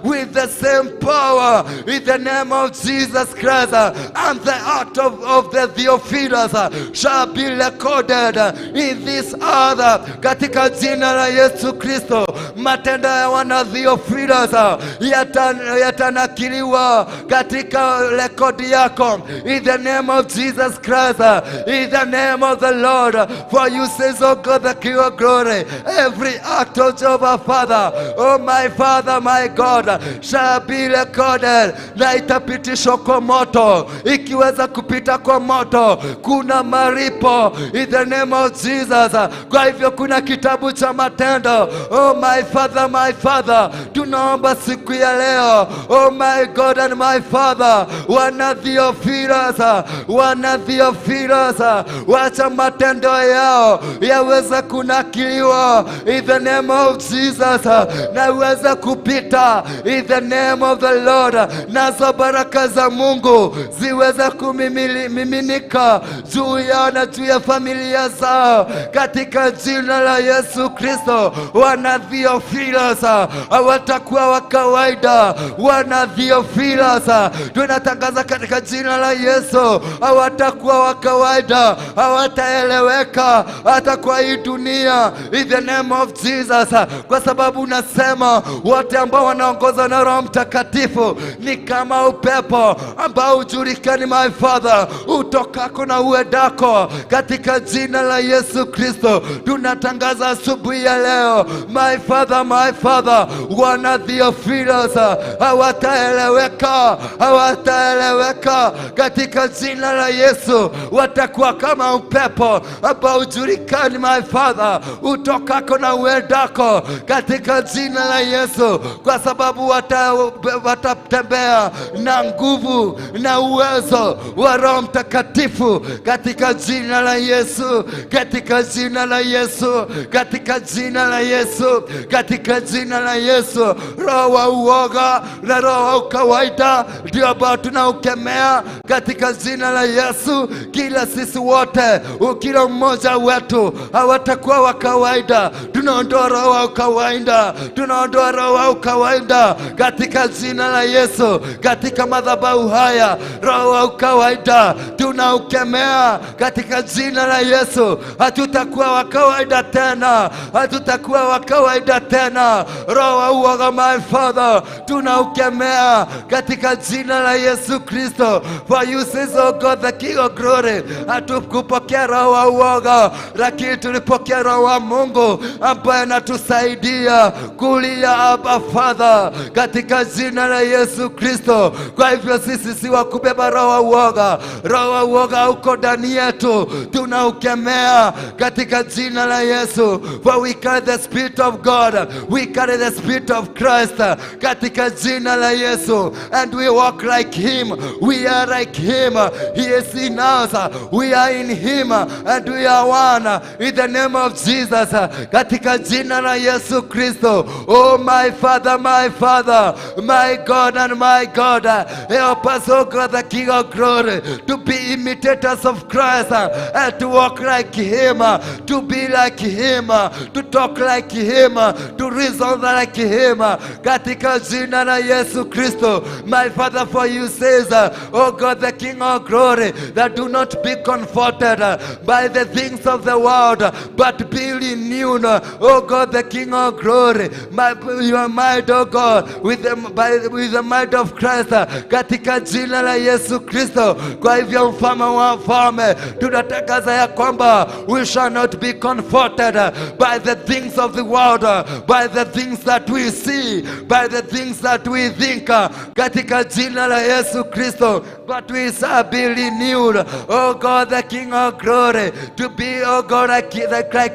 with the same power in the name of Jesus Christ, and the act of the Theophilus shall be recorded in this earth. Katika jina la Yesu Kristo, matendo ya wana Theophilus yatanakiliwa katika rekodi yako in the name of Jesus Christ, in the name of the Lord. For you says, oh God, the King of glory, every act of Jehovah Father, oh my Father, my God, shall be recorded, na itapitishwa kwa moto. Ikiweza kupita kwa moto, kuna malipo in the name of Jesus. Kwa hivyo kuna kitabu cha matendo. Oh my Father, my Father, tunaomba siku ya leo, oh my God and my Father, wana Theophilus, wana Theophilus, wacha matendo yao yaweze kunakiliwa in the name of Jesus, na iweze kupita in the name of the Lord, nazo baraka za Mungu ziweze kumiminika juu yao na juu ya familia zao katika jina la Yesu Kristo. Wana Theophilus hawatakuwa wa kawaida, wana Theophilus tunatangaza katika jina la Yesu, hawatakuwa wa kawaida, hawataeleweka hata kwa hii dunia in the name of Jesus, kwa sababu unasema wote ambao wanaongozwa na Roho Mtakatifu ni kama upepo ambao hujulikani, my Father, utokako na uendako. Katika jina la Yesu Kristo tunatangaza asubuhi ya leo, my Father, my Father, wana Theophilus hawataeleweka, hawataeleweka katika jina la Yesu, watakuwa kama upepo ambao hujulikani, my Father, utokako na uendako, katika jina la Yesu, kwa sababu watatembea na nguvu na uwezo wa Roho Mtakatifu katika jina la Yesu, katika jina la Yesu, katika jina la Yesu, katika jina la Yesu. Roho wa uoga na roho wa ukawaida ndio ambao tunaukemea katika jina la Yesu. Kila sisi wote, kila mmoja wetu hawatakuwa wa kawaida. Tunaondoa roho wa ukawaida, tunaondoa roho wa ukawaida katika jina la Yesu. Katika madhabahu haya, roho wa ukawaida tunaukemea katika jina la Yesu. Hatutakuwa wa kawaida tena, hatutakuwa wa kawaida tena. Roho wa uoga, my Father, tunaukemea katika jina la Yesu Kristo. For you says, oh God, the King of glory, hatukupokea roho wa uoga, lakini tulipokea roho wa Mungu ambaye anatusaidia kulia Abba Father, katika jina la Yesu Kristo. Kwa hivyo sisi si wa kubeba roho wa uoga, roho wa uoga uko ndani yetu, tunaukemea katika jina la Yesu. For we carry the Spirit of God, we carry the Spirit of Christ katika jina la Yesu, and we walk like him, we are like him, he is in us, we are in him, and we are one in the name of Jesus, katika jina la Yesu Kristo. Oh my Father, my Father, my God and my God, help us, oh God, the King of glory, to be imitators of Christ and to walk like him, to be like him, to talk like him, to reason like him, katika jina la Yesu Kristo. My Father, for you says, oh God, the King of glory, that do not be comforted by the things of the world, but be renewed, oh God, the King of glory, your mind, oh God, with the mind of Christ, katika jina la Yesu Kristo. Kwa hivyo mfalme wa wafalme, tunatangaza ya kwamba we shall not be comforted by the things of the world, by the things that we see, by the things that we think, katika jina la Yesu Kristo, but we shall be renewed, oh God, the King of glory, to be, oh God, like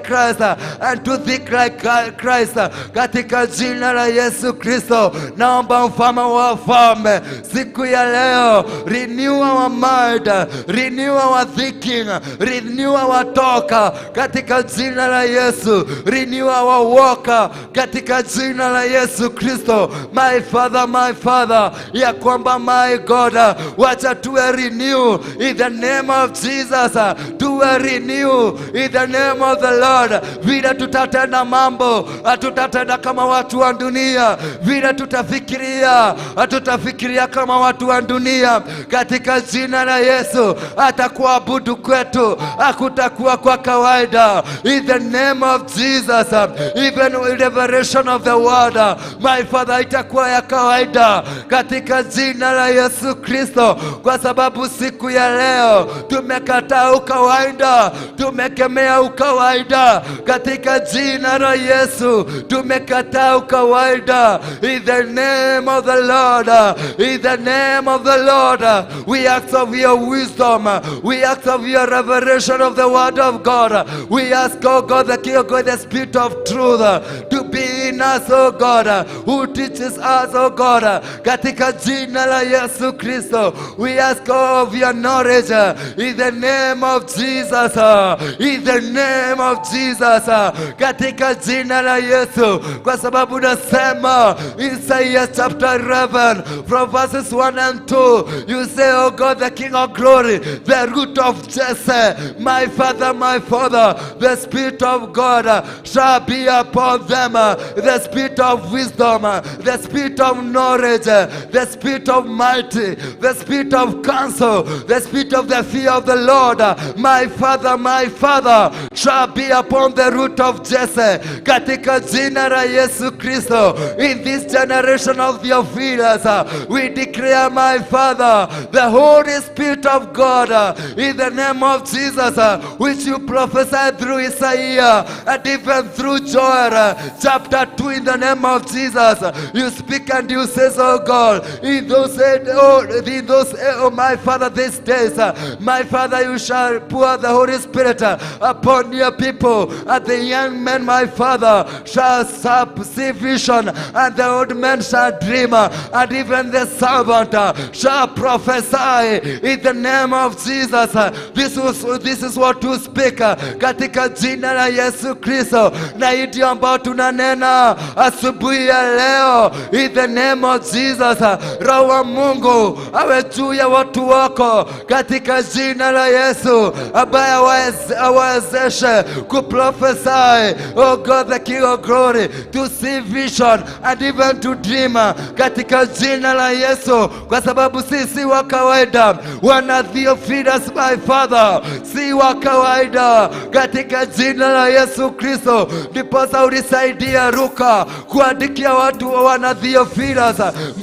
Christ, and to think like Christ, katika jina la Yesu Kristo. Naomba mfalme wa wafalme, siku ya leo, renew our mind, renew our thinking, renew our talk, katika jina la Yesu, renew our walk, katika jina la Yesu Kristo. My Father, my Father, ya kwamba my God, wacha Wacha tuwe renew in the name of Jesus, tuwe renew in the name of the Lord. Vile tutatenda mambo, hatutatenda kama watu wa dunia. Vile tutafikiria, hatutafikiria kama watu wa dunia. Katika jina la Yesu, hata kuabudu kwetu hakutakuwa kwa kawaida. In the name of Jesus, even revelation of the word, my Father, itakuwa ya kawaida katika jina la Yesu Kristo, kwa sababu siku ya leo tumekataa ukawaida, tumekemea ukawaida katika jina la Yesu, tumekataa ukawaida. In the name of the Lord, in the name of the Lord, we ask of your wisdom, we ask of your revelation of the word of God. We ask, oh God, the King of God, the Spirit of truth to be in us, oh God, who teaches us, oh God, katika jina la Yesu Kristo. We ask of your knowledge in the name of Jesus, in the name of Jesus, katika jina la Yesu, kwa sababu nasema Isaiah chapter 11 from verses 1 and 2, you say, oh God, the King of glory, the root of Jesse, my father, my father, the Spirit of God shall be upon them, the Spirit of wisdom, the Spirit of knowledge, the Spirit of mighty, the Spirit of counsel, the Spirit of the fear of the Lord, my father, my father, shall be upon the root of Jesse. Katika jina la Yesu Kristo, in this generation of Theophilus, we declare, my Father, the Holy Spirit of God, in the name of Jesus, which you prophesied through Isaiah and even through Joel, chapter 2, in the name of Jesus. You speak and you say, oh God, in those, oh my Father, these days, my Father, you shall pour the Holy Spirit upon your people, and the young men, my Father, shall see vision, and the old men shall dream, and even the servant shall prophesy in the name of Jesus. This is what to speak katika jina la Yesu Kristo, na hii ndio ambao tunanena asubuhi ya leo in the name of Jesus. Roho wa Mungu awe juu ya watu wako katika jina la Yesu, ambaye awawezeshe kuprophesy, oh God the King of glory, to see vision and even to dream katika jina la Yesu, kwa sababu sisi wa kawaida, wana Theophilus, my Father, si wa kawaida katika jina la Yesu Kristo. Ndiposa ulisaidia Luka kuandikia watu wana Theophilus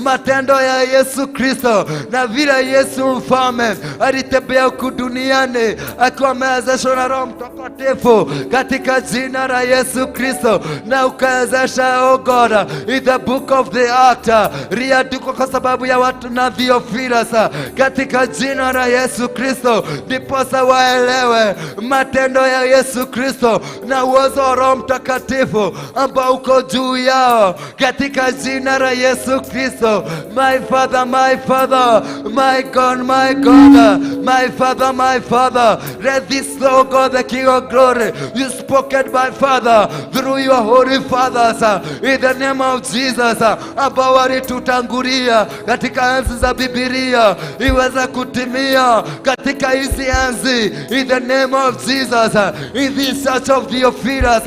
matendo ya Yesu Kristo na vile Yesu mfalme alitembea huku duniani akiwa amewezeshwa na Roho Mtakatifu katika jina la Yesu Kristo, na ukawezesha, oh God, in the book of the Act liandikwa kwa sababu ya watu na Theophilus katika jina la Yesu Kristo, ndiposa waelewe matendo ya Yesu Kristo na uwezo wa Roho Mtakatifu ambao uko juu yao katika jina la Yesu Kristo. My Father, my Father, my God, my God, my Father, my Father, let this, oh God, the King of glory, you spoken, my Father, through your holy fathers, in the name of Jesus, ambao walitutangulia katika enzi za Biblia, iweze kutimia katika hizi enzi, in the name of Jesus, in this church of Theophilus,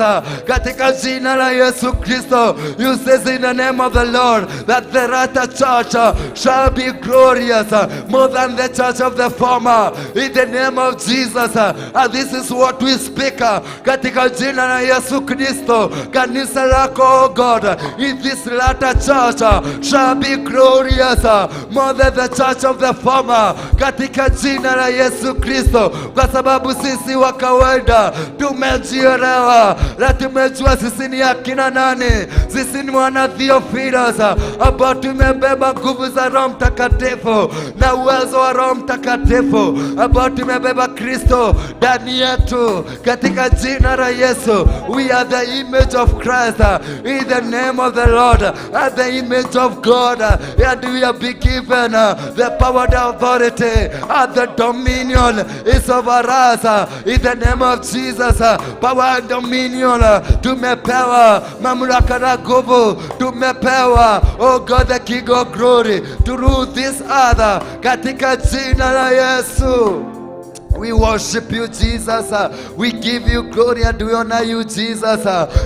katika jina la Yesu Kristo. You says in the name of the Lord that the latter church shall be glorious more than the church of the former, in the name of Jesus. And this is what we speak katika jina la Yesu Kristo, kanisa lako, oh God, in this latter church shall be glorious more than the church of the former, katika jina la Yesu Kristo, kwa sababu sisi wa kawaida tumejielewa na tumejua sisi ni akina nani. Sisi ni wana Theophilus ambao tumebeba nguvu za Roho Mtakatifu na uwezo wa Roho Mtakatifu, ambao tumebeba Kristo ndani yetu katika jina la Yesu. We are the image of Christ in the name of the Lord and the image of God, and we are be given the power, the authority and the dominion is over us in the name of Jesus. Power and dominion, tumepewa mamlaka na nguvu, tumepewa, oh God the King of glory, to rule this earth. katika jina la Yesu. We worship you, Jesus. We give you glory and we honor you, Jesus.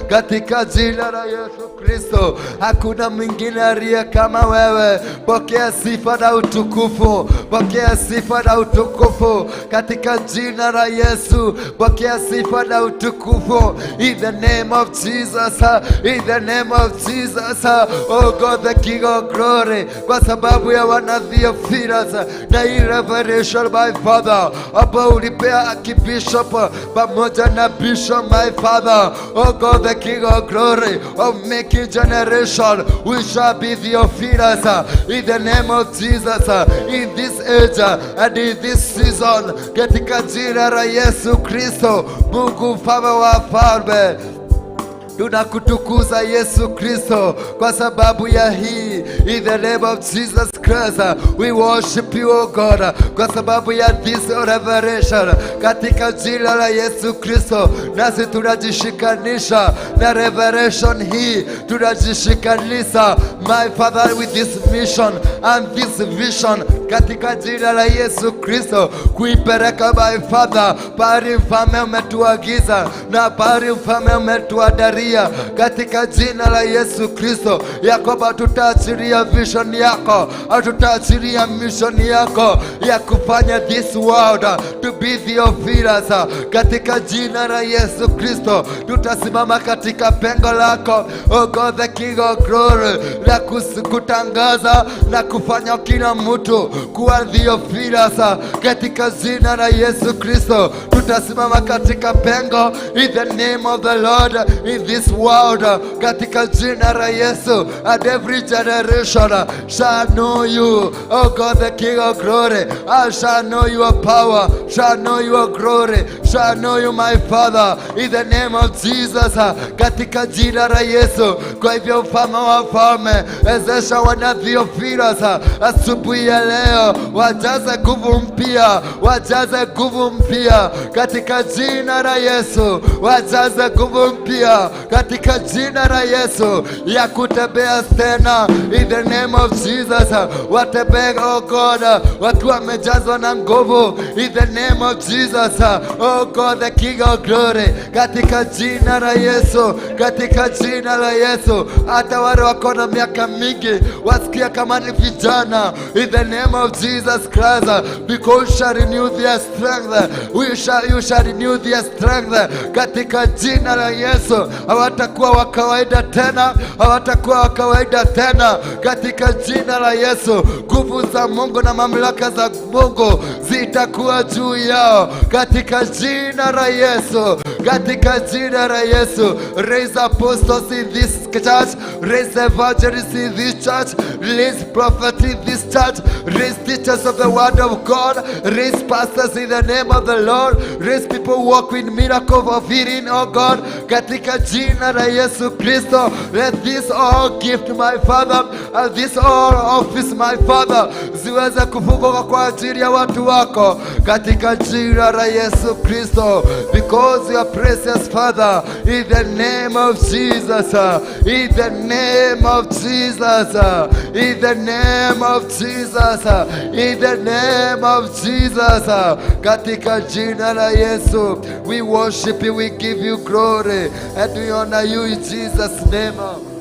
Katika jina la Yesu Kristo, hakuna mwingine aliye kama wewe. Pokea sifa na utukufu, pokea sifa na utukufu katika jina la Yesu. Pokea sifa na utukufu in the name of Jesus, in the name of Jesus. Oh God, the King of glory, kwa sababu ya wana Theophilus na hii revelation, my Father, ambao ulipea Archbishop pamoja na Bishop, my Father. Oh God, the King of glory, of making generation, we shall be Theophilus in the name of Jesus, in this age and in this season, katika jina la Yesu Kristo, Mungu Mfalme wa falme. Tunakutukuza, Yesu Kristo, kwa sababu ya hii. In the name of Jesus Christ, we worship you, O God, kwa sababu ya this revelation. Katika jina la Yesu Kristo, nasi tunajishikanisha na revelation hii, tunajishikanisha, my Father, with this mission and this vision, katika jina la Yesu Kristo, kuipeleka, my Father, pahali mfalme umetuagiza na pahali mfalme umetuandalia, katika jina la Yesu Kristo, ya kwamba tutaachilia vision yako au tutaachilia mission yako ya kufanya this world to be Theophilus, katika jina la Yesu Kristo. Tutasimama katika pengo lako, oh God the King of glory, la kutangaza na kufanya kila mtu kuwa Theophilus, katika jina la Yesu Kristo. Tutasimama katika pengo in the name of the Lord in this world, katika jina la Yesu, and every generation shall know you, oh God the King of glory. I shall know your power, shall know your glory, shall know you, my Father, in the name of Jesus, katika jina la Yesu. Kwa hivyo, mfalme wa falme, wezesha wana Theophilus asubuhi ya leo, wajaze nguvu mpya, wajaze nguvu mpya katika jina la Yesu, wajaze nguvu mpya katika jina la Yesu ya kutembea tena in the name of Jesus. Watembee, oh God, wakiwa wamejazwa na nguvu in the name of Jesus. Oh God the King of glory, katika jina la Yesu, katika jina la Yesu, hata wale wako na miaka mingi wasikia kama ni vijana in the name of Jesus Christ, because shall renew their strength. We shall, you shall renew their strength katika jina la Yesu. Hawatakuwa wa kawaida tena, hawatakuwa wa kawaida tena katika jina la Yesu. Nguvu za Mungu na mamlaka za Mungu zitakuwa juu yao katika jina la Yesu, katika jina la Yesu. Raise apostles in this church, raise evangelists in this church, raise prophets in this church, raise teachers of the word of God, raise pastors in the name of the Lord, raise people who walk with miracle of healing, oh God, katika jina la Yesu Kristo. Let this all gift, my Father, and this all office, my Father, ziweze kufunguka kwa ajili ya watu wako katika jina la Yesu Kristo, because you are precious, Father, in the name of Jesus, in the name of Jesus, in the name of Jesus, in the name of Jesus, katika jina la Yesu. We worship you, we give you glory and we honor you in Jesus' name.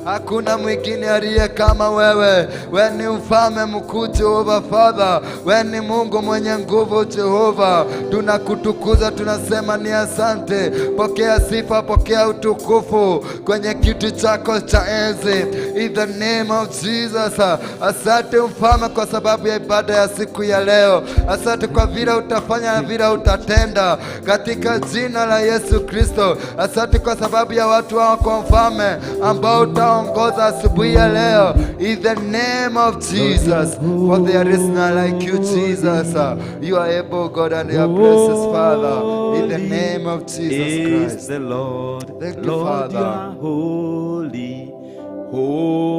Hakuna mwingine aliye kama wewe. We ni mfalme mkuu, Jehova Father. We ni Mungu mwenye nguvu, Jehova. Tunakutukuza, tunasema ni asante. Pokea sifa, pokea utukufu kwenye kiti chako cha enzi. In the name of Jesus. Asante, mfalme, kwa sababu ya ibada ya siku ya leo. Asante kwa vile utafanya na vile utatenda katika jina la Yesu Kristo. Asante kwa sababu ya watu wako, mfalme, ambao utaongoza asubuhi ya leo. In the name of Jesus. For there is none like you, Jesus. You are able, God, and you are precious, Father. In the name of Jesus Is Christ. The Lord. Thank you, Lord, you Father. Are holy,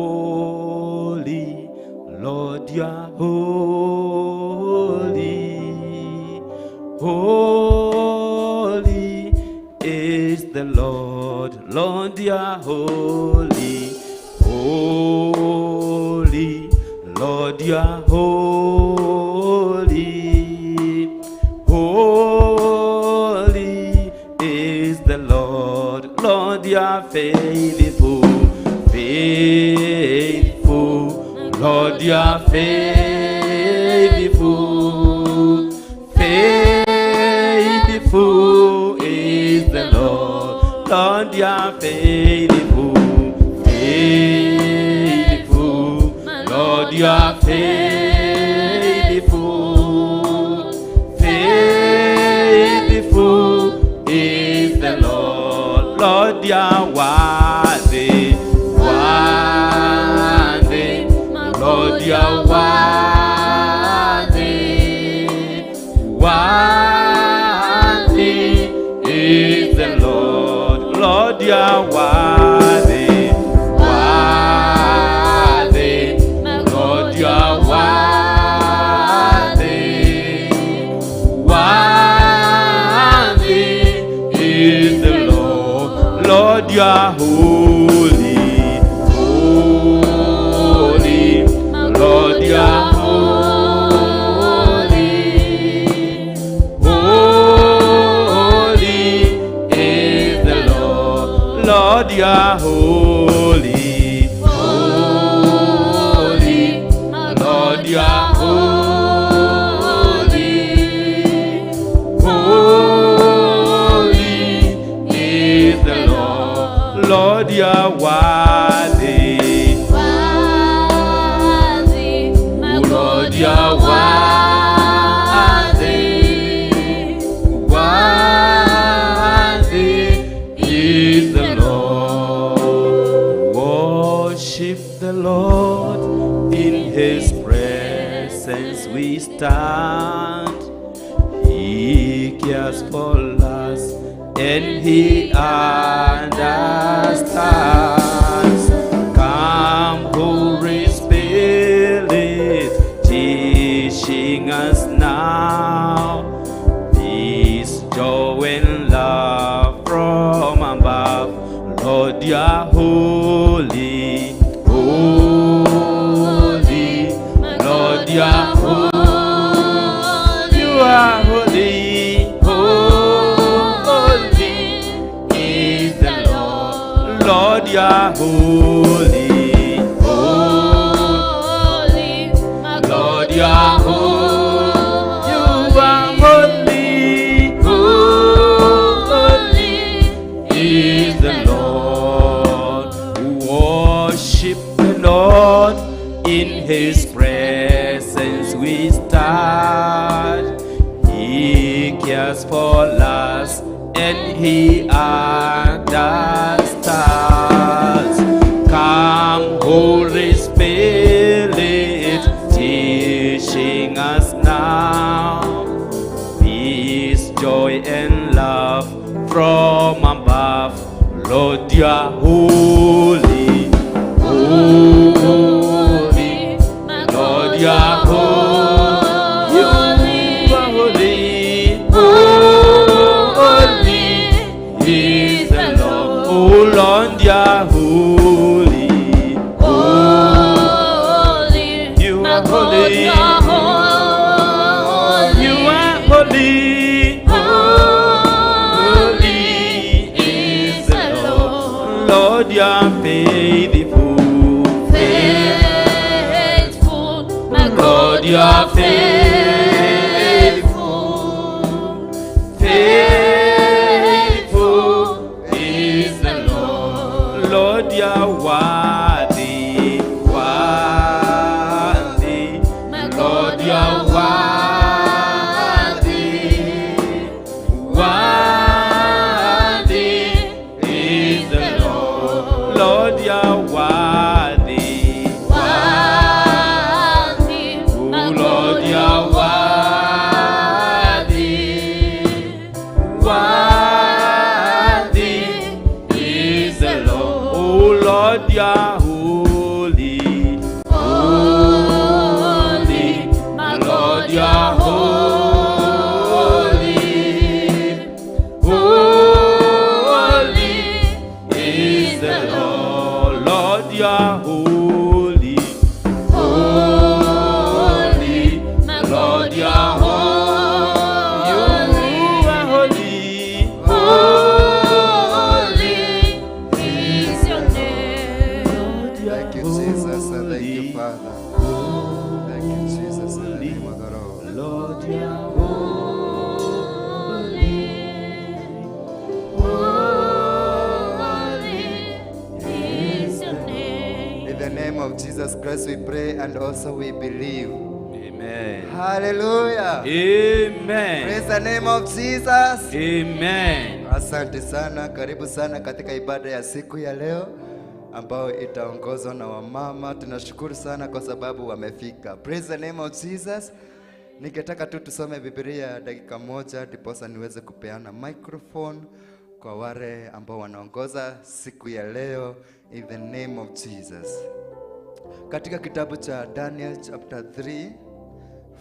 holy. Lord, you are holy, holy is the Lord. Lord, you are holy, holy. Lord, you are holy. Lord, you are faithful. Faithful is the Lord. Lord, you are faithful. Faithful. Lord, you are faithful. Faithful is the Lord. Lord, you are worthy. Worthy. Lord, you are worthy. Worthy is the Lord. Lord, you are worthy. Worthy. Lord, you are worthy. Worthy is the Lord. Lord, you are holy. Holy. Lord, you are holy. Holy is the Lord. Lord, you are holy. Holy. Lord, you are holy. Holy is the Lord. Lord, you are worthy. Worthy, my Lord, God, you you are are worthy. worthy. Worthy is the Lord. Worship the Lord, in His presence we stand. He cares for us and He understands. Come, Holy Spirit, teaching us now. Peace, joy, and love from above. Lord, you are holy, holy. Lord, you are holy. You are holy, holy is the Lord. Lord, you are holy, holy. Holy, my Lord, God, you are holy. You are holy, holy is the Lord. Worship the Lord, in His presence we stand. He cares for us and He understands. Come, Holy Spirit, teaching us now. Peace, joy, and love from above. Lord, you are holy, holy. My Lord, God, you are holy. You are holy, holy is the Lord. Oh Lord, you are holy, Holy, You my are God, holy. you are holy. You are holy, holy is the Lord. Lord, you are faithful. Faithful, my Lord, God, you you are are faithful. Faithful is the Lord. Lord, you are worthy, worthy. My Lord, God, you you are are worthy. Worthy is the Lord. Lord, you are worthy. Worthy, my Oh, God, Lord, you you are Jesus, in the name of the Lord. Lord, you are holy. Holy is your name. In the name of Jesus Christ we pray and also we believe. Amen. Hallelujah. Amen. Praise the name of Jesus. Amen. Asante sana, karibu sana katika ibada ya siku ya leo ambayo itaongozwa na wamama. Tunashukuru sana kwa sababu wamefika. Praise the name of Jesus. Ningetaka tu tusome Biblia dakika moja ndiposa niweze kupeana microphone kwa wale ambao wanaongoza siku ya leo in the name of Jesus. Katika kitabu cha Daniel chapter 3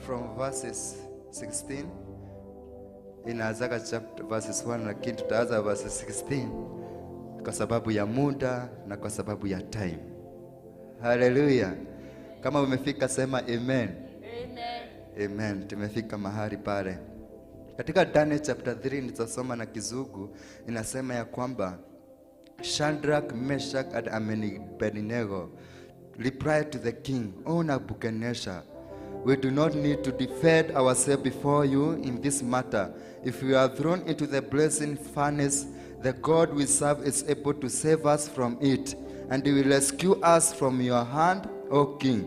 from verses 16 inaanzaga chapter verses 1 lakini tutaanza verses 16 kwa sababu ya muda na kwa sababu ya time. Haleluya! Kama umefika sema amen. Amen. Amen. Tumefika mahali pale. Katika Daniel chapter 3 nitasoma na Kizungu, inasema ya kwamba Shadrach, Meshach and Abednego replied to the king, O Nebuchadnezzar, we do not need to defend ourselves before you in this matter. If we are thrown into the blazing furnace, the God we serve is able to save us from it, and he will rescue us from your hand, O king.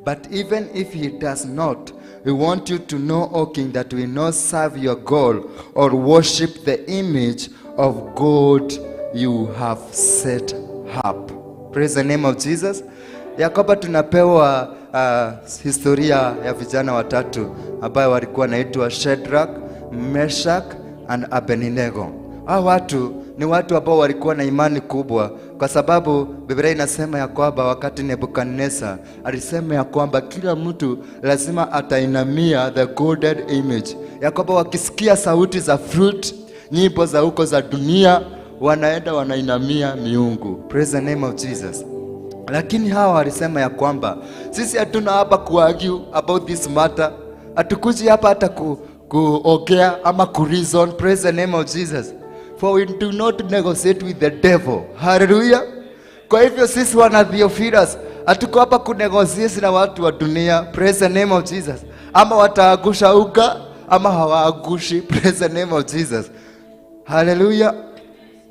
But even if he does not, we want you to know, O king, that we not serve your God or worship the image of God you have set up. Praise the name of Jesus. Ya kwamba tunapewa historia ya vijana watatu ambayo walikuwa wanaitwa Shadrach, Meshach and Abednego. Hao watu ni watu ambao walikuwa na imani kubwa, kwa sababu Biblia inasema ya kwamba wakati Nebukadneza alisema ya kwamba kila mtu lazima atainamia the golden image, ya kwamba wakisikia sauti za flute, nyimbo za huko za dunia, wanaenda wanainamia miungu. Praise the name of Jesus. Lakini hawa walisema ya kwamba sisi hatuna hapa kuargue about this matter, hatukuji hapa hata kuongea ama kureason. Praise the name of Jesus, for we do not negotiate with the devil. Hallelujah. Kwa hivyo sisi wana Theophilus hatuko hapa kunegotiate na watu wa dunia. Praise the name of Jesus. Ama wataagusha uga ama hawaagushi. Praise the name of Jesus. Hallelujah.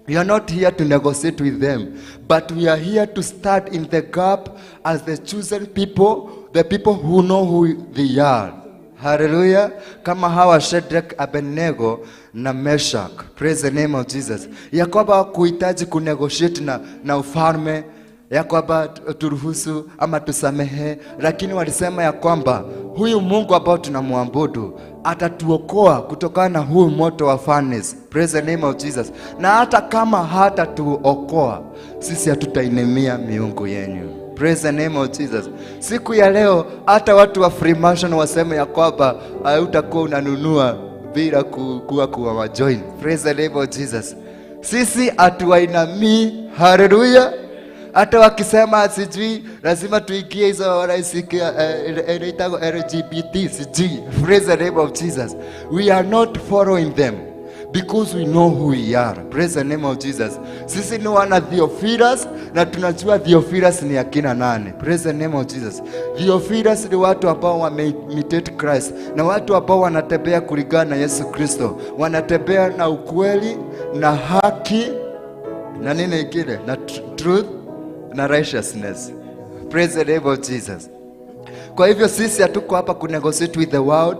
We are not here to negotiate with them, but we are here to stand in the gap as the chosen people, the people who know who they are. Hallelujah. Kama hawa Shadrach, Abednego na Meshach. Praise the name of Jesus. Ya kwamba kuhitaji kunegotiate na ufalme, ya kwamba turuhusu ama tusamehe, lakini walisema ya kwamba huyu Mungu ambao tunamwabudu atatuokoa kutokana na huu moto wa furnace. Praise the name of Jesus. Na hata kama hatatuokoa, sisi hatutainemia miungu yenyu. Praise the name of Jesus. Siku ya leo hata watu wa Freemason waseme ya kwamba hautakuwa unanunua bila kuwa kuwa join. Praise the name of Jesus. Sisi hatuwainamii. Hallelujah. Hata wakisema sijui lazima tuingie hizo wanaisikia inaitwa LGBT sijui. Praise the name of Jesus. We are not following them because we know who we are. Praise the name of Jesus. Sisi ni wana Theophilus na tunajua Theophilus ni akina nani. Praise the name of Jesus. Theophilus ni watu ambao wameimitate Christ na watu ambao wanatembea kulingana na Yesu Kristo, wanatembea na ukweli na haki na nini ingine na truth na righteousness. Praise the name of Jesus. Kwa hivyo sisi hatuko hapa kunegotiate with the world,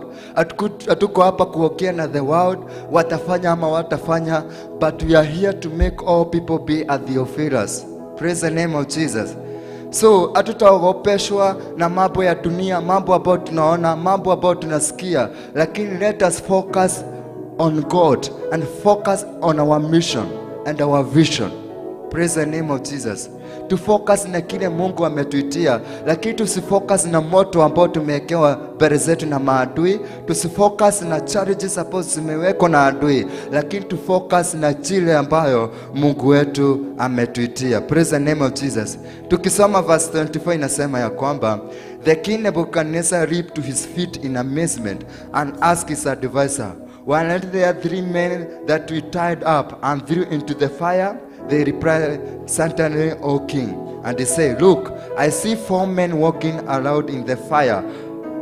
hatuko hapa kuongea na the world, watafanya ama watafanya, but we are here to make all people be a Theophilus. Praise the name of Jesus. So hatutaogopeshwa na mambo ya dunia, mambo ambayo tunaona, mambo ambayo tunasikia, lakini let us focus on God and focus on our mission and our vision. Praise the name of Jesus. To focus na kile Mungu ametuitia, lakini tusifocus na moto ambao tumewekewa mbele zetu na maadui, tusifocus na challenges ambazo zimewekwa na adui, lakini tufocus na kile ambayo Mungu wetu ametuitia. Praise the name of Jesus. Tukisoma verse 24 inasema ya kwamba the king Nebuchadnezzar leaped to his feet in amazement and asked his advisor, weren't there three men that we tied up and threw into the fire? They replied, certainly, O king. And they say, look, I see four men walking around in the fire,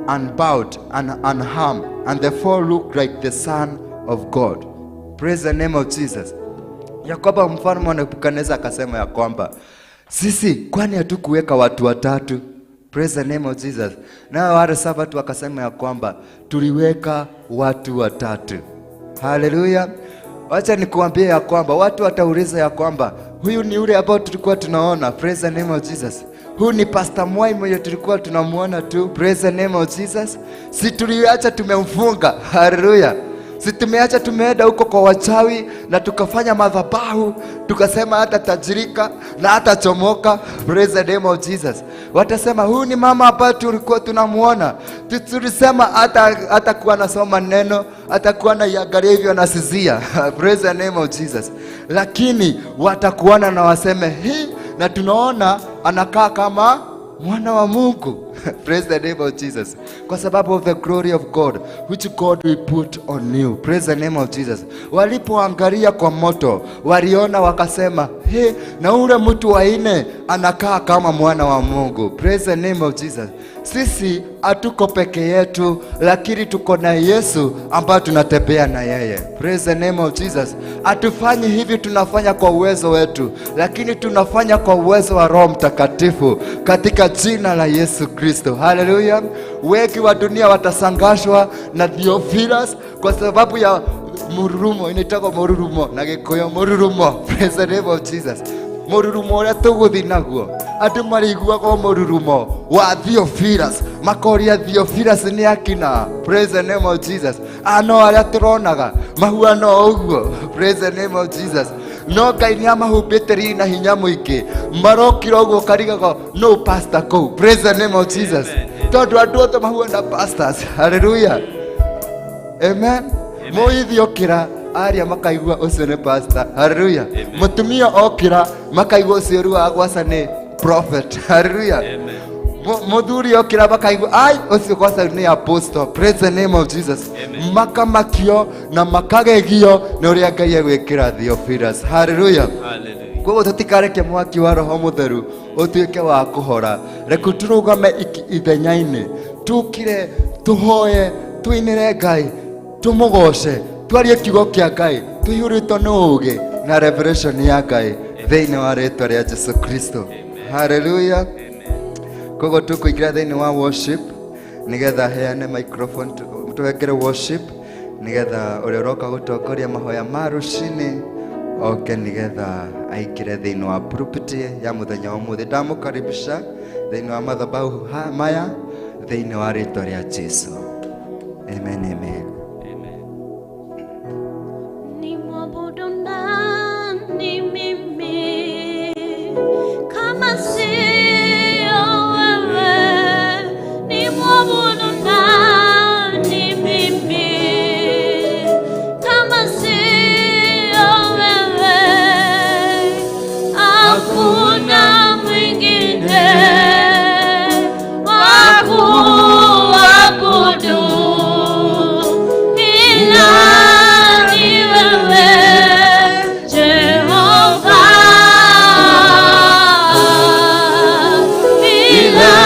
unbowed and unharmed, and the four looked like the Son of God. Praise the name of Jesus. Ya kwamba mfalme wa Nebukadneza akasema ya kwamba sisi kwani hatukuweka watu watatu? Praise the name of Jesus. Nao wale saba tu wakasema ya kwamba tuliweka watu watatu. Haleluya. Wacha nikuambie ya kwamba watu watauliza ya kwamba huyu ni yule ambao tulikuwa tunaona. Praise the name of Jesus. Huyu ni Pastor Mwai mwenye tulikuwa tunamuona tu. Praise the name of Jesus. Si tuliacha tumemfunga. Haleluya. Si tumeacha tumeenda huko kwa wachawi na tukafanya madhabahu, tukasema hata tajirika na hata chomoka. Praise the name of Jesus. Watasema huyu ni mama ambaye tulikuwa tunamuona. Tulisema hata kuwa anasoma neno, hata kuwa anaiangalia hivyo anasizia. Praise the name of Jesus. Lakini watakuona na waseme hii, na tunaona anakaa kama mwana wa Mungu. Praise the name of Jesus. Kwa sababu of the glory of God which God will put on you. Praise the name of Jesus. Walipoangalia kwa moto, waliona wakasema, "He, na ule mtu wa nne anakaa kama mwana wa Mungu." Praise the name of Jesus. Sisi hatuko peke yetu, lakini tuko na Yesu ambaye tunatembea na yeye. Praise the name of Jesus. Hatufanyi hivi, tunafanya kwa uwezo wetu, lakini tunafanya kwa uwezo wa Roho Mtakatifu katika jina la Yesu Kristo. Haleluya. Wengi wa dunia watasangashwa na Theophilus kwa sababu ya mururumo, inaitagwo mururumo na Gikuyu mururumo. Praise the name of Jesus. Mururumo uria tuguthi naguo, andu mariguaga mururumo wa Theophilus makoria Theophilus ni akina. Praise the name of Jesus. Ano aria turonaga mahuana o uguo. Praise the name of Jesus. No Ngai nĩ amahumbĩte riri na hinya mũingĩ, marokira ũguo karigagwo no pastor kũu. Praise the name of Jesus. Tondũ andũ othe mahuana pastors. Hallelujah, amen. Mũithi okĩra aria makaigua ũcio nĩ pastor. Hallelujah. Mũtumia okĩra makaigua ũcio rĩu agwaca nĩ prophet. Hallelujah. Mũthuri okĩra makaigua ai ũcio gwaca nĩ apostle. Praise the name of Jesus. Makamakio na makagegio nĩ ũrĩa Ngai egwĩkĩra Theophilus. Hallelujah. Hallelujah. Koguo tũtikareke mwaki wa Roho Mũtheru ũtuĩke wa kũhora. Reke tũrũgame ithenya-inĩ, tũkire, tũhoye, tũinĩre Ngai, tũmũgoce, twarie kiugo kĩa Ngai tũihũrĩtwo nĩ ũũgĩ na revelation ya Ngai thĩinĩ wa rĩtwa rĩa Jesu Kristo. Haleluya. Koguo tũkũingĩra thĩinĩ wa worship nĩgetha heane microphone tũhengere worship nĩgetha ũrĩa ũroka gũtongoria mahoya ma rũcinĩ oke nĩgetha aingĩre thĩinĩ wa pulpit ya mũthenya wa ũmũthĩ. Ndamũkaribisha thĩinĩ wa madhabahu maya thĩinĩ wa rĩtwa rĩa Jesu. Amen, amen. Amen. Ni mwabudu nani mimi kama sio wewe? Ni mwabudu nani mimi kama sio wewe? Hakuna mwingine wa kuabudu ila ni wewe, Jehova, ila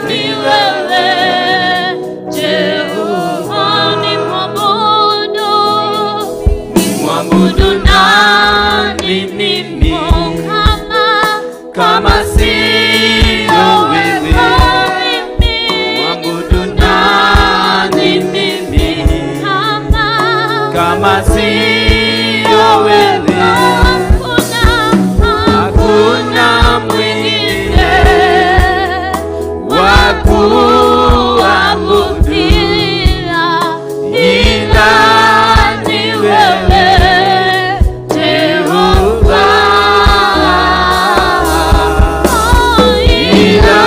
ni wewe, Jehova. Ni mwabudu, ni mwabudu nani mimi kama kama sio wewe? Mimi Mwabudu nani mimi kama kama sio wewe? Hakuna, Hakuna mwingine wa kuabudu ila ni wewe, Jehova, ila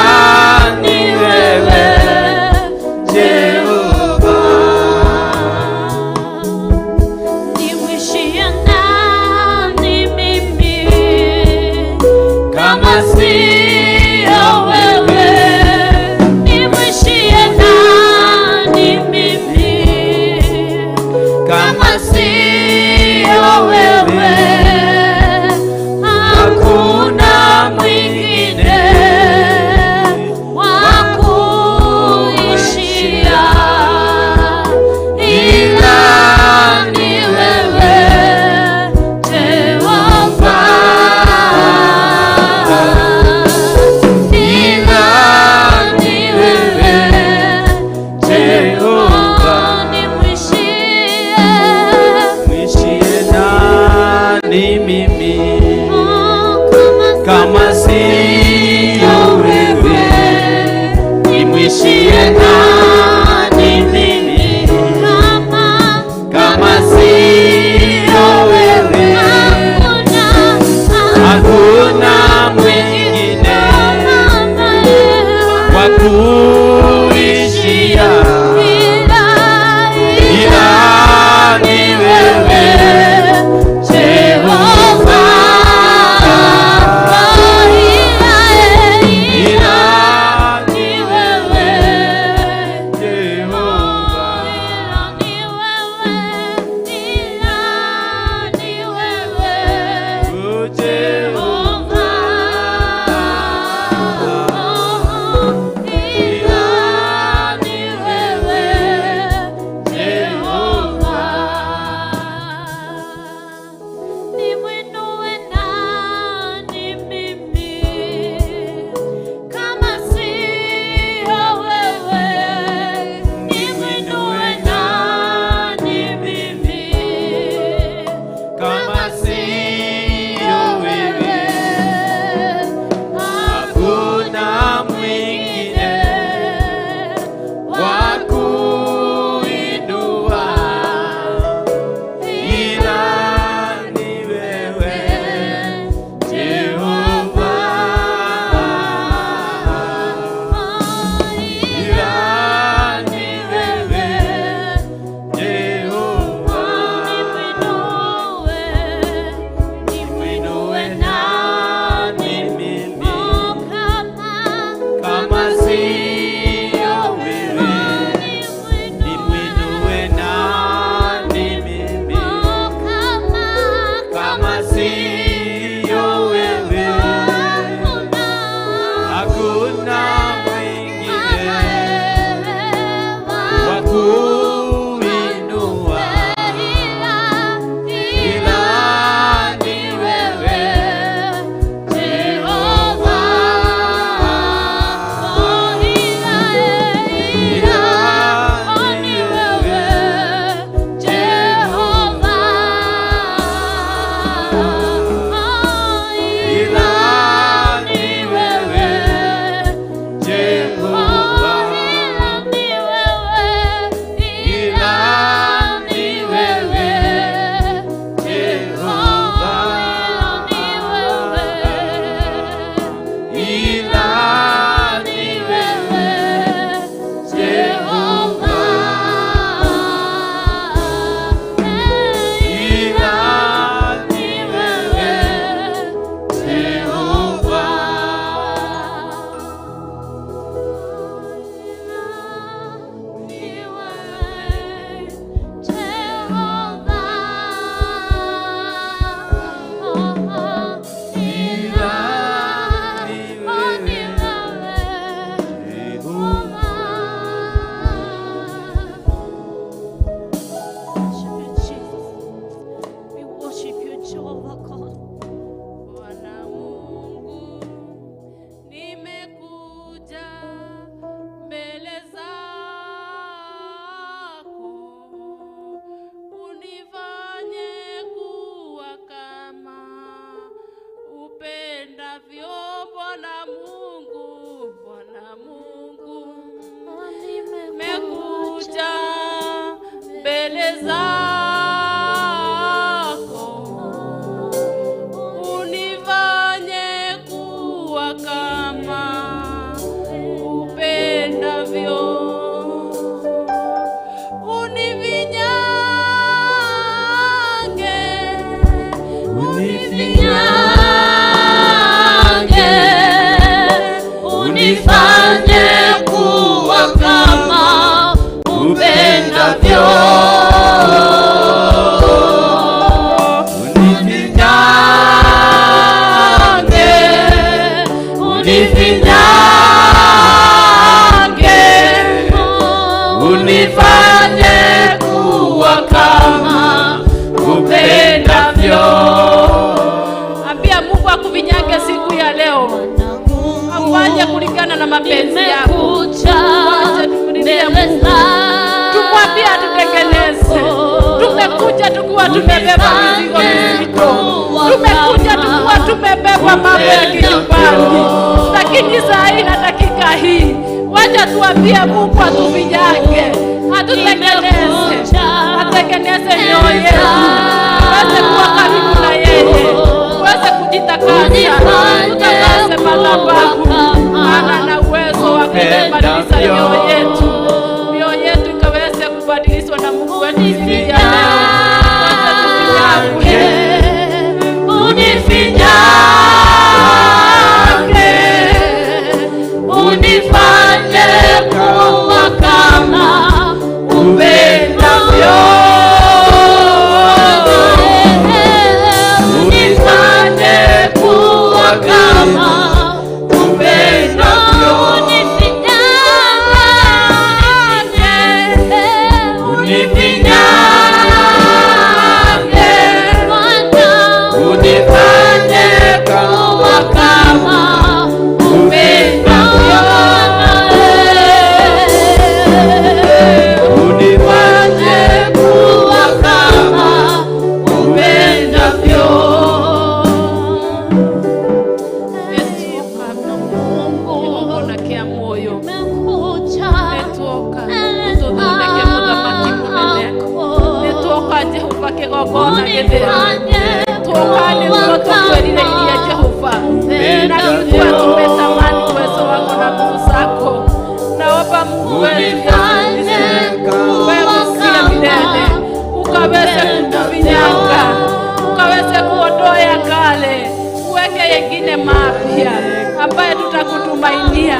ni wewe, Jehova. zako, unifanye kuwa kama upendavyo, unifinyange, Unifinyange, unifanye kuwa kama upendavyo. Unifinyange, unifinyange, unifanye kuwa kama upendavyo. Ambia Mungu akufinyange siku ya leo, afanye kulingana na mapenzi yako. Nimekuja Wacha tumlilie mbele Mungu. zako. Tumwambie atutengeneze. Tumekuja tukiwa tumebeba mizigo mizito, tumekuja tukiwa tumebeba mambo ya kinyumbani, lakini saa hii na dakika hii, wacha tuambie Mungu atufinyange, atutengeneze, atengeneze mioyo yetu tuweze kuwa karibu na yeye, tuweze kujitakasa, tutakase madhabahu, maana na uwezo wa kubadilisha mioyo yetu, mioyo yetu ikaweze kubadilishwa na Mungu wetu siku ya leo. Wacha tufinyangwe. Unifinyange, unifanye kuwa kama upendavyo. Unifanye kuwa kama upendavyo. Unifinyange, unifinyange, unifanye kuwa kama upendavyo. Unifanye kuwa kama upendavyo. Kĩgongona kĩa muoyo nĩtuoka ũtũthondeke mũthamaki mũnene, nĩtuoka Jehova kĩgongona gĩtheru, tuoka nĩguo tũkwĩrirĩirie Jehova, na tukiwa tumetamani uwezo wako na nguvu zako. Naomba Mungu wetu Yesu Kristo, wewe usiye milele, ukaweze kutufinyanga, ukaweze kuondoa ya kale, uweke yengine mapya ambaye tutakutumainia,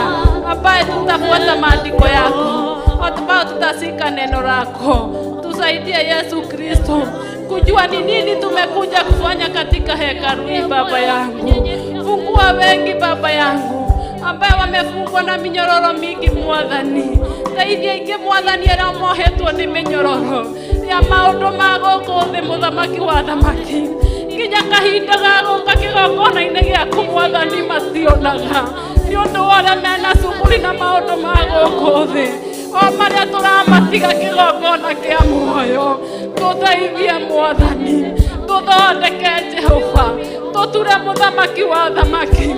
ambaye tutafuata maandiko yako, ambayo tutashika neno lako. Tusaidie Yesu Kristo kujua ni nini tumekuja kufanya katika hekalu hii. Baba yangu, fungua wengi Baba yangu ambaye wamefungwa na minyororo mingi Mwathani, teithia ingĩ Mwathani arĩa mohetwo nĩ mĩnyororo ya maũndũ ma gũkũ thĩ, mũthamaki wa thamaki, nginya kahinda ga gũka kĩgongona-inĩ gĩaku Mwathani mationaga nĩ ũndũ wa ũrĩa mena cuguri na maũndũ ma gũkũ thĩ, o marĩa tũramatiga kĩgongona kĩa muoyo. Tũteithie Mwathani, tũthondeke Jehova, tũture mũthamaki wa thamaki,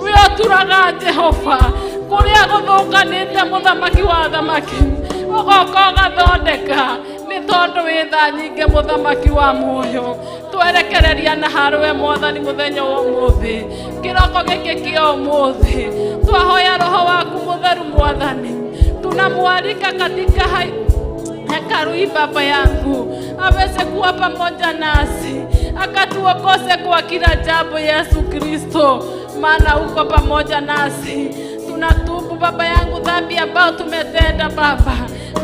we ũturaga Jehova kũrĩa gũthũkanĩte, mũthamaki wa thamaki, ũgoka ũgathondeka nĩ tondũ wĩ tha nyingĩ, mũthamaki wa muoyo. Twerekereria na harĩwe Mwathani mũthenya wa ũmũthĩ, kĩroko gĩkĩ kĩa ũmũthĩ, twahoya roho waku mũtheru Mwathani, tunamwalika katika hekalu hii Baba yangu, aweze kuwa pamoja nasi, akatuongoze kwa kila jambo Yesu Kristo, maana uko pamoja nasi. Tunatubu Baba yangu dhambi ambayo tumetenda Baba,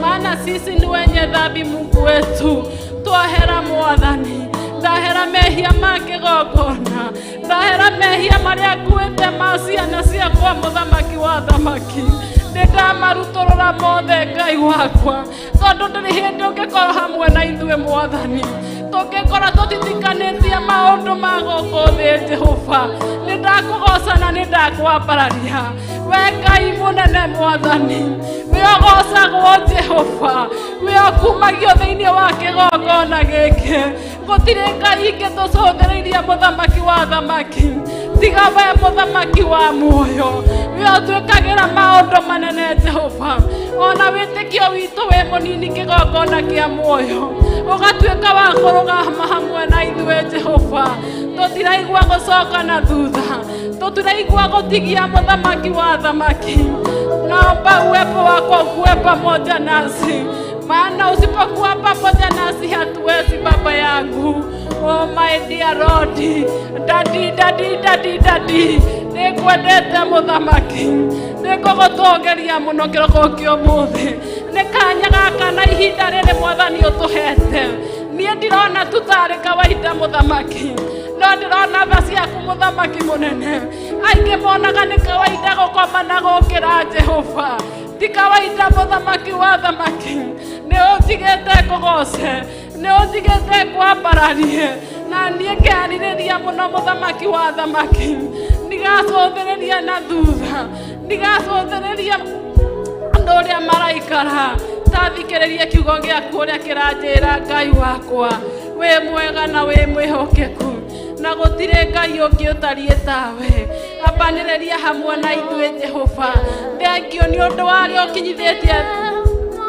maana sisi ni wenye dhambi. Mungu wetu, twahera Mwathani, ndahera mehia ma kĩgongona, ndahera mehia marĩa nguĩte ma ciana ciakwa, mũthamaki wa thamaki, nĩ ndamarutũrũra mothe Ngai wakwa, tondũ ndĩrĩ hĩndĩ ũngĩkorwo hamwe na ithuĩ Mwathani tũngĩkorwo tũtitikanĩtie maũndũ ma gũkũ thĩ. Jehova, nĩ ndakũgoca na nĩ ndakwambararia we Ngai mũnene. Mwathani, we ũgocagwo Jehova, we ũkumagio thĩinĩ wa kĩgongona gĩkĩ. Gũtirĩ ngai ingĩ tũcũthĩrĩirie, mũthamaki wa thamaki, tiga we mũthamaki wa muoyo, we ũtuĩkagĩra maũndũ manene Jehova, ona wĩtĩkĩtie. Wĩtĩkio witũ wĩ mũnini kĩgongona kĩa muoyo ũgatuĩka wa kũrũgama hamwe na ithuĩ Jehova. Tũtiraigua gũcoka na thutha, tũtiraigua gũtigia mũthamaki wa thamaki. Naomba uwepo wako ukuwe pamoja nasi, maana usipokuwa pamoja nasi hatuwezi, Baba yangu. Oh my dear Lord, Daddy, Daddy, Daddy, Daddy, nĩngwendete mũthamaki, nĩngũgũtũngeria mũno kĩroko kĩa ũmũthĩ. Nĩ kanya gaka na ihinda rĩrĩ Mwathani ũtũhete. Niĩ ndirona tu tarĩ kawaida mũthamaki, no ndĩrona tha ciaku mũthamaki mũnene. Aingĩ monaga nĩ kawaida gũkoma na gũkĩra Jehova. Ti kawaida mũthamaki wa thamaki. Nĩ ũnjigĩte ngũgoce, nĩ ũnjigĩte ngwambararie, na niĩ ngerirĩria mũno mũthamaki wa thamaki. Ndigacũthĩrĩria na thutha, ndigacũthĩrĩria andũ ũrĩa maraikara. Tathikĩrĩria kiugo gĩaku ũrĩa kĩranjĩra Ngai wakwa, wĩ mwega na wĩ mwĩhokeku, na gũtirĩ Ngai ũngĩ ũtariĩ tawe. Ambanĩrĩria hamwe na ithuĩ Jehova. Thengio nĩ ũndũ wa arĩa ũkinyithĩtie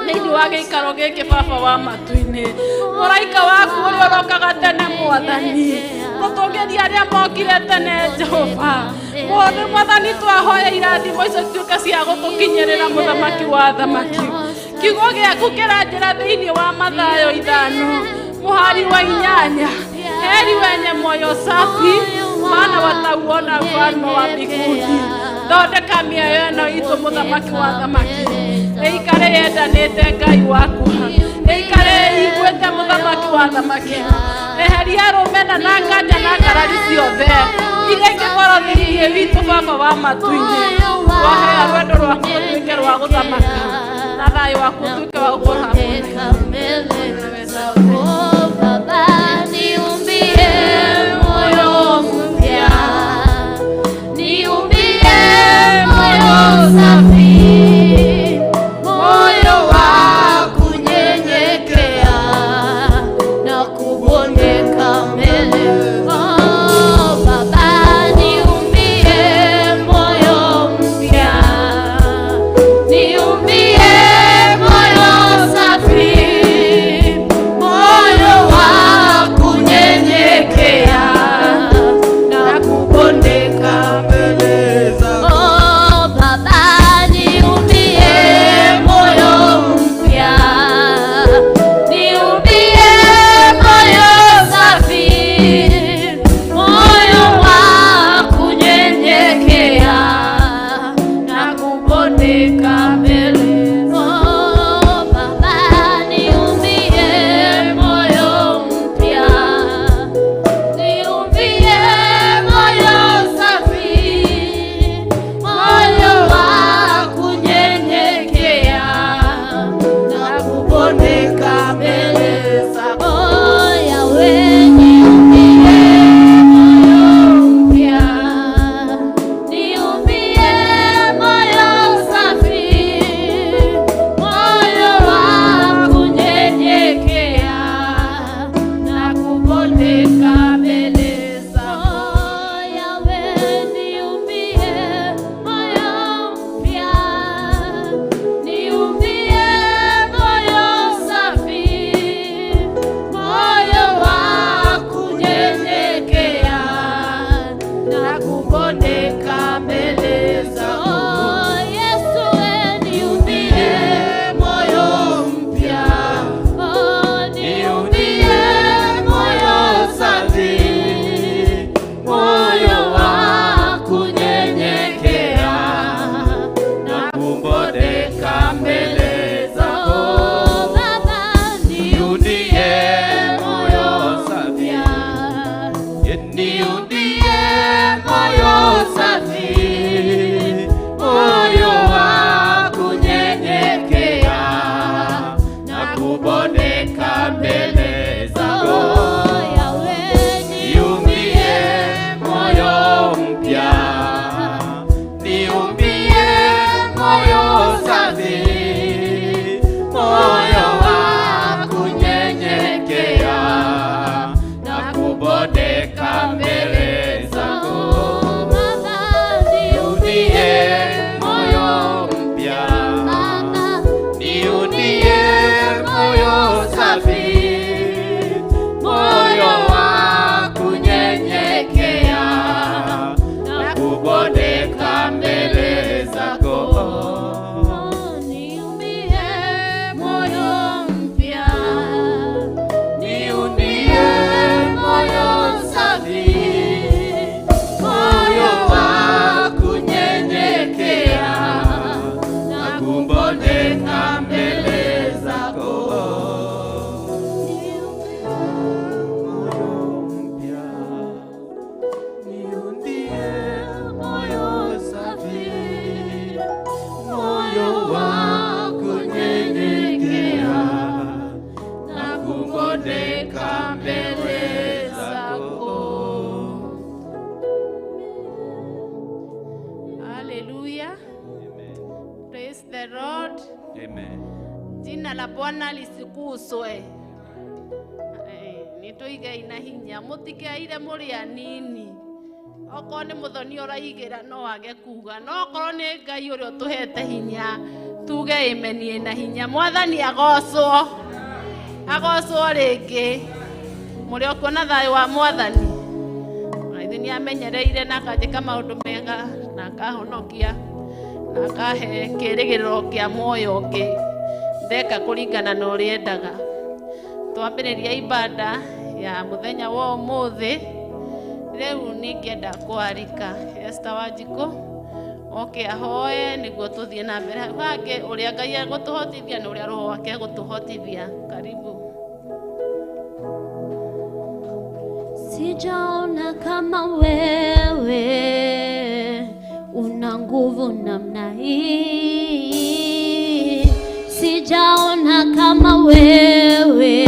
thĩinĩ wa gĩikaro gĩkĩ Baba wa matu-inĩ. Mũraika waku ũrĩa ũrokaga tene Mwathani, tũtũngĩrie arĩa mokire tene Jehova. Mũndũ Mwathani, twahoya irathimo icio cituĩke cia gũtũkinyĩrĩra mũthamaki wa thamaki. Kiugo gĩaku kĩranjĩra thĩinĩ wa Mathayo 5 mũhari wa 8, heri wenye moyo safi, maana watauona ufalme wa mbinguni. Thondeka mĩoyo ĩno itũ mũthamaki wa thamaki, ĩikare yendanĩte Ngai wakwa, ĩikare ĩiguĩte mũthamaki wa thamaki. Eheria rũmena na nganja na ngarari ciothe iria ingĩkorwo thĩinĩ witũ Baba wa matu-inĩ. Waheya rwendo rwaku rũtuĩke rwa gũthamaka na thayũ waku ũtuĩke wa gũkorwo hamwe na ithuĩ. Oh Baba, niumbie moyo mpya, niumbie moyo safi, moyo wa kunyenyekea na kubondeka mbele. Oh Baba, niumbie moyo mpya, niumbie moyo safi, moyo wa kunyenyekea na kubondeka. Oh Baba, niumbie moyo mpya, niumbie moyo safi, moyo wa kunyenyekea na kubondeka mbele. Oh Baba, niumbie moyo mpya, niumbie moyo safi, moyo wa kunyenyekea na kubondeka mbele zako. Oh Yahweh, niumbie moyo mpya, niumbie moyo safi, moyo wa kunyenyekea na kubondeka mbele zako. Yahweh, niumbie moyo mpya, niumbie moyo safi, moyo wa kunyenyekea na kubondeka mbele zako. Yesu, niumbie moyo mpya, niumbie moyo safi, moyo wa kunyenyekea na kubondeka mbele zako. Baba, niumbie moyo mpya, niumbie moyo safi, moyo wa kunyenyekea na kubondeka mbele zako. Niumbie moyo mpya, niumbie moyo safi. kubondeka mbele zako. Moyo mpya niundie, moyo safi, moyo wa kunyenyekea na kubondeka mbele zako. Hallelujah. Praise the Lord. Amen. Jina la Bwana lisikuswe. Nituige ina hinya mutikeire muri anini. Okorwo ni muthoni uraigira no age kuga, no okorwo ni Ngai uria utuhete hinya tuge amen ina hinya. Mwathani agocwo, agocwo ringi. Muri okuona thayo wa Mwathani. Ona ithuĩ nĩamenyereire na akanjĩka maũndũ mega na akahonokia na akahe kĩĩrĩgĩrĩro kĩa muoyo ũngĩ ndeka kũringana na ũrĩa endaga. Twambĩrĩria ibada ya mũthenya wa ũmũthĩ. Rĩu ningĩenda kwarika Esther Wanjikũ oke ahoe nĩguo tũthiĩ na mbere. Hau hangĩ ũrĩa Ngai egũtũhotithia na ũrĩa Roho wake egũtũhotithia. Karibu. Sijaona kama wewe una nguvu namna hii, sijaona kama wewe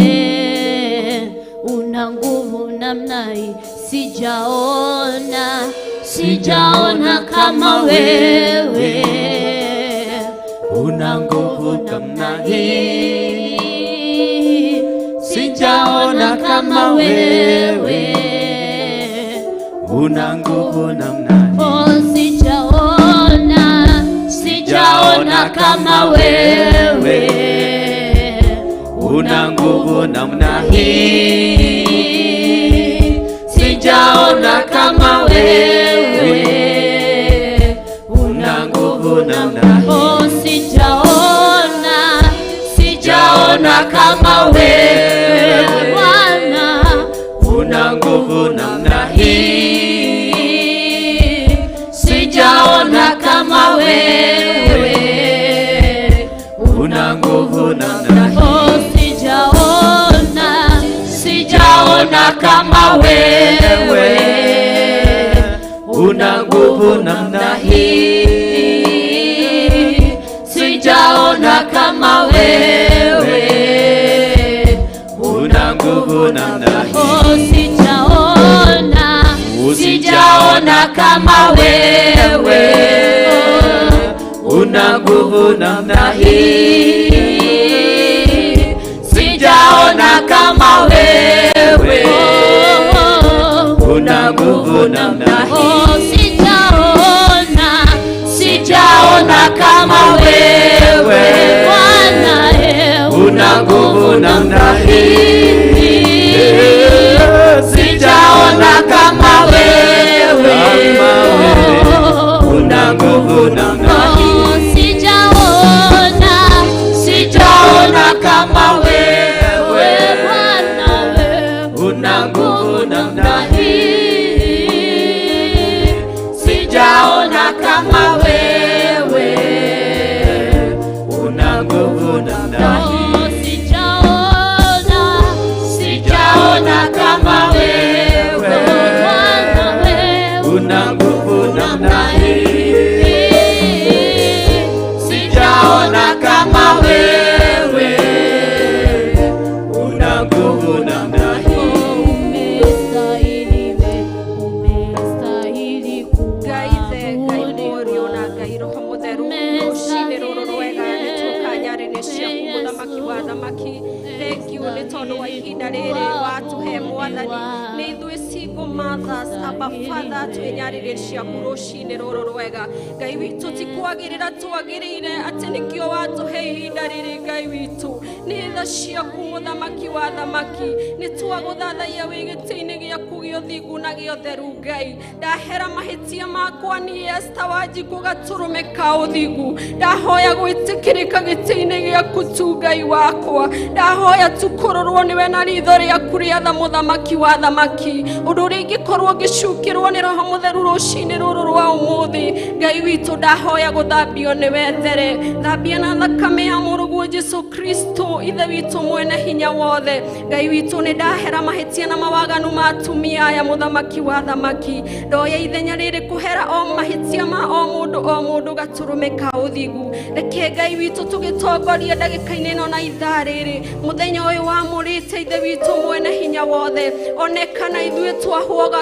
una nguvu namna hii, sijaona, sijaona kama wewe una nguvu namna hii, sijaona kama wewe una nguvu namna hii. Oh, sijaona, sijaona kama wewe una nguvu namna hii, sijaona kama wewe una nguvu namna hii. Oh, sijaona, sijaona kama wewe Bwana una nguvu namna hii, sijaona kama wewe una nguvu namna hii. Oh, sijaona, sijaona kama wewe una nguvu namna hii, sijaona kama wewe una nguvu namna hii. Oh, sijaona, sijaona kama wewe una nguvu namna hii, sijaona kama wewe una nguvu namna hii. Oh, sijaona, sijaona kama wewe Bwana, una nguvu namna hii, sijaona kama wewe una nguvu namna hii. Sijaona, sijaona kama wewe Bwana, una nguvu namna hii, sijaona kama wewe una nguvu namna hii. Sijaona, sijaona kama wewe Bwana, una nguvu namna hii, sijaona kama wewe una nguvu namna hii. Umestahili, umestahili Ngai the Ngai Mũriũ na Ngai Roho Mũtheru, rũcinĩ rũrũ rwega nĩtuoka nyarĩrĩ ciaku mũthamaki wa thamaki. Thank you nĩ tondũ wa ihinda rĩrĩ watũhe Mwathani. Nĩ ithuĩ single mothers, Abba Father, twĩ nyarĩrĩ ciaku rũcinĩ rũrũ rwega. Ngai witũ ti kwagĩrĩra twagĩrĩire atĩ nĩkĩo watũhe ihinda rĩrĩ Ngai witũ. Nĩ tha ciaku mũthamaki wa thamaki, nĩ twagũthathaiya wĩ gĩtĩ-inĩ gĩaku gĩa ũthingu na gĩa ũtheru Ngai. Ndahera mahĩtia makwa niĩ Esther Wanjikũ gatũrũme ka ũthingu, ndahoya gwĩtĩkĩrĩka gĩtĩ-inĩ gĩaku rĩaku tu Ngai wakwa. Ndahoya tu kũrorwo nĩwe na ritho rĩaku rĩa tha mũthamaki wa thamaki. Ũndũ ũrĩa ingĩkorwo ngĩcukĩrwo nĩ Roho Mũtheru rũcinĩ rũrũ rwa ũmũthĩ, Ngai witũ ndahoya gũthambio nĩwe there. Thambia na thakame ya mũrũguo Jesu Kristo ithe witũ mwene hinya wothe. Ngai witũ nĩ ndahera mahĩtia na mawaganu ma atumia aya mũthamaki wa thamaki. Ndoya ithenya rĩrĩ kũhera o mahĩtia ma o mũndũ o mũndũ gatũrũme ka ũthingu. Reke Ngai witũ tũgĩtongoria ndagĩka-inĩ ĩno na ithaa rĩrĩ mũthenya ũyũ wamũrĩte ithe witũ mwene hinya wothe. Onekana ithuĩ twahoga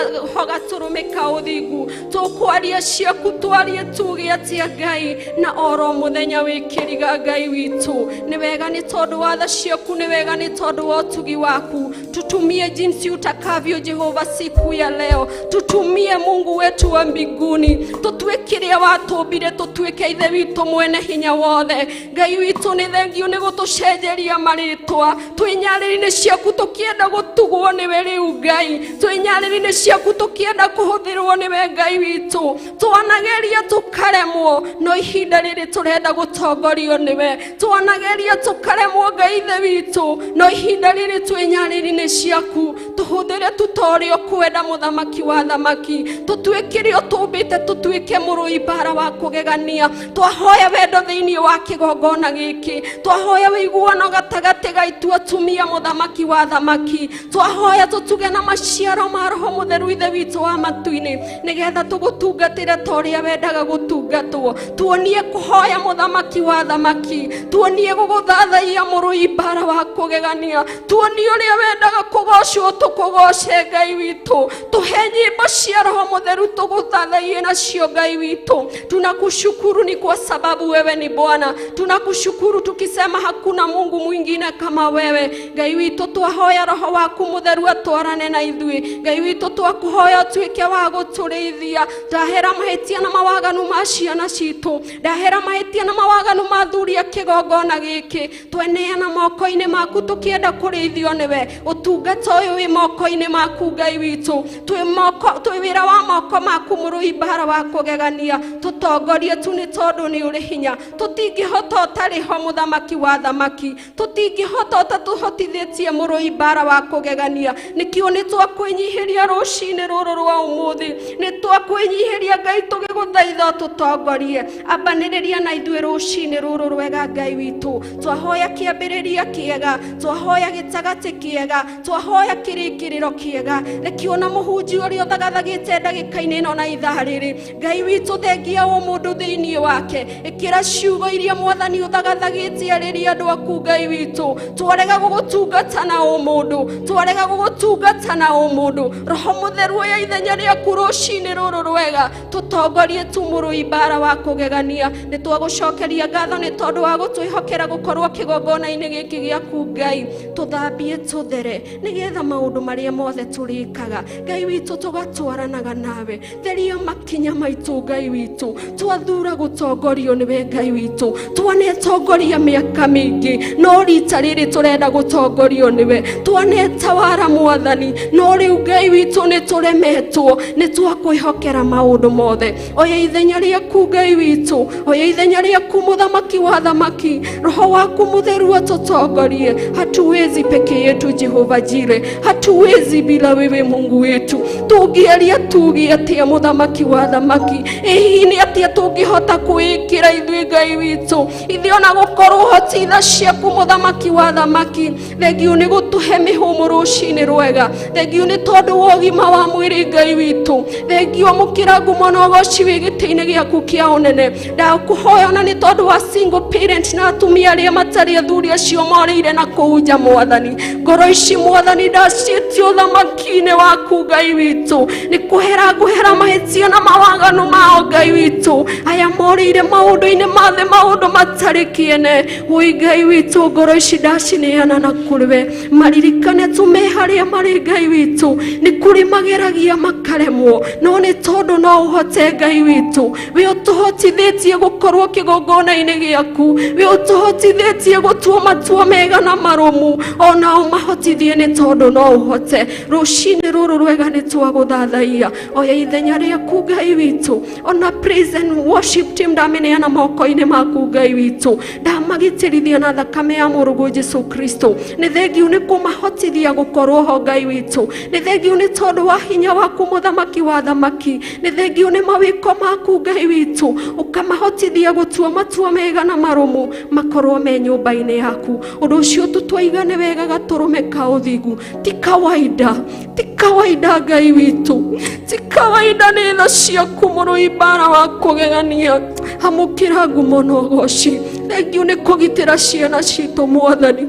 gatũrũme ka ũthingu, tũkwaria ciaku twarie tuge atĩa Ngai, na oro mũthenya wĩkĩriga Ngai witũ. Nĩ wega nĩ tondũ wa tha ciaku, nĩ wega nĩ tondũ wa ũtugi waku. Tutumie jinsi utakavyo Jehova siku ya leo. Tutumie Mungu wetu wa mbinguni, tutuĩke kĩrĩa watũmbire, tutuĩke ithe witũ mwene hinya wothe. Ngai witũ nĩ thengio nĩ gũtũcenjeria marĩtwa. Twĩ nyarĩrĩ-inĩ ciaku tũkĩenda gũtugwo nĩwe rĩu Ngai, twĩ nyarĩrĩ-inĩ ciaku tũkĩenda kũhũthĩrwo nĩwe Ngai witũ. Twanageria tũkaremwo, no ihinda rĩrĩ tũrenda gũtongorio nĩwe. Twanageria tũkaremwo Ngai ithe witũ, no ihinda rĩrĩ twĩ nyarĩrĩ-inĩ ciaku tũhũthĩre tu ta ũrĩa ũkwenda mũthamaki wa thamaki. Tũtuĩke ũtũmbĩte, tũtuĩke mũrũi mbara wa kũgegania. Twahoya wendo thĩinĩ wa kĩgongona gĩkĩ, twahoya wĩiguano gatagatĩ gaitũ atumia mũthamaki wa thamaki. Twahoya tũtuge na maciaro ma Roho Mũtheru ithe witũ wa matu-inĩ, nĩgetha tũgũtungatĩre ta ũrĩa wendaga gũtungatwo. Tuonie kũhoya mũthamaki wa thamaki, tuonie gũgũthathaiya mũrũi mbara wa kũgegania, tuonie ũrĩa wendaga kũgocwo tũkũgoce Ngai witũ. Tũhe nyĩmbo cia Roho Mũtheru tũgũthathaiye nacio Ngai witũ. Tunakushukuru ni kwa sababu wewe ni Bwana. Tunakushukuru tukisema hakuna Mungu mwingine kama wewe. Ngai witũ twahoya Roho waku Mũtheru atwarane na ithuĩ. Ngai witũ twakuhoya ũtuĩke wa gũtũrĩithia. Ndahera mahĩtia na mawaganu ma ciana citũ, ndahera mahĩtia na mawaganu ma athuri a kĩgongona gĩkĩ. Tweneana moko-inĩ maku tũkĩenda kũrĩithio nĩwe. Ũtungata ũyũ wĩ moko-inĩ maku Ngai witũ, twĩ wĩra wa moko maku mũrũi mbara wa kũgegania. Tũtongorie tu nĩ tondũ nĩ ũrĩ hinya. Tũtingĩhota ũtarĩ ho mũthamaki wa thamaki, tũtingĩhota ũtatũhotithĩtie mũrũi mbara wa kũgegania. Nĩkĩo nĩ twakwĩnyihĩria rũcinĩ rũrũ rwa ũmũthĩ, nĩ twakwĩnyihĩria Ngai tũgĩgũthaitha tũtongorie. Ambanĩrĩria na ithuĩ rũcinĩ rũrũ rwega Ngai witũ. Twahoya kĩambĩrĩria kĩega, twahoya gĩtagatĩ kĩega, twahoya kĩrĩkĩrĩro kĩega. Reke ona mũhunjia ũrĩa ũthagathagĩte ndagĩka-inĩ ĩno na ithaa rĩrĩ, Ngai witũ thengia o mũndũ thĩinĩ wake. Ĩkĩra ciugo iria mwathani ũthagathagĩte arĩria andũ aku Ngai witũ. Twarega gũgũtungata na ũmũndũ, twarega gũgũtungata na ũmũndũ. Roho Mũtheru oya ithenya rĩaku rũcinĩ rũrũ rwega, tũtongorie tu mũrũi mbara wa kũgegania. Nĩ twagũcokeria ngatho nĩ tondũ wa gũtwĩhokera gũkorwo kĩgongona-inĩ gĩkĩ gĩaku Ngai. Tũthambie tũthere nĩgetha maũndũ marĩa mothe tũrĩkaga Ngai witũ tũgatwaranaga nawe. Theria makinya maitũ Ngai witũ, twathura gũtongorio nĩwe Ngai witũ. Twanetongoria mĩaka mĩingĩ, no rita rĩrĩ tũrenda gũtongorio nĩwe. Twanetawara mwathani, no rĩu Ngai witũ nĩ tũremetwo, nĩ twakwĩhokera maũndũ mothe. Oya ithenya rĩaku Ngai witũ, oya ithenya rĩaku mũthamaki wa thamaki. Roho waku Mũtheru atũtongorie. Hatuwezi peke yetu Jehova Jire, hatuwezi bila wewe Mungu wetu. Tũngĩaria tuge atĩa mũthamaki wa thamaki? Ĩ hihi nĩ atĩa tũngĩhota kwĩĩkĩra ithuĩ Ngai witũ? Ithuĩ ona gũkorwo hoti tha ciaku mũthamaki wa thamaki. Thengio nĩ gũtũhe mĩhũmũ rũcinĩ rwega. Thengio nĩ tondũ wa ũgima wa mwĩrĩ Ngai witũ. Thengio amũkĩra ngumo na ũgoci wĩ gĩtĩ-inĩ gĩaku kĩa ũnene. Ndakũhoya ona nĩ tondũ wa single parent na atumia arĩa matarĩ athuri acio morĩire na kũu nja mwathani. Ngoro ici mwathani ndaciĩtie ũthamaki-inĩ waku Ngai witũ. Nĩ kũhera ngũhera mahĩtia na mawaganu mao Ngai witũ. Aya morĩire maũndũ-inĩ ma thĩ, maũndũ matarĩ kĩene. Woi Ngai witũ, ngoro ici ndacineana na kũrĩ we. Maririkane tu me harĩa marĩ Ngai witũ. Nĩ kũrĩ mageragia makaremwo, no nĩ tondũ no ũhote Ngai witũ. We ũtũhotithĩtie gũkorwo kĩgongona-inĩ gĩaku, we ũtũhotithĩtie gũtua matua mega na marũmu. Onao Ũmahotithie nĩ tondũ no ũhote. Rũcinĩ rũrũ rwega nĩ twagũthathaiya. Oya ithenya rĩaku Ngai witũ. Ona praise and worship team ndamĩneana moko-inĩ maku Ngai witũ. Ndamagitĩrithia na thakame ya mũrũguo Jesu Kristo. Nĩ thengiũ nĩ kũmahotithia gũkorwo ho Ngai witũ. Nĩ thengiũ nĩ tondũ wa hinya waku mũthamaki wa thamaki. Nĩ thengiũ nĩ mawĩko maku Ngai witũ. Ũkamahotithia gũtua matua mega na marũmu makorwo me nyũmba-inĩ yaku. Ũndũ ũcio tũtwaigane wega gatũrũme ka ũthingu. Ti kawaida, ti kawaida Ngai witũ, ti kawaida nĩ tha ciaku mũrũi mbara wa kũgegania. Amũkĩra ngumo na ũgoci. Thengiũ nĩ kũgitĩra ciana citũ Mwathani.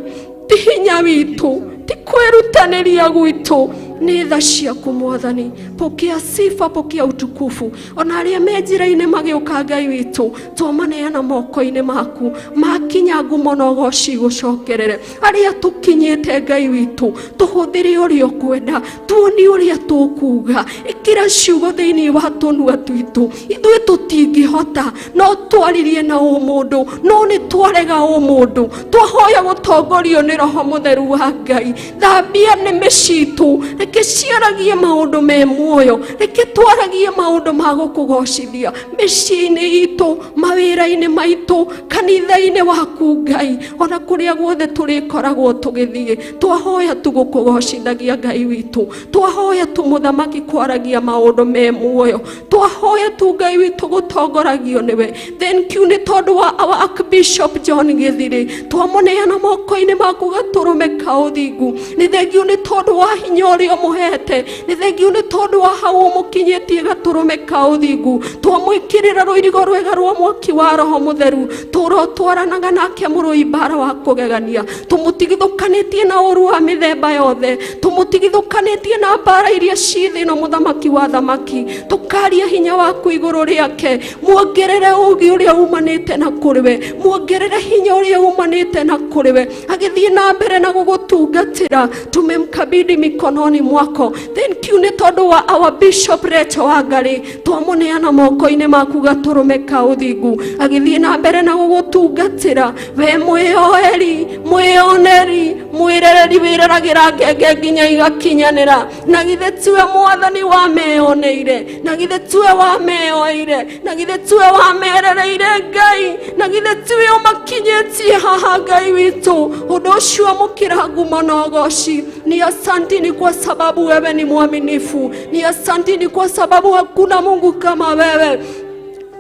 Ti hinya witũ, ti kwĩrutanĩria gwitũ, nĩ tha ciaku Mwathani. Pokea sifa, pokea utukufu. Ona arĩa me njĩra-inĩ magĩũka Ngai witũ, twamaneana moko-inĩ maku. Makinya ngumo na ũgoci gũcokerere. Arĩa tũkinyĩte Ngai witũ, tũhũthĩre ũrĩa ũkwenda, tuonie ũrĩa tũkuga. Ĩkĩra ciugo thĩinĩ wa tũnua twitũ. Ithuĩ tũtingĩhota, no twaririe na ũmũndũ, no nĩ twarega ũmũndũ. Twahoya gũtongorio nĩ Roho Mũtheru wa Ngai. Thambia nĩmĩ citũ, reke ciaragie maũndũ me muoyo, reke twaragie maũndũ ma gũkũgocithia mĩciĩ-inĩ itũ, mawĩra-inĩ maitũ, kanitha-inĩ waku Ngai, ona kũrĩa guothe tũrĩkoragwo tũgĩthiĩ. Twahoya tu gũkũgocithagia Ngai witũ. Twahoya tu mũthamaki kwaragia maũndũ me muoyo. Twahoya tu Ngai witũ gũtongoragio nĩwe. Thank you nĩ tondũ wa our Archbishop John Gĩthirĩ. Twamũneana moko-inĩ maku gatũrũme ka ũthingu. Nĩ thengiũ nĩ tondũ wa hinya ũrĩa ũmũhete. Nĩ thengiũ nĩ tondũ wa hau ũmũkinyĩtie gatũrũme ka ũthingu. Twamwĩkĩrĩra rũirigo rwega rwa mwaki wa Roho Mũtheru. Tũrotwaranaga nake mũrũi mbara wa kũgegania. Tũmũtigithũkanĩtie na ũru wa mĩthemba yothe. Tũmũtigithũkanĩtie na mbara iria ciĩ thĩ ĩno mũthamaki wa thamaki. Tũkaria hinya waku igũrũ rĩake. Muongerere ũũgĩ ũrĩa umanĩte na kũrĩ we. Muongerere hinya ũrĩa umanĩte na kũrĩ we. Agĩthiĩ na mbere na gũgũtungatĩra. Tumemkabidhi mikononi mwako. Thank you nĩ tondũ wa our Bishop Rachel Wangari. Twamũneana moko-inĩ maku gatũrũme ka ũthingu. Agĩthiĩ na mbere na gũgũtungatĩra. We mwĩyoeri, mwĩyoneri, mwĩrereri wĩreragĩra ngenge nginya igakinyanĩra. Na githĩ tiwe Mwathani wameyoneire, na githĩ tiwe wameyoeire, na githĩ tiwe wamerereire Ngai, na githĩ tiwe ũmakinyĩtie haha Ngai witũ. Ũndũ ũcio amũkĩra ngumo na ũgoci. Ni asantini kwa sababu wewe ni mwaminifu. Ni asantini kwa sababu hakuna Mungu kama wewe.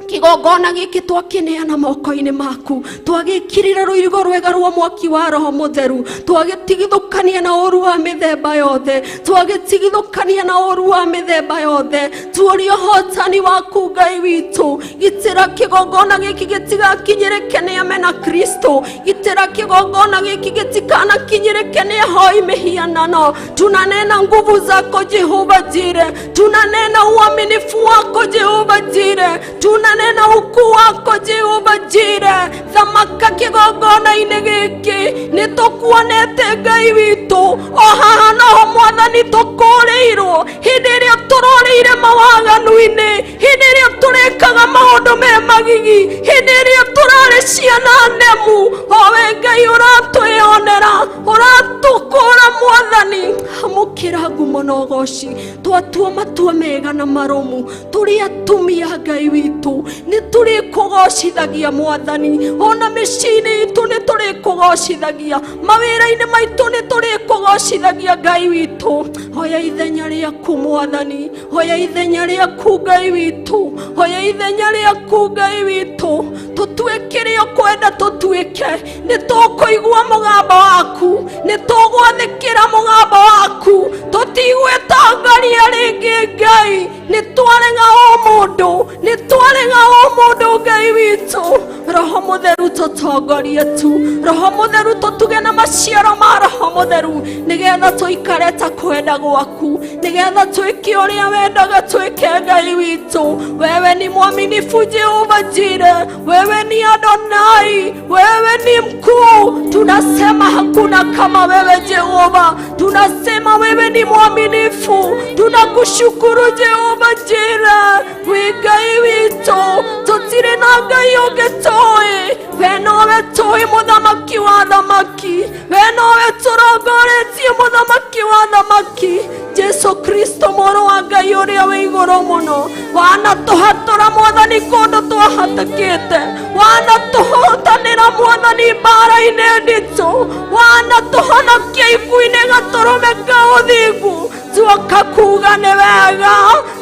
Kigongona gĩkĩ twakĩneana moko-inĩ maku, twagĩkĩrĩra rũirigo rwega rwa mwaki wa Roho Mũtheru, twagĩtigithũkania na ũru wa mĩthemba yothe, twagĩtigithũkania na ũru wa mĩthemba yothe. Tuorie ũhotani waku Ngai witũ. Gitĩra kĩgongona gĩkĩ gĩtigakinyĩrĩke nĩ amena Kristo. Gitĩra kĩgongona gĩkĩ gĩtikanakinyĩrĩke nĩ ahoi mĩhianano. Tunanena nguvu zako Jehova Jire, tunanena uaminifu wako Jehova Jire, tunanena ukuu wako Jehova Jire. Thamaka kĩgongona-inĩ gĩkĩ nĩ tũkuonete Ngai witũ. O haha noho Mwathani tũkũrĩirwo hĩndĩ ĩrĩa tũrorĩire mawaganu-inĩ, hĩndĩ ĩrĩa tũrekaga maũndũ me magigi, hĩndĩ ĩrĩa tũrarĩ ciana nemu. O we Ngai ũratwĩonera, ũratũkũra Mwathani. Amũkĩra ngumo na ũgoci. Twatua matua mega na marũmu. Tũrĩ atumia Ngai witũ, nĩ tũrĩkũgocithagia Mwathani. Ona mĩciĩ-inĩ itũ nĩ tũrĩkũgocithagia, mawĩra-inĩ maitũ nĩ tũrĩkũgocithagia Ngai witũ. Hoya ithenya rĩaku Mwathani, hoya ithenya rĩaku Ngai witũ, hoya ithenya rĩaku Ngai witũ. Tũtue kĩrĩa ũkwenda tũtuĩke. Nĩ tũkũigua mũgambo waku, nĩ tũgwathĩkĩra mũgambo waku. Tũtigwĩtongoria rĩngĩ Ngai. Nĩ twarega ũmũndũ, nĩ twarega ũmũndũ Ngai witũ. Roho Mũtheru tũtongorie tu. Roho Mũtheru tũtuge na maciaro ma Roho Mũtheru, nĩgetha tũikare ta kwenda gwaku, nĩgetha twĩke ũrĩa wendaga twĩke Ngai witũ. Wewe ni mwaminifu Jehova Jire, wewe ni Adonai, wewe ni mkuu. Tunasema hakuna kama wewe Jehova, tunasema wewe ni mwaminifu. Tunakushukuru Jehova Jire, wĩ Ngai witũ, tũtirĩ na Ngai ũngĩ tũĩ. We nowe tũĩ mũthamaki wa thamaki, we nowe tũrongoretie. Mũciĩ mũthamaki wa thamaki Jesu Kristo mũrũ wa Ngai ũrĩa wĩ igũrũ mũno wanatũhatũra mwathani kũndũ twahatĩkĩte wanatũhotanĩra mwathani mbara-inĩ nditũ wanatũhonokia ikuũ-inĩ gatũrũme ka ũthingu tuoka kuga nĩ wega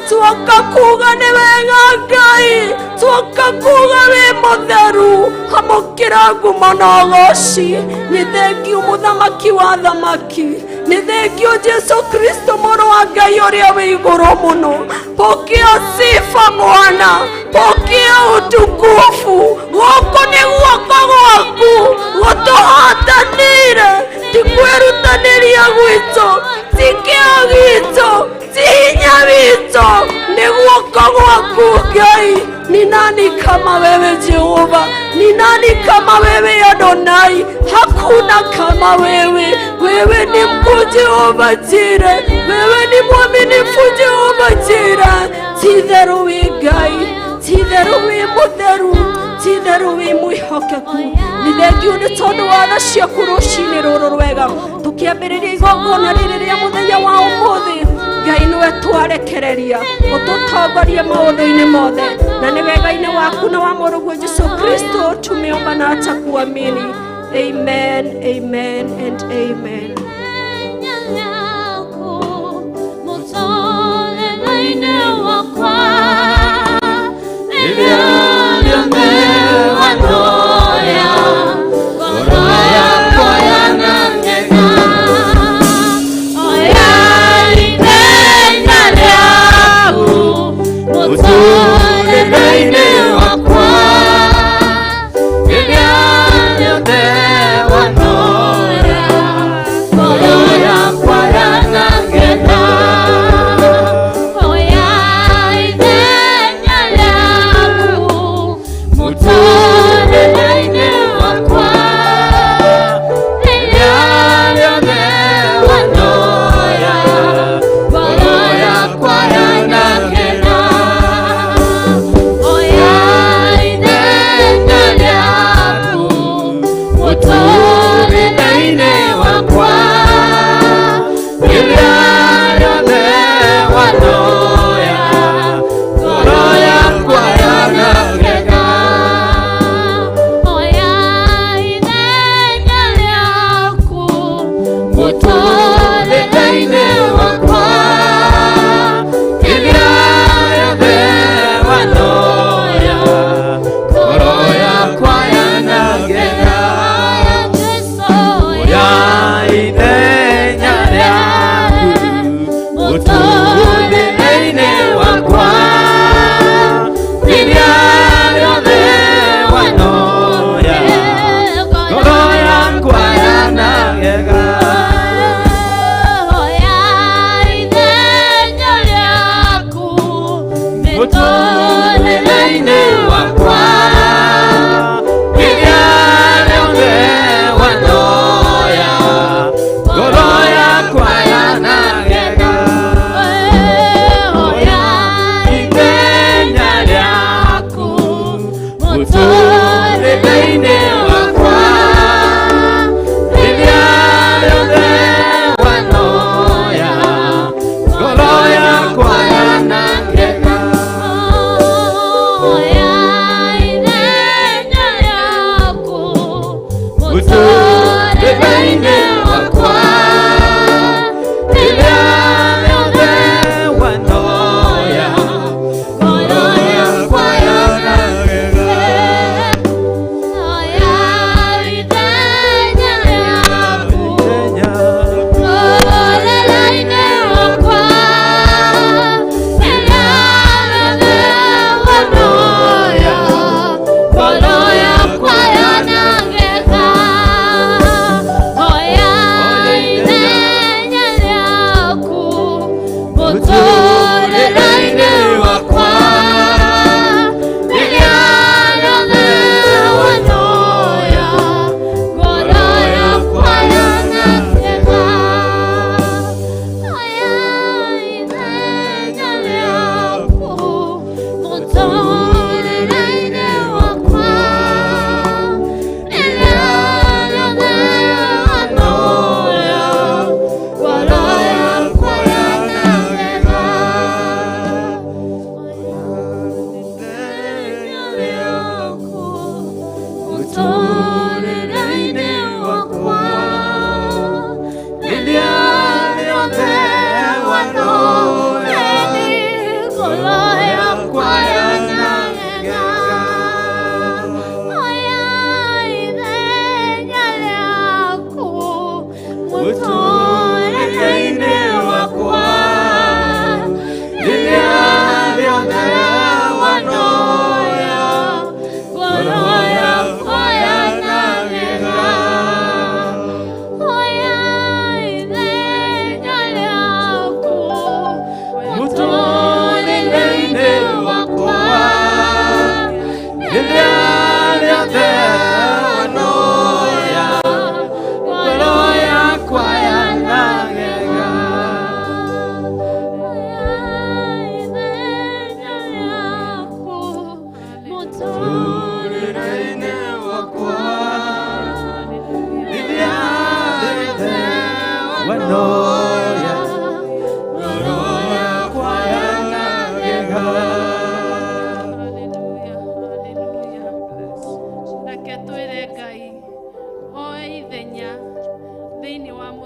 tuoka kuga nĩ wega Ngai tuoka kuga wĩ mũtheru amũkĩra ngumo na ũgoci nĩ thengiũ mũthamaki wa thamaki nĩ thengiũ Jesu Kristo mũrũ wa Ngai ũrĩa wĩ igũrũ mũno pokea sifa mwana pokea utukufu gũkũ nĩ guoko gwaku gũtũhotanĩire ti kwĩrutanĩria gwitũ ti kĩo gitũ ti hinya witũ nĩ guoko gwaku Ngai. Ni nani kama wewe Jehova? Ni nani kama wewe Adonai? Hakuna kama wewe. Wewe ni mkuu Jehova Jire, wewe ni mwaminifu Jehova Jire. Ti theru wĩ Ngai, ti theru wĩ mũtheru, ti theru wĩ mwĩhokeku. Nĩ thengiũ nĩ tondũ wa tha ciaku rũcinĩ rũrũ rwega tũkĩambĩrĩria igongona rĩrĩ rĩa mũthenya wa ũmũthĩ. Ngai nĩwe twarekereria ũtũtongorie maũndũ-inĩ mothe na nĩ wega-inĩ waku na wa mũrũguo Jesu Kristo tumeomba na hata kuamini. Amen, amen and amen. Oh, yeah.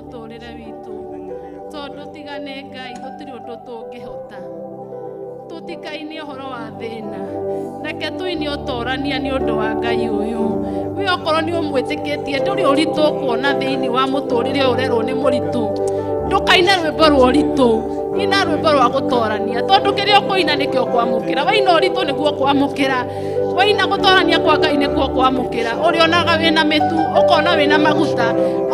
Mũtũrĩre witũ tondũ tiga nĩ Ngai gũtirĩ ũndũ tũngĩhota. Tũtikaine ũhoro wa thĩna, reke tũine ũtorania nĩ ũndũ wa Ngai ũyũ. We okorwo nĩ ũmwĩtĩkĩtie ndũrĩ ũritũ ũkuona thĩinĩ wa mũtũrĩre ũyũ ũrerwo nĩ mũritũ, ndũkaine rwĩmbo rwa ũritũ, ina rwĩmbo rwa gũtorania tondũ kĩrĩa ũkũina nĩkĩo ũkwamũkĩra. Waina ũritũ nĩguo ũkwamũkĩra, waina gũtorania kwa Ngai nĩkuo ũkwamũkĩra. Ũrĩonaga wĩna mĩtu, ũkona wĩna maguta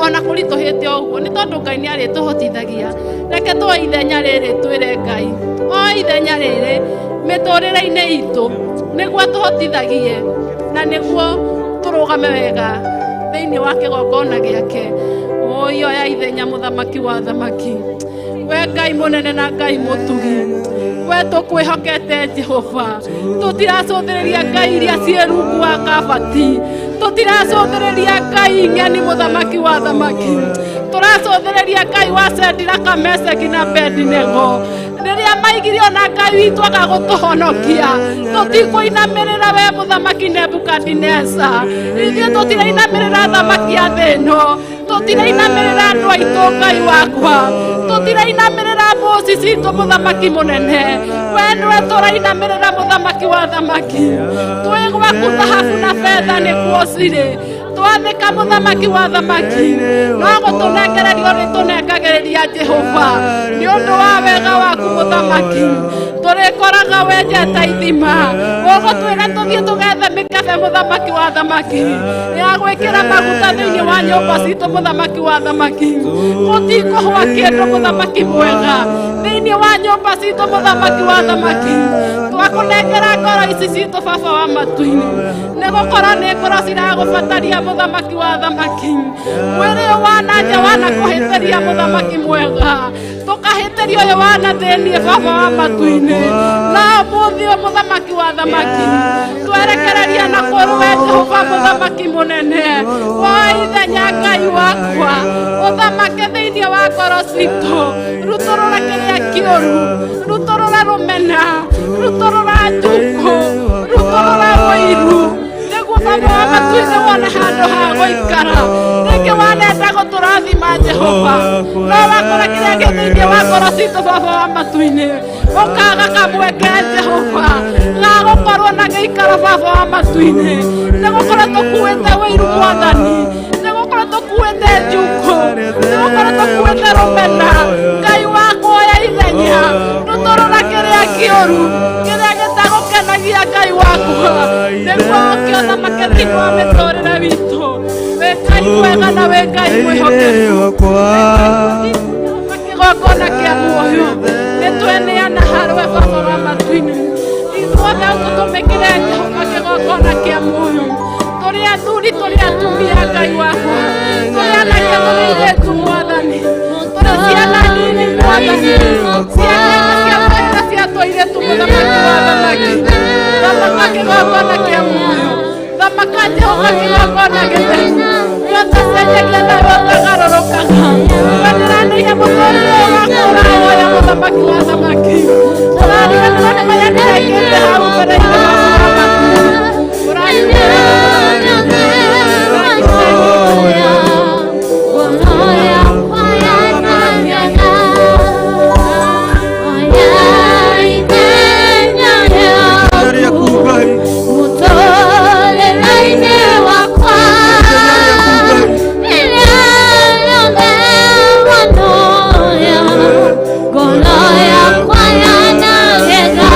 ona kũritũhĩte ũguo nĩ tondũ Ngai nĩ arĩtũhotithagia. Reke tuoe ithenya rĩrĩ twĩre Ngai, oe ithenya rĩrĩ mĩtũrĩre-inĩ itũ nĩguo tũhotithagie na nĩguo tũrũgame wega thĩinĩ wa kĩgongona gĩake. Oi, oya ithenya mũthamaki wa thamaki, we Ngai mũnene na Ngai mũtugi, we tũkwĩhokete Jehova. Tũtiracũthĩrĩria Ngai iria ciĩ rungu wa kabati, tũtiracũthĩrĩria Ngai ng'eni mũthamaki wa thamaki, tũracũthĩrĩria Ngai wa Shadraka, Meshaki na Abednego rĩrĩa maigire ona Ngai witũ agagũtũhonokia. Tũtikũinamĩrĩra we mũthamaki Nebukadineza, ithuĩ tũtirainamĩrĩra thamaki a thĩ ĩno, tũtirainamĩrĩra andũ aitũ Ngai wakwa, tũtirainamĩrĩra mboci citũ mũthamaki mũnene, we nĩwe tũrainamĩrĩra mũthamaki wa thamaki. Twĩ gwaku thahabu na betha nĩkuo cirĩ, twathĩka mũthamaki wa thamaki no gũtũnengereria ũrĩtũnengagĩrĩria Jehova nĩ ũndũ wa wega waku mũthamaki. Tũrĩkoraga wenjete ithima, ũgũtwĩra tũthiĩ tũgethe mĩkebe mũthamaki wa thamaki ya gwĩkĩra maguta thĩinĩ wa nyũmba citũ mũthamaki wa thamaki. Gũtikũhwa kĩndũ mũthamaki mwega thĩinĩ wa nyũmba citũ mũthamaki wa thamaki. Twakũnengera ngoro ici citũ baba wa matu-inĩ, nĩgũkorwo nĩ ngoro ciragũbataria mũthamaki wa thamaki. Mwĩrĩ ũyũ wa na nja wanakũhĩtĩria mũthamaki mwega, tũkahĩtĩria ũyũ wa na thĩinĩ baba wa matu-inĩ, na ũmũthĩ ũyũ mũthamaki wa thamaki twerekereria na kũrĩ we Jehova mũthamaki mũnene. Woe ithenya Ngai wakwa, ũthamake thĩinĩ wa ngoro citũ, rutũrũra kĩrĩa kĩũru, rutũrũra rũmena, rutũrũra njukũ, rutũrũra ũiru, nĩguo baba wa matu-inĩ wone handũ ha gũikara. Rĩngĩ wanenda gũtũrathima Jehova, no wakora kĩrĩa kĩ thĩinĩ wa ngoro citũ baba wa matu-inĩ ũkaga kamweke Jehova ga gũkorwo na gĩikaro baba wa matu-inĩ, nĩgũkorwo tũkuĩte ũiru Mwathani, nĩgũkorwo tũkuĩte njukũ, nĩgũkorwo tũkuĩte rũmena. Ngai wakwa oya ithenya, rutũrũra kĩrĩa kĩũru, kĩrĩa gĩtagũkenagia Ngai wakwa, nĩguo ũke ũthamake thĩinĩ wa mĩtũrĩre witũ. Wĩ Ngai mwega na wĩ Ngai mwĩhokeku, kĩgongona kĩa muoyo nĩtweneana harĩwe baba wa matu-inĩ. Ithuothe ũtũtũmĩkĩre Jehova kĩgongona kĩa muoyo, tũrĩ athuri tũrĩ atumia Ngai wakwa, tũrĩ anake tũrĩ airĩtu Mwathani, tũrĩ ciana nini Mwathani, ciana cia twana cia tũirĩtu mũthamaki wa thamaki. Thamaka kĩgongona kĩa muoyo, thamaka Jehova kĩgongona gĩtheru, ũtacenjagia na ũtagarũrũkaga. We ndĩranĩire mũtũrĩre ũyũ wakwa ũrawoya mũthamaki wa thamaki, ũrariganĩrwo nĩ marĩa ndĩrekĩte hau mbere-inĩ waku wa matu-inĩ. Golo ya kwa ya na gega.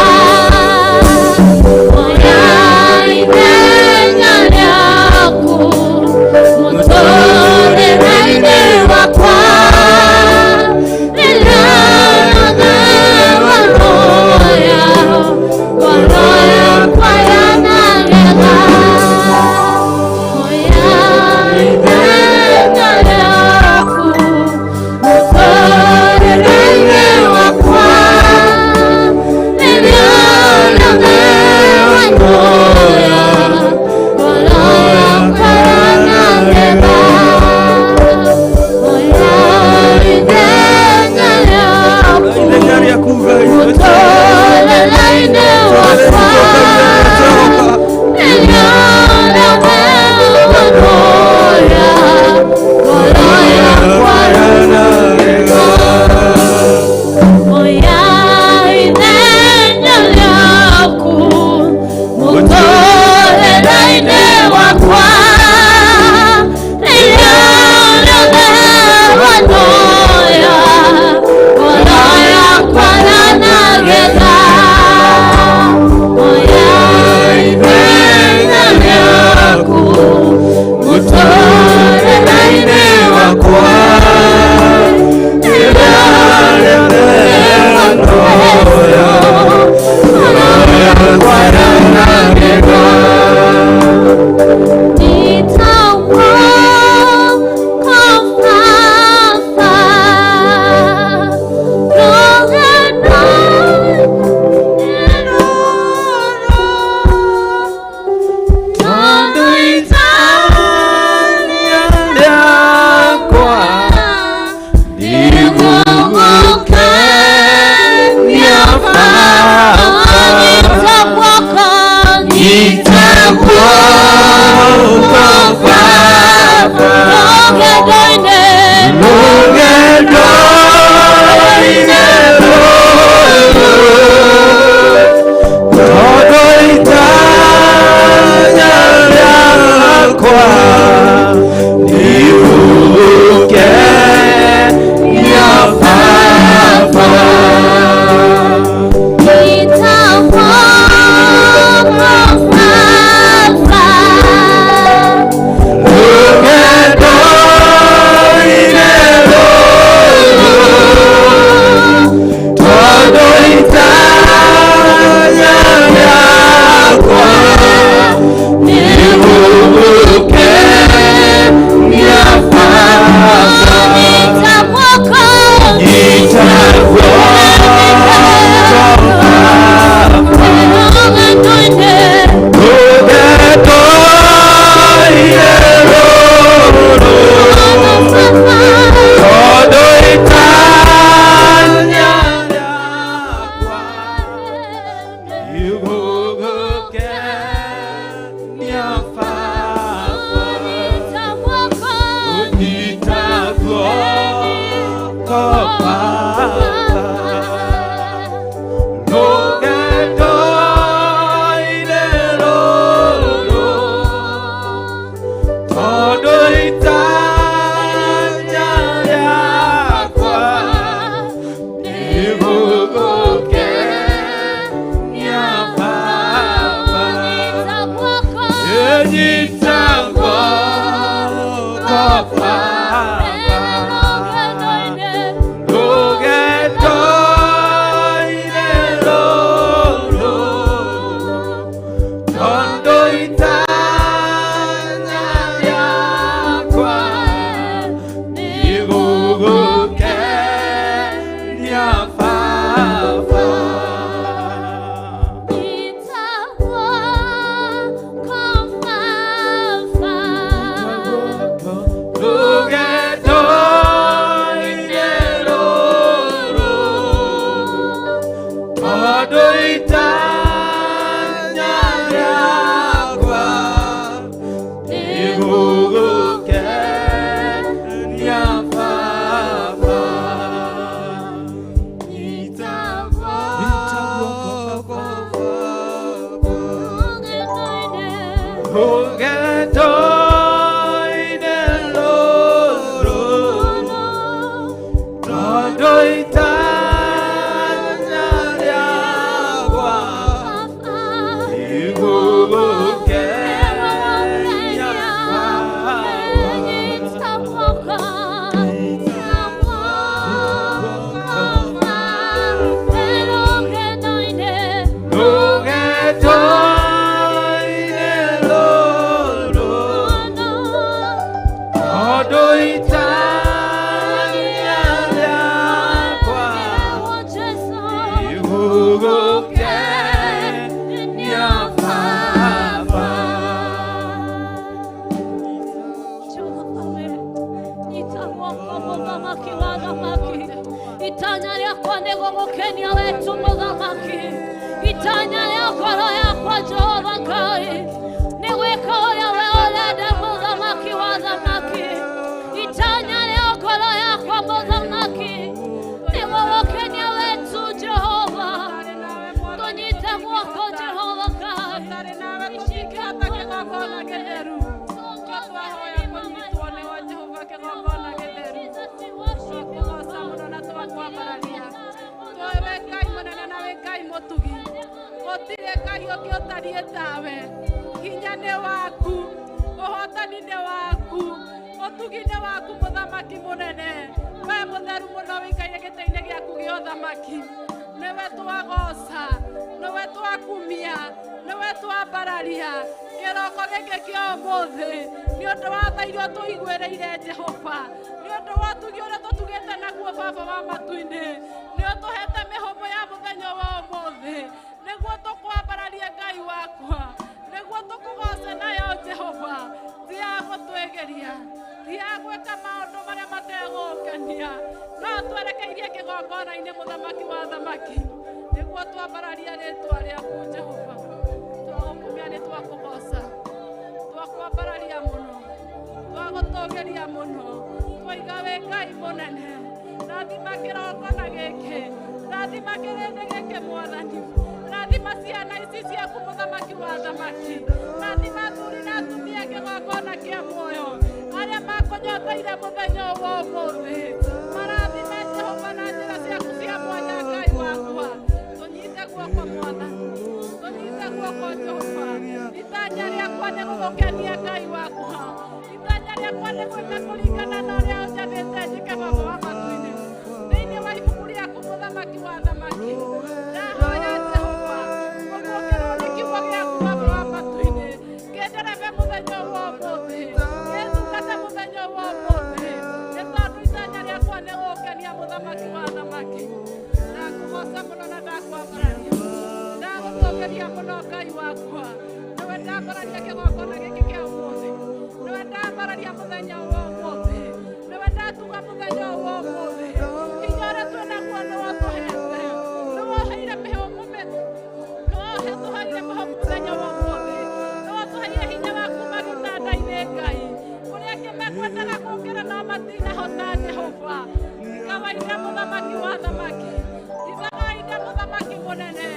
Rũgendo-inĩ rũrũ, tondũ itanya rĩakwa nĩ gũgũkenia Baba. Rũgendo-inĩ rũrũ, tondũ itanya rĩakwa nĩ gũgũkenia Baba. Rũgendo-inĩ rũrũ, tondũ itanya rĩakwa nĩ gũgũkenia Baba. Rũgendo-inĩ rũrũ, tondũ itanya rĩakwa nĩ gũgũkenia Baba. Itanya rĩakwa nĩ gũgũkenia wetu mũthamaki, itanya rĩa ngoro yakwa Jehova Ngai nĩ gwĩka ũrĩa we ũrenda mũthamaki wa thamaki, itanya rĩa ngoro yakwa mũthamaki nĩ gũgũkenia wetu Jehova, tũnyite guoko Jehova Ngai. Tũtarĩ nawe tũtingĩhota kĩgongona gĩtheru. Nĩkĩo twahoya kũnyitwo nĩwe Jehova kĩgongona gĩtheru. Twakũgoca mũno na twakwambararia. Tũĩ wĩ Ngai mũnene na wĩ Ngai mũtugi. Gũtirĩ Ngai ũngĩ ũtariĩ tawe. Hinya nĩ waku, ũhotani nĩ waku, ũtugi nĩ waku mũthamaki mũnene. We mũtheru mũno wĩikaire gĩtĩ-inĩ gĩaku gĩa ũthamaki. Nĩwe twagoca, nĩwe twakumia, nĩwe twambararia kĩroko gĩkĩ kĩa ũmũthĩ nĩ ũndũ wa tha iria ũtũiguĩrĩire Jehova, nĩ ũndũ wa ũtugi ũrĩa tũtugĩte naguo Baba wa matu-inĩ, nĩ ũtũhete mĩhũmũ ya mũthenya wa ũmũthĩ nĩguo tũkwambararie Ngai wakwa, nĩguo tũkũgoce nayo Jehova. Ti ya gũtwĩgĩria, ti ya gwĩka maũndũ marĩa mategũkenia, no twerekeirie kĩgongona-inĩ mũthamaki wa thamaki nĩguo twambararia rĩtwa rĩaku Jehova. Twagũkumia nĩ twakũgoca, twakwambararia mũno, twagũtũgĩria mũno, twaiga wĩ Ngai mũnene. Rathima kĩroko na gĩkĩ, rathima kĩrĩndĩ gĩkĩ Mwathani, rathima ciana ici ciaku mũthamaki wa thamaki, rathima athuri na atumia kĩgongona kĩa muoyo arĩa makũnyoteire mũthenya wa ũmũthĩ. Marathime Jehova na njĩra ciaku cia mwanya Ngai wakwa. Tũnyite guoko Mwathani, tũnyite guoko Jehova. Itanya rĩakwa nĩ gũgũkenia Ngai wakwa, itanya rĩakwa nĩ gwĩka kũringana na ũrĩa ũnjathĩte njĩke Baba wa matu-inĩ. Thĩinĩ wa ibuku rĩaku mũthamaki wa thamaki, ndahoya Jehova gũkũkĩrwo nĩ kiugo gĩaku Baba wa matu-inĩ, kĩnderebe mũthenya wa ũmũthĩ, gĩtungate mũthenya wa ũmũthĩ, nĩ tondũ itanya rĩakwa nĩ gũgũkenia mũthamaki wa thamaki. Ndakũgoca mũno na ndakwambararia, ndagũtũgĩria mũno Ngai wakwa. Nĩwe ndambararia kĩgongona gĩkĩ kĩa ũmũthĩ, nĩwe ndambararia mũthenya wa ũmũthĩ, nĩwe ndatuga mũthenya wa ũmũthĩ. Hinya ũrĩa twĩnaguo nĩwe ũtũhete, nĩwe ũheire mĩhũmũ nĩwe ũtũheire mĩhũmũ mũthenya wa ũmũthĩ, nĩwe ũtũheire hinya wa kuma gĩtanda-inĩ Ngai. Kũrĩa angĩ mekwendaga gũũkĩra no matinahota Jehova. Ti kawaida mũthamaki wa thamaki, ti kawaida mũthamaki mũnene.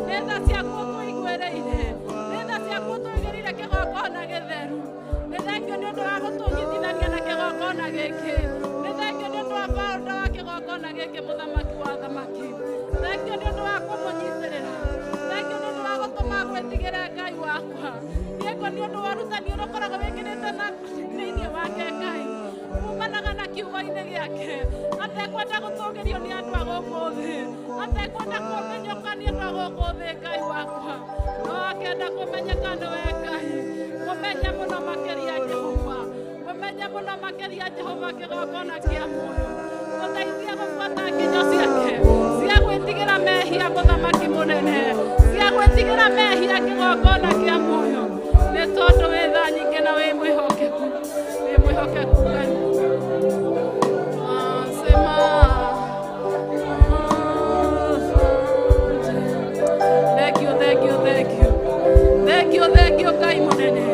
Nĩ tha ciaku ũtũiguĩrĩire, nĩ tha ciaku ũtũigĩrĩire kĩgongona gĩtheru. Nĩ thengio nĩ ũndũ wa gũtũnyitithania na kĩgongona gĩkĩ, nĩ thengio nĩ ũndũ wa founder wa kĩgongona gĩkĩ mũthamaki wa thamaki, thengio nĩ ũndũ wa kũmũnyitĩrĩra, thengio nĩ ũndũ wa gũtũma gwĩtigĩra Ngai wakwa, thengio nĩ ũndũ wa ũrutani ũrĩa ũkoragwo wĩkĩrĩte na thĩinĩ wake Ngai. Kuma Kiugo-inĩ gĩake, atekwenda gũtũgĩrio nĩ andũ a gũkũ thĩ, atekwenda kũmenyeka nĩ andũ a gũkũ thĩ, Ngai wakwa, no akenda kũmenyeka nĩwe Ngai, mũmenye mũno makĩria Jehova, mũmenye mũno makĩria Jehova kĩgongona kĩa muoyo, tũteithie gũbuata nginyo ciake cia gwĩtigĩra mehia mũthamaki mũnene, cia gwĩtigĩra mehia kĩgongona kĩa muoyo, nĩ tondũ wĩ tha nyingĩ na wĩ mwĩhokeku, wĩ mwĩhokeku Ngai. Twasema thank you, thank you, thank you, thank you, thank you Ngai mũnene,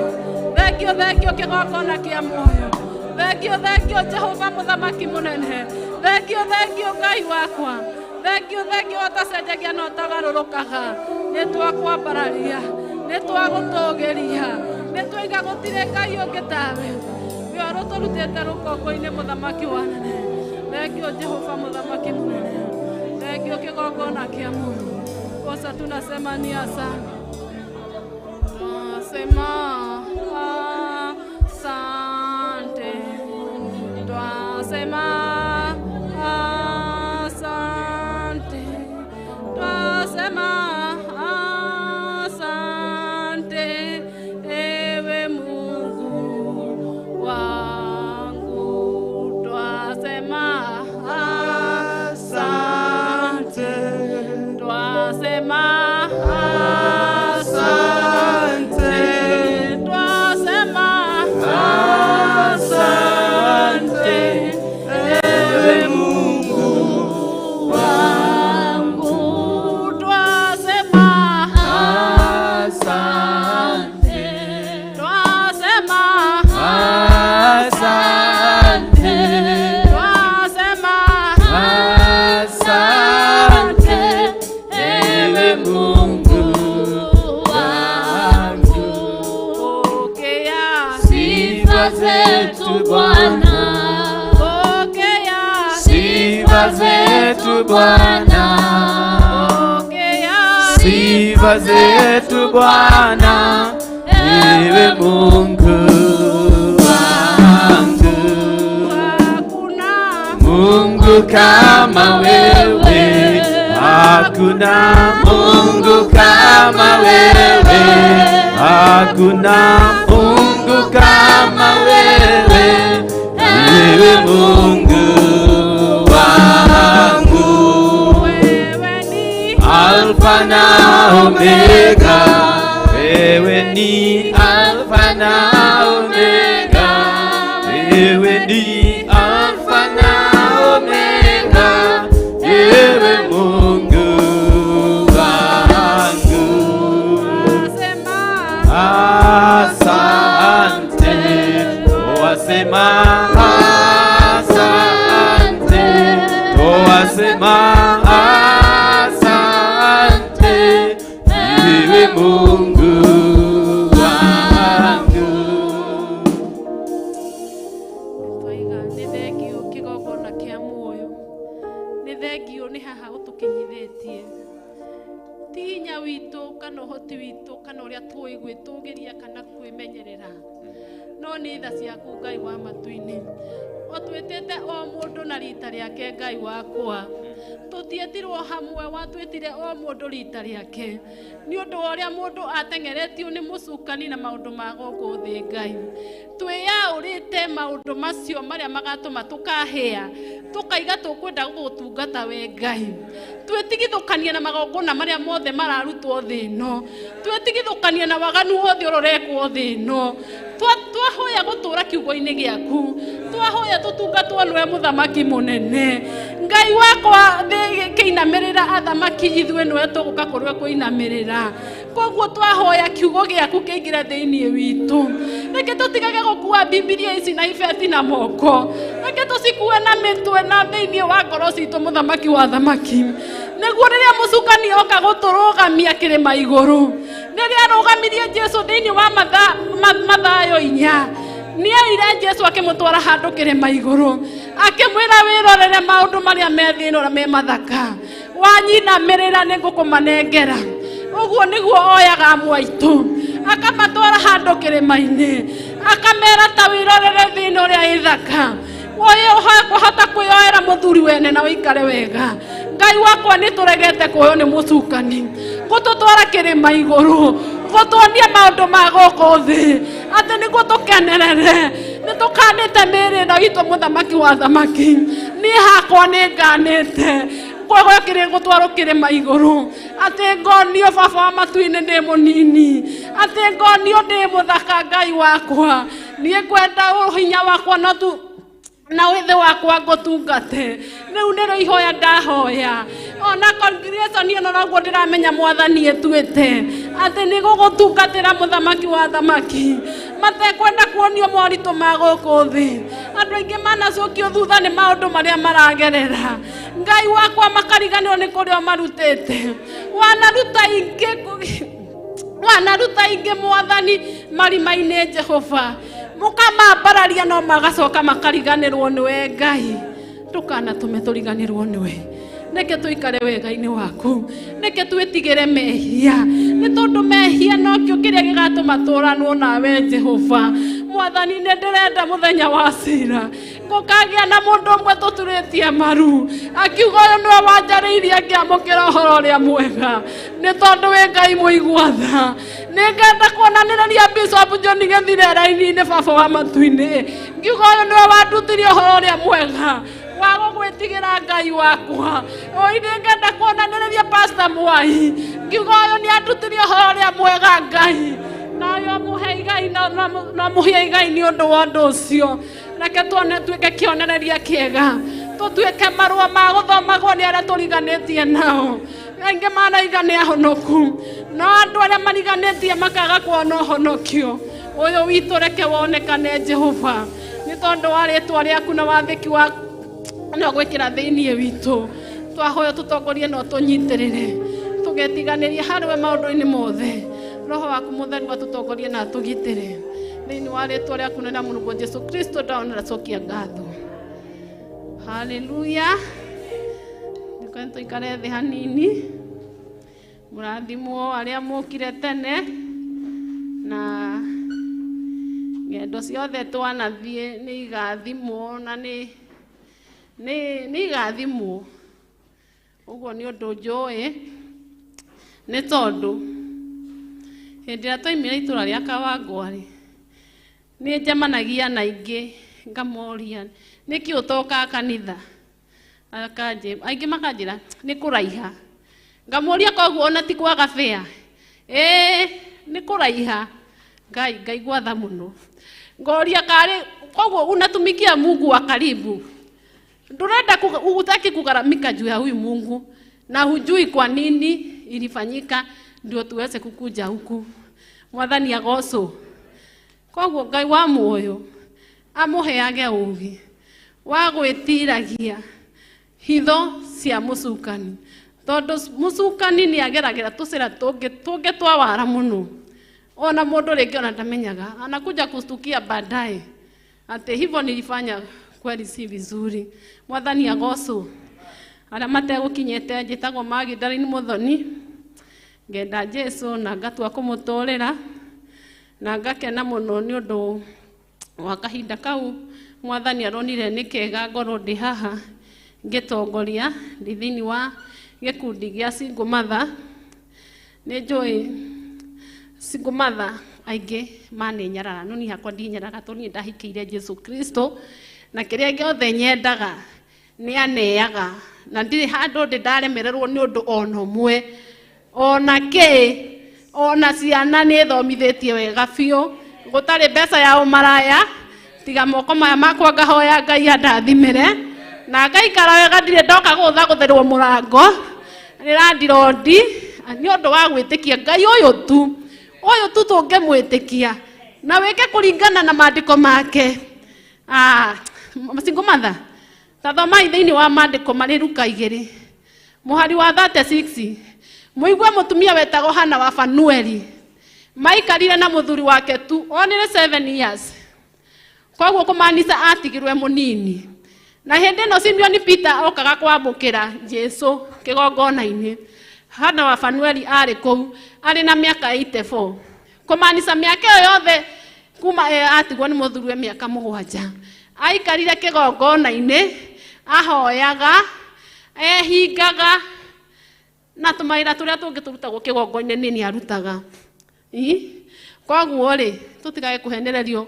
thank you, thank you kĩgongona kĩa muoyo, thank you, thank you Jehova mũthamaki mũnene, thank you, thank you Ngai wakwa, thank you, thank you ũtacenjagia na ũtagarũrũkaga, nĩ twakwambararia, nĩ twagũtũgĩria, nĩ twaiga gũtirĩ Ngai ũngĩ tawe, we ũrũtũrutĩte rũgongo-inĩ mũthamaki wa nene. Thank you Jehova mũthamaki mũnene, thank you kĩgongona kĩa muoyo. Kosa tunasema ni asante, twasema asante, twasema asante, twasema asante, ewe Mungu wangu, twasema asante, twasema asante, twasema asante, ewe Mungu wangu, twasema Asante, twasema asante, twasema asante, ewe Mungu wangu. Pokea Sifa zetu Bwana, pokea Sifa zetu Bwana, pokea sifa zetu Bwana, ewe Mungu wangu. Hakuna Mungu kama wewe, hakuna Mungu kama wewe, hakuna Mungu kama wewe, ewe Mungu wangu. wewe ni Alfa na Omega, wewe ni Alfa na Omega, wewe ni Alfa na Omega, ewe Mungu wangu. sema Asante, wasema asante, wasema asante, ewe Mungu wangu. Twaiga nĩ thengio kĩgongona kĩa muoyo, nĩ thengio nĩ haha ũtũkinyithĩtie, ti hinya witũ kana ũhoti witũ kana ũrĩa tũĩ gwĩtũgĩria kana kwĩmenyerera, no nĩ tha ciaku Ngai wa matu-inĩ. Ũtwĩtĩte o mũndũ na rita rĩake Ngai wakwa, tũtietirwo hamwe, watwĩtire o mũndũ rita rĩake, nĩ ũndũ wa ũrĩa mũndũ ateng'eretio nĩ mũcukani na maũndũ ma gũkũ thĩ Ngai. Twĩyaũrĩte maũndũ macio marĩa magatũma tũkahĩa, tũkaiga tũkwenda gũgũtungata we Ngai. Twĩtigithũkanie na magongona marĩa mothe mararutwo thĩ ĩno, twĩtigithũkanie na waganu wothe ũrĩa ũrekwo thĩ ĩno. Twahoya gũtũra kiugo-inĩ gĩaku, twahoya tũtungatwo nĩwe mũthamaki mũnene. Ngai wakwa thĩ kĩinamĩrĩra athamaki ithuĩ nĩwe tũgũka kũrĩ we kũinamĩrĩra. Koguo twahoya kiugo gĩaku kĩingĩre thĩinĩ witũ. Reke tũtigage gũkua Bibilia ici na ibeti na moko, reke tũcikue na mĩtwe na thĩinĩ wa ngoro citũ mũthamaki wa thamaki, nĩguo rĩrĩa mũcukani oka gũtũrũgamia kĩrĩma igũrũ, rĩrĩa arũgamirie Jesu thĩinĩ wa Mathayo 4, nĩaire Jesu akĩmũtwara handũ kĩrĩma igũrũ, akĩmwĩra wĩrorere maũndũ marĩa me thĩ ĩno me mathaka, wanyinamĩrĩra nĩngũkũmanengera. Ũguo nĩguo oyaga amwe aitũ akamatwara handũ kĩrĩma-inĩ, akamera ta wĩrorere thĩ ĩno ũrĩa ĩthaka, ũyũ Mũthuri wene na ũikare wega. Ngai wakwa, nĩ tũregete kuoywo nĩ mũcukani gũtũtwara kĩrĩma igũrũ, gũtuonia maũndũ ma gũkũ thĩ atĩ nĩguo tũkenerere. Nĩ tũkanĩte mĩĩrĩ ĩno itũ, Mũthamaki wa thamaki. Niĩ hakwa nĩ nganĩte gwekĩrĩ gũtwarwo kĩrĩma igũrũ atĩ ngonio Baba wa matu-inĩ ndĩ mũnini, atĩ ngonio ndĩ mũthaka. Ngai wakwa, niĩ ngwenda ũhinya wakwa no tu na wĩthĩ wakwa ngũtungate. Rĩu nĩrĩo ihoya ndahoya. Ona congregation ĩno noguo ndĩramenya Mwathani ĩtuĩte atĩ nĩ gũgũtungatĩra, Mũthamaki wa thamaki, matekwenda kuonio moritũ ma gũkũ thĩ. Andũ aingĩ manacokio thutha nĩ maũndũ marĩa maragerera, Ngai wakwa, makariganĩrwo nĩ kũrĩa ũmarutĩte. Wanaruta ingĩ, wanaruta ingĩ, Mwathani, marima-inĩ, Jehova, mũkamambararia no magacoka makariganĩrwo nĩwe. Ngai, ndũkanatũme tũriganĩrwo nĩwe. Reke tũikare wega-inĩ waku, reke twĩtigĩre mehia, nĩ tondũ mehia nokĩo kĩrĩa gĩgatũma tũranwo nawe, Jehova. Mwathani, nĩ ndĩrenda mũthenya wa cira gũkagĩa na mũndũ ũmwe tũturĩtie maru akiuga, "Ũyũ nĩwe wanjarĩirie ngĩamũkĩra ũhoro ũrĩa mwega." Nĩ tondũ wĩ Ngai mũigua tha. Nĩ ngenda kuonanĩrĩria Bishop John Gĩthire raini-inĩ, Baba wa matu-inĩ, ngiuga, "Ũyũ nĩwe wandutirie ũhoro ũrĩa mwega wa gũgwĩtigĩra, Ngai wakwa." Oi, nĩ ngenda kuonanĩrĩria Pastor Mwai ngiuga, "Ũyũ nĩ andutirie ũhoro ũrĩa mwega, Ngai." Nayo mũhe igai na mũhe igai nĩ ũndũ wa ũndũ ũcio. Reke tuone tuĩke kĩonereria kĩega, tũtuĩke marũa ma gũthomagwo nĩ arĩa tũriganĩtie nao. Aingĩ maraiga nĩ ahonoku, no andũ arĩa mariganĩtie makaga kuona ũhonokio ũyũ witũ. Reke wonekane, Jehova, nĩ tondũ wa rĩtwa rĩaku na wathĩki wa na gwĩkĩra thĩinĩ witũ. Twahoya tũtongorie na ũtũnyitĩrĩre, tũgetiganĩrie harĩwe maũndũ-inĩ mothe. Roho waku Mũtheru atũtongorie na atũgitĩre thĩinĩ wa rĩtwa rĩaku na rĩa Mũrũguo Jesu Kristo. Ndaonera cokia ngatho. Haleluya. Nĩkwe tũikare thĩ hanini. Mũrathimwo arĩa mũkire tene na ng'endo ciothe twanathiĩ nĩ igathimwo na nĩ igathimwo. Ũguo nĩ ũndũ njũĩ, nĩ tondũ hĩndĩ ĩrĩa twaimire itũra rĩa Kawangware, nĩ njemanagia na aingĩ ngamoria, "Nĩkĩ ũtokaga kanitha?" Aingĩ makanjĩra nĩ kũraiha. Ngamũria, "Koguo ona ti kwaga bĩa?" "Ĩĩ, nĩ kũraiha." Ngai, ngaigua tha mũno. Ngoria, "Karĩ koguo unatumikia Mungu wa karibu, ndurenda hutaki kugharamika juu ya huyu Mungu na hujui kwa nini ilifanyika ndio tuweze kukuja huku?" Mwathani agocwo. Koguo Ngai wa muoyo amũheage ũũgĩ wa gwĩtiragia hitho cia mũcukani, tondũ mũcukani nĩ ageragĩra tũcĩra tũngĩ tũngĩ twa wara mũno, ona mũndũ rĩngĩ ona ndamenyaga, anakuja kustukia baadaye atĩ hivyo nilifanya kweli si vizuri. Mwathani agocwo. Arĩa mategũkinyĩte, njĩtagwo Magdalene Muthoni. Ngenda Jesu na ngatua kũmũtũrĩra na ngakena mũno nĩ ũndũ wa kahinda kau Mwathani aronire nĩ kega ngorwo ndĩ haha ngĩtongoria ndĩ thĩinĩ wa gĩkundi gĩa single mother. Nĩ njũĩ single mother aingĩ manĩnyarara, no niĩ hakwa ndinyarara, tondũ niĩ ndahikĩire Jesu Kristo na kĩrĩa gĩothe nyendaga nĩ aneaga, na ndirĩ handũ ndĩ ndaremererwo nĩ ũndũ ona ũmwe ona kĩ. Ona ciana nĩ thomithĩtie wega biũ, gũtarĩ mbeca ya ũmaraya tiga moko maya makwa. Ngahoya Ngai andathimĩre na ngaikara wega, ndirĩ ndoka gũtha gũtherwo mũrango nĩ landirondi, nĩ ũndũ wa gwĩtĩkia Ngai ũyũ tu. Ũyũ tu tũngĩmwĩtĩkia na wĩke kũringana na maandĩko make. Ah, single mother, tathomai thĩinĩ wa maandĩko marĩ Luka 2 mũhari wa 36, mũigue mũtumia wetagwo Hana wa Fanueli maikarire na mũthuri wake tu onire 7 years. Koguo kũmaanica atigirwe mũnini, na hĩndĩ ĩno Simeoni Peter okaga kwamũkĩra Jesu kĩgongona-inĩ, Hana wa Fanueli arĩ kũu arĩ na mĩaka 84, kũmaanica mĩaka ĩyo yothe kuma atigwo nĩ mũthuriwe, mĩaka 7 aikarire kĩgongona-inĩ. Ahoyaga, ehingaga, na tũmawĩra tũrĩa tũngĩ tũrutagwo kĩgongona-inĩ nĩ arutaga. Koguo rĩ, tũtigage kũhenererio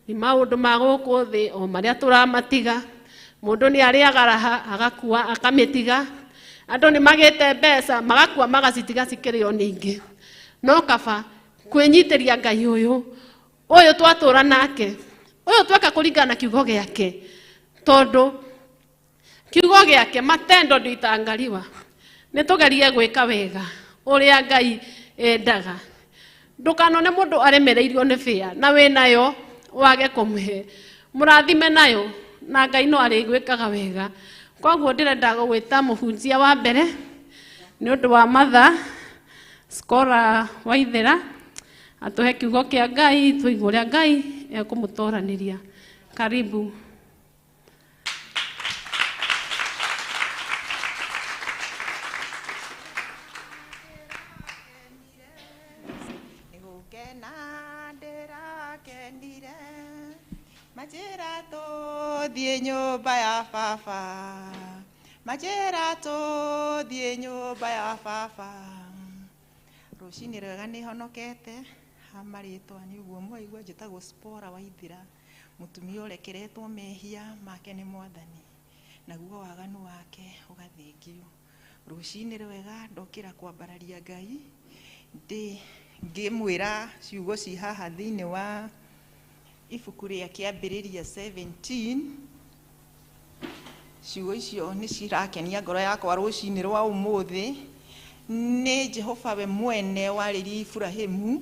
nĩ maũndũ ma gũkũ thĩ o marĩa tũramatiga. Mũndũ nĩ arĩaga raha agakua akamĩtiga. Andũ nĩ magĩte mbeca magakua magacitiga cikĩrĩo nĩ ingĩ. No kaba kwĩnyitĩria Ngai ũyũ, ũyũ twatũra nake, ũyũ tweka kũringana na kiugo gĩake, tondũ kiugo gĩake matendo ndio itaangaliwa. Nĩ tũgerie gwĩka wega ũrĩa Ngai endaga. Ndũkanone mũndũ aremereirio nĩ bĩa na wĩnayo wage kũmũhe, mũrathime nayo na Ngai no arĩgwĩkaga wega. Koguo ndĩrenda gũgwĩta mũhunjia wa mbere nĩ ũndũ wa matha Skora Waithera atũhe kiugo kĩa Ngai tũigue ũrĩa Ngai ekũmũtoranĩria. Karibu. Majira tũthiĩ nyũmba ya baba, majira tũthiĩ nyũmba ya baba. Rũcinĩ rwega nĩ honokete ha marĩtwa nĩ ũguo mwaigua, njĩtagwo Spora Waithira, mũtumia ũrekeretwo mehia make nĩ Mwathani, naguo waganu wake ũgathengio. Rũcinĩ rwega ndokĩra kwambararia Ngai, ndĩ ngĩmwĩra ciugo ci haha thĩinĩ wa ibuku rĩa Kĩambĩrĩria 17. Ciugo icio nĩ cirakenia ngoro yakwa rũcinĩ rwa ũmũthĩ. Nĩ Jehova we mwene warĩrie Iburahĩmu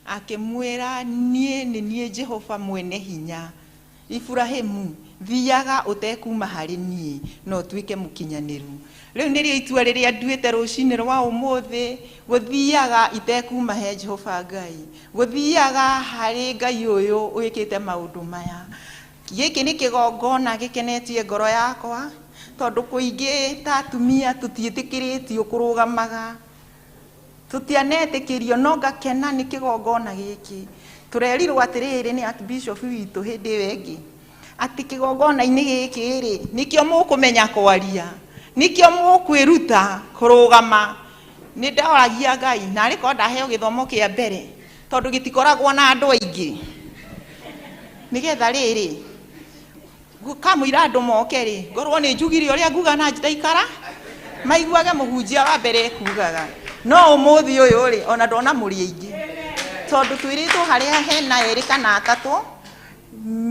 akĩmwĩra, niĩ nĩ niĩ Jehova mwene hinya. Iburahĩmu, thiaga ũtekuma harĩ niĩ no ũtuĩke mũkinyanĩru. Rĩu nĩrĩo itua rĩrĩa nduĩte rũcinĩ rwa ũmũthĩ, gũthiaga itekuma he Jehova Ngai, gũthiaga harĩ Ngai ũyũ wĩkĩte maũndũ maya. Gĩkĩ nĩ kĩgongona gĩkenetie ngoro yakwa, tondũ kũingĩ ta atumia tũtiĩtĩkĩrĩtio kũrũgamaga, tũtianetĩkĩrio, no ngakena nĩ kĩgongona gĩkĩ. Tũrerirwo atĩrĩrĩ nĩ Archbishop witũ hĩndĩ ĩyo ĩngĩ atĩ kĩgongona-inĩ gĩkĩ rĩ, nĩkĩo mũkũmenya kwaria, nĩkĩo mũkwĩruta kũrũgama. Nĩ ndoragia Ngai narĩ korwo ndaheo gĩthomo kĩa mbere, tondũ gĩtikoragwo na andũ aingĩ, nĩgetha rĩrĩ kamũira andũ moke rĩ, ngorwo nĩ njugire ũrĩa nguga na ndaikara maiguage mũhunjia wa mbere ekugaga. No ũmũthĩ ũyũ rĩ, ona ndona mũrĩ aingĩ, tondũ twĩrĩtwo harĩa hena erĩ kana atatũ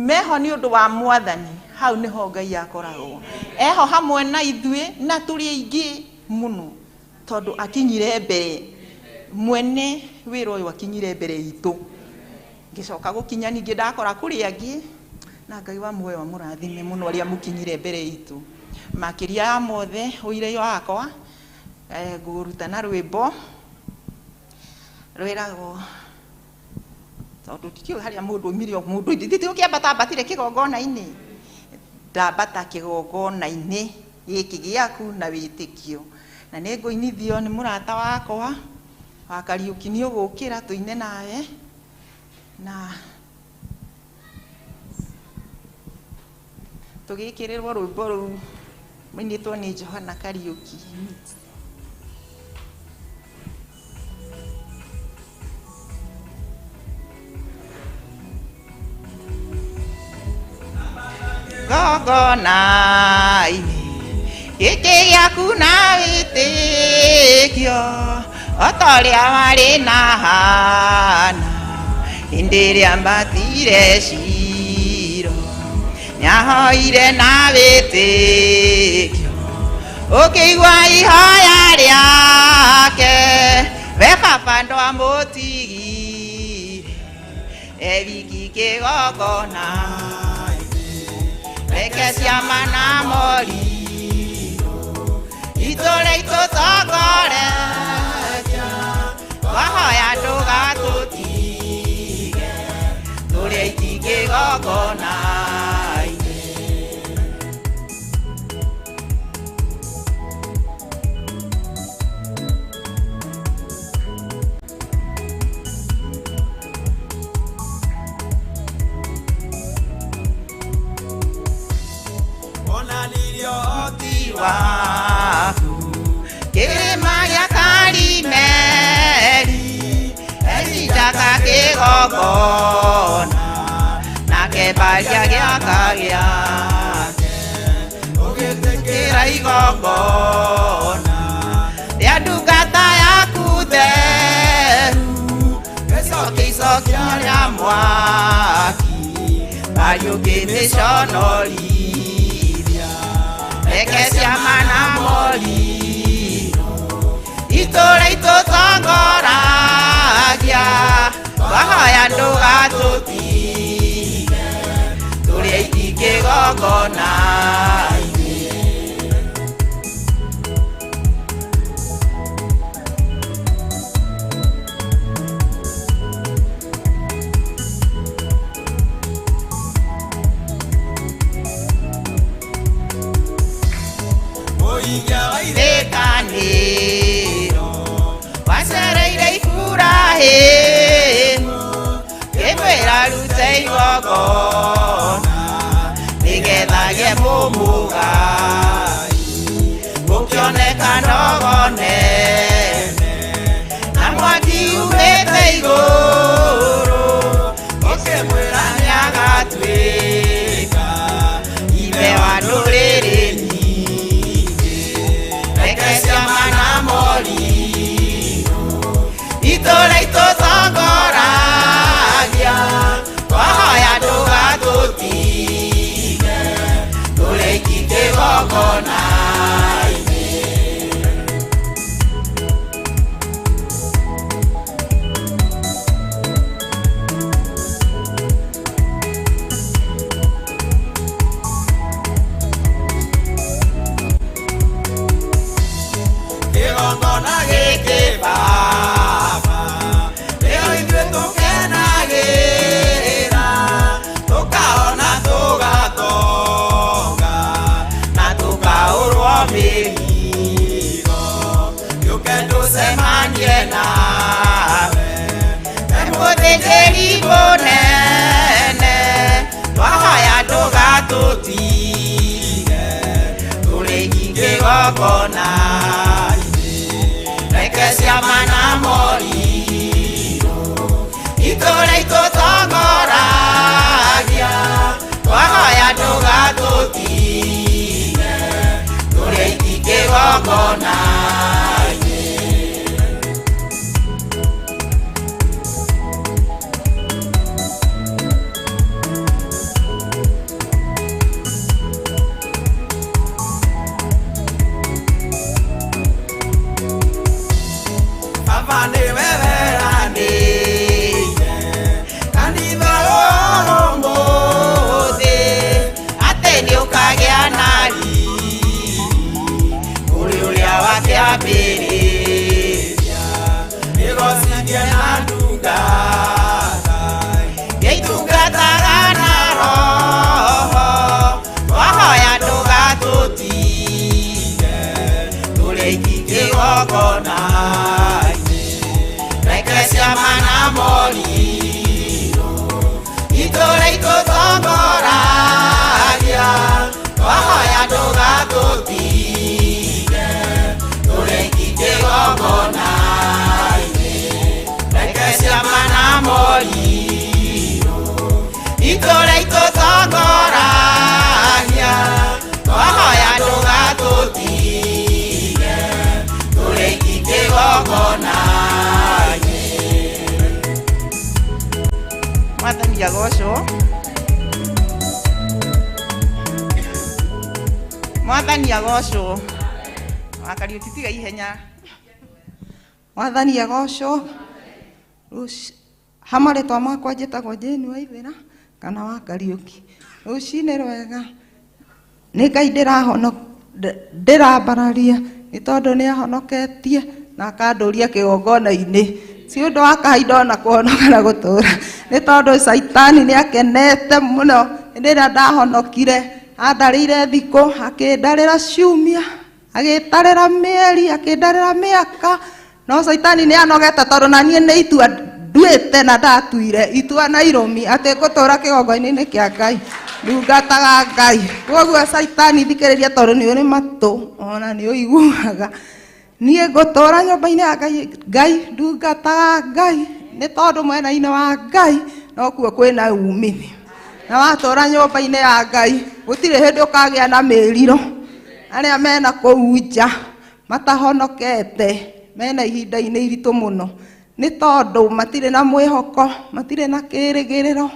meho nĩ ũndũ wa Mwathani, hau nĩho Ngai akoragwo eho hamwe na ithuĩ, na tũrĩ aingĩ mũno, tondũ akinyire mbere, mwene wĩra ũyũ akinyire mbere itũ. Ngĩcoka gũkinya ningĩ ndakora kũrĩ angĩ, na Ngai wa muoyo amũrathime mũno arĩa mũkinyire mbere itũ. Makĩria ya mothe ũira wakwa, ngũruta na rwĩmbo rwĩragwo, tondũ ndikĩũĩ harĩa mũndũ oimire, mũndũ ndithĩ ũkĩambata ambatire kĩgongona-inĩ, ndambata kĩgongona-inĩ gĩkĩ gĩaku na wĩtĩkio, na nĩ ngũinithio nĩ mũrata wakwa wa Kariũki, nĩ ũgũkĩra tũine nawe na tũgĩkĩrĩrwo rwĩmbo rũu rũinĩtwo nĩ Johana Kariũki. Gongona-inĩ gĩkĩ gĩaku na wĩtĩkio, o ta ũrĩa warĩ na Hana hĩndĩ ĩrĩa ambatire Shilo, nĩahoire na wĩtĩkio, ũkĩigua ihoya rĩake, we baba ndwamũtigire ewiki kĩgongona. Reke ciama na morirũ itũre itũtongoretie, twahoya ndũgatũtige tũrĩ aiki kĩgongona-inĩ. Ona Wonanirio ũhoti waku kĩrĩma gĩa Karimeli Elijah kĩgongona nake Baali agĩaka gĩake ũgĩtĩkĩra igongona rĩa ndungata yaku theru gĩcokia icokia rĩa mwaki Baali ũkĩmĩconorithia reke ciama na morirũ itũra itũtongoragia twahoya ndũgatũtige tũrĩ aingĩ kĩgongona-inĩ. Irĩkanĩro wacereire Iburahĩmu ngĩmwĩra rute igongona nĩgetha agĩe mũmũgai gũkĩoneka ndogo nene na mwaki umĩte igũrũ ũkĩmwĩra nĩagatuĩka ithe wa ndũrĩrĩ nyingĩ reke ciama na morirũ itũra itũtongoragia twahoya ndũgatũtige tũrĩ aingĩ kĩgongona-inĩ. Kĩgongona gĩkĩ Baba nĩo ithuĩ tũkenagĩra tũkaona tũgatonga na tũkaũrwo mĩrigo yũke tũcemanie nawe we mũthĩnjĩri mũnene twahoya ndũgatũtige tũrĩ aingĩ kĩgongona-inĩ reke ciama na morirũ itũra itũtongoragia twahoya ndũgatũtige tũrĩ aingĩ kĩgongona-inĩ. Baba nĩwe weranĩire kanitha ũmũthĩ atĩ nĩũkagĩa na riri kũrĩ ũrĩa wakĩambĩrĩria nĩgocithie na ndungata ngĩitungataga na roho twahoya ndũgatũtige tũrĩ aingĩ kĩgongona-inĩ reke ciama na morirũ itũra itũtongoragia twahoya ndũgatũtige tũrĩ aingĩ kĩgongona-inĩ reke ciama na morirũ itũra itũtongoragia twahoya ndũgatũtige tũrĩ aingĩ kĩgongona-inĩ. Mwathani agocwo. Mwathani agocwo. Wakariũki tiga ihenya. Mwathani agocwo. Ha marĩtwa makwa njĩtagwo Jane Waithera kana wa Kariũki. Rũcinĩ rwega nĩ Ngai ndĩrambararia nĩ tondũ nĩ ahonoketie na akandũria kĩgongona-inĩ. Ti ũndũ wa kahinda ona kũhonoka na gũtũra nĩ tondũ caitani nĩ akenete mũno hĩndĩ ĩrĩa ndahonokire andarĩire thikũ akĩndarĩra ciumia agĩtarĩra mĩeri akĩndarĩra mĩaka no caitani nĩ anogete tondũ na niĩ nĩ itua nduĩte na ndatuire itua na irũmi atĩ ngũtũra kĩgongona-inĩ kĩa Ngai. Ndungataga Ngai. Koguo Caitani thikĩrĩria tondũ nĩ ũrĩ matũ ona nĩ ũiguaga. Niĩ ngũtũra nyũmba-inĩ ya Ngai, Ngai ndungataga Ngai nĩ tondũ mwena-inĩ wa Ngai nokuo kwĩna umithio. Na watũra nyũmba-inĩ ya Ngai gũtirĩ hĩndĩ ũkagĩa na mĩriro. Arĩa mena kũu nja matahonokete mena ihinda-inĩ iritũ mũno nĩ tondũ matirĩ na mwĩhoko, matirĩ na kĩrĩgĩrĩro,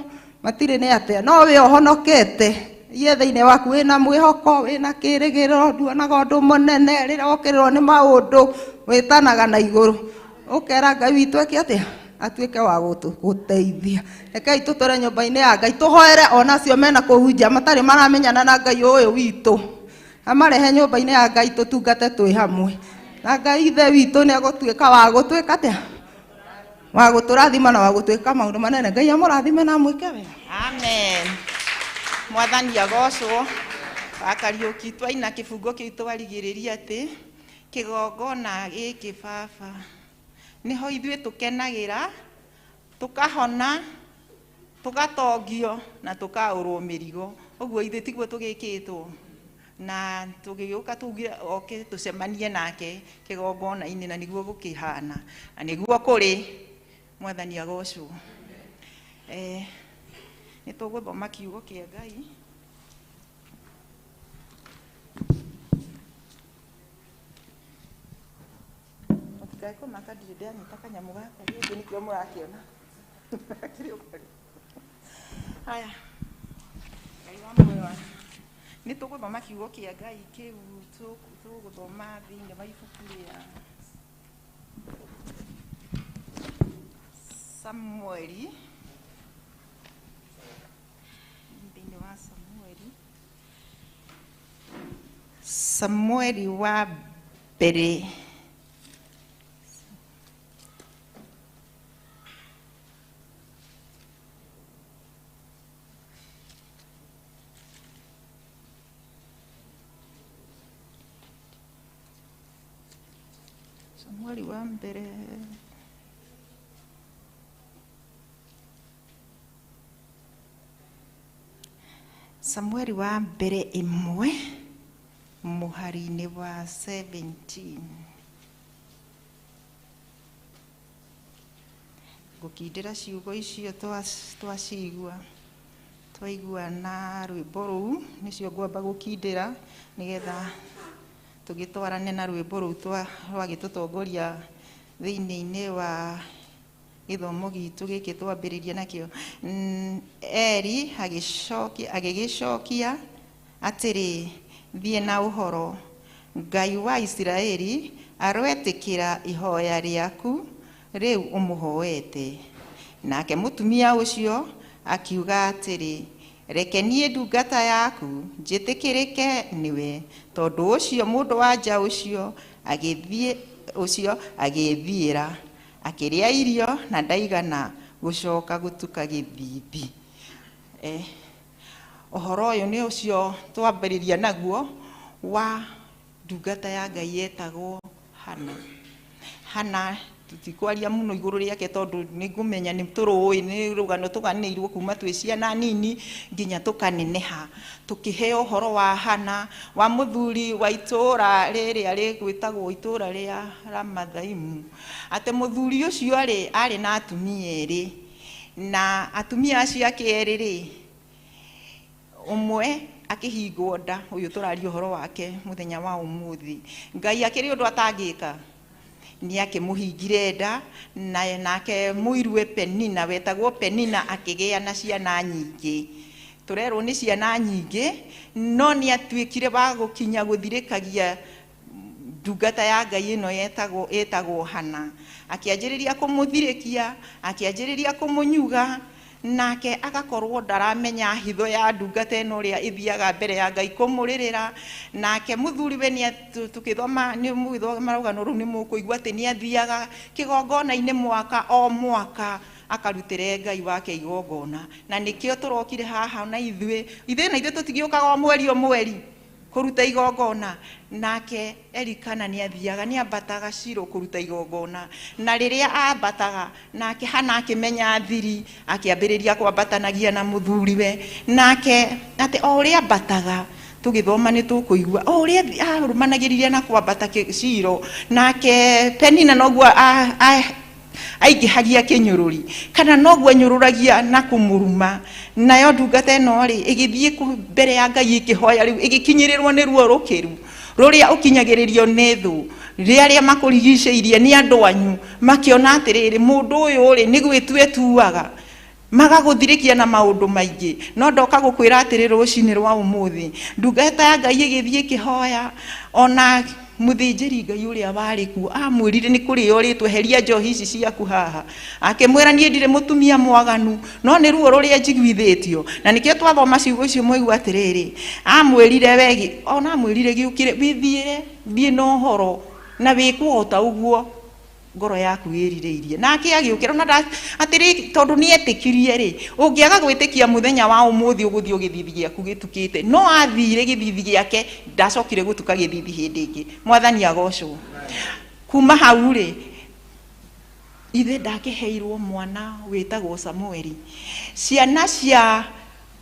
matirĩ nĩ atĩa. No we ũhonokete iye thĩinĩ waku wĩna mwĩhoko, wĩna kĩrĩgĩrĩro, nduonaga ũndũ mũnene rĩrĩa wokĩrĩrwo nĩ maũndũ wĩtanaga na igũrũ ũkera Ngai witũ eke atĩa, atuĩke wa gũteithia. Rekei tũtũre nyũmba-inĩ ya Ngai tũhoere ona acio mena kũu nja matarĩ maramenyana na Ngai ũyũ witũ, amarehe nyũmba-inĩ ya Ngai tũtungate twĩ hamwe na Ngai ithe witũ nĩ egũtuĩka wa gũtuĩka atĩa, wa gũtũrathima na wa gũtuĩka maũndũ manene. Ngai amũrathime na amwĩke wega. Amen. Mwathani agocwo. Wa Kariũki twaina kĩbungo kĩu twarigĩrĩria atĩ kĩgongona gĩkĩ baba nĩho ithuĩ tũkenagĩra, tũkahona, tũgatongio na tũkaũrwo mĩrigo. Ũguo ithuĩ tiguo tũgĩkĩtwo na tũgĩũka tugire oke tũcemanie nake kĩgongona-inĩ, na nĩguo gũkĩhana na nĩguo kũrĩ. Mwathani agocwo. Nĩ tũgũthoma kiugo kĩa Ngai. Mũtikae kũmaka ndirĩ ndanyita kanyamũ gaka gĩkĩ nĩkĩo mũrakĩona. Haya, Ngai wa muoyo wa nĩ tũgũthoma kiugo kĩa Ngai kĩu tũgũthoma thĩinĩ wa ibuku rĩa Samueli, thĩinĩ wa Samueli, Samueli wa mbere Samueli wa mbere Samueli wa mbere 1 mũhari-inĩ wa 17. Ngũkindĩra ciugo icio twacigua twaigua na rwĩmbo rũu nĩcio ngwamba gũkindĩra nĩgetha tũgĩtwarane na rwĩmbo rũu rwagĩtũtongoria thĩinĩ-inĩ wa gĩthomo gitũ gĩkĩ twambĩrĩria nakĩo. Eri agĩgĩcokia atĩrĩ, thiĩ na ũhoro, Ngai wa Isiraeli aroetĩkĩra ihoya rĩaku rĩu ũmũhoete. Nake mũtumia ũcio akiuga atĩrĩ, reke niĩ ndungata yaku njĩtĩkĩrĩke nĩwe. Tondũ ũcio mũndũ wa nja ũcio agĩthiĩra akĩrĩa irio na ndaigana gũcoka gũtuka gĩthithi. Ũhoro ũyũ nĩ ũcio twambĩrĩria naguo wa ndungata ya Ngai yetagwo Hana. Hana tũtikwaria mũno igũrũ rĩake tondũ nĩngũmenya nĩ tũrũĩ, nĩ rũgano tũganĩirwo kuma twĩ ciana nini nginya tũkaneneha. Tũkĩheo ũhoro wa Hana wa mũthuri wa itũũra rĩrĩa rĩgwĩtagwo itũũra rĩa Ramathaimu, atĩ mũthuri ũcio rĩ arĩ na atumia erĩ, na atumia acio ake erĩ rĩ, ũmwe akĩhingwo nda, ũyũ tũraria ũhoro wake mũthenya wa ũmũthĩ. Ngai akĩrĩ ũndũ atangĩka, nĩ akĩmũhingire nda, na nake mũirue Penina wetagwo Penina akĩgĩa na ciana nyingĩ. Tũrerwo nĩ ciana nyingĩ, no nĩ atuĩkire wa gũkinya gũthirĩkagia ndungata ya Ngai ĩno ĩtagwo Hana. Akĩanjĩrĩria kũmũthirĩkia, akĩanjĩrĩria kũmũnyuga, nake agakorwo ndaramenya hitho ya ndungata ĩno ũrĩa ĩthiaga mbere ya Ngai kũmũrĩrĩra. Nake mũthuriwe nĩ tũkĩthoma nĩ mũgĩthoma rũgano rũu nĩ mũkũigua atĩ nĩ athiaga kĩgongona-inĩ mwaka o mwaka akarutĩre Ngai wake igongona. Na nĩkĩo tũrokire haha na ithuĩ, ithuĩ na ithuĩ tũtigĩũkaga o mweri o mweri, Kũruta igongona. Nake Elikana nĩ athiaga, nĩ ambataga Shilo kũruta igongona. Na rĩrĩa ambataga, nake Hana akĩmenya thiri, akĩambĩrĩria kwambatanagia na mũthuriwe. Nake atĩ o ũrĩa ambataga, tũgĩthoma nĩ tũkũigua o ũrĩa arũmanagĩrĩria na kwambata Shilo, nake Penina noguo aingĩhagia kĩnyũrũri, kana noguo anyũrũragia na kũmũruma. Nayo ndungata ĩno rĩ, ĩgĩthiĩ mbere ya Ngai ĩkĩhoya rĩu, ĩgĩkinyĩrĩrwo nĩ ruo rũkĩru rũrĩa ũkinyagĩrĩrio nĩ thũ, rĩa arĩa makũrigicĩirie nĩ andũ anyu, makĩona atĩrĩrĩ, mũndũ ũyũ rĩ, nĩ gwĩtua etuaga, magagũthirĩkia na maũndũ maingĩ. No ndoka gũkwĩra atĩrĩ rũcinĩ rwa ũmũthĩ, ndungata ya Ngai ĩgĩthiĩ ĩkĩhoya, ona mũthĩnjĩri Ngai ũrĩa warĩ kuo amwĩrire nĩ kũrĩo ũrĩtwo, eheria njohi ici ciaku haha. Akĩmwĩra niĩ ndirĩ mũtumia mwaganu, no nĩ ruo rũrĩa njiguithĩtio. Na nĩkĩo twathoma ciugo icio mwaigua atĩrĩrĩ, amwĩrire we, ona amwĩrire gĩũkĩre, wĩthiĩre, thiĩ na ũhoro, na wĩkwo o ta ũguo ngoro yaku ĩrirĩirie. Nake agĩũkĩra, ona atĩrĩ, tondũ nĩ etĩkirie rĩ, ũngĩaga gwĩtĩkia mũthenya wa ũmũthĩ ũgũthiĩ gĩthithi gĩaku gĩtukĩte. No athire gĩthithi gĩake, ndacokire gũtuka gĩthithi hĩndĩ ĩngĩ. Mwathani agocwo. Kuma hau rĩ, ithe ndakĩheirwo mwana wĩtagwo Samueli. Ciana cia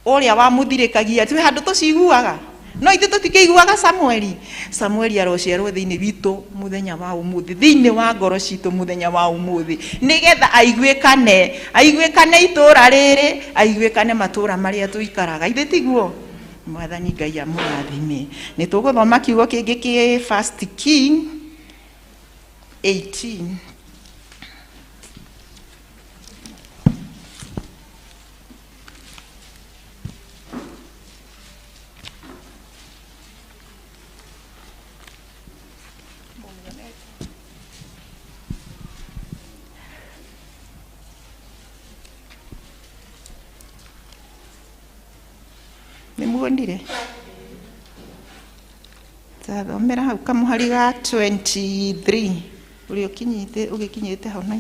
ũrĩa wamũthirĩkagia, twĩ handũ tũciguaga, no ithuĩ tũtikĩiguaga Samueli. Samueli arociarwo thĩinĩ witũ mũthenya wa ũmũthĩ, thĩinĩ wa ngoro citũ mũthenya wa ũmũthĩ, nĩgetha aiguĩkane, aiguĩkane itũũra rĩrĩ, aiguĩkane matũũra marĩa tũikaraga. Ithe tiguo? Mwathani Ngai amũrathime. Nĩ tũgũthoma kiugo kĩngĩ kĩ First King 18. Nĩ muonire? Tathomera hau kamũhari ga 23 ũrĩa ũkinyĩte, ũgĩkinyĩte hau na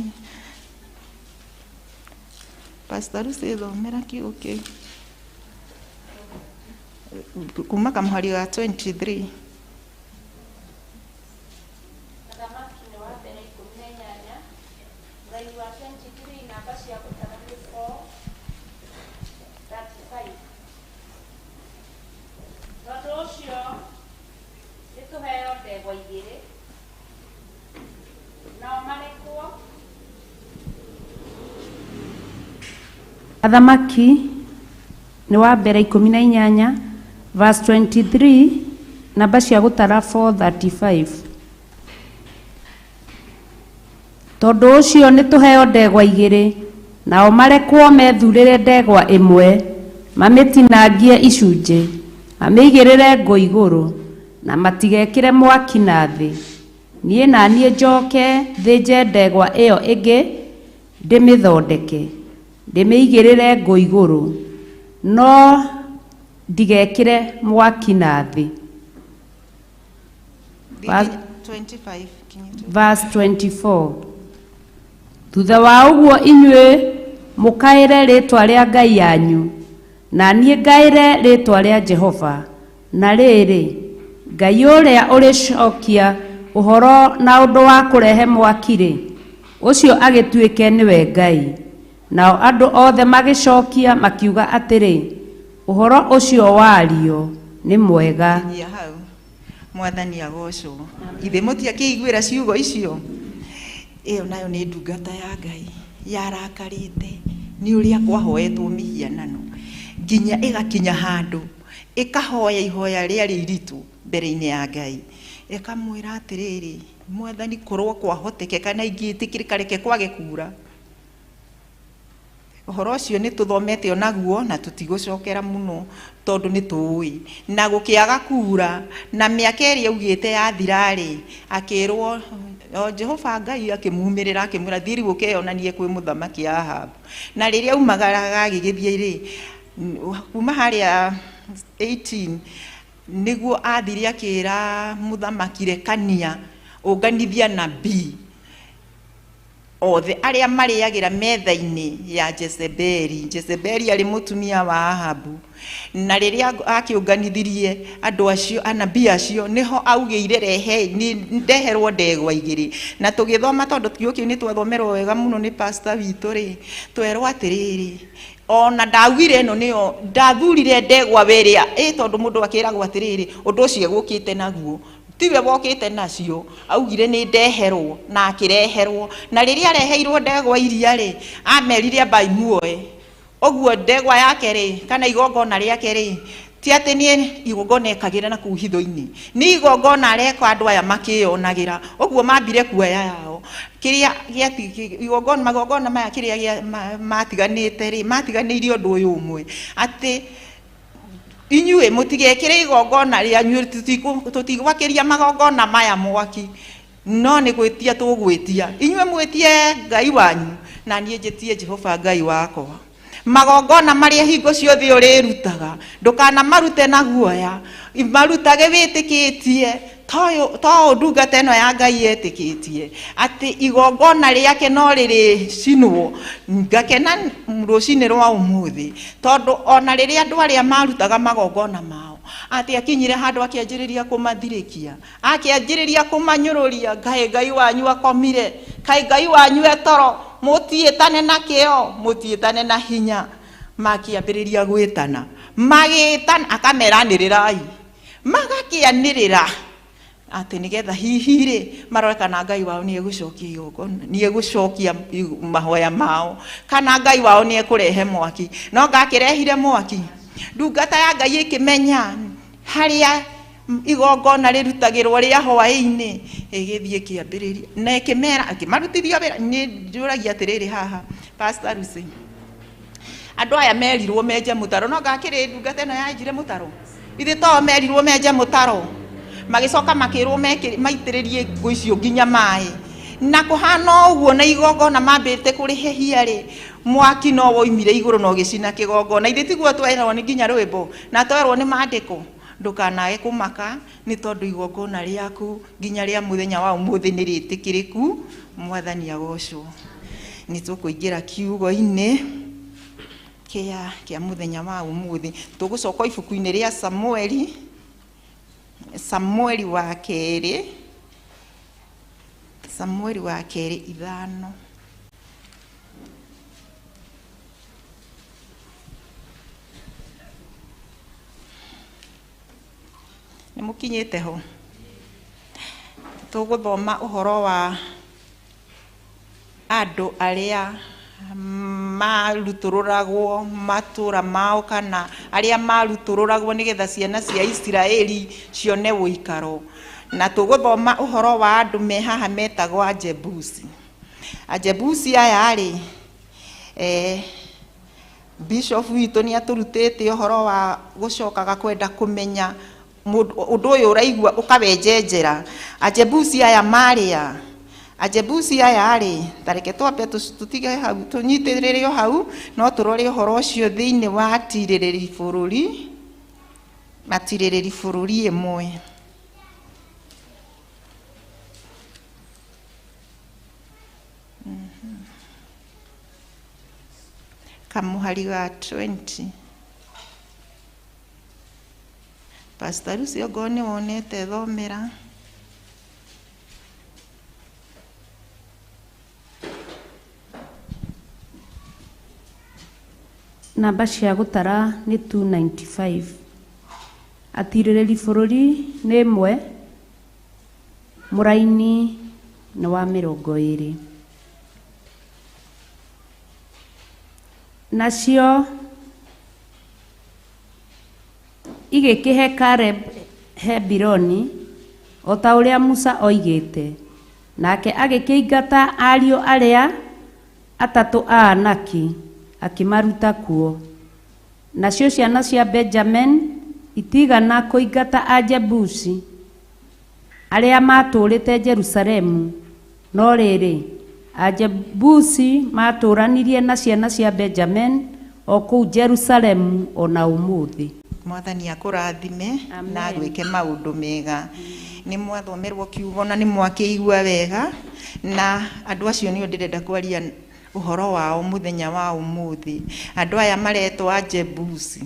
Pastor Lucy, thomera kiugo kĩu kuma kamũhari ga 23. Athamaki nĩ wa mbere 18, mũraini wa 23, namba cia gũtara nĩ 435. Tondũ ũcio nĩtũheo ndegwa igĩrĩ, nao marekwo. Athamaki nĩ wa mbere 18 verse 23, namba cia gũtara 435. Tondũ ũcio nĩtũheo ndegwa igĩrĩ, nao marekwo methurĩre ndegwa ĩmwe, mamĩtinangie icunjĩ, mamĩigĩrĩre ngũ igũrũ, na matigekĩre mwaki na thĩ. Niĩ na niĩ njoke thĩnje ndegwa ĩyo ĩngĩ, ndĩmĩthondeke, ndĩmĩigĩrĩre ngũ igũrũ, no ndigekĩre mwaki na thĩ. 25 kinyĩte. Verse 24. Thutha wa ũguo inyuĩ mũkaĩre rĩĩtwa rĩa Ngai yanyu, na niĩ ngaĩre rĩĩtwa rĩa Jehova. Na rĩrĩ, Ngai ũrĩa ũrĩcokia ũhoro na ũndũ wa kũrehe mwaki-rĩ, ũcio agĩtuĩke nĩwe Ngai. Nao andũ othe magĩcokia makiuga atĩrĩ, ũhoro ũcio wario nĩ mwega. Kinyia hau. Mwathani agocwo. Ithe mũtiakĩiguĩra ciugo icio? Ĩyo nayo nĩ ndungata ya Ngai yarakarĩte nĩ ũrĩa kwahoetwo mĩhianano, nginya ĩgakinya handũ ĩkahoya ihoya rĩarĩ iritũ mbere-inĩ ya Ngai, ĩkamwĩra atĩrĩrĩ, Mwathani, korwo kwahotekeka na ingĩtĩkĩrĩka, reke kwage kura. Ũhoro ũcio nĩ tũthomete onaguo na tũtigũcokera mũno tondũ nĩ tũĩ. Na gũkĩaga kura, na mĩaka ĩrĩa augĩte yathira-rĩ, akĩrwo o Jehova Ngai akĩmumĩrĩra akĩmwĩra, thiĩ rĩu ũkeyonanie kwĩ mũthamaki Ahabu. Na rĩrĩa aumagaraga agĩgĩthiĩ rĩ, kuma harĩa 18 nĩguo athire akĩra mũthamaki, rekania ũnganithia nabii Othe arĩa marĩagĩra metha-inĩ ya Jezebeli. Jezebeli arĩ mũtumia wa Ahabu, na rĩrĩa akĩũnganithirie andũ acio, anabii acio, nĩho augĩire rehe ndeherwo ndegwa igĩrĩ. Na tũgĩthoma, tondũ kiugo kĩu nĩ twathomerwo wega mũno nĩ pastor witũ rĩ, twerwo atĩrĩrĩ, ona ndaugire ĩno nĩyo ndathurire ndegwa werĩa ĩ, tondũ mũndũ akĩragwo atĩrĩrĩ, ũndũ ũcio egũkĩte naguo tiwe wokĩte nacio, augire nĩ ndeherwo na akĩreherwo. Na rĩrĩa areheirwo ndegwa iria rĩ, amerire ambai muoe ũguo ndegwa yake rĩ, kana igongona rĩake rĩ, ti atĩ nĩ igongona ekagĩra na kũu hitho-inĩ, nĩ igongona areka andũ aya makĩyonagĩra. Ũguo mambire kuoya yao kĩrĩa igongona, magongona maya kĩrĩa matiganĩte rĩ, matiganĩirie ũndũ ũyũ ũmwe, atĩ inyuĩ mũtigekĩre igongona rĩanyu, tũtigwakĩria magongona maya mwaki, no nĩ gwĩtia tũgwĩtia, inyuĩ mwĩtie Ngai wanyu na niĩ njĩtie Jehova Ngai wakwa. Magongona marĩa hingo ciothe ũrĩrutaga, ndũkanamarute na guoya, marutage wĩtĩkĩtie to ndungata ĩno ya Ngai yetĩkĩtie atĩ igongona rĩake no rĩrĩcinwo. Ngakena rũcinĩ rwa ũmũthĩ, tondũ ona rĩrĩa andũ arĩa marutaga magongona mao, atĩ akinyire handũ akĩanjĩrĩria kũmathirĩkia, akĩanjĩrĩria kũmanyũrũria, kaĩ Ngai wanyu akomire, kaĩ Ngai wanyu etoro, mũtiĩtane na kĩo, mũtiĩtane na hinya. Makĩambĩrĩria gwĩtana, magĩtana, akamera anĩrĩrai, magakĩanĩrĩra atĩ nĩgetha hihi rĩ marore kana Ngai wao nĩ egũcokia igongona, nĩ egũcokia mahoya mao, kana Ngai wao nĩ ekũrehe mwaki. No ngakĩrehire mwaki, ndungata ya Ngai ĩkĩmenya harĩa igongona rĩrutagĩrwo rĩa hwaĩ-inĩ, ĩgĩthiĩ ĩkĩambĩrĩria na ĩkĩmera, ĩkĩmarutithia wĩra. Nĩ njũragia atĩrĩrĩ haha, Pastor Lucy, andũ aya merirwo menje mũtaro, no ngakĩrĩ ndungata ĩno yanjire mũtaro? Ithe to merirwo menje mũtaro, magĩcoka makĩrwo maitĩrĩrie ngũ icio nginya maĩ, na kũhana ũguo na igongona mambĩte kũrĩhehia rĩ, mwaki no woimire igũrũ na ũgĩcina kĩgongona. Ithe tiguo twerwo nĩ nginya rwĩmbo na twerwo nĩ maandĩko, ndũkanage kũmaka nĩ tondũ igongona rĩaku nginya rĩa mũthenya wa ũmũthĩ nĩ rĩtĩkĩrĩku. Mwathani agocwo. Nĩ tũkũingĩra kiugo-inĩ kĩa mũthenya wa ũmũthĩ. Tũgũcoka ibuku-inĩ rĩa Samueli, Samueli wa kerĩ, Samueli wa kerĩ 5. Nĩ mũkinyĩte ho? Tũgũthoma ũhoro wa andũ arĩa marutũrũragwo matũra mao, kana arĩa marutũrũragwo nĩgetha ciana cia Isiraeli cione ũikaro. Na tũgũthoma ũhoro wa andũ me haha metagwo Ajebusi. Ajebusi aya rĩ, Bishop witũ nĩ atũrutĩte ũhoro wa gũcokaga kwenda kũmenya ũndũ ũyũ ũraigua ũkawenjenjera. Ajebusi aya marĩa, Ajebusi aya rĩ, ta reke twambe tũtige hau, tũnyitĩrĩre o hau, no tũrore ũhoro ũcio thĩinĩ wa atirĩrĩri bũrũri, atirĩrĩri bũrũri ĩmwe. Kamũhari ga 20. Pastor Lucy, ongorwo nĩ wonete thomera. Namba cia gũtara nĩ 295. Atirĩrĩri bũrũri nĩ 1, mũraini nĩ wa 20. Nacio igĩkĩhe Caleb Hebironi o ta ũrĩa Musa oigĩte, nake agĩkĩingata ariũ arĩa 3 a Anaki akĩmaruta kuo. Nacio ciana cia Benjamin itigana kũingata Ajebusi arĩa matũũrĩte Jerusalemu, no rĩrĩ, Ajebusi matũũranirie na ciana cia Benjamin o kũu Jerusalemu o na ũmũthĩ. Mwathani akũrathime na agwĩke maũndũ mega. Nĩ mwathomerwo kiugo na nĩ mwakĩigua wega, na andũ acio nĩo ndĩrenda kwaria ũhoro wao mũthenya wa ũmũthĩ. Andũ aya maretwo Ajebusi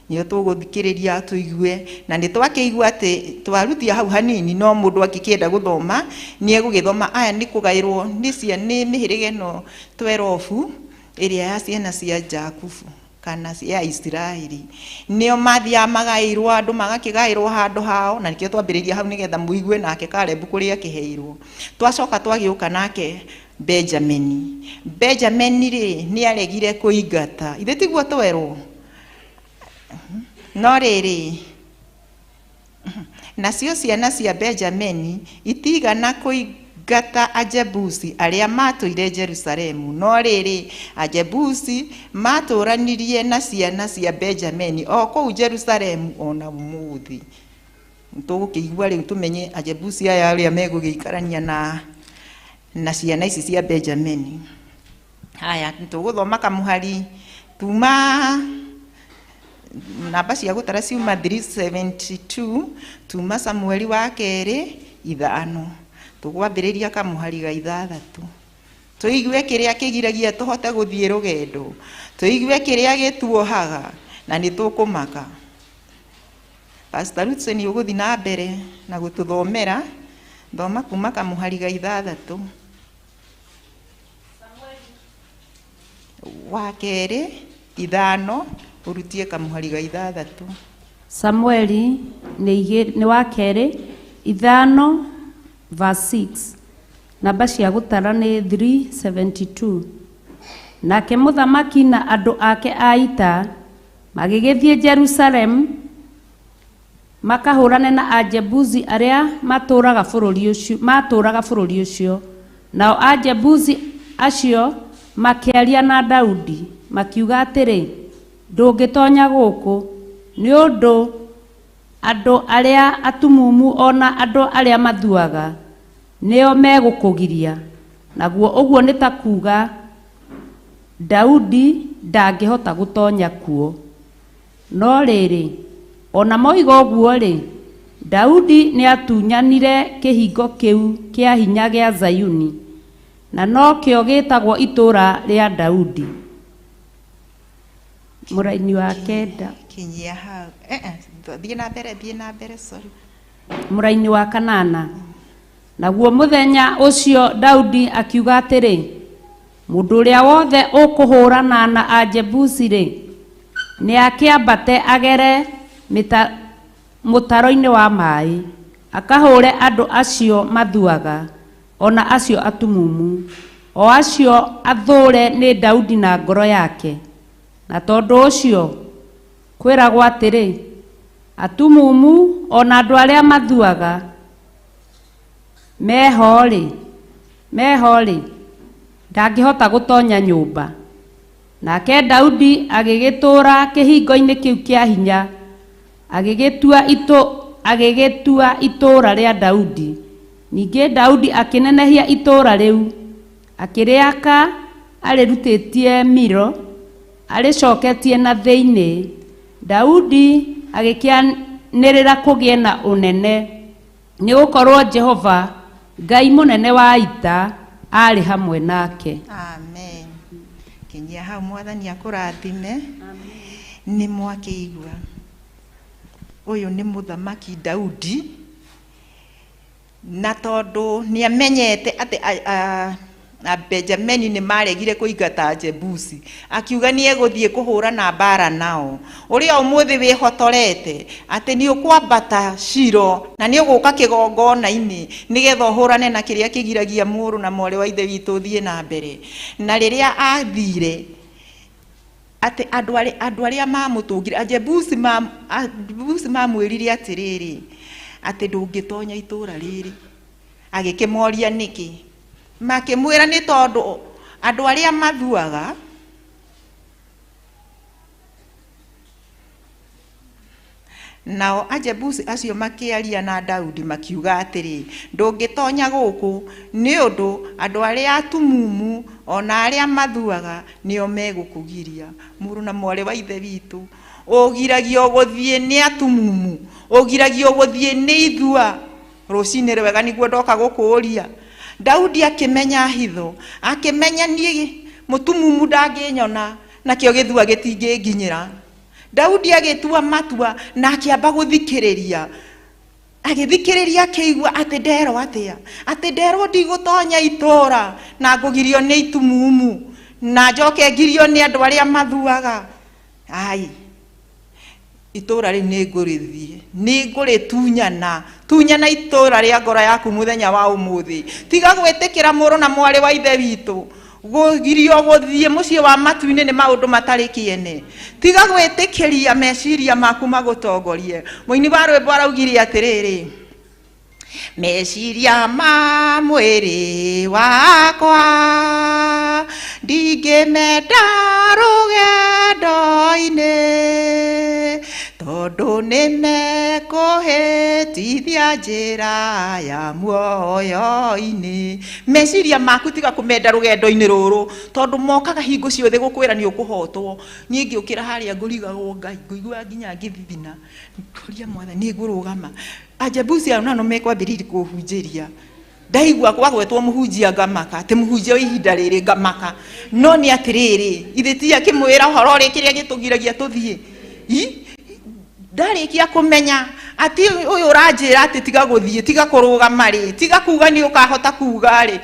nĩo tũgũthikĩrĩria tũigue, na nĩ twakĩigua atĩ twarutia hau hanini, no mũndũ angĩkĩenda gũthoma nĩ egũgĩthoma. Aya nĩ kũgaĩrwo nĩ nĩ mĩhĩrĩga ĩno twerobu ĩrĩa ya ciana cia Jakubu kana cia Isiraeli, nĩo mathiaga magaĩirwo, andũ magakĩgaĩrwo handũ hao, na nĩkĩo twambĩrĩria hau nĩgetha mũigue nake Kalebu kũrĩa akĩheirwo. Twacoka twagĩũka nake Benjamini. Benjamini rĩ nĩ aregire kũingata, ithe tiguo twerwo? No rĩrĩ, nacio ciana cia Benjamini itigana kũingata Ajebusi arĩa matũire Jerusalemu, no rĩrĩ, Ajebusi matũranirie na ciana cia Benjamini o kũu Jerusalemu ona ũmũthĩ. Tũgũkĩigua rĩu tũmenye Ajebusi aya arĩa megũgĩikarania na ciana ici cia Benjamini. Haya, tũgũthoma kamũhari tuma namba cia gũtara ciuma 372 tuma Samueli wa kerĩ 5, tũgwambĩrĩria kamũhari ga 6, tũigue kĩrĩa kĩgiragia tũhote gũthiĩ rũgendo, tũigue kĩrĩa gĩtuohaga na nĩ tũkũmaka. Pastor Rutsen ũgũthiĩ na mbere na gũtũthomera, thoma kuma kamũhari ga 6 wa kerĩ 5 ũrutie kamũhari ga 6. Samueli nĩ wa kerĩ 5 verse 6, namba cia gũtara nĩ 372. Nake mũthamaki na andũ ake a ita magĩgĩthiĩ Jerusalemu makahũrane na Ajebusi arĩa matũũraga bũrũri ũcio. Nao Ajebusi acio makĩaria na Daudi makiuga atĩrĩ, ndũngĩtonya gũkũ, nĩ ũndũ andũ arĩa atumumu ona andũ arĩa mathuaga nĩo megũkũgiria. Naguo ũguo nĩ ta kuuga Daudi ndangĩhota gũtonya kuo. No rĩrĩ, ona moiga ũguo-rĩ, Daudi nĩatunyanire kĩhingo kĩu kĩa hinya gĩa Zayuni, na nokĩo gĩtagwo itũũra rĩa Daudi. Mũraini wa 9. Kinyia hau. Thiĩ na mbere, thiĩ na mbere, sorry. Mũraini wa 8. Naguo mũthenya ũcio Daudi akiuga atĩrĩ, mũndũ ũrĩa wothe ũkũhũrana na Ajebusi-rĩ, nĩakĩambate agere mũtaro-inĩ wa maĩ, akahũre andũ acio mathuaga, ona acio atumumu, o acio athũre nĩ Daudi na ngoro yake. Na tondũ ũcio kwĩragwo atĩrĩ, atumumu ona andũ arĩa mathuaga meho-rĩ, ndangĩhota gũtonya nyũmba. Nake Daudi agĩgĩtũũra kĩhingo-inĩ kĩu kĩa hinya, agĩgĩtua itũũra rĩa Daudi. Ningĩ Daudi akĩnenehia itũũra rĩu, akĩrĩaka arĩrutĩtie Milo, arĩcoketie na thĩinĩ. Daudi agĩkĩanĩrĩra kũgĩe na ũnene, nĩgũkorwo Jehova Ngai mũnene wa ita aarĩ hamwe nake. Amen. Kinyia hau, mwathani akũrathime. Nĩ mwakĩigua ũyũ nĩ mũthamaki Daudi, na tondũ nĩamenyete atĩ Benjamini nĩ maregire kũingata Ajebusi, akiuga nĩ egũthiĩ kũhũrana mbara nao. Ũrĩa ũmũthĩ wĩhotorete atĩ nĩ ũkwambata Shilo na nĩ ũgũka kĩgongona-inĩ nĩgetha ũhũrane na kĩrĩa kĩgiragia mũrũ na mwarĩ wa ithe witũ ũthiĩ na mbere. Na rĩrĩa athire atĩ andũ arĩa mamũtũngire Ajebusi mamwĩrire atĩrĩrĩ, atĩ ndũngĩtonya itũũra rĩrĩ. Agĩkĩmoria nĩkĩ, makĩmwĩra nĩ tondũ andũ arĩa mathuaga Nao Ajebusi acio makĩaria na Daudi makiuga atĩrĩ, ndũngĩtonya gũkũ, nĩ ũndũ andũ arĩa atumumu ona arĩa mathuaga nĩo megũkũgiria. Mũrũ na mwarĩ wa ithe witũ, ũgiragio gũthiĩ nĩ atumumu, ũgiragio gũthiĩ nĩ ithua. Rũcinĩ rwega nĩguo ndoka gũkũũria. Daudi akĩmenya hitho, akĩmenya niĩ mũtumumu ndangĩnyona nakĩo gĩthua gĩtingĩnginyĩra. Daudi agĩtua matua na akĩamba gũthikĩrĩria. Agĩthikĩrĩria akĩigua atĩ nderwo atĩa, atĩ nderwo ndigũtonya itũra na ngũgirio nĩ itumumu na njoke ngirio nĩ andũ arĩa mathuaga. Ai, itũra rĩu nĩngũrĩthiĩ, nĩngũrĩtunyana, tunyana itũra rĩa ngoro yaku mũthenya wa ũmũthĩ. Tiga gwĩtĩkĩra mũrũ na mwarĩ wa ithe witũ gũgirio gũthiĩ mũciĩ wa matu-inĩ nĩ maũndũ matarĩ kĩene. Tiga gwĩtĩkĩria meciria maku magũtongorie. Mũini wa rwĩmbo araugire atĩrĩrĩ, meciria ma mwĩrĩ wakwa ndingĩmenda rũgendo-inĩ, tondũ nĩmekũhĩtithia njĩra ya muoyo-inĩ. Meciria maku tiga kũmenda rũgendo-inĩ rũrũ, tondũ mokaga hingo ciothe gũkwĩra nĩ ũkũhotwo. Niĩ ngĩũkĩra harĩa ngũrigagwo Ngai, ngũigua nginya ngĩthithina, ngũria Mwathani nĩngũrũgama. Ajebusi aya nano mekwambĩrĩria kũhunjĩria, ndaigua kwagwetwo mũhunjia ngamaka, atĩ mũhunjia wa ihinda rĩrĩ ngamaka. No nĩ atĩrĩrĩ, ithe ti akĩmwĩra ũhoro ũrĩa kĩrĩa gĩtũgiragia tũthiĩ. Ndarĩkia kũmenya atĩ ũyũ ũranjĩra atĩ tiga gũthiĩ, tiga kũrũgama rĩ, tiga kuga nĩ ũkahota kuga rĩ.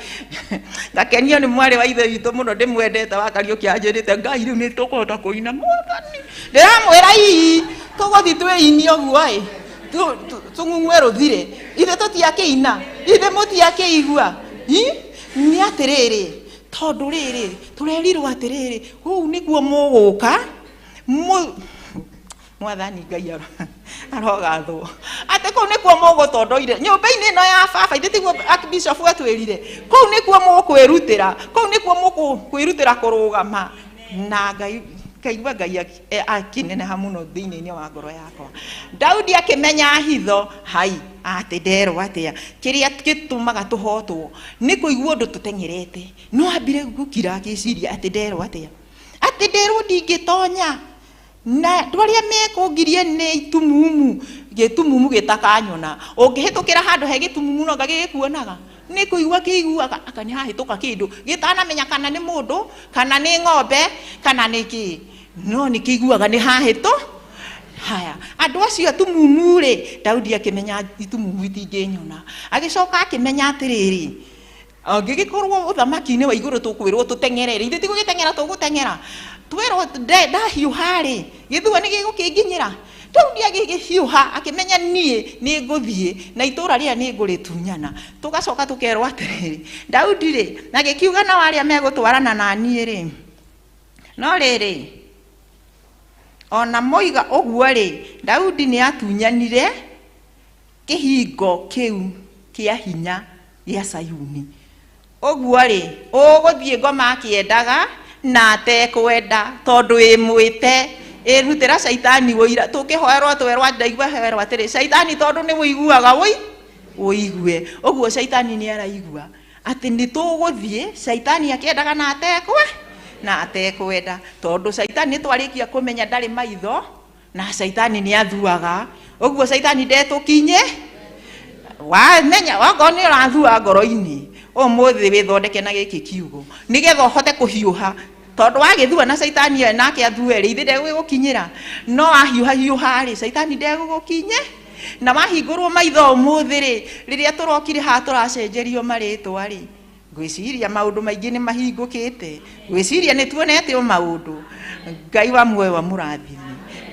Ngakenio nĩ mwarĩ wa ithe witũ mũno ndĩmwendete wa Kariũki anjĩrĩte Ngai rĩu nĩ tũkũhota kũina Mwathani. Ndĩramwĩra ii tũgũthiĩ twĩinie ũguo ĩ, tũng'ung'ue rũthire. Ithe tũtiakĩina, ithe mũtiakĩigua. Nĩ atĩrĩrĩ, tondũ rĩrĩ tũrerirwo atĩrĩrĩ, kũu nĩkuo mũgũka Mwathani Ngai arogathwo atĩ kũu nĩkuo mũgũtondoire nyũmba-inĩ ĩno ya baba. Ithe tiguo Archbishop atwĩrire, kũu nĩkuo mũkwĩrutĩra, kũu nĩkuo mũkwĩrutĩra kũrũgama na Ngai. Kaigua Ngai akĩneneha mũno thĩinĩ-inĩ wa ngoro yakwa. Daudi akĩmenya hitho hai atĩ nderwo atĩa, kĩrĩa gĩtũmaga tũhotwo nĩ kũigua ũndũ tũteng'erete. No ambire gũkira akĩciria atĩ nderwo atĩa, atĩ nderwo ndingĩtonya na andũ arĩa mekũngirie nĩ itumumu, gĩtumumu gĩtakanyona. Ũngĩhĩtũkĩra handũ he gĩtumumu no gĩgĩkuonaga, nĩ kũigua kĩiguaga aka nĩ hahĩtũka kĩndũ gĩtanamenya kana nĩ mũndũ kana nĩ ng'ombe kana nĩ kĩ, no nĩ kĩiguaga nĩ hahĩtũ. Haya, andũ acio atumumu rĩ, Daudi akĩmenya itumumu itingĩnyona. Agĩcoka akĩmenya atĩrĩrĩ, angĩgĩkorwo ũthamaki-inĩ wa igũrũ tũkwĩrwo tũteng'ere rĩ, ithuĩ ti gũgĩteng'era tũgũteng'era, twerwo ndahiũha rĩ, gĩthua nĩ gĩgũkĩnginyĩra. Daudi agĩgĩhiũha akĩmenya niĩ nĩ ngũthiĩ na itũra rĩrĩa nĩ ngũrĩtunyana. Tũgacoka tũkerwo atĩrĩrĩ, Daudi rĩ, na gĩkiuga nao arĩa megũtwarana na niĩ rĩ, no rĩrĩ ona moiga ũguo rĩ, Daudi nĩ atunyanire kĩhingo kĩu kĩa hinya gĩa Sayuni. Ũguo rĩ, ũgũthiĩ ngoma akĩendaga na atekwenda, tondũ ĩmwĩte ĩrutĩra caitani ũira. Tũkĩhoerwo twerwo ndaigua hoerwo atĩrĩ, caitani tondũ nĩ ũiguaga wũi ũigue. Ũguo caitani nĩ araigua atĩ nĩ tũgũthiĩ, caitani akĩendaga na atekwe na atekwenda, tondũ caitani nĩ twarĩkia kũmenya ndarĩ maitho na caitani nĩ athuaga. Ũguo caitani ndetũkinye. Wamenya wakorwo nĩ ũrathua ngoro-inĩ, ũmũthĩ wĩthondeke na gĩkĩ kiugo nĩgetha ũhote kũhiũha, tondũ wagĩthua na caitani ĩyo nake athue rĩ, ithe ndegũgĩgũkinyĩra. No wahiũha hiũha rĩ, caitani ndegũgũkinye. Na wahingũrwo maitho ũmũthĩ rĩ, rĩrĩa tũrokire haha tũracenjerio marĩtwa rĩ, ngwĩciria maũndũ maingĩ nĩ mahingũkĩte, ngwĩciria nĩ tuonete o maũndũ. Ngai wa muoyo amũrathime,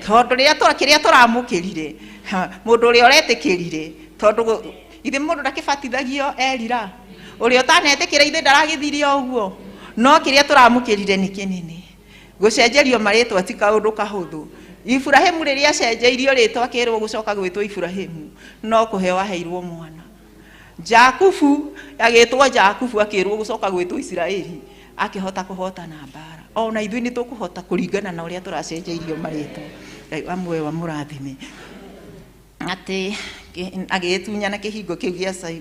tondũ rĩrĩa kĩrĩa tũramũkĩrire, mũndũ ũrĩa ũretĩkĩrire, tondũ ithe mũndũ ndakĩbatithagio erira, ũrĩa ũtanetĩkĩra ithe ndaragĩthirie o ũguo, no kĩrĩa tũramũkĩrire nĩ kĩnene. Gũcenjerio marĩtwa ti kaũndũ kahũthũ. Iburahĩmu rĩrĩa acenjeirio rĩtwa akĩrwo gũcoka gwĩtwo Iburahĩmu, no kũheo aheirwo mwana. Jakubu agĩtwo Jakubu akĩrwo gũcoka gwĩtwo Isiraeli, akĩhota kũhotana mbara. Ona ithuĩ nĩ tũkũhota kũringana na ũrĩa tũracenjeirio marĩtwa. Ngai wa muoyo amũrathime. Atĩ agĩtunyana kĩhingo kĩu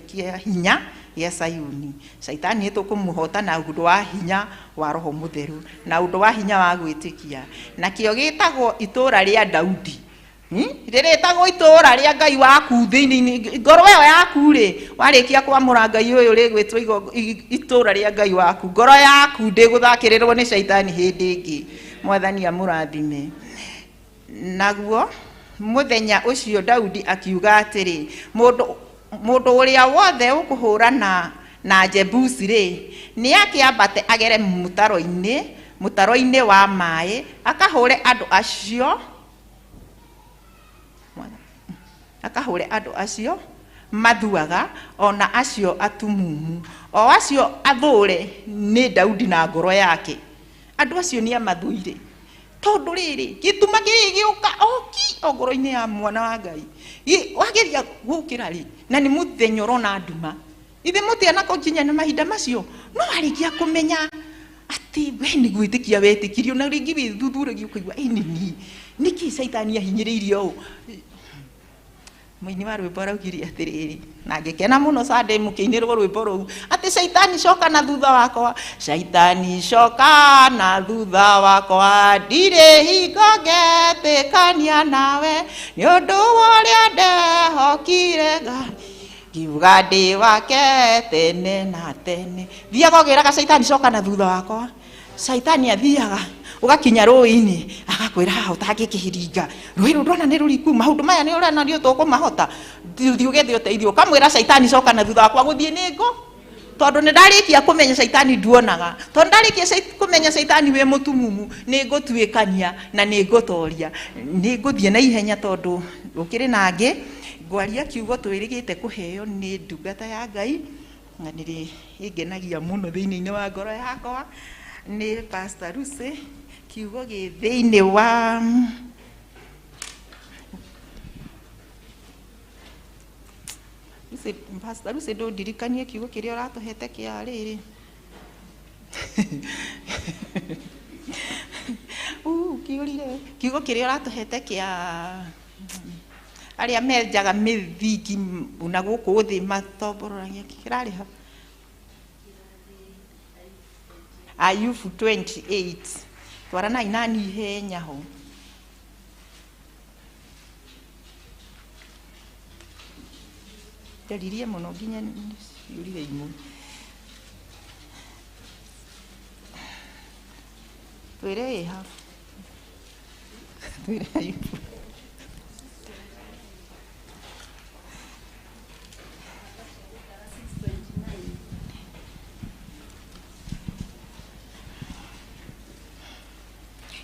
kĩa hinya gĩa Sayuni. Caitani nĩ tũkũmũhota na ũndũ wa hinya wa Roho Mũtheru na ũndũ wa hinya wa gwĩtĩkia. Nakĩo gĩtagwo itũra rĩa Daudi. Rĩrĩtagwo itũũra rĩa Ngai waku thĩinĩ ngoro ĩyo yaku rĩ warĩkia kwamũra Ngai ũyũ rĩgwĩtwo itũũra rĩa Ngai waku ngoro yaku ndĩgũthakĩrĩrwo nĩ caitani hĩndĩ ĩngĩ. Mwathani amũrathime. Naguo mũthenya ũcio Daudi akiuga atĩrĩ, mũndũ ũrĩa wothe ũkũhũrana na Jebusi rĩ nĩakĩambate agere mũtaro-inĩ wa maĩ akahũre andũ acio mathuaga ona acio atumumu o acio athũre nĩ Daudi na ngoro yake. Andũ acio nĩ amathũire tondũ rĩrĩ gĩtuma gĩgĩũka oki o ngoro-inĩ ya mwana wa Ngai wageria gũkĩra rĩ na nĩ mũthenya ũrona nduma ithe mũtiana kũnjinya na mahinda macio no arĩkia kũmenya atĩ we nĩ gwĩtĩkia wetĩkirio na rĩngĩ wĩthuthuragia ũkaigua ĩ nĩ nĩkĩ caitani ahinyĩrĩirie ũũ. Mũini wa rwĩmbo araugire atĩrĩrĩ na ngĩkena mũno Sunday mũkĩinĩrwo rwĩmbo rũu atĩ caitani coka na thutha wakwa, caitani coka na thutha wakwa ndirĩ hingo ngetĩkania nawe nĩ ũndũ wa ũrĩa ndehokire Ngai ngiuga ndĩ wake tene na tene. Thiaga ũgĩraga caitani coka na thutha wakwa. Caitani athiaga ugakinya rũĩ-inĩ agakwĩra haha ũtangĩkĩhiringa rũĩ rũu ndona nĩ rũriku maũndũ maya nĩ ũrona nĩ tũkũmahota thiĩ ũgethe ũteithio ũkamwĩra caitani coka na thutha wakwa gũthiĩ nĩ ngũ tondũ nĩ ndarĩkia kũmenya caitani nduonaga tondũ ndarĩkia kũmenya caitani wĩ mũtumumu nĩ ngũtuĩkania na nĩ ngũtoria nĩ ngũthiĩ na ihenya tondũ gũkĩrĩ na angĩ ngwaria kiugo twĩrĩgĩte kũheo nĩ ndungata ya Ngai na nĩ ĩngenagia mũno thĩinĩ wa ngoro yakwa nĩ Pastor Lucy. Kiugo gĩ thĩinĩ wa Pastor Lucy ndũndirikanie kiugo kĩrĩa ũratũhete kĩa rĩrĩ kĩũrire kiugo kĩrĩa ũratũhete kĩa arĩa menjaga mĩthingi na gũkũ thĩ matomboragia kĩrarĩ ha Ayubu 28 twaranai nani ihenya ho ndaririe mũno nginya ciũrire imwe twĩre ĩha twĩre Ayubu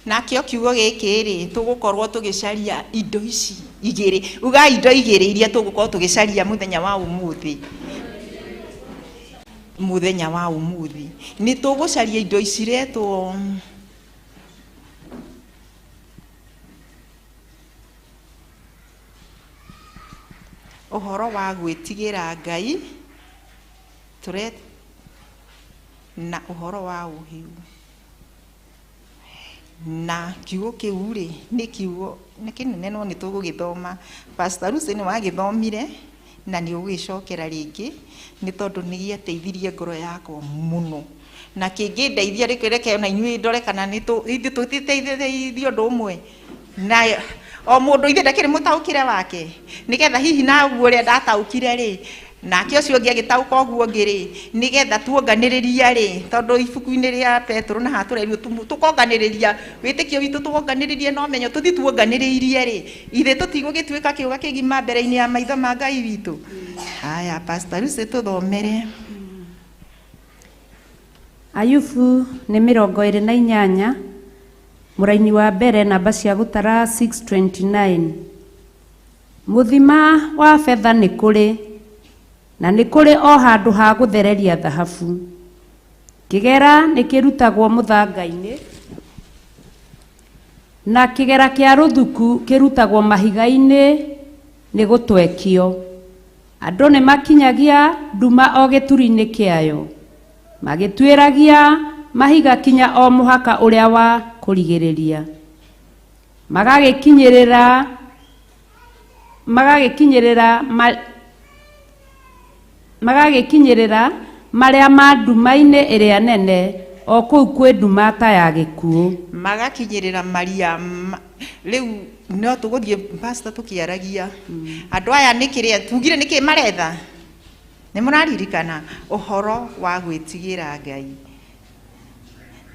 nakĩo kiugo gĩkĩ rĩ tũgũkorwo tũgĩcaria indo ici igĩrĩ uga indo igĩrĩ iria tũgũkorwo tũgĩcaria mũthenya wa ũmũthĩ mũthenya wa ũmũthĩ nĩ tũgũcaria indo ici retwo ũhoro wa gwĩtigĩra Ngai tũre na ũhoro wa ũhiũ na kiugo kĩu rĩ nĩ kiugo nĩ kĩnene no nĩ tũgũgĩthoma. Pastor Lucy nĩ wagĩthomire na nĩ ũgũgĩcokera rĩngĩ nĩ tondũ nĩ gĩateithirie ngoro yakwa mũno na kĩngĩndeithia reke ona inyuĩ ndore kana nĩ ithuĩ tũtiteithĩrĩirie ũndũ ũmwe na o mũndũ ithe ndakĩrĩ mũtaũkĩre wake nĩgetha hihi na ũguo ũrĩa ndataũkire rĩ nake ũcio ũngĩ agĩtaũka ũguo ũngĩ rĩ nĩgetha tuonganĩrĩria rĩ tondũ ibuku-inĩ rĩa Petero na haha tũrerirwo tũkonganĩrĩria wĩtĩkio witũ tuonganĩrĩrie na ũmenyo tũthiĩ tuonganĩrĩirie rĩ ithe tũtigũgĩtuĩka kĩũga kĩgima mbere-inĩ ya maitho ma Ngai witũ. Haya Pastor Lucy tũthomere Ayubu nĩ 28 mũraini wa mbere namba cia gũtara 629. Mũthima wa betha nĩ kũrĩ na nĩ kũrĩ o handũ ha gũthereria thahabu. Kĩgera nĩ kĩrutagwo mũthanga-inĩ na kĩgera kĩa rũthuku kĩrutagwo mahiga-inĩ nĩ gũtwekio. Andũ nĩ makinyagia nduma o gĩturi-inĩ kĩayo magĩtuĩragia mahiga kinya o mũhaka ũrĩa wa kũrigĩrĩria magagĩkinyĩrĩra marĩa ma nduma-inĩ ĩrĩa nene O kũu kwĩ nduma ta ya gĩkuũ. Magakinyĩrĩra maria rĩu no tũgũthiĩ, pastor, tũkĩaragia andũ aya nĩ kĩrĩa tugire nĩkĩ maretha. Nĩ mũraririkana ũhoro wa gwĩtigĩra Ngai?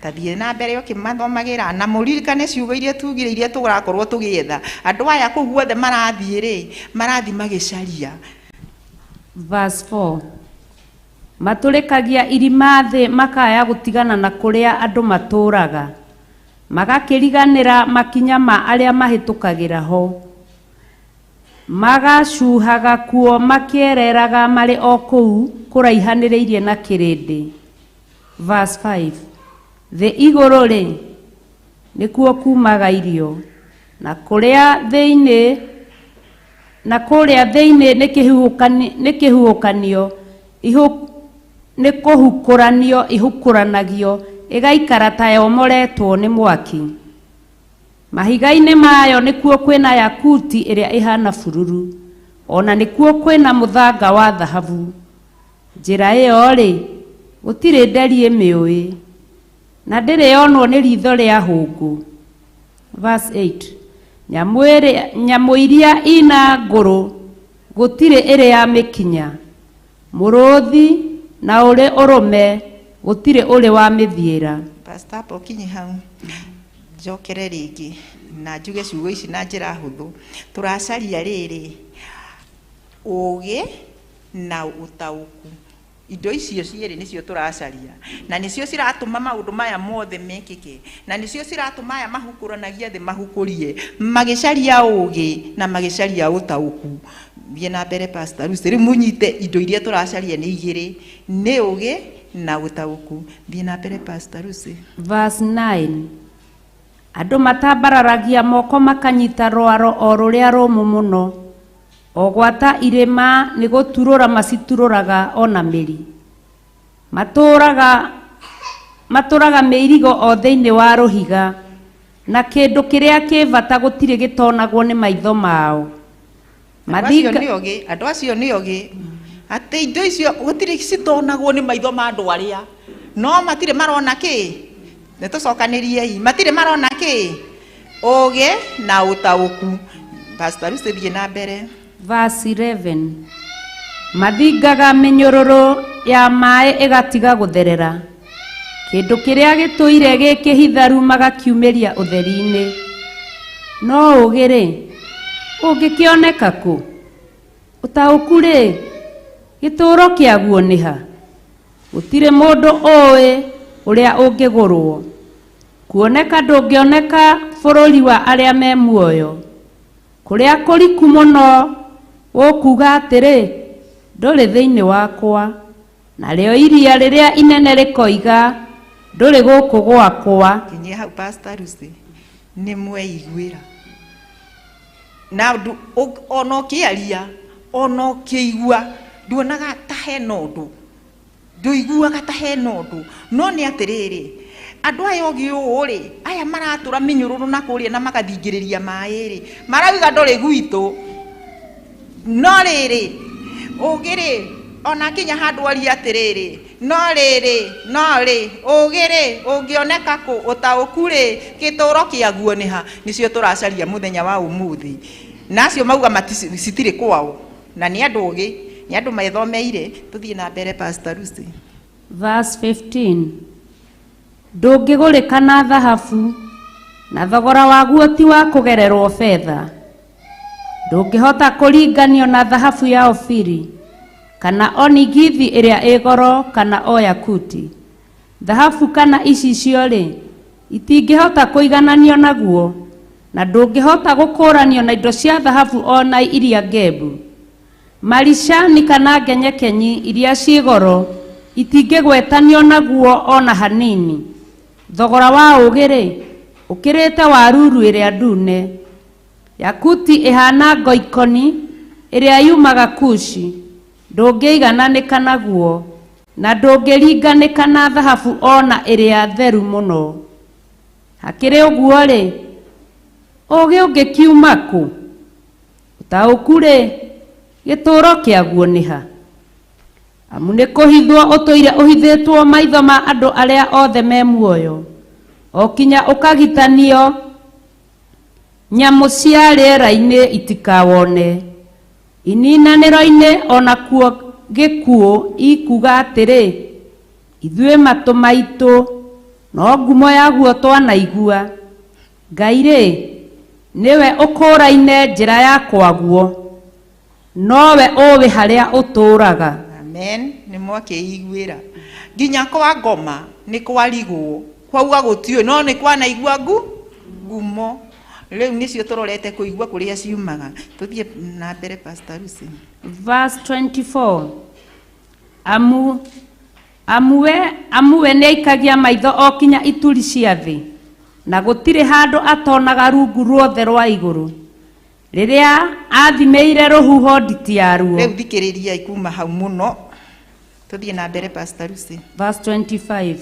Tathiĩ na mbere ũkĩmathomagĩra na mũririkane ciugo iria tugire, iria tũrakorwo tũgĩetha. Andũ aya kũu guothe marathiĩ rĩ, marathiĩ magĩcaria. Verse 4. Matũrĩkagia irima thĩ makaya gũtigana na kũrĩa andũ matũũraga, magakĩriganĩra makinya ma arĩa mahĩtũkagĩra ho. Magacuhaga kuo makĩereraga marĩ o kũu kũraihanĩrĩirie na kĩrĩndĩ. Verse 5. Thĩ igũrũ rĩ, nĩkuo kumaga irio, na kũrĩa thĩinĩ nĩ kĩhuhũkanio nĩ kũhukũranio ihukũranagio, ĩgaikara ta yomoretwo nĩ mwaki. Mahiga-inĩ mayo nĩkuo kwĩna yakuti ĩrĩa ĩhana bururu, ona nĩkuo kwĩna mũthanga wa thahabu. Njĩra ĩyo-rĩ, gũtirĩ nderi ĩmĩũĩ, na ndĩrĩ yonwo nĩ ritho rĩa hũngũ. Verse 8. Nyamũ iria ina ngũrũ gũtirĩ ĩrĩ yamĩkinya, mũrũthi na ũrĩ ũrũme gũtirĩ ũrĩ wamĩthiĩra. Pastor, amba ũkinye hau, njokere rĩngĩ na njuge ciugo ici na njĩra hũthũ. Tũracaria rĩrĩ, ũgĩ na ũtaũku. Indo icio cierĩ nĩcio tũracaria, na nĩcio ciratũma maũndũ maya mothe mekĩke, na nĩcio ciratũma aya mahukũranagia thĩ mahukũrie magĩcaria ũgĩ na magĩcaria ũtaũku. Thiĩ na mbere, Pastor Lucy. Rĩu mũnyite indo iria tũracaria nĩ igĩrĩ, nĩ ũgĩ na ũtaũku. Thiĩ na mbere, Pastor Lucy. Verse 9. Andũ matambararagia moko makanyita rwaro o rũrĩa rũmũ mũno, o gwata irĩma nĩ gũturũra maciturũraga ona mĩri. Matũraga mĩirigo o thĩinĩ wa rũhiga, na kĩndũ kĩrĩa kĩ bata gũtirĩ gĩtonagwo nĩ maitho mao. Andũ acio nĩ ogĩ, andũ acio nĩ ogĩ atĩ indo icio gũtirĩ citonagwo nĩ maitho ma andũ arĩa, no matirĩ marona kĩ. Nĩ tũcokanĩriei, matirĩ marona kĩ, ũgĩ na ũtaũku. Pastor Lucy, thiĩ na mbere. Verse 11. Mathingaga mĩnyũrũrũ ya maĩ ĩgatiga gũtherera, kĩndũ kĩrĩa gĩtũire gĩ kĩhitharu magakiumĩria ũtheri-inĩ. No ũũgĩ-rĩ, ũngĩkĩoneka kũ? Ũtaũku-rĩ, gĩtũũro kĩaguo nĩ ha? Gũtirĩ mũndũ ũĩ ũrĩa ũngĩgũrwo. Kuoneka ndũngĩoneka bũrũri wa arĩa me muoyo. Kũrĩa kũriku mũno gũkuuga atĩrĩ, ndũrĩ thĩinĩ wakwa, narĩo iria rĩrĩa inene rĩkoiga, ndũrĩ gũkũ gwakwa. Kinyia hau, Pastor Lucy. Nĩ mweiguĩra na ona ũkĩaria, ona ũkĩigua, nduonaga ta hena ũndũ, ndũiguaga ta hena ũndũ. No nĩ atĩrĩrĩ, andũ aya ogĩ ũũ rĩ, aya maratũra mĩnyũrũrũ na kũrĩa na magathingĩrĩria maĩ rĩ, marauga ndũrĩ gwitũ. No rĩrĩ, ũgĩ rĩ, ona kinya handũ aria atĩrĩrĩ, no rĩrĩ, no rĩ, ũgĩ rĩ, ũngĩoneka kũ? Ũtaũku rĩ, gĩtũũro kĩaguo nĩ ha? Nĩcio tũracaria mũthenya wa ũmũthĩ, na acio mauga citirĩ kwao, na nĩ andũ ogĩ, nĩ andũ methomeire. Tũthiĩ na mbere, Pastor Lucy. Verse 15. Ndũngĩgũrĩka na thahabu, na thogora waguo ti wa kũgererwo betha. Ndũngĩhota kũringanio na thahabu ya Ofiri, kana onigithi ĩrĩa ĩ goro, kana o yakuti. Thahabu kana icicio-rĩ, itingĩhota kũigananio naguo, na ndũngĩhota gũkũranio na indo cia thahabu ona iria ngembu. Maricani kana ngenyekenyi iria ciĩ goro itingĩgwetanio naguo ona hanini. Thogora wa ũũgĩ-rĩ, ũkĩrĩte wa ruru ĩrĩa ndune. Yakuti ĩhana ngoikoni ĩrĩa yumaga Kushi, ndũngĩigananĩka naguo, na ndũngĩringanĩka na thahabu ona ĩrĩa theru mũno. Hakĩrĩ ũguo-rĩ, ũũgĩ ũngĩkiuma kũ? Ũtaũku-rĩ, gĩtũũro kĩaguo nĩ ha? Amu nĩ kũhithwo ũtũire ũhithĩtwo maitho ma andũ arĩa othe me muoyo, o kinya ũkagitanio nyamũ cia rĩera-inĩ itikawone. Ininanĩro-inĩ o nakuo gĩkuũ ikuuga atĩrĩ, ithuĩ matũ maitũ no ngumo yaguo twanaigua. Ngai-rĩ, nĩwe ũkũũraine njĩra ya kwaguo, nowe ũũĩ harĩa ũtũũraga. Amen. Nĩ mwakĩiguĩra nginya kwa ngoma nĩ kwarigwo kwauga gũtiũĩ no nĩ kwanaigua ngumo. Rĩu nĩcio tũrorete kũigua kũrĩa ciumaga. Tũthiĩ na mbere, Pastor Lucy. Verse 24. Amu we nĩaikagia maitho o kinya ituri cia thĩ, na gũtirĩ handũ atonaga rungu ruothe rwa igũrũ. Rĩrĩa athimĩire rũhuho nditi yaruo. Rĩu thikĩrĩriai kuma hau mũno. Tũthiĩ na mbere, Pastor Lucy. Verse 25.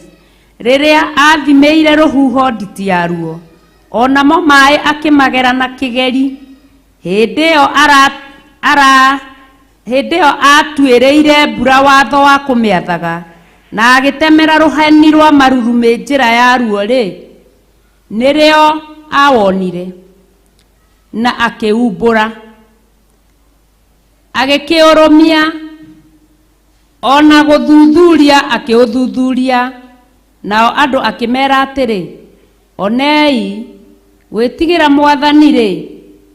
Rĩrĩa athimĩire rũhuho nditi yaruo, o namo maĩ akĩmagera na kĩgeri. Hĩndĩ ĩyo ara, ara hĩndĩ ĩyo atuĩrĩire mbura watho wa kũmĩathaga, na agĩtemera rũheni rwa marurumĩ njĩra yaruo-rĩ, nĩrĩo awonire na akĩumbũra, agĩkĩũrũmia, ona gũthuthuria akĩũthuthuria. Nao andũ akĩmera atĩrĩ, onei, gwĩtigĩra Mwathani-rĩ,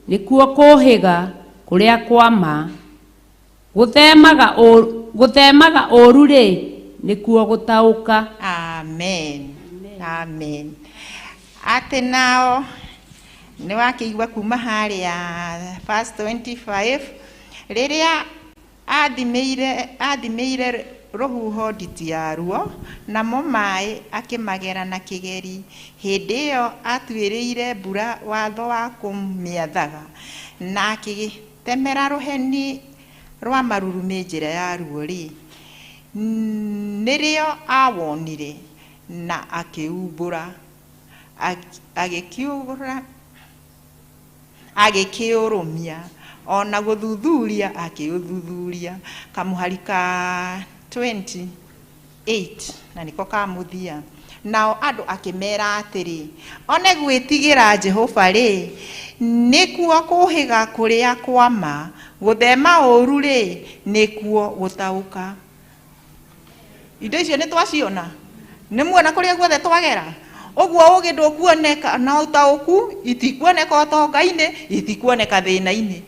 nĩkuo kũũhĩga kũrĩa kwa ma, gũthemaga ũũru-rĩ, nĩkuo gũtaũka. Amen, amen. Atĩ nao nĩ wakĩigua kuma harĩa verse 25, rĩrĩa athimĩire rũhuho nditi yaruo, namo maĩ akĩmagera na kĩgeri. Hĩndĩ ĩyo atuĩrĩire mbura watho wa kũmĩathaga, na akĩtemera rũheni rwa marurumĩ njĩra yaruo-rĩ, nĩrĩo awonire na akĩumbũra, agĩkiũra agĩkĩũrũmia, ona gũthuthuria akĩũthuthuria. Kamũhari ka 28 na nĩko ka mũthia. Nao andũ akĩmera atĩrĩ, one gwĩtigĩra Jehova rĩ, nĩkuo kũũhĩga kũrĩa kwa ma, gũthema ũũru rĩ, nĩkuo gũtaũka. Indo icio nĩ twaciona, nĩ muona kũrĩa guothe twagera ũguo, ũgĩ ndũkuoneka na ũtaũku itikuoneka ũtonga-inĩ, itikuoneka thĩna-inĩ,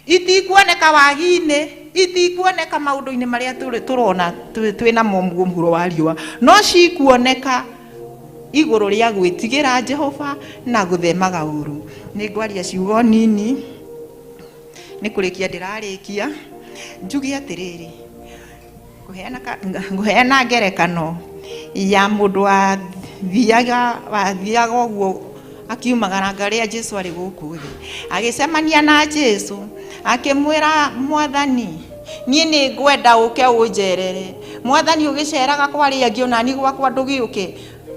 itikuoneka wagi-inĩ, itikuoneka maũndũ-inĩ marĩa tũrona twĩ namo mũhuro wa riũa, no cikuoneka igũrũ rĩa gwĩtigĩra Jehova na gũthemaga ũru. Nĩ ngwaria ciugo nini, nĩ kũrĩkia ndĩrarĩkia. Njuge atĩrĩrĩ, ngũheana ngerekano ya mũndũ wathiaga ũguo akiumagaranga rĩa Jesu arĩ gũkũ thĩ, agĩcemania na Jesu, akĩmwĩra, Mwathani, niĩ nĩ ngwenda ũke ũnjerere. Mwathani, ũgĩceraga kwa arĩa angĩ, onani gwakwa ndũgĩũke,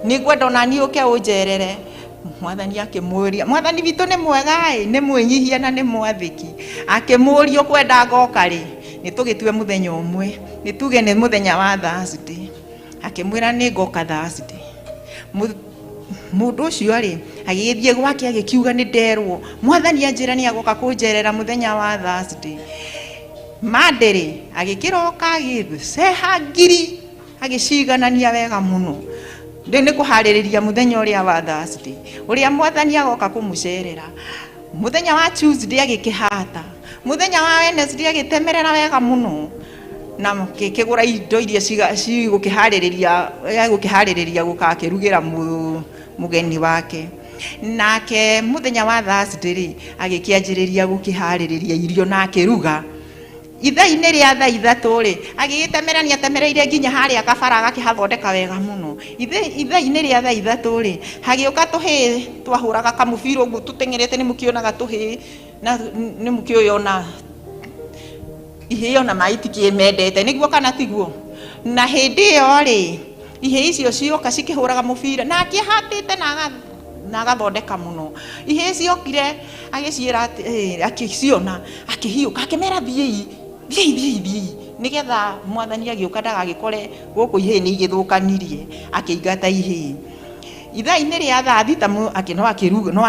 nĩ ngwenda onani ũke ũnjerere. Mwathani akĩmũria, Mwathani witũ nĩ mwega ĩ, nĩ mwĩnyihia na nĩ mwathĩki, akĩmũria, ũkwenda ngoka rĩ? Nĩ tũgĩtue mũthenya ũmwe, nĩ tuge nĩ mũthenya wa Thursday. Akĩmwĩra, nĩ ngoka Thursday. Mũndũ ũcio rĩ, agĩgĩthiĩ gwake, agĩkiuga, nĩ nderwo Mwathani anjĩra nĩ agoka kũnjerera mũthenya wa Thursday. Monday rĩ, agĩkĩroka, agĩceha ngiri, agĩciganania wega mũno, rĩu nĩ kũharĩrĩria mũthenya ũrĩa wa Thursday, ũrĩa Mwathani agoka kũmũcerera. Mũthenya wa Tuesday agĩkĩhata, mũthenya wa Wednesday agĩtemerera wega mũno na kĩgũra indo iria cigũkĩharĩrĩria, egũkĩharĩrĩria gũkakĩrugĩra mũgeni wake. Nake mũthenya wa Thursday rĩ, agĩkĩanjĩrĩria gũkĩharĩrĩria irio na akĩruga. Ithaa-inĩ rĩa thaa 3 rĩ, agĩgĩtemera, nĩ atemereire nginya harĩa kabara, agakĩhathondeka wega mũno. Ithaa-inĩ rĩa thaa 3 rĩ, hagĩũka tũhĩĩ twahũraga kamũbira ũguo tũteng'erete. Nĩ mũkĩonaga tũhĩĩ na nĩ mũkĩũĩ ona ihĩĩ ona maĩ itikĩmendete, nĩguo kana tiguo? Na hĩndĩ ĩyo rĩ, ihĩĩ icio cioka cikĩhũraga mũbira, na akĩhatĩte na agathondeka mũno. Ihĩĩ ciokire, agĩciĩra akĩciona, akĩhiũka, akĩmera, thiĩi, thiĩi, thiĩi, thiĩi. Nĩgetha mwathani agĩũka ndagagĩkore gũkũ ihĩĩ nĩ igĩthũkanirie, akĩingata ihĩĩ. Ithaa-inĩ rĩa thaa thita no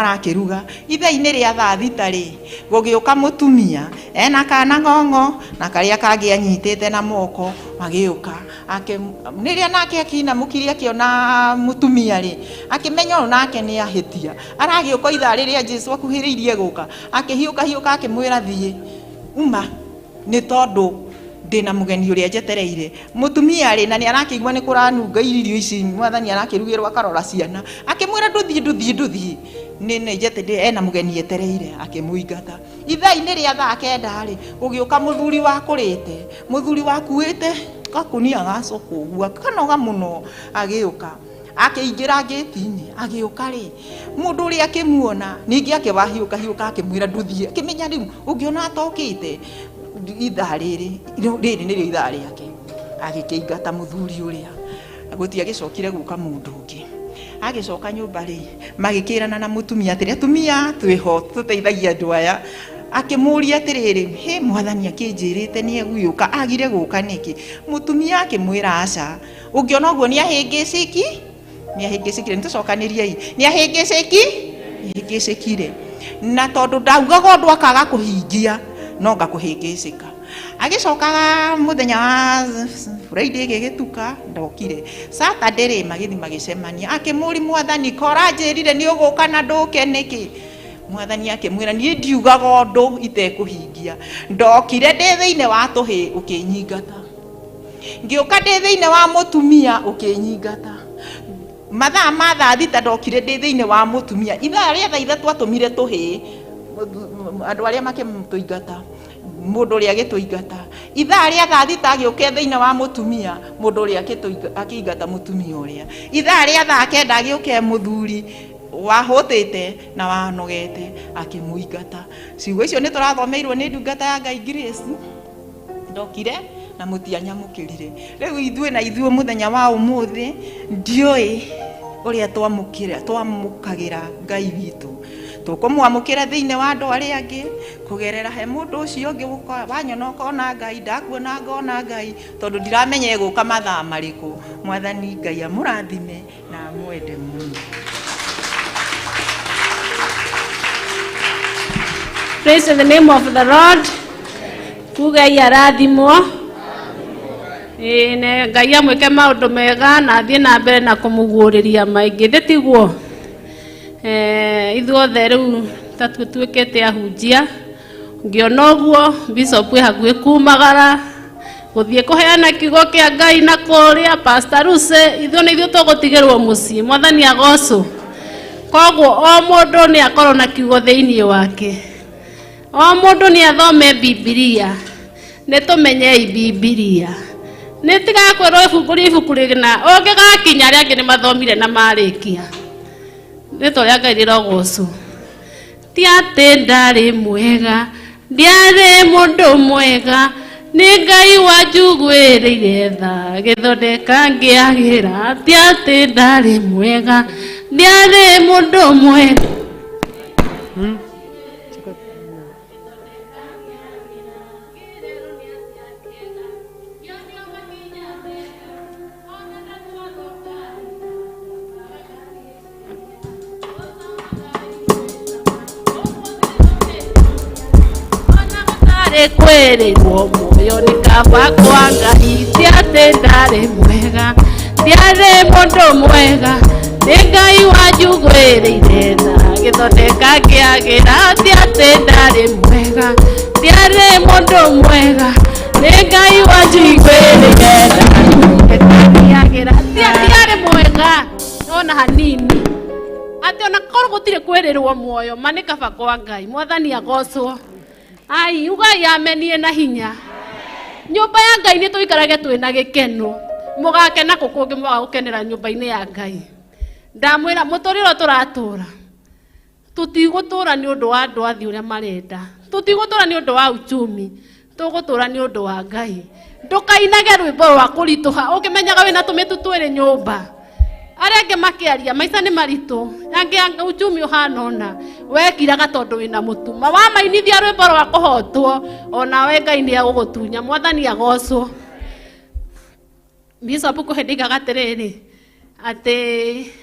arakĩruga. Ithaa-inĩ rĩa thaa thita rĩ, gũgĩũka mũtumia ena kana ng'ong'o na karĩa kangĩ anyitĩte na moko, magĩũka. Rĩrĩa nake akĩinamũkirie akĩona mũtumia rĩ, akĩmenya ũyũ nake nĩ ahĩtia. Aragĩũka ithaa rĩrĩa Jesũ akuhĩrĩirie gũka, akĩhiũka hiũka akĩmwĩra thiĩ, uma, nĩ tondũ ndĩna mũgeni ũrĩa njetereire. Mũtumia rĩ, na nĩ arakĩigua nĩ kũranunga irio ici, mwathani arakĩrugĩrwo akarora ciana, akĩmwĩra ndũthiĩ ndũthiĩ ndũthiĩ, nĩ njete ena mũgeni etereire, akĩmũingata. Ithaa-inĩ rĩa thaa kenda rĩ, gũgĩũka mũthuri wakũrĩte, mũthuri wakuĩte gakunia ga cũkũ ũguo, akanoga mũno, agĩũka. Akĩingĩra ngĩti-inĩ, agĩũka rĩ, mũndũ ũrĩa akĩmuona, ningĩ akĩwahiũka hiũka akĩmwĩra ndũthiĩ, akĩmenya rĩu ũngĩona atokĩte ithaa rĩrĩ, rĩrĩ nĩrĩo ithaa rĩake. Agĩkĩingata mũthuri ũrĩa, gũtiagĩcokire gũka mũndũ ũngĩ. Agĩcoka nyũmba rĩ, magĩkĩrana na mũtumia atĩrĩ, atumia twĩho tũteithagia andũ aya. Akĩmũria atĩrĩrĩ, hĩ mwathani akĩnjĩrĩte nĩ egũgĩũka, agire gũka nĩkĩ? Mũtumia akĩmwĩra aca, ũngĩona ũguo nĩ ahĩngĩcĩki, nĩ ahĩngĩcĩkire, nĩ tũcokanĩriei, nĩ ahĩngĩcĩki, nĩ ahĩngĩcĩkire. Na tondũ ndaugaga ũndũ akaga kũhingia, no ngakũhĩngĩcĩka. Agĩcokaga mũthenya wa Friday ĩgĩgĩtuka, ndokire. Saturday rĩ, magĩthiĩ magĩcemania. Akĩmũria mwathani, ko ũranjĩrire nĩ ũgũka na ndũke nĩkĩ? Mwathani akĩmwĩra, niĩ ndiugaga ũndũ itekũhingia. Ndokire ndĩ thĩinĩ wa tũhĩĩ ũkĩnyingata. Ngĩũka ndĩ thĩinĩ wa mũtumia ũkĩnyingata. Mathaa ma thaa thita ndokire ndĩ thĩinĩ wa mũtumia. Ithaa rĩa thaa ithatũ atũmire tũhĩĩ, andũ arĩa makĩmũtũingata, mũndũ ũrĩa agĩtũingata. Ithaa rĩa thaa thita agĩũka thĩinĩ wa mũtumia, mũndũ ũrĩa akĩingata mũtumia ũrĩa. Ithaa rĩa thaa kenda agĩũka mũthuri wahũtĩte na wanogete akĩmũingata. Ciugo icio nĩ tũrathomeirwo nĩ ndungata ya Ngai Grace. Ndokire na mũtianyamũkĩrire. Rĩu ithuĩ na ithuĩ mũthenya wa ũmũthĩ ndiũĩ ũrĩa twamũkagĩra Ngai witũ. Tũkũmwamũkĩra thĩinĩ wa andũ arĩa angĩ kũgerera he mũndũ ũcio ũngĩ wanyona ũkona Ngai, ndakuona ngona Ngai, tondũ ndiramenya egũka mathaa marĩkũ. Mwathani Ngai amũrathime na amwende mũno. Praise the name of the Lord. Kugai arathimwo. Ĩĩ Ngai amwĩke maũndũ mega na athiĩ na mbere na kũmũguũrĩria maingĩ. Thĩ tiguo? Ithuothe rĩu ta tũtuĩkĩte ahunjia. Ngĩona ũguo bishop ĩ hakuhĩ kumagara gũthiĩ kũheana kiugo kĩa Ngai na kũrĩa Pastor Ruse, ithuĩ nĩ ithuĩ tũgũtigĩrwo mũciĩ. Mwathani agocwo. Koguo o mũndũ nĩ akorwo na kiugo thĩinĩ wake. O mũndũ nĩ athome Bibilia. Nĩ tũmenyei Bibilia. Nĩ tigakwĩrwo ibuku ibuku rĩna ũngĩgakinya arĩa angĩ nĩ mathomire na marĩkia. Rĩtwa rĩa Ngai rĩrogocwo. Ti atĩ ndarĩ mwega, ndiarĩ mũndũ mwega, nĩ Ngai wanjugwĩrĩire tha gĩthondeka ngĩagĩra. Ti atĩ ndarĩ mwega, ndiarĩ mũndũ mwega. Kwĩrĩrwo muoyo nĩ kaba kwa Ngai. Ti atĩ ndarĩ mwega, ndiarĩ mũndũ mwega, nĩ Ngai wanjugwĩrĩire tha gĩthondeka ngĩagĩra. Ti atĩ ndarĩ mwega, ndiarĩ mũndũ mwega, nĩ Ngai wanjugwĩrĩire tha ngĩagĩra. Ti ndiarĩ mwega ona hanini, atĩ ona korwo gũtirĩ kwĩrĩrwo muoyo ma nĩ kaba kwa Ngai. Mwathani agocwo. Ai, ugai amenie na hinya. Nyũmba ya Ngai nĩ tũikarage twĩna gĩkeno. Mũgakena kũ kũngĩ mwaga gũkenera nyũmba-inĩ ya Ngai. Ndamwĩra mũtũrĩre ũyũ tũratũra, tũtigũtũra nĩ ũndũ wa andũ a thĩ ũrĩa marenda, tũtigũtũra nĩ ũndũ wa uchumi, tũgũtũra nĩ ũndũ wa Ngai. Ndũkainage rwĩmbo rwa kũritũha ũkĩmenyaga wĩna tũmĩtu twĩrĩ nyũmba. Arĩa angĩ makĩaria maica nĩ maritũ, angĩ uchumi ũhana ũna, wekiraga tondũ wĩna mũtuma. Wamainithia rwĩmbo rwa kũhotwo, onawe Ngai nĩ egũgũtunya. Mwathani agocwo. Bishop kũhĩndĩkaga atĩrĩrĩ, atĩ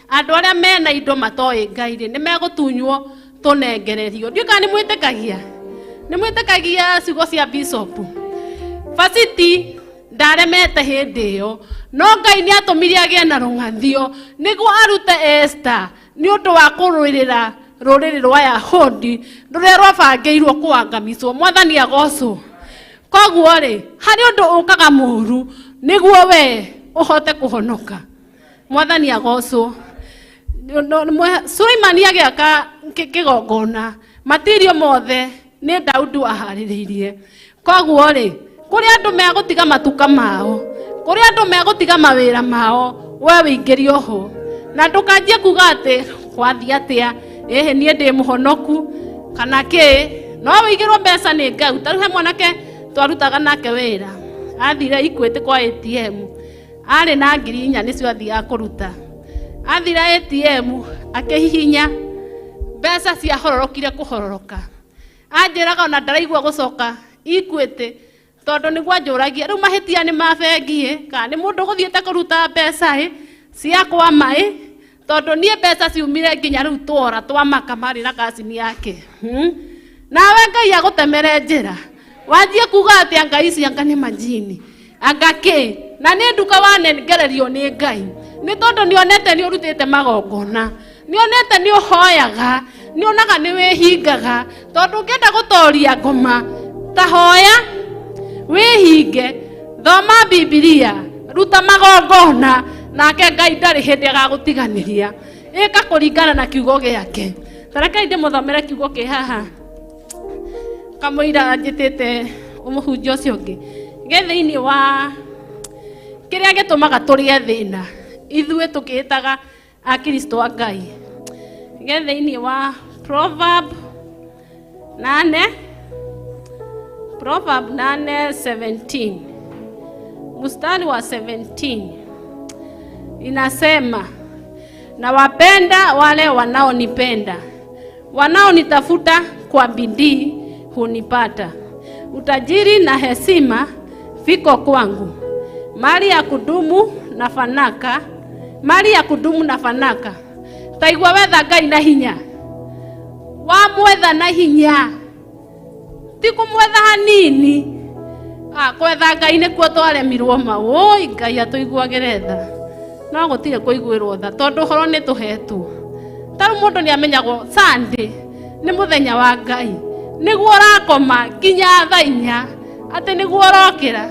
andũ arĩa mena indo matoĩ Ngai rĩ, nĩ megũtunywo tũnengererio. Ndiũĩ kana nĩ mwĩtĩkagia, nĩ mwĩtĩkagia ciugo cia Bishop. Faciti ndaremete hĩndĩ ĩyo, no Ngai nĩ atũmire agĩe na rũng'athio nĩguo arute Esther nĩ ũndũ wa kũrũĩrĩra rũrĩrĩ rwa Yahudi rũrĩa rwabangĩirwo kũangamizwo. Mwathani agocwo. Koguo rĩ, harĩ ũndũ ũkaga mũru nĩguo we ũhote kũhonoka. Mwathani agocwo. Suleimani agĩaka kĩgongona, matirio mothe nĩ Daudi aharĩrĩirie. Koguo rĩ, kũrĩ andũ megũtiga matuka mao, kũrĩ andũ megũtiga mawĩra mao, we wĩingĩrio ho. Na ndũkanjie kuga atĩ kwathiĩ atĩa, ĩhĩ niĩ ndĩ mũhonoku kana kĩ, no wĩigĩrwo mbeca nĩ Ngai. Ta rĩu he mwanake twarutaga nake wĩra, athire Equity kwa ATM, arĩ na 4,000 nĩcio athiaga kũruta. Athire ATM akĩhihinya, mbeca ciahororokire kũhororoka. Anjĩraga ona ndaraigua gũcoka Equity tondũ nĩguo anjũragia rĩu mahĩtia nĩ ma bengi ĩ, kana nĩ mũndũ ũgũthiĩte kũruta mbeca ĩ ciakwama ĩ, tondũ niĩ mbeca ciumire nginya rĩu twora twamaka marĩ na kacini yake. Nawe Ngai agũtemere njĩra, wanjie kuga atĩ anga ici anga nĩ majini anga kĩ, na nĩ nduka wanengererio nĩ Ngai, nĩ tondũ nĩonete nĩ ũrutĩte magongona, nĩonete nĩ ũhoyaga, nĩonaga nĩ wĩhingaga, tondũ ũngĩenda gũtoria ngoma ta hoya wĩhinge, thoma Bibilia, ruta magongona, nake Ngai ndarĩ hĩndĩ agagũtiganĩria. Ĩka kũringana na kiugo gĩake. Ta rekei ndĩmũthomere kiugo kĩ haha kamũira njĩtĩte mũhunjia ũcio ũngĩ, gĩ thĩinĩ wa kĩrĩa gĩtũmaga tũrĩe thĩna ithuĩ tũkĩĩtaga Akristo a Ngai. Gĩ thĩinĩ wa Proverb 8, Proverb 8:17, mstari wa 17 inasema, nawapenda wale wanaonipenda, wanaonitafuta kwa bidii hunipata. Utajiri na heshima viko kwangu, mali ya kudumu na fanaka, mali ya kudumu na fanaka. Taigua wetha Ngai na hinya, wamwetha na hinya, ti kũmwetha hanini. Kwetha Ngai nĩkuo twaremirwo ma. Woi Ngai atũiguagĩre tha, no gũtirĩ kũiguĩrwo tha tondũ ũhoro nĩ tũhetwo. Ta rĩu mũndũ nĩ amenyagwo Sunday nĩ mũthenya wa Ngai, nĩguo ũrakoma nginya thaa 4 atĩ nĩguo ũrokĩra.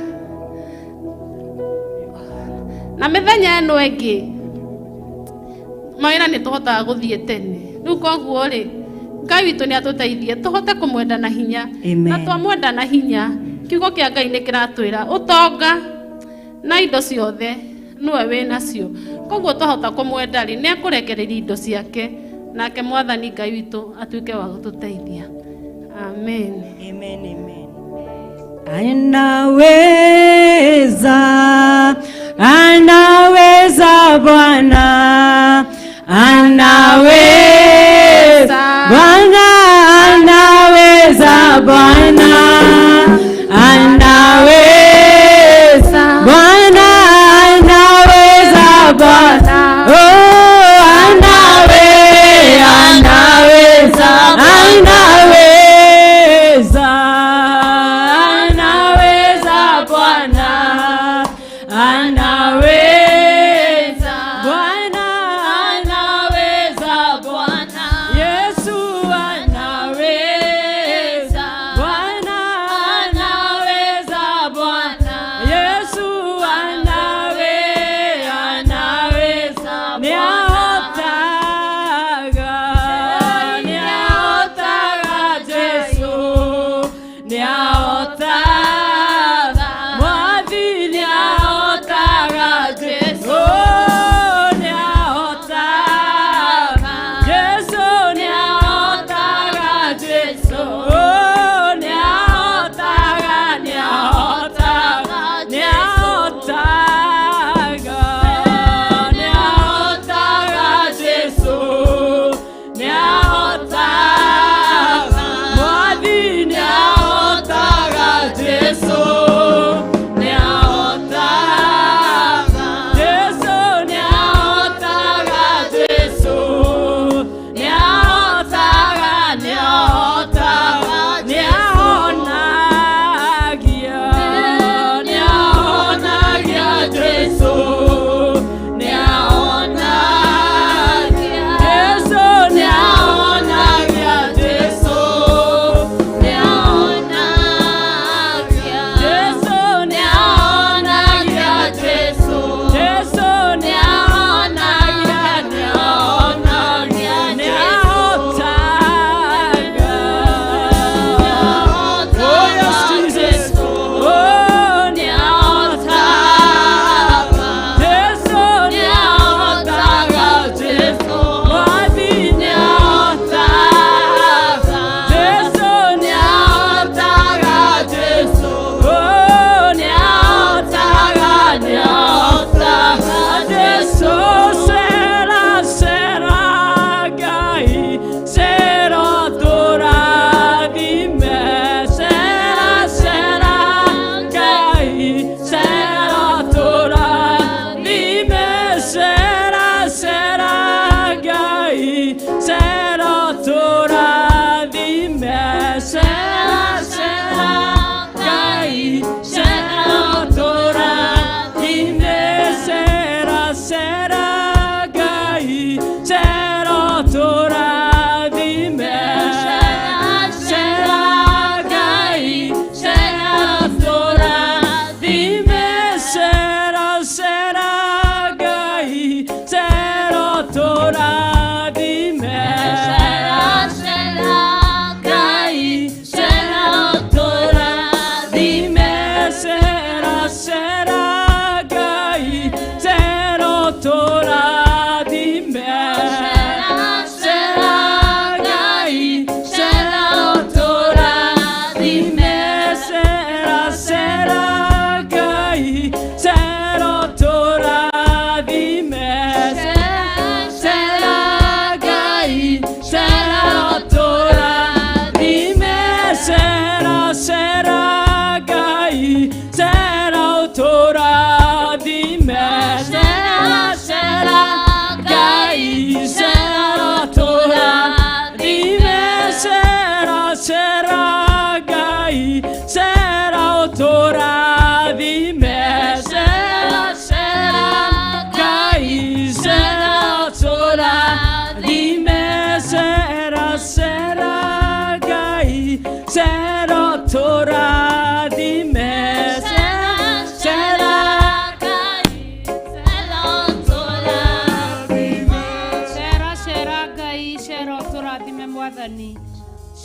Na mĩthenya ĩno ĩngĩ mawĩra nĩ tũhotaga gũthiĩ tene. Rĩu koguo rĩ, Ngai witũ nĩ atũteithie tũhote kũmwenda na hinya. Amen. Na twamwenda na hinya, kiugo kĩa Ngai nĩ kĩratwĩra ũtonga na indo ciothe nĩwe wĩ nacio. Koguo twahota kũmwenda rĩ, nĩ ekũrekereria indo ciake, nake Mwathani Ngai witũ atuĩke wa gũtũteithia. Amen. Amen, amen. Anaweza, anaweza Bwana, anaweza Bwana, anaweza Bwana, anaweza Bwana, anaweza Bwana, oh, anaweza, anaweza, anaweza Bwana, anaweza Bwana, anaweza Bwana, Yesu anaweza Bwana, anaweza Bwana, Yesu anaweza, nĩahotaga, nĩahotaga Jesu, nĩahotaga Mwathi, nĩahotaga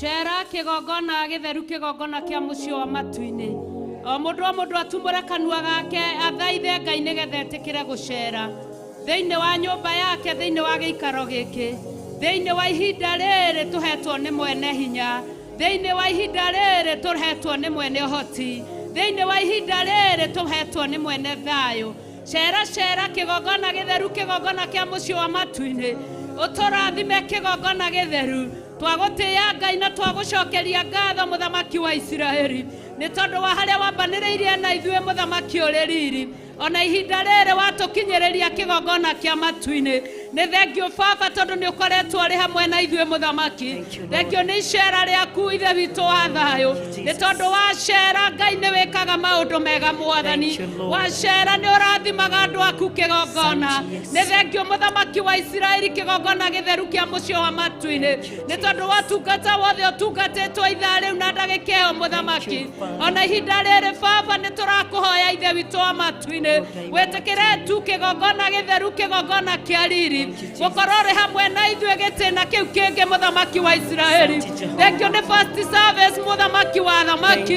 Cera kĩgongona gĩtheru, kĩgongona kĩa mũciĩ wa matu-inĩ. O mũndũ atumũre kanua gake athaithe Ngai nĩgetha etĩkĩre gũcera thĩinĩ wa nyũmba yake, thĩinĩ wa gĩikaro gĩkĩ, thĩinĩ wa ihinda rĩrĩ tũhetwo nĩ mwene hinya, thĩinĩ wa ihinda rĩrĩ tũhetwo nĩ mwene ũhoti, thĩinĩ wa ihinda rĩrĩ tũhetwo nĩ mwene thayũ. Cera cera kĩgongona gĩtheru, kĩgongona kĩa mũciĩ wa matu-inĩ, ũtũrathime kĩgongona gĩtheru. Twagũtĩĩa Ngai na twagũcokeria ngatho mũthamaki wa Isiraeli nĩ tondũ wa harĩa wambanĩrĩirie na ithuĩ mũthamaki ũrĩ riri, ona ihinda rĩrĩ watũkinyĩrĩria kĩgongona kĩa matu-inĩ. Nĩ thengio baba tondũ nĩ ũkoretwo ũrĩ hamwe na ithuĩ mũthamaki. Thengio nĩ icera rĩaku ithe witũ wa thayũ, nĩ tondũ wacera Ngai nĩ wĩkaga maũndũ mega mwathani, wacera nĩ ũrathimaga andũ aku kĩgongona. Nĩ thengio mũthamaki wa Isiraeli kĩgongona gĩtheru kĩa mũciĩ wa matu-inĩ nĩ tondũ wa ũtungata wothe ũtungatĩtwo ithaa rĩu na ndagĩka ĩyo mũthamaki. Ona ihinda rĩrĩ baba nĩ tũrakũhoya ithe witũ wa matu-inĩ wĩtĩkĩre tu kĩgongona gĩtheru, kĩgongona kĩa riri, gũkorwo ũrĩ hamwe na ithuĩ gĩtĩna kĩu kĩngĩ mũthamaki wa Isiraeli. Thengio nĩ first service mũthamaki wa thamaki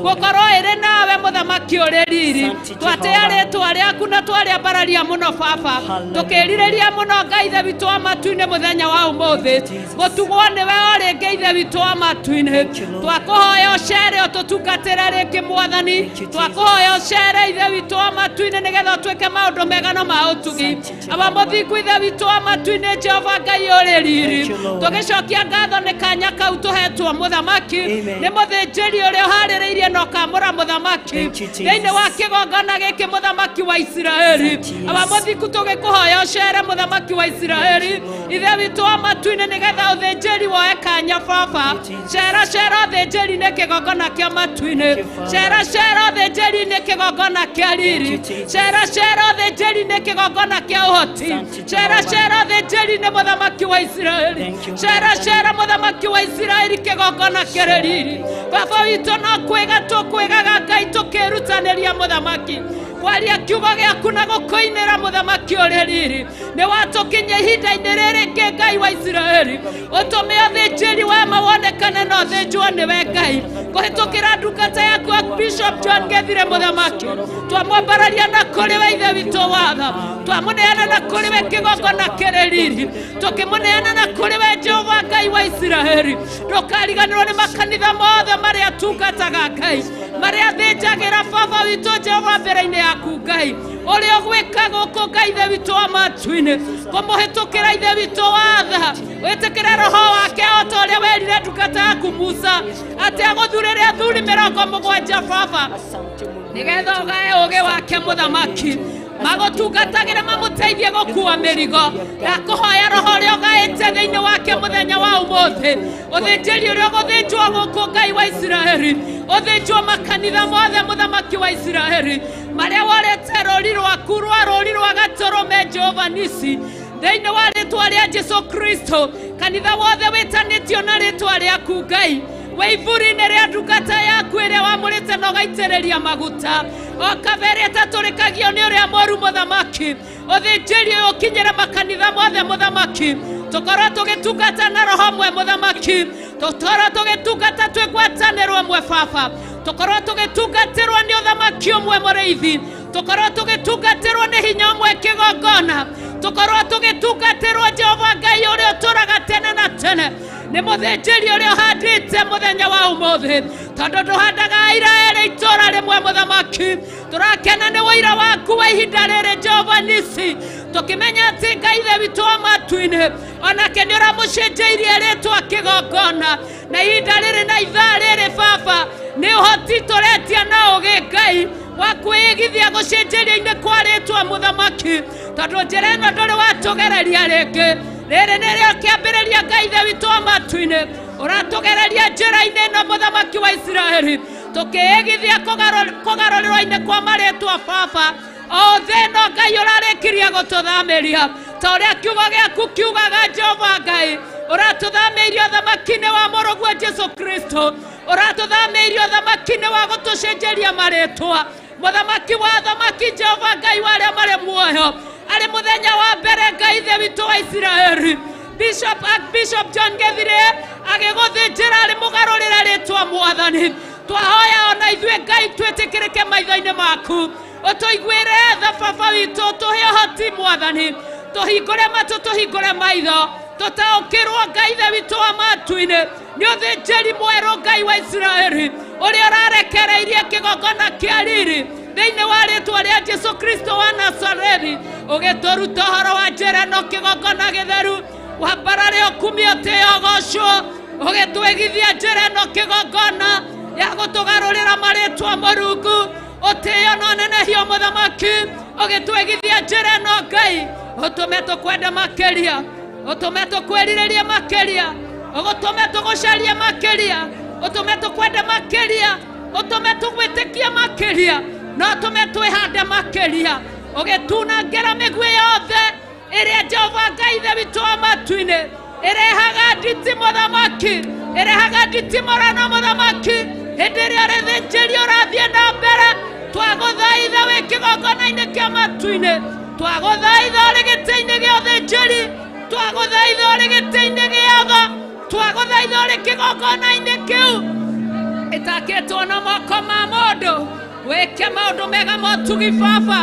gũkorwo ĩrĩ nawe mũthamaki ũrĩ riri. Twatĩĩa rĩtwa rĩaku na twarĩambararia mũno baba, tũkĩrirĩria mũno Ngai ithe witũ wa matu-inĩ mũthenya wa ũmũthĩ gũtugwo nĩwe o rĩngĩ ithe witũ wa matu-inĩ. Twakũhoya ũcere ũtũtungatĩre rĩngĩ mwathani, twakũhoya ũcere ithe witũ wa matu-inĩ nĩgetha ũtuĩke maũndũ mega na ma ũtugi. Aba mũthingu ithe witũ wa matu-inĩ Jehova Ngai ũrĩ riri, tũgĩcokia ngatho nĩ kanya kau tũhetwo mũthamaki nĩ mũthĩnjĩri ũrĩa ũharĩrĩirie na ũkamũra mũthamaki thĩinĩ wa kĩgongona gĩkĩ mũthamaki wa Isiraeli. Aba mũthingu tũgĩkũhoya ũcere mũthamaki wa Isiraeli ithe witũ wa matu-inĩ nĩgetha ũthĩnjĩri woe kanya baba. Cera cera ũthĩnjĩri-inĩ kĩgongona kĩa matu-inĩ, cera cera ũthĩnjĩri-inĩ kĩgongona kĩa riri, cera cera ũthĩnjĩri-inĩ kĩgongona kĩa ũhoti, cera cera ũthĩnjĩri-inĩ mũthamaki wa Isiraeli, cera cera mũthamaki wa Isiraeli kĩgongona kĩrĩ riri. Baba witũ no kwĩga tũkwĩgaga Ngai tũkĩrutanĩria mũthamaki kwaria kiugo gĩaku na gũkũinĩra mũthamaki ũrĩ riri. Nĩ watũkinyia ihinda-inĩ rĩrĩ rĩngĩ Ngai wa Isiraeli, ũtũme ũthĩnjĩri wa ma wonekane na ũthĩnjwo nĩwe Ngai kũhĩtũkĩra ndungata yaku Bishop John Gethire mũthamaki. Twamwambararia na kũrĩ we ithe witũ watha, twamũneana na kũrĩ we kĩgongona kĩrĩ riri, tũkĩmũneana na kũrĩ we Jehova Ngai wa Isiraeli. Ndũkariganĩrwo nĩ makanitha mothe marĩa tungataga Ngai, marĩa thĩnjagĩra baba witũ Jehova mbere-inĩ yaku Ngai, ũrĩa ũgwĩka gũkũ Ngai ithe witũ wa matu-inĩ kũmũhĩtũkĩra ithe witũ watha, wĩtĩkĩre roho wake o ta ũrĩa werire ndungata yaku Musa atĩ agũthurĩre athuri 70 baba nĩgetha ũgae ũgĩ wake mũthamaki magũtungatagĩre mamũteithie gũkua mĩrigo. Ndakũhoya roho ũrĩa ũgaĩte thĩinĩ wake mũthenya wa ũmũthĩ, ũthĩnjĩri ũrĩa ũgũthĩnjwo gũkũ Ngai wa Isiraeli, ũthĩnjwo makanitha mothe mũthamaki wa Isiraeli marĩa worĩte rũri rwaku rwa rũri rwa gatũrũme Jehova Nisi thĩinĩ wa rĩtwa rĩa Jesu Kristo. Kanitha wothe wĩtanĩtio na rĩtwa rĩaku Ngai wĩ iburi-inĩ rĩa ndungata yaku ĩrĩa wamũrĩte na ũgaitĩrĩria maguta o kabere ĩtatũrĩkagio nĩ ũrĩa mũru mũthamaki. Ũthĩnjĩri ũyũ ũkinyĩre makanitha mothe mũthamaki, tũkorwo tũgĩtungata na roho mwe mũthamaki, tũkorwo tũgĩtungata twĩ ngwatanĩro ĩmwe baba, tũkorwo tũgĩtungatĩrwo nĩ ũthamaki ũmwe mũrĩithi, tũkorwo tũgĩtungatĩrwo nĩ hinya ũmwe kĩgongona, tũkorwo tũgĩtungatĩrwo Jehova Ngai ũrĩa ũtũraga tene na tene nĩ mũthĩnjĩri ũrĩa ũhandĩte mũthenya wa ũmũthĩ, tondũ ndũhandaga aira erĩ itũũra rĩmwe mũthamaki. Tũrakena nĩ ũira waku wa ihinda rĩrĩ Jehova Nisi, tũkĩmenya atĩ Ngai ithe witũ wa matu-inĩ onake nĩ ũramũcenjeirie rĩtwa kĩgongona na ihinda rĩrĩ na ithaa rĩrĩ baba nĩ ũhoti tũretia na ũgĩ Ngai wa kwĩigithia gũcenjeria-inĩ kwa rĩtwa mũthamaki, tondũ njĩra ĩno ndũrĩ watũgereria rĩngĩ. Rĩrĩ nĩrĩo kĩambĩrĩria Ngai ithe witũ wa matu-inĩ ũratũgereria njĩra-inĩ ĩno mũthamaki wa Isiraeli, tũkĩĩgithia kũgarũrĩrwo-inĩ kwa marĩtwa baba. O thĩ ĩno Ngai ũrarĩkirie gũtũthamĩria ta ũrĩa kiugo gĩaku kiugaga Jehova Ngai, ũratũthamĩirie ũthamaki-inĩ wa mũrũguo Jesu Kristo, ũratũthamĩirie ũthamaki-inĩ wa gũtũcenjeria marĩtwa mũthamaki wa thamaki Jehova Ngai wa arĩa marĩ muoyo arĩ mũthenya wa mbere Ngai ithe witũ wa Isiraeli. Bishop Archbishop John Gethire Agĩgũthĩnjĩra arĩ mũgarũrĩre rĩtwa mwathani. Twahoya ona ithuĩ Ngai twĩtĩkĩrĩke maitho-inĩ maku. Ũtũiguĩre tha baba witũ, ũtũhe ũhoti mwathani. Tũhingũre matũ, tũhingũre maitho, tũtaũkĩrwo Ngai ithe witũ wa matu-inĩ nĩ ũthĩnjĩri mwerũ Ngai wa Isiraeli ũrĩa ũrarekereirie kĩgongona kĩa riri thĩinĩ wa rĩtwa rĩa Jesu Kristo wa Nazarethi, ũgĩtũruta ũhoro wa njĩra ĩno kĩgongona gĩtheru wambarare ũkumio tĩo ũgocwo, ũgĩtwĩgithia njĩra ĩno kĩgongona ya gũtũgarũrĩra marĩtwa Mũrungu ũtĩo na ũnenehio mũthamaki, ũgĩtwĩgithia njĩra ĩno Ngai ũtũme tũkwende makĩria, ũtũme tũkwĩrirĩrie makĩria, ũgũtũme tũgũcarie makĩria, ũtũme tũkwende makĩria, ũtũme tũgwĩtĩkie makĩria, na ũtũme twĩhande makĩria, ũgĩtunangĩra mĩguĩ yothe ĩrĩa Jehova Ngai ithe witũ wa matu-inĩ ĩrehaga nditi mũthamaki, ĩrehaga nditimũrano mũthamaki. Hĩndĩ ĩrĩa ũrĩthĩnjĩria ũrathiĩ na mbere, twagũthaitha wĩ kĩgongona-inĩ kĩa matu-inĩ, twagũthaitha ũrĩ gĩtĩ-inĩ gĩa ũthĩnjĩri, twagũthaitha ũrĩ gĩtĩ-inĩ gĩa tha, twagũthaitha ũrĩ kĩgongona-inĩ kĩu ĩtakĩtwo na moko ma mũndũ, wĩke maũndũ mega motugi baba,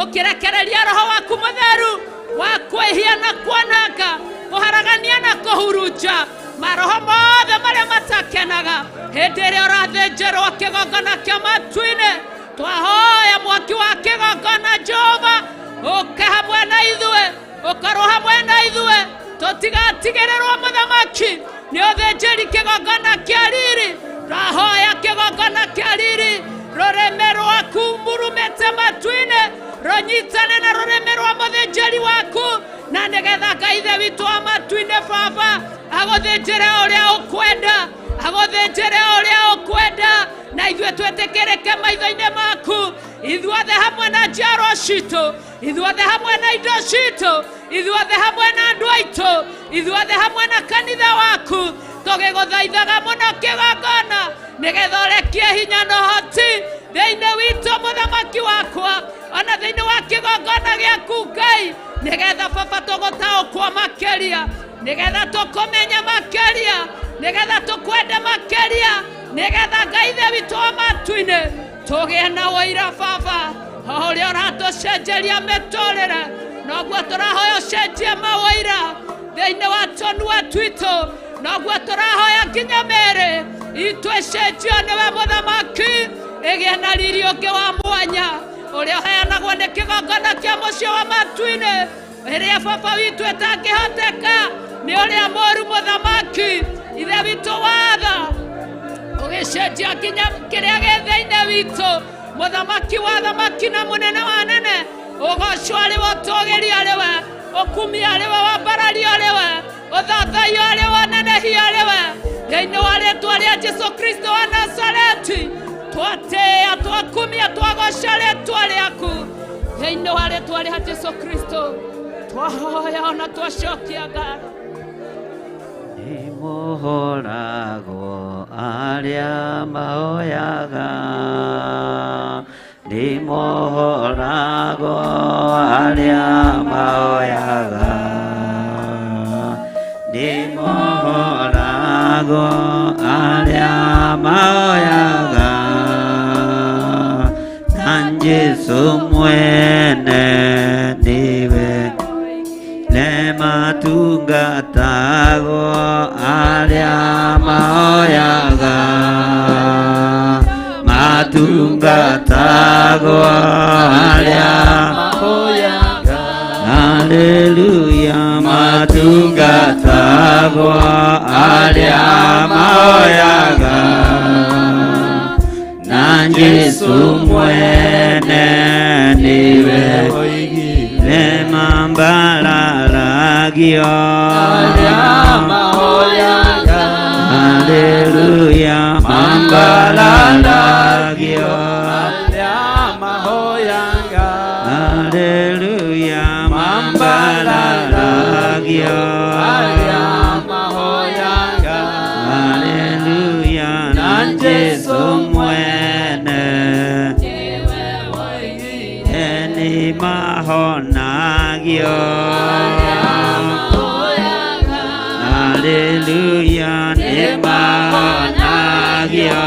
ũkĩrekereria roho waku mũtheru wa kwĩhia na kwananga, kũharagania na kũhurunja maroho mothe marĩa matakenaga hĩndĩ ĩrĩa ũrathĩnjĩrwo kĩgongona kĩa matu-inĩ. Twahoya mwaki wa kĩgongona Jehova ũke hamwe na ithuĩ, ũkorwo hamwe na ithuĩ, tũtigatigĩrĩrwo mũthamaki nĩ ũthĩnjĩri kĩgongona kĩa riri. Twahoya kĩgongona kĩa riri, rũrĩmĩ rwaku murumĩte matu-inĩ rũnyitane na rũrĩmĩ rwa mũthĩnjĩri waku, na nĩgetha Ngai ithe witũ wa matu-inĩ baba agũthĩnjĩre ũrĩa ũkwenda, agũthĩnjĩre ũrĩa ũkwenda, na ithuĩ twĩtĩkĩrĩke maitho-inĩ maku, ithuothe hamwe na njiarwa citũ, ithuothe hamwe na indo citũ, ithuothe hamwe na andũ aitũ, ithuothe hamwe na kanitha waku, tũgĩgũthaithaga mũno kĩgongona nĩgetha ũrekie hinya na ũhoti thĩinĩ witũ mũthamaki wakwa, ona thĩinĩ wa kĩgongona gĩaku Ngai, nĩgetha baba tũgũtaũkwo makĩria, nĩgetha tũkũmenye makĩria, nĩgetha tũkwende makĩria, nĩgetha Ngai ithe witũ wa matu-inĩ tũgĩe na ũira baba o ũrĩa ũratũcenjeria mĩtũrĩre, noguo tũrahoya ũcenjie maũira thĩinĩ wa tũnua twitũ, noguo tũrahoya nginya mĩĩrĩ itũ ĩcenjio nĩwe mũthamaki, ĩgĩe na riri ũngĩ wa mwanya ũrĩa ũheanagwo nĩ kĩgongona kĩa mũciĩ wa matu-inĩ, ĩrĩa baba witũ ĩtangĩhoteka nĩ ũrĩa mũũru mũthamaki ithe witũ watha ũgĩcenjia nginya kĩrĩa gĩ thĩinĩ witũ, mũthamaki wa thamaki na mũnene wa nene, ũgocwo arĩ we, ũtũgĩrio arĩ we, ũkumio arĩ we, wambarario arĩ we, ũthathaiyo arĩ we, ũnenehio arĩ we, thĩinĩ wa rĩtwa rĩa Jesu Kristo wa Nazareti twatĩĩa, twakumia, twagoca rĩtwa rĩaku thĩinĩ wa rĩtwa rĩa Jesu Kristo twahoya ona twacokia ngatho. Nĩmũhoragwo arĩa mahoyaga, nĩmũhoragwo arĩa mahoyaga, nĩmũhoragwo arĩa mahoyaga, na Jesu mwene nĩwe nĩmatungatagwo arĩa mahoyaga, matungatagwo arĩa mahoyaga, haleluya, matungatagwo arĩa mahoyaga, na Jesu mwene nĩwe nĩmambararagio arĩa mahoyaga, haleluya, mambararagio arĩa mahoyaga, haleluya, mambararagio arĩa mahoyaga, haleluya, na Jesu mwene nĩmahonagio, haleluya, Nĩmahonagio.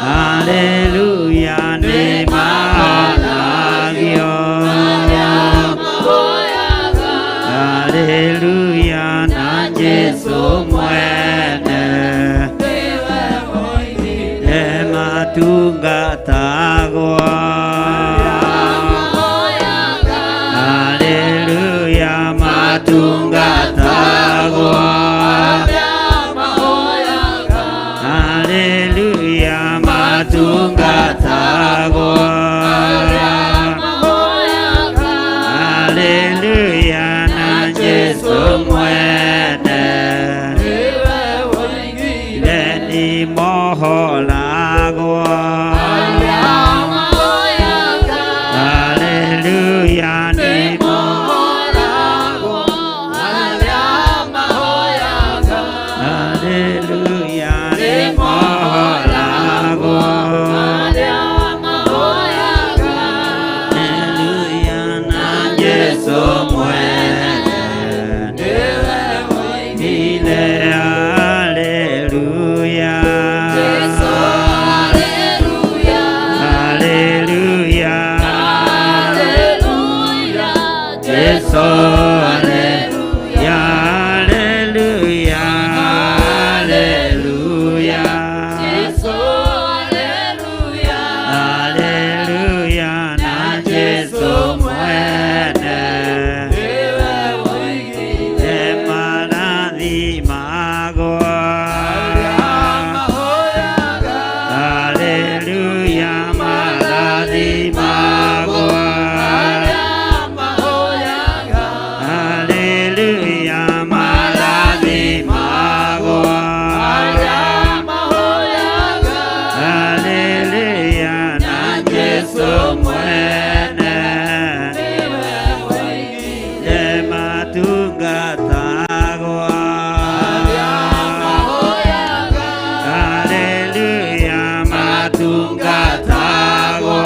Haleluya, nĩmahonagio. Haleluya, na Jesu mwene nĩmatungatagwo. Haleluya, matungatagwo. Haleluya, matungatagwo. Haleluya, na Jesu mwene nĩmohoragwo. Haleluya, nĩmohoragwo. Haleluya, nĩmohoragwo. Haleluya, na Jesu mwene ile. Haleluya, haleluya, Jesu haleluya, haleluya, haleluya, haleluya, na Jesu mwene nĩmarathimagwo. Haleluya, marathimagwo. Haleluya, marathimagwo. Haleluya, na Jesu mwene nĩmatungatagwo. Haleluya, matungatagwo.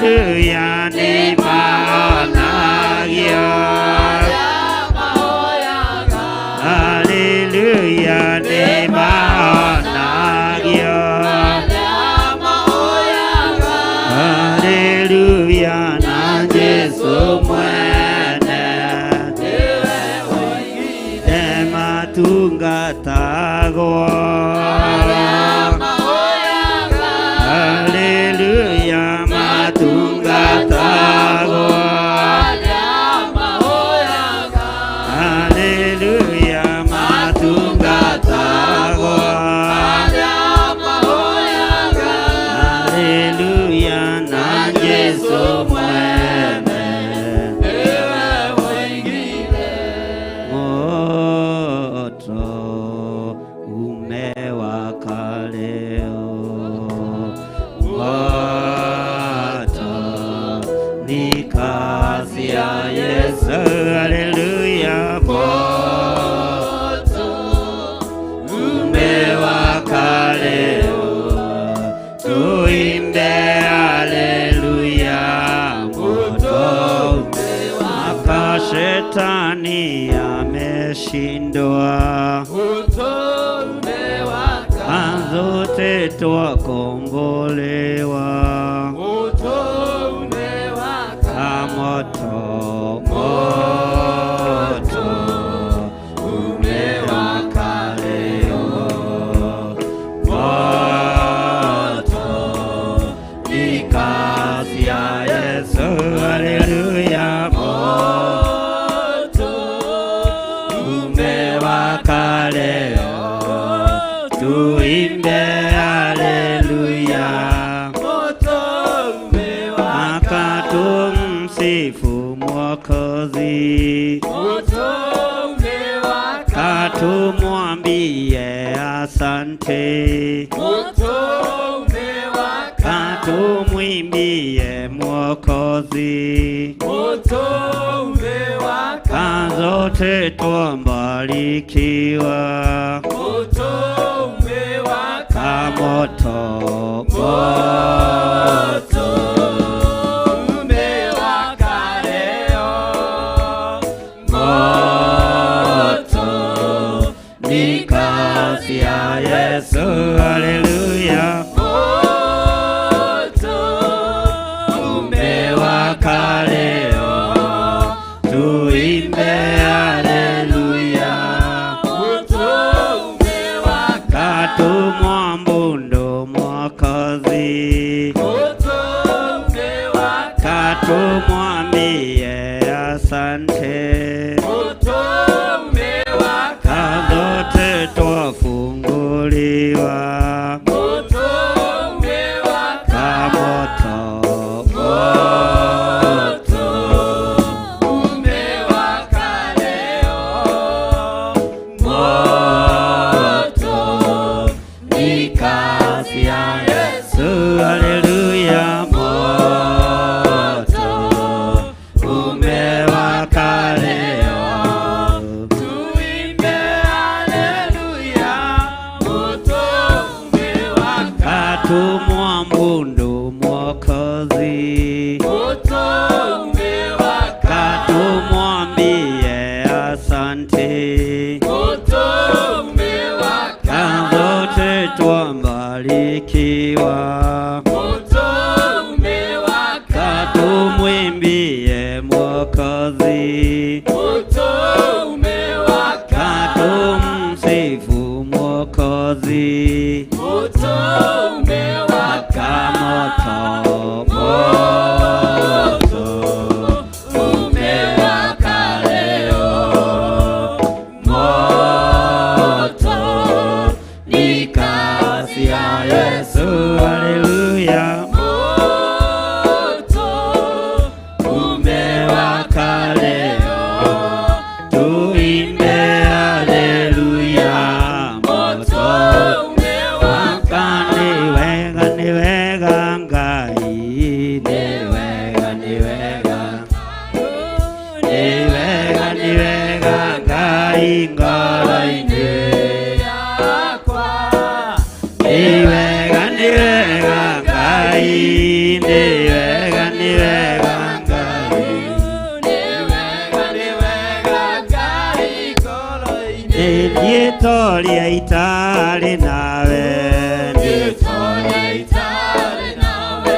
Haleluya nĩ mahonagio. Haleluya nĩ mahonagio. Haleluya na Jesu mwene ematungatagwo. Haleluya matungatagwo. Haleluya matungatagwo. Haleluya na Jesu mwene moto umewaka leo, moto ni kazi ya Yesu. Haleluya, moto umewaka leo, tuimbe haleluya, moto umewaka, shetani ameshindwa, zote twakombolewa, moto moto umewaka leo, moto ni kazi ya Yesu. Haleluya, moto umewaka leo, tuimbe haleluya, akatumsifu Mwokozi, katumwambie asante, katumwimbie Mwokozi, kazote twambarikiwa, kamoto moto umewaka leo, moto ni kazi ya Yesu. Haleluya, moto umewaka leo, tuimbe haleluya, katumwa mbundo Mwokozi, katumwambie asante, kazote twafunguliwa, kamoto moto umewaka leo, moto ni kazi ya Yesu. Haleluya, moto umewaka leo, tuimbe haleluya, moto umewaka, katumwa mbundu Mwokozi, katumwambie asante, kazote twambarikiwa, katumwimbie Mwokozi, katumsifu Mwokozi, kamoto moto umewaka leo, moto ni kazi ya Yesu. Haleluya, moto umewaka leo, tu Ndiĩtoria itarĩ nawe Ndiĩtoria itarĩ nawe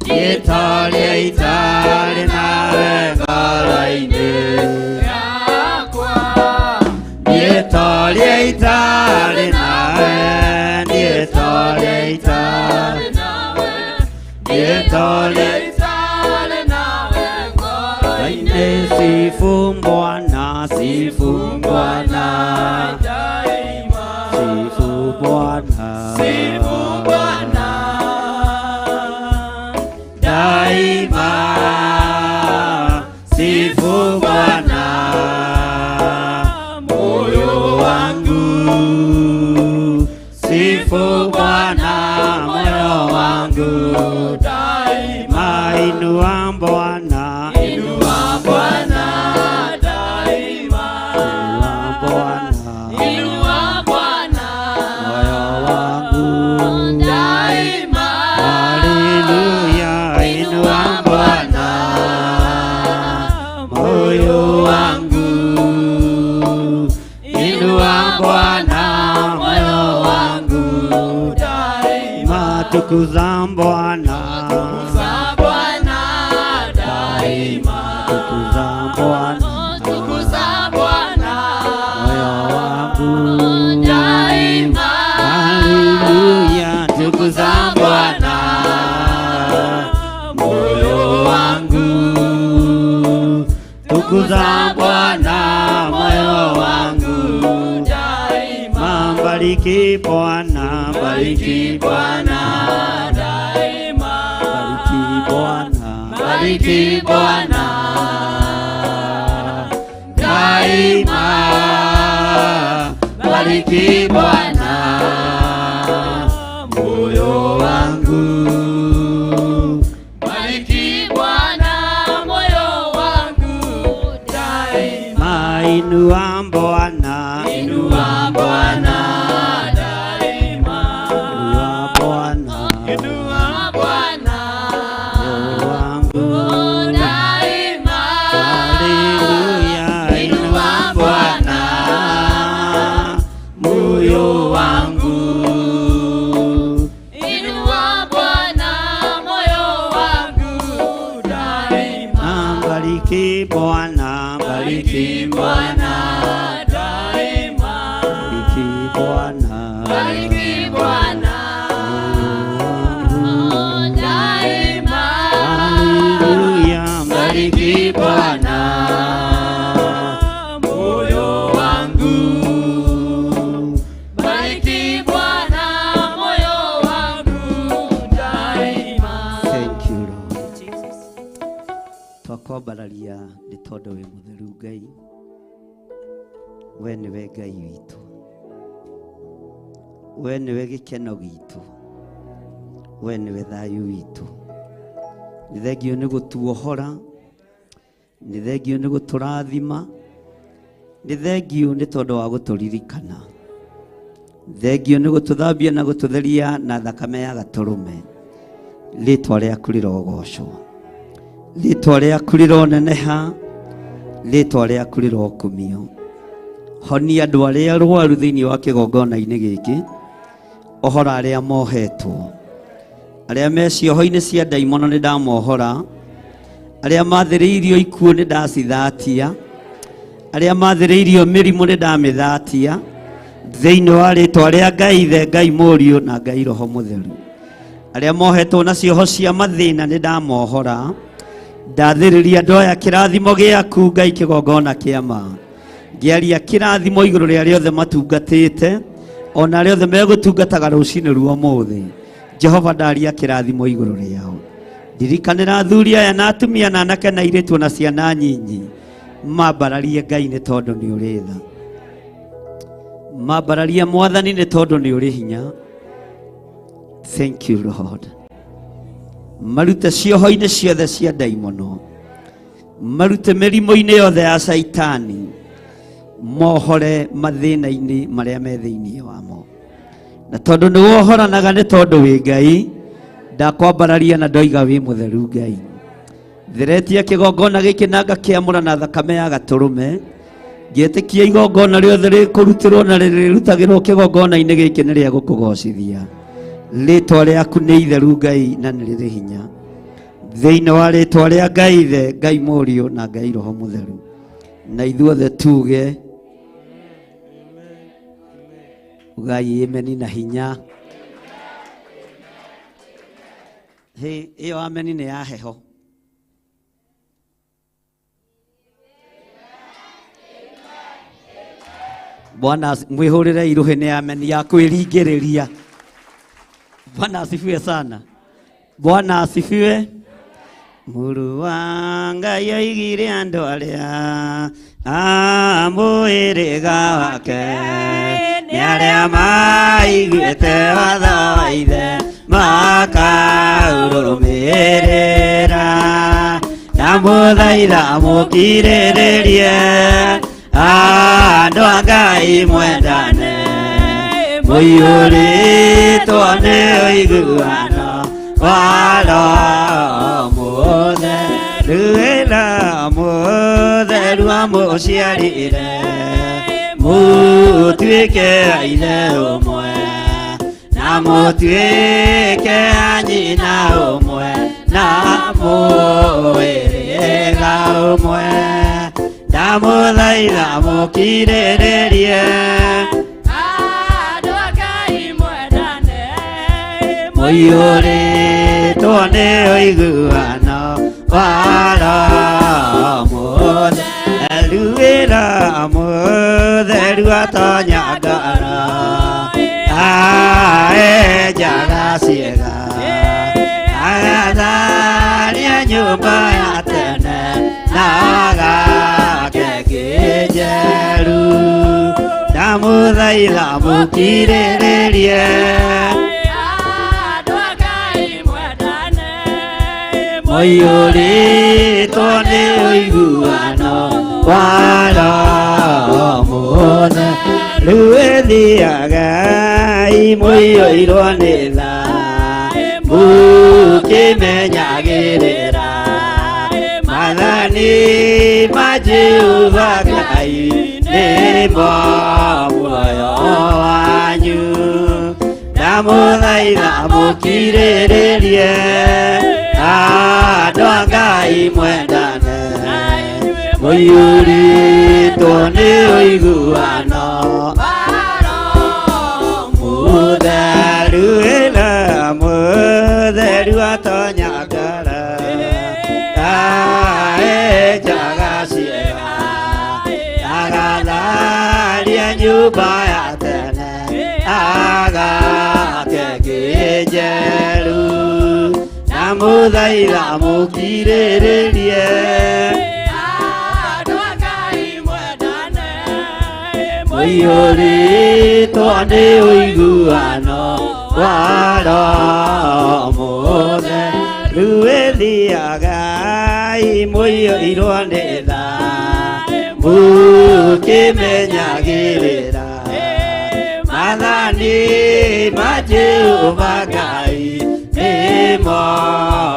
Ndiĩtoria itarĩ nawe ngoro-inĩ yakwa Ndiĩtoria itarĩ nawe Ndiĩtoria itarĩ nawe Ndiĩtoria itarĩ nawe ngoro-inĩ. Sifu Bwana, sifu Bwana daima, sifu Bwana, sifu Bwana daima, sifu Bwana moyo wangu, sifu Bwana moyo wangu daima, inua Bwana, inua Bwana daima, inua Bwana, inua Bwana moyo wangu daima, haleluya, inua Bwana moyo wangu, inua Bwana moyo wangu daima, tukuza Bwana, tukuza Bwana daima, tukuza Bwana, tukuza Bwana moyo wangu daima, haleluya, tukuza Bwana moyo wangu, tukuza Bwana moyo wangu daima, bariki Bwana, bariki Bwana daima, bariki Bwana, bariki Bwana daima, bariki Bwana moyo wangu, bariki Bwana moyo wangu daima, inua Bwana, inua Bwana daima, inua Bwana, inua Bwana moyo wangu daima, haleluya, inua Bwana moyo wangu, Inua Bwana moyo wangu daima, bariki Bwana, bariki Bwana daima, bariki Bwana, bariki Bwana daima, haleluya, bariki Bwana moyo wangu, bariki Bwana moyo wangu daima. Thank you Lord. Twakwambararia nĩ tondũ wĩ mũtheru Ngai, we nĩwe Ngai witũ, we nĩwe gĩkeno gitũ, we nĩwe thayũ witũ. Nĩ thengio nĩ gũtuohora, nĩ thengio nĩ gũtũrathima, nĩ thengio nĩ tondũ wa gũtũririkana, thengio nĩ gũtũthambia na gũtũtheria na thakame ya gatũrũme. Rĩtwa rĩaku rĩrogocwo, rĩtwa rĩaku rĩroneneha, rĩtwa rĩaku rĩrokumio. Honia andũ arĩa arwaru thĩinĩ wa kĩgongona-inĩ gĩkĩ, ohora arĩa mohetwo, arĩa me cioho-inĩ cia ndaimono nĩ ndamohora, arĩa mathĩrĩirio ikuũ nĩ ndacithatia, arĩa mathĩrĩirio mĩrimũ nĩ ndamĩthatia, thĩinĩ wa rĩtwa rĩa Ngai Ithe, Ngai Mũriũ na Ngai Roho Mũtheru. Arĩa mohetwo na cioho cia mathĩna nĩ ndamohora, ndathĩrĩria andũ aya kĩrathimo gĩaku Ngai kĩgongona kĩa ma, ngĩaria kĩrathimo igũrũ rĩa arĩa othe matungatĩte ona arĩa othe megũtungataga rũcinĩ rwa ũmũthĩ. Jehova ndaria kĩrathimo igũrũ rĩao. Ndirikanĩra athuri aya na atumia na anake na airĩtu na ciana nyinyi, mambararie Ngai nĩ tondũ nĩ ũrĩ tha, mambararie Mwathani nĩ tondũ nĩ ũrĩ hinya. Thank you Lord. Marute cioho-inĩ ciothe cia ndaimono, marute mĩrimũ-inĩ yothe ya caitani, mohore mathĩna-inĩ marĩa me thĩinĩ wamo. Na tondũ nĩ wohoranaga nĩ tondũ wĩ Ngai, ndakwambararia na ndoiga wĩ mũtheru Ngai. Theretie kĩgongona gĩkĩ na ngakĩamũra na thakame ya gatũrũme, Ngĩtĩkia igongona rĩothe rĩkũrutĩrwo na rĩrutagĩrwo kĩgongona-inĩ gĩkĩ nĩ rĩa gũkũgocithia. Rĩtwa rĩaku nĩ itheru Ngai na nĩ rĩrĩ hinya. Thĩinĩ wa rĩtwa rĩa Ngai Ithe, Ngai Mũriũ na Ngai Roho Mũtheru, na ithuothe tuge ugai ameni na hinya. Hĩ, ĩyo ameni nĩ ya heho. Bwana mwihurire iruhi ni ameni ya kwĩringĩrĩria. Bwana asifiwe sana. Bwana asifiwe. Mũrũ wa Ngai oigire andũ arĩa a mũhĩrĩga wake nĩ arĩa maiguĩte watho wa ithe makaũrũmĩrĩra. Ndamũthaitha mũkirĩrĩrie andũ a Ngai mwendane mũiyũrĩtwo nĩ ũiguano wa Roho Mũtheru. Ĩra Mũtheru amũciarire mũtuĩke a ithe ũmwe na mũtuĩke a nyina ũmwe na mũhĩrĩga ũmwe. Ndamũthaitha mũkirĩrĩrie andũ a Ngai mwendane mũiyũrĩtwo nĩ ũiguano wa Roho Mũtheru. Ĩra Mũtheru atonya ngoro aenjaga ciĩga agatharia nyũmba ya tene na agake kĩnjeru. Ndamũthaitha mũkirĩrĩrie andũ a Ngai mwendane mũiyũrĩtwo nĩ ũiguano wa Roho Mũtheru. Ĩthiagai mũiyũirwo nĩ tha mũkĩmenyagĩrĩra maathani ma Jehova Ngai nĩmo muoyo wanyu. Ndamũthaitha mũkirĩrĩrie andũ a Ngai mwendane mũiyũrĩtwo nĩ ũiguano wa Roho Mũtheru. Ĩra Mũtheru atonya ngoro aenjaga ciĩga agatharia nyũmba ya tene agake kĩnjeru. Ndamũthaitha mũkirĩrĩrie andũ a Ngai mwendane mũiyũrĩtwo nĩ ũiguano wa Roho Mũtheru. Ĩthiagai mũiyũirwo nĩ tha mũkĩmenyagĩrĩra maathani ma Jehova Ngai nĩmo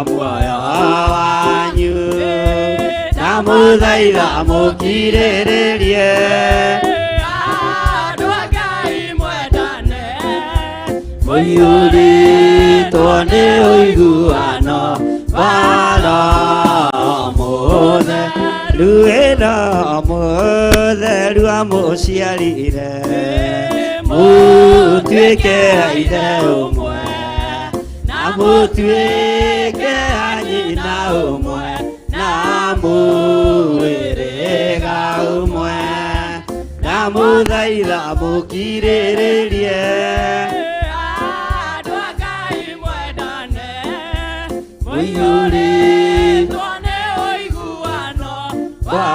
muoyo wanyu. Ndamũthaitha mũkirĩrĩrie andũ a Ngai mwendane mũiyũrĩtwo nĩ ũiguano wa Roho Mũtheru. Ĩra Mũtheru amũciarire mũtuĩke a ithe ũmwe na mũtuĩke a nyina ũmwe na mũhĩrĩga ũmwe. Ndamũthaitha mũkirĩrĩrie andũ a Ngai mwendane mũiyũrĩtwo mũiyũrĩtwo nĩ ũiguano wa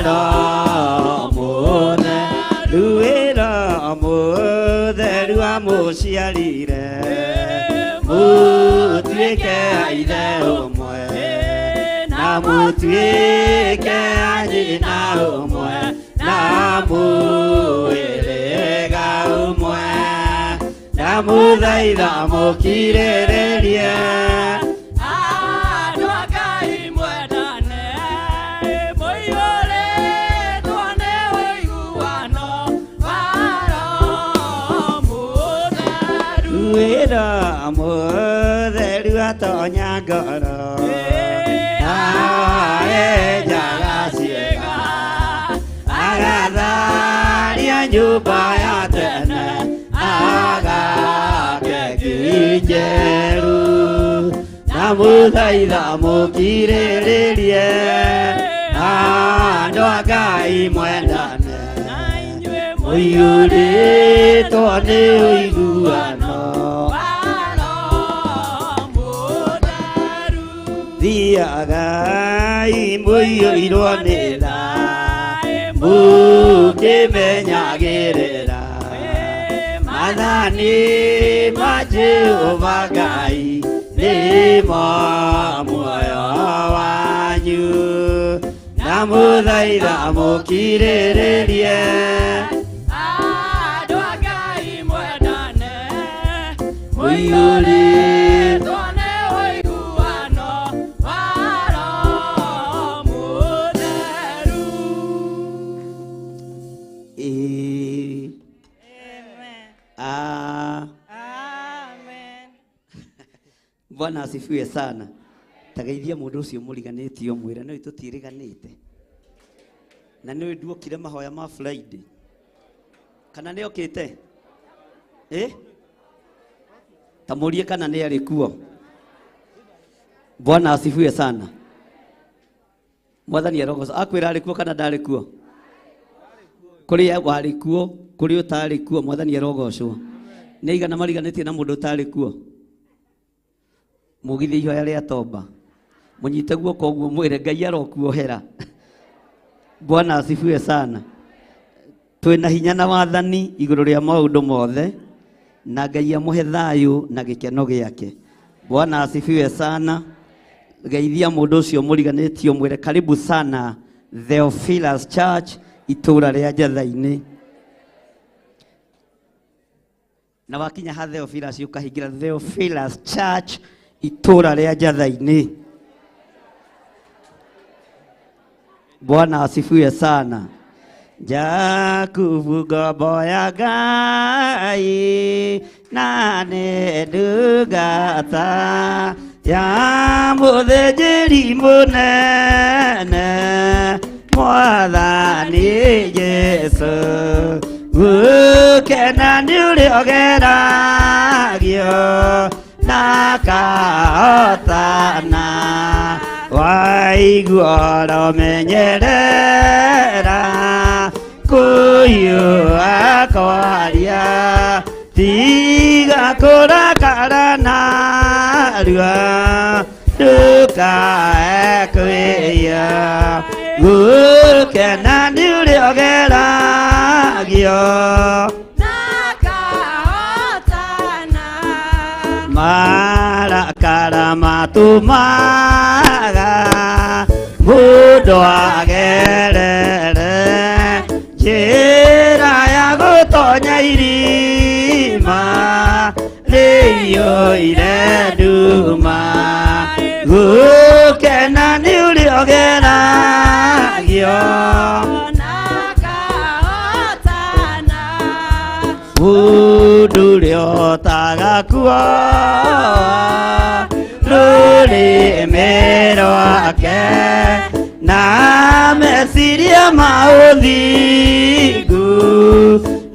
Roho Mũtheru. Ĩra Mũtheru amũciarire mũtuĩke a ithe ũmwe na mũtuĩke a nyina ũmwe na mũhĩrĩga ũmwe. Ndamũthaitha mũkirĩrĩrie andũ a Ngai mwendane mũiyũrĩtwo nĩ ũiguano ngoro enjaga ciĩga agatharia nyũmba ya tene agake njeru ndamũthaitha mũkirĩrĩrie andũ a Ngai mwendane mũiyũrĩtwo nĩ ũiguano thiagai mũiyũirwo nĩ tha mũkĩmenyagĩrĩra maathani ma Jehova Ngai nĩmo muoyo wanyu ndamũthaitha mũkirĩrĩrie Andũ a Ngai mwendane mũiyũrĩtwo mũiyũrĩtwo nĩ ũiguano wa Roho Mũtheru. Ĩĩ. Ah. Bwana asifiwe sana. Tageithia mũndũ ũcio mũriganĩtie ũmwĩre nĩ tũtiĩrĩganĩte. Na nĩ nduokire mahoya ma Friday. Kana nĩ okĩte? Eh? Ta mũrie kana nĩ arĩ kuo. Bwana asifiwe sana. Mwathani arogoca. Akwĩra arĩ kuo kana ndarĩ kuo? Kũrĩ warĩ kuo, kũrĩ ũtarĩ kuo, Mwathani arogocwo. Nĩ aigana mariganĩtie na mũndũ ũtarĩ kuo? Mũgithie ihoya rĩa tomba. Mũnyite guoko ũguo mwĩre Ngai arokuohera. Bwana asifiwe sana. Twĩna hinya na wathani igũrũ rĩa maũndũ mothe na Ngai amũhe thayũ na gĩkeno gĩake. Bwana asifiwe sana. Geithia mũndũ ũcio mũriganĩtio mwĩre karibu sana Theophilus Church itũra rĩa Njatha-inĩ. Na wakinya ha Theophilus ũkahingĩra Theophilus Church itũra rĩa Njatha-inĩ. Bwana asifiwe sana. Jakubu ngombo ya Ngai na nĩ ndungata ya mũthĩnjĩri mũnene Mwathani Jesũ gũkena nĩ ũrĩa ũgeragio na akahotana waigua ũromenyerera kũhiũha kwaria tiga kũrakara narua ndũkae kwĩya gũkena nĩ ũrĩa ũgeragio marakara matũmaga mũndũ agerere njĩra ya gũtonya irima rĩiyũire nduma gũkena nĩ ũrĩa ũgeragio mũndũ ũrĩa ũtagakuoa rũrĩmĩ rwake na meciria ma ũthingu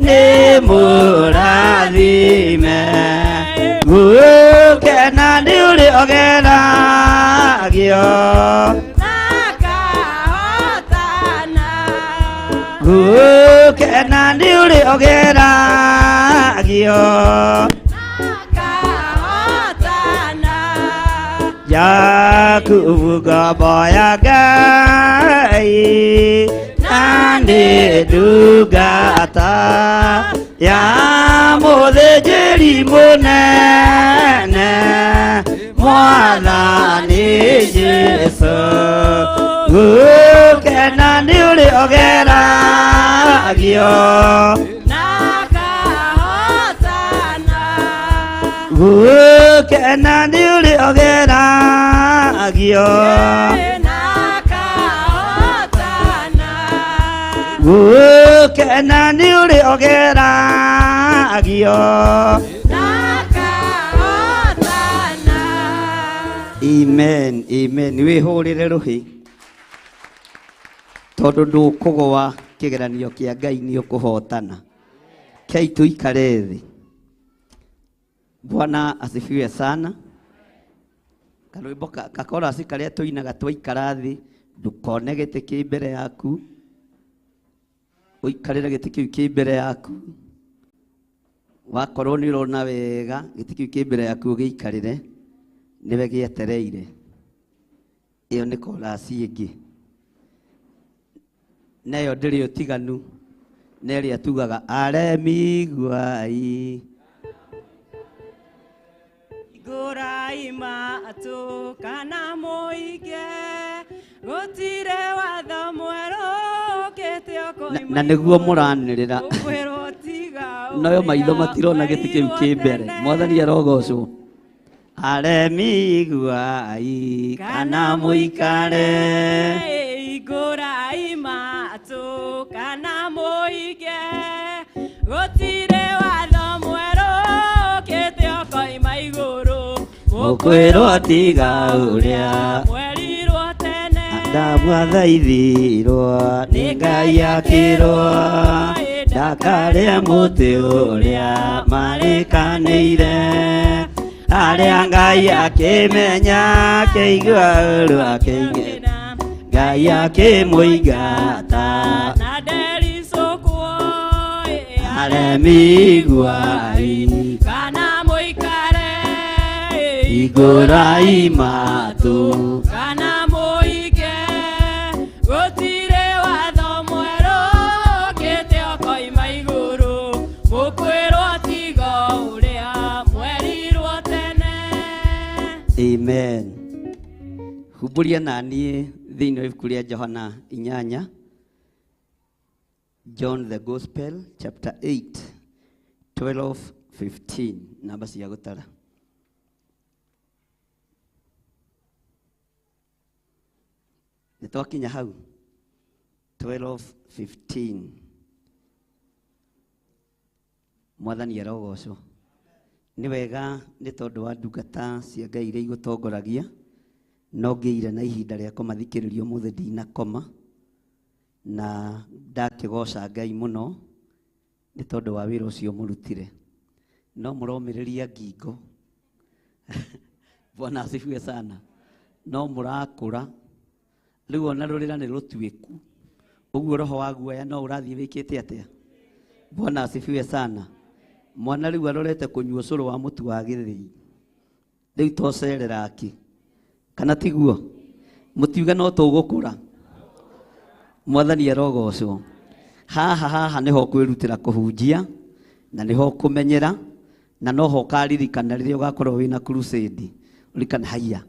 nĩ mũrathime gũkena nĩ ũrĩa ũgeragio gũkena nĩ ũrĩa ũgeragio Jakubu ngombo ya Ngai na nĩ ndungata ya mũthĩnjĩri mũnene Mwathani Jesũ gũkena nĩ ũrĩa ũgeragio gũkena nĩ ũrĩa ũgeragio gũkena nĩ ũrĩa ũgeragio. Amen, amen. Wĩhũrĩre rũhĩ tondũ ndũkũgũa kĩgeranio kĩa Ngai nĩ ũkũhotana. Kei tũikare thĩ. Bwana asifiwe sana. Karwĩmbo kakorasi karĩa tũinaga twaikara thĩ, ndũkone gĩtĩ kĩ mbere yaku, ũikarĩre gĩtĩ kĩu kĩ mbere yaku. Wakorwo nĩ ũrona wega gĩtĩ kĩu kĩ mbere yaku ũgĩikarĩre, nĩwe gĩetereire. Ĩyo nĩ korasi ĩngĩ, na ĩyo ndĩrĩ ũtiganu na ĩrĩa tugaga aremi guai. Ngũrai matũ kana mũige, gũtirĩ watho mwerũ ũkĩte ũkoima Na nĩguo mũranĩrĩra ũkwĩrwo tiga nayo maitho matirona gĩtĩ kĩu kĩ mbere. Mwathani arogocwo. Aremi guai kana mũikare. Ngũrai matũ kana mũige, gũtirĩ watho mwerũ ũkĩte ũkoima igũrũ, Mũkwĩrwo tiga ũrĩa mwerirwo tene. Ndamwathaithirwo nĩ Ngai akĩrwo ndakarĩe mũtĩ ũrĩa marĩkanĩire. Arĩa Ngai akĩmenya akĩigua ũru akĩingĩra, Ngai akĩmũingata na ndericũkwo. Aremi guai kana mũikare, igũrai matũ kana mũige, gũtirĩ watho mwerũ ũkĩte ũkoima igũrũ, mũkwĩrwo tiga ũrĩa mwerirwo tene. Amen. Humbũria na niĩ thĩinĩ wa ibuku rĩa Johana 8, John the Gospel chapter 8 12 15, namba cia gũtara. Nĩ twakinya hau 12 15. Mwathani arogocwo. Nĩ wega nĩ tondũ wa ndungata cia Ngai iria igũtongoragia, no ngĩire na ihinda rĩa kũmathikĩrĩria ũmũthĩ ndinakoma, na ndakĩgoca Ngai mũno nĩ tondũ wa wĩra ũcio mũrutire. No mũromĩrĩria ngingo. Bwana asifiwe sana. No mũrakũra rĩu ona rũrĩra nĩ rũtuĩku, ũguo roho wa guoya no ũrathiĩ wĩkĩte atĩa? Bwana asifiwe sana. Mwana rĩu arorete kũnyua ũcũrũ wa mũtu wa gĩthĩi, rĩu tocerera akĩ, kana tiguo? Mũtiuge no tũgũkũra. Mwathani arogocwo. Haha haha nĩho kwĩrutĩra kũhunjia na nĩho kũmenyera, na noho ũkaririkana rĩrĩa ũgakorwo wĩna crusade, ũririkane haiya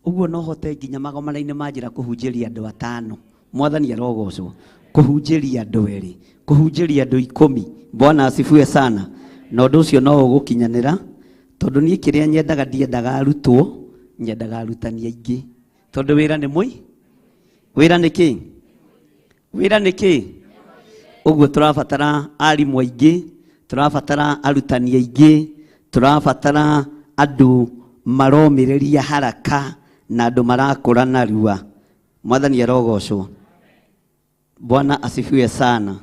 ũguo no hote nginya magomana-inĩ ma njĩra kũhunjĩria andũ 5. Mwathani arogocwo. Kũhunjĩria andũ 2, kũhunjĩria andũ 10. Bwana asifiwe sana. Na ũndũ ũcio no ũgũkinyanĩra, tondũ niĩ kĩrĩa nyendaga ndiendaga arutwo, nyendaga arutani aingĩ, tondũ wĩra nĩ mũi, wĩra nĩ kĩ, wĩra nĩ kĩ. Ũguo tũrabatara arimũ aingĩ, tũrabatara arutani aingĩ, tũrabatara andũ maromĩrĩria haraka na andũ marakũra narua. Mwathani arogocwo. Bwana asifiwe sana.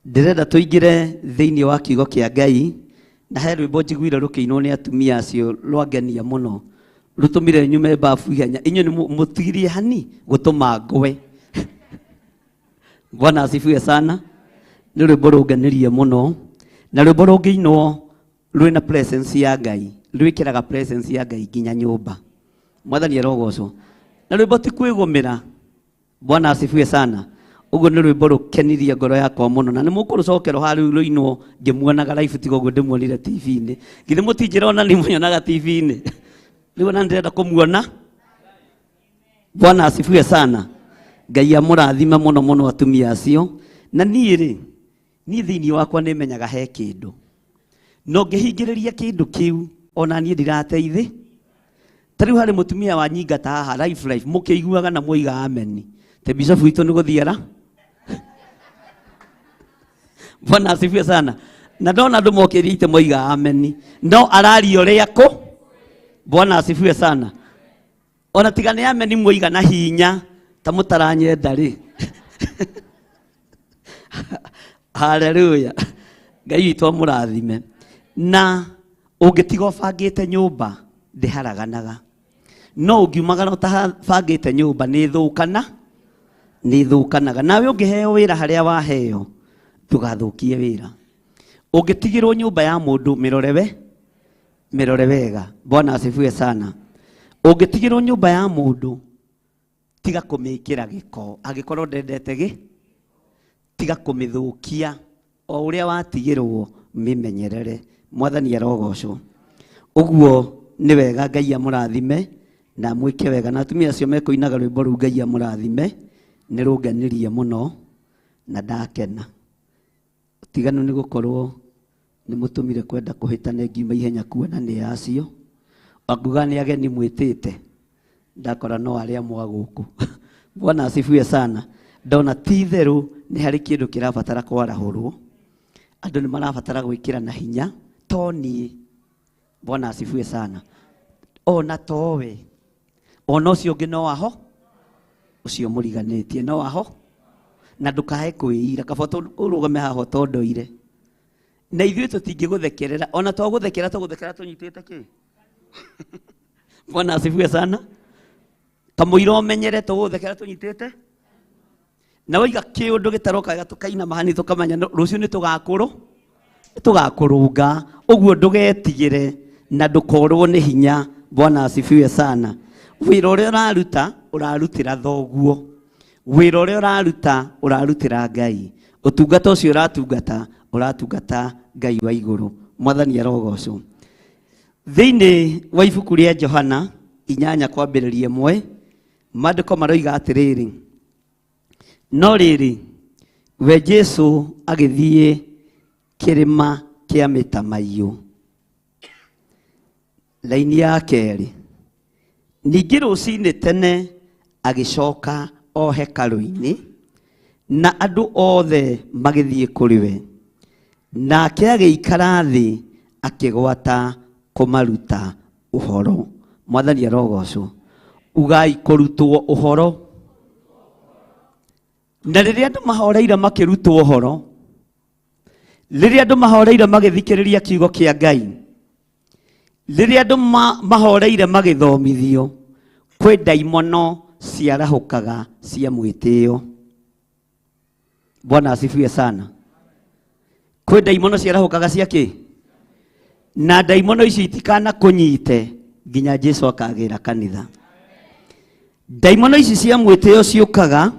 Ndĩrenda tũingĩre thĩinĩ wa kiugo kĩa Ngai, na he rwĩmbo njiguire rũkĩinwo nĩ atumia acio rwangenia mũno, rũtũmire nyume mbabu ihenya. Inyuĩ nĩ mũtigirie hani gũtũma ngwe. Bwana asifiwe sana. Nĩ rwĩmbo rũngenirie mũno, na rwĩmbo rũngĩinwo rwĩna presence ya Ngai, rwĩkĩraga presence ya Ngai nginya nyũmba. Mwathani arogocwo. Na rwĩmbo ti kwĩgũmĩra. Bwana asifiwe sana. Ũguo nĩ rwĩmbo rũkenirie ngoro yakwa mũno, na nĩ mũkũrũcokerwo harĩa rĩu rũinwo ngĩmuonaga live, tiga ũguo ndĩmuonire TV-inĩ. Githĩ mũtinjĩra ona nĩ mũnyonaga TV-inĩ? Rĩu ona ndĩrenda kũmuona. Bwana asifiwe sana. Ngai amũrathime mũno mũno atumia acio. Na niĩ rĩ, niĩ thĩinĩ wakwa nĩmenyaga he kĩndũ, no ngĩhingĩrĩria kĩndũ kĩu ona niĩ ndirateithĩ. Ta rĩu harĩ mũtumia wa nyingata haha life life, mũkĩiguaga na mwoiga ameni. Te bishop witũ nĩ gũthiara. Bwana asifiwe sana. Na ndona andũ mokĩrĩte moiga ameni, no araria ũrĩa kũ. Bwana asifiwe sana. Ona tiga nĩ ameni mwoiga na hinya ta mũtaranyenda rĩ. Haleluya. Ngai witũ amũrathime. Na ũngĩtiga ũbangĩte nyũmba ndĩharaganaga. No ũngiumagara ũtabangĩte nyũmba nĩ thũkana, nĩ thũkanaga. Nawe ũngĩheo wĩra harĩa waheo, ndũgathũkie wĩra. Ũngĩtigĩrwo nyũmba ya mũndũ mĩrore we, mĩrore wega. Bwana asifiwe sana. Ũngĩtigĩrwo nyũmba ya mũndũ, tiga kũmĩkĩra gĩko. Angĩkorwo ndendete gĩ, tiga kũmĩthũkia. O ũrĩa watigĩrwo mĩmenyerere. Mwathani arogocwo. Ũguo nĩ wega Ngai amũrathime na mwĩke wega. Na atumia acio mekũinaga rwĩmbo rũu Ngai amũrathime, nĩ rũngenirie mũno na ndakena. Ũtiganu nĩ gũkorwo nĩ mũtũmire kwenda kũhĩtana ngiuma ihenya kuona nĩ acio. Anguga nĩ ageni mwĩtĩte, ndakora no arĩa mwa gũkũ. Bwana asifiwe sana. Ndona ti itherũ nĩ harĩ kĩndũ kĩrabatara kwarahũrwo. Andũ nĩ marabatara gwĩkĩra na hinya, to niĩ. Bwana asifiwe sana. Ona towe, ona ũcio ũngĩ no aho, ũcio mũriganĩtie no aho, na ndũkae kwĩira, kaba ũrũgame haha ũtondoire. Na ithuĩ tũtingĩgũthekerera, ona to gũthekera tũgũthekera tũnyitĩte kĩ? Bwana asifiwe sana. Kamũira ũmenyere tũgũthekera tũnyitĩte. Na waiga kĩũndũ gĩtaroka tũkaina mahani tũkamenya rũciũ nĩ tũgakũrũ, tũgakũrũnga. Ũguo ndũgetigĩre na ndũkorwo nĩ hinya. Bwana asifiwe sana. Wĩra ũrĩa ũraruta, ũrarutĩra thoguo. Wĩra ũrĩa ũraruta, ũrarutĩra Ngai. Ũtungata ũcio ũratungata, ũratungata Ngai wa igũrũ. Mwathani arogocwo. Thĩinĩ wa ibuku rĩa Johana 8 kwambĩrĩria 1, maandĩko maroiga atĩrĩrĩ, no rĩrĩ, we Jesũ agĩthiĩ kĩrĩma kĩa mĩtamaiyũ. Laini ya kerĩ, ningĩ rũcinĩ tene agĩcoka o hekarũ-inĩ, na andũ othe magĩthiĩ kũrĩ we. Nake agĩikara thĩ akĩgwata kũmaruta ũhoro. Mwathani arogocwo. Ugai kũrutwo ũhoro. Na rĩrĩa andũ mahoreire makĩrutwo ũhoro, rĩrĩa andũ mahoreire magĩthikĩrĩria kiugo kĩa Ngai, rĩrĩa andũ mahoreire magĩthomithio, kwĩ ndaimono ciarahũkaga cia mwĩtĩo. Bwana asifiwe sana. Kwĩ ndaimono ciarahũkaga cia kĩ? Na ndaimono ici itikana kũnyite nginya Jesu akagĩra kanitha. Ndaimono ici cia mwĩtĩo ciũkaga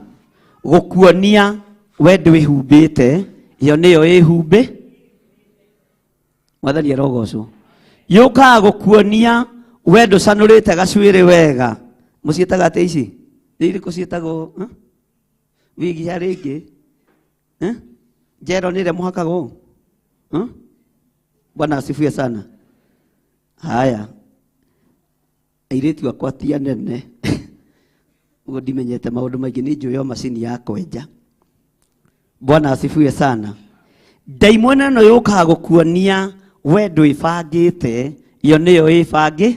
gũkuonia we ndwĩhumbĩte, yo nĩyo ĩhumbĩ. Mwathani arogocwo. Yũkaga gũkuonia we ndũcanũrĩte gacuĩrĩ wega. Mũciĩtaga atĩa ici? Nĩ irĩkũ ciĩtagwo? Wigi harĩ ĩngĩ? Njero nĩ ĩrĩa mũhakagwo? Bwana asifiwe sana. Haya. Airĩtu akwa ti anene. Ũguo ndimenyete maũndũ maingĩ, nĩ njũĩ o macini ya kwenja. Bwana asifiwe sana. Ndaimono ĩno yũkaga gũkuonia we ndwĩbangĩte, yo nĩyo ĩbangĩ.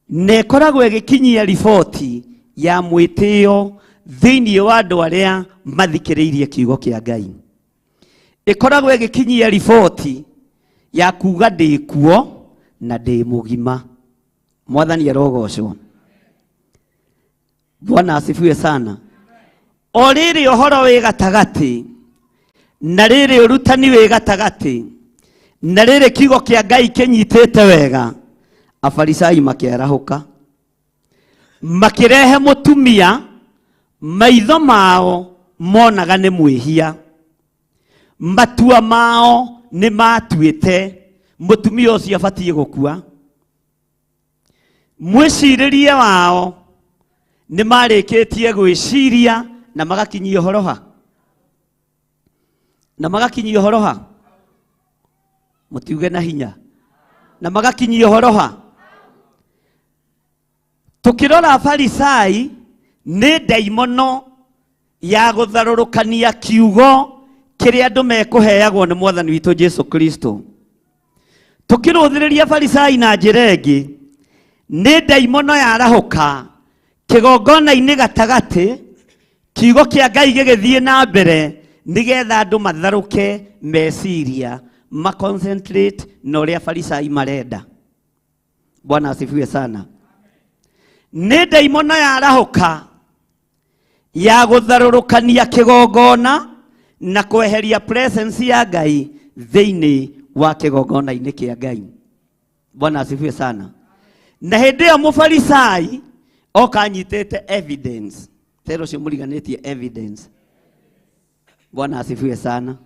Na ĩkoragwo ĩgĩkinyia riboti ya mwĩtĩo thĩinĩ wa andũ arĩa mathikĩrĩirie kiugo kĩa Ngai. Ĩkoragwo ĩgĩkinyia riboti ya kuga ndĩ kuo na ndĩ mũgima. Mwathani arogocwo. Bwana asifiwe sana. O rĩrĩ ũhoro wĩ gatagatĩ, na rĩrĩ ũrutani wĩ gatagatĩ, na rĩrĩ kiugo kĩa Ngai kĩnyitĩte wega, Afarisai makĩarahũka, makĩrehe mũtumia maitho mao monaga nĩ mwĩhia, matua mao nĩ matuĩte mũtumia ũcio abatiĩ gũkua. Mwĩcirĩrie wao nĩ marĩkĩtie gwĩciria na magakinyia ũhoro ha? Na magakinyia ũhoro ha? Mũtiuge na hinya. Na magakinyia ũhoro ha? Tũkĩrora Farisai nĩ ndaimono ya gũtharũrũkania kiugo kĩrĩa andũ mekũheagwo nĩ Mwathani witũ Jesu Kristo. Tũkĩrũthĩrĩria Farisai na njĩra ĩngĩ, Nĩ ndaimono yarahũka kĩgongona-inĩ gatagatĩ, kiugo kĩa Ngai gĩgĩthiĩ na mbere nĩgetha andũ matharũke meciria, ma concentrate na ũrĩa Farisai marenda. Bwana asifiwe sana. Nĩ ndaimono yarahũka ya gũtharũrũkania kĩgongona na kweheria presence ya Ngai thĩinĩ wa kĩgongona-inĩ kĩa Ngai. Bwana asifiwe sana. Na hĩndĩ ĩyo mũfarisai oka anyitĩte evidence, tero ũcio mũriganĩtie evidence. Bwana asifiwe sana.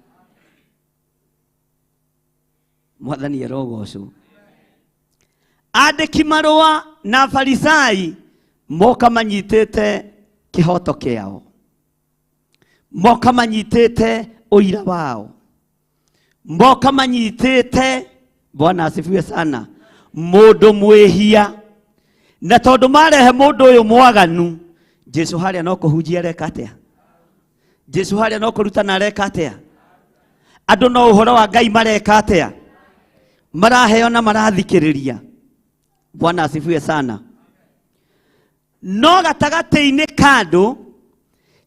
Mwathani arogocwo. Andĩki marũa na Farisai moka manyitĩte kĩhoto kĩao, moka manyitĩte ũira wao, moka manyitĩte, Bwana asifiwe sana, mũndũ mwĩhia. Na tondũ marehe mũndũ ũyũ mwaganu, Jesu harĩa no kũhunjia areka atĩa? Jesu harĩa no kũrutana areka atĩa? Andũ no ũhoro wa Ngai mareka atĩa? Maraheo na marathikĩrĩria. Bwana asifiwe sana. No gatagatĩ-inĩ ka andũ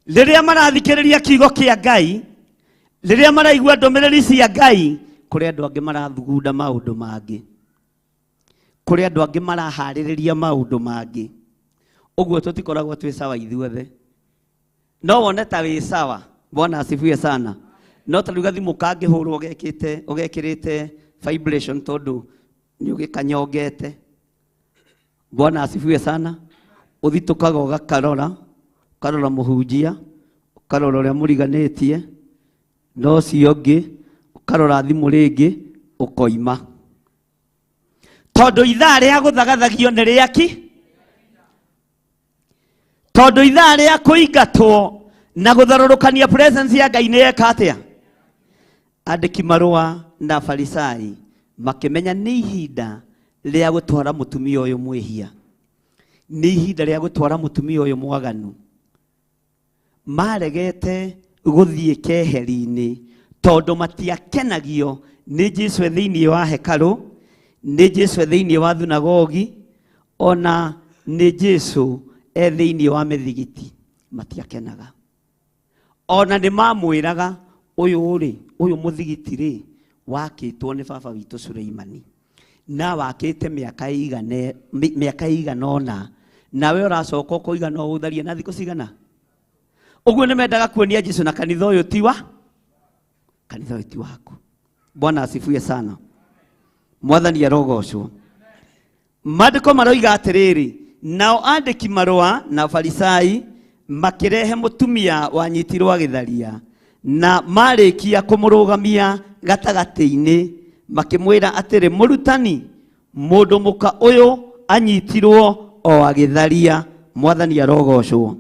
rĩrĩa marathikĩrĩria kiugo kĩa Ngai, rĩrĩa maraigua ndũmĩrĩri cia Ngai, kũrĩ andũ angĩ marathugunda maũndũ mangĩ, kũrĩ andũ angĩ maraharĩrĩria maũndũ mangĩ. Ũguo tũtikoragwo twĩ sawa ithuothe. No wone ta wĩ sawa. Bwana asifiwe sana. No ta rĩu gathimũ kangĩhũrwo ũgekĩte ũgekĩrĩte vibration tondũ nĩ ũgĩkanyongete. Bwana asifiwe sana. Ũthitũkaga ũgakarora, ũkarora mũhunjia, ũkarora ũrĩa mũriganĩtie, na ũcio ũngĩ, ũkarora thimũ rĩngĩ, ũkoima. Tondũ ithaa rĩa gũthagathagio nĩ rĩaki, tondũ ithaa rĩa kũingatwo na gũtharũrũkania presence ya Ngai nĩ yeka atĩa? Andĩki marũa na Farisai makĩmenya nĩ ihinda rĩa gũtwara mũtumia ũyũ mwĩhia, nĩ ihinda rĩa gũtwara mũtumia ũyũ mwaganu. Maregete gũthiĩ keheri-inĩ tondũ matiakenagio nĩ Jesu e thĩinĩ wa hekarũ, nĩ Jesu e thĩinĩ wa thunagogi, ona nĩ Jesu e thĩinĩ wa mĩthigiti. Matiakenaga. Ona nĩ mamwĩraga ũyũ rĩ, ũyũ mũthigiti rĩ, wakĩtwo nĩ baba witũ Suleimani, na wakĩte mĩaka ĩigana mĩaka ĩigana ũna, nawe ũracoka ũkoiga no ũtharie na thikũ cigana? Ũguo nĩ mendaga kuonia Jesu na kanitha ũyũ tiwa, kanitha ũyũ ti waku. Bwana asifiwe sana. Mwathani arogocwo. Maandĩko maroiga atĩrĩrĩ, nao andĩki marũa na Farisai makĩrehe mũtumia wanyitirwo agĩtharia, na marĩkia kũmũrũgamia gatagatĩ-inĩ makĩmwĩra atĩrĩ, mũrutani, mũndũ mũka ũyũ anyitirwo o agĩtharia. Mwathani arogocwo.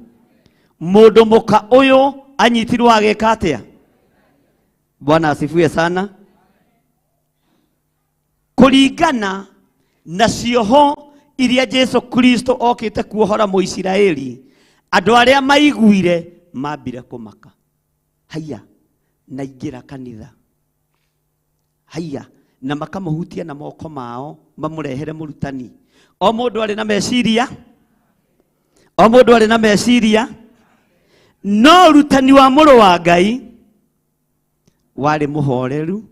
Mũndũ mũka ũyũ anyitirwo agĩka atĩa? Bwana asifiwe sana. Kũringana na cioho iria Jesu Kristo okĩte kuohora Mũisiraeli, andũ arĩa maiguire mambire kũmaka. Haiya, na ingĩra kanitha. Haiya, na makamũhutia na moko mao mamũrehere mũrutani. O mũndũ arĩ na meciria, o mũndũ arĩ na meciria, no ũrutani wa mũrũ wa Ngai warĩ mũhoreru,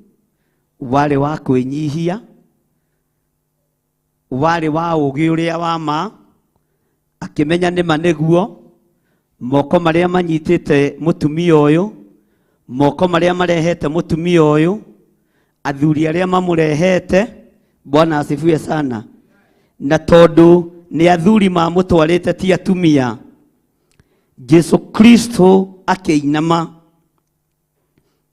warĩ wa kwĩnyihia, warĩ wa ũũgĩ ũrĩa wa ma, akĩmenya nĩma nĩguo moko marĩa manyitĩte mũtumia ũyũ, moko marĩa marehete mũtumia ũyũ, athuri arĩa mamũrehete. Bwana asifiwe sana. Na tondũ nĩ athuri mamũtwarĩte ti atumia, Jesu Kristo akĩinama.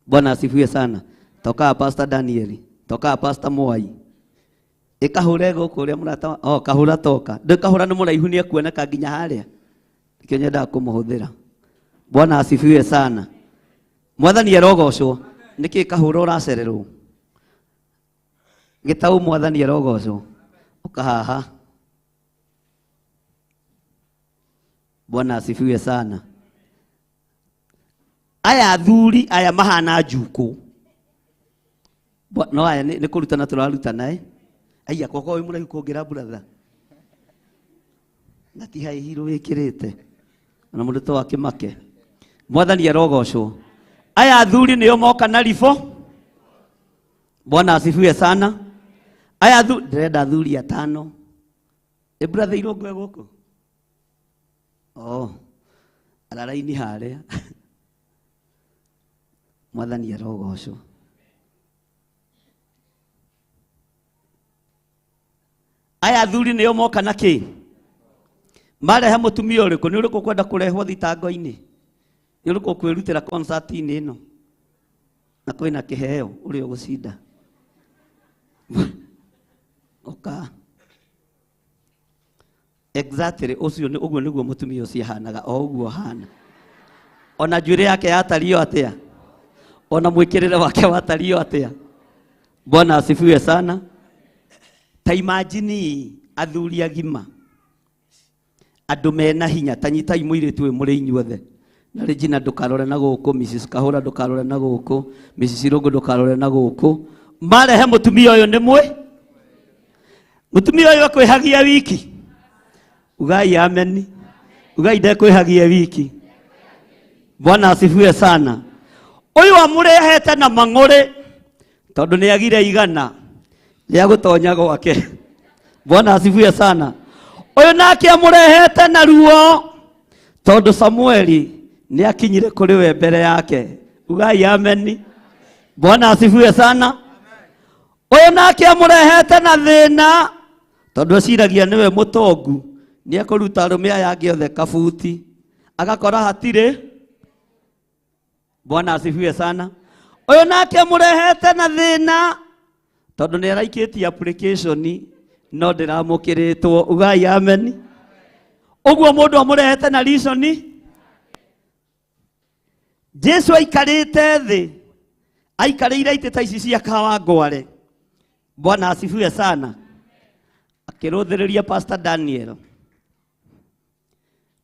Bwana asifiwe sana. Toka Pastor Daniel, toka Pastor Mwai. Ĩkahũre gũkũ ũrĩa mũrata, oh, kahũra toka. Ndĩkahũra nĩ mũraihu nĩ ekuoneka nginya harĩa. Nĩkĩo nyendaga kũmũhũthĩra. Bwana asifiwe sana. Mwathani arogocwo. Nĩkĩ kahũra ũracererwo? Gĩtaũ mwathani arogocwo. Ũkahaha. Bwana asifiwe sana. Aya athuri aya mahana njukũ. No aya nĩ kũrutana tũrarutana eh? Aya koko wĩ mũraihu kũngĩra brother. Na ti high heel wĩkĩrĩte. Ona mũndũ to akĩmake. Mwathani arogocwo. Aya athuri nĩo moka na ribũ. Bwana asifiwe sana. Aya thu ndĩrenda athuri atano. Ĩ brother Irũngũ e gũkũ? Oh. Araraini harĩa. Mwathani arogocwo. Aya athuri nĩo moka na kĩ? Marehe mũtumia ũrĩkũ? Nĩ ũrĩkũ ũkwenda kũrehwo thitango-inĩ? Nĩ ũrĩkũ ũkwĩrutĩra concert-inĩ ĩno? Na kwĩna kĩheo ũrĩa ũgũcinda. Ũka. Exactly, ũcio nĩ ũguo nĩguo mũtumia ũcio ahanaga, o ũguo ahana. Ona njuĩrĩ yake yatariĩ atĩa? Ona mwĩkĩrĩre wake watariĩ atĩa? Bwana asifiwe sana. Ta imagine athuri agima andũ mena hinya ta nyitai mũirĩtu ũyũ mũrĩ inyuothe na Regina ndũkarore na gũkũ, Mrs Kahũra ndũkarore na gũkũ, Mrs Irũngũ ndũkarore na gũkũ. Marehe mũtumia ũyũ nĩ mwĩ mũtumia ũyũ akwĩhagia wiki. Ugai ameni. Ugai ndekwĩhagia wiki. Bwana asifiwe sana. Ũyũ amũrehete na mang'ũrĩ tondũ nĩ agire igana rĩa gũtonya gwake. Bwana asifiwe sana. Ũyũ nake amũrehete na ruo tondũ Samueli nĩ akinyire kũrĩ we mbere yake. Ugai ameni. Bwana asifiwe sana. Ũyũ nake amũrehete na thĩna tondũ eciragia nĩwe mũtongu nĩ ekũruta arũme aya angĩ othe kabuti agakora hatirĩ. Bwana asifiwe sana. Ũyũ nake amũrehete na thĩna tondũ nĩ araikĩtie application no ndĩramũkĩrĩtwo. Ugai ameni. Ũguo mũndũ amũrehete na reason. Jesu aikarĩte thĩ aikarĩire itĩ ta ici cia Kawangware. Bwana asifiwe sana. Akĩrũthĩrĩria Pastor Daniel.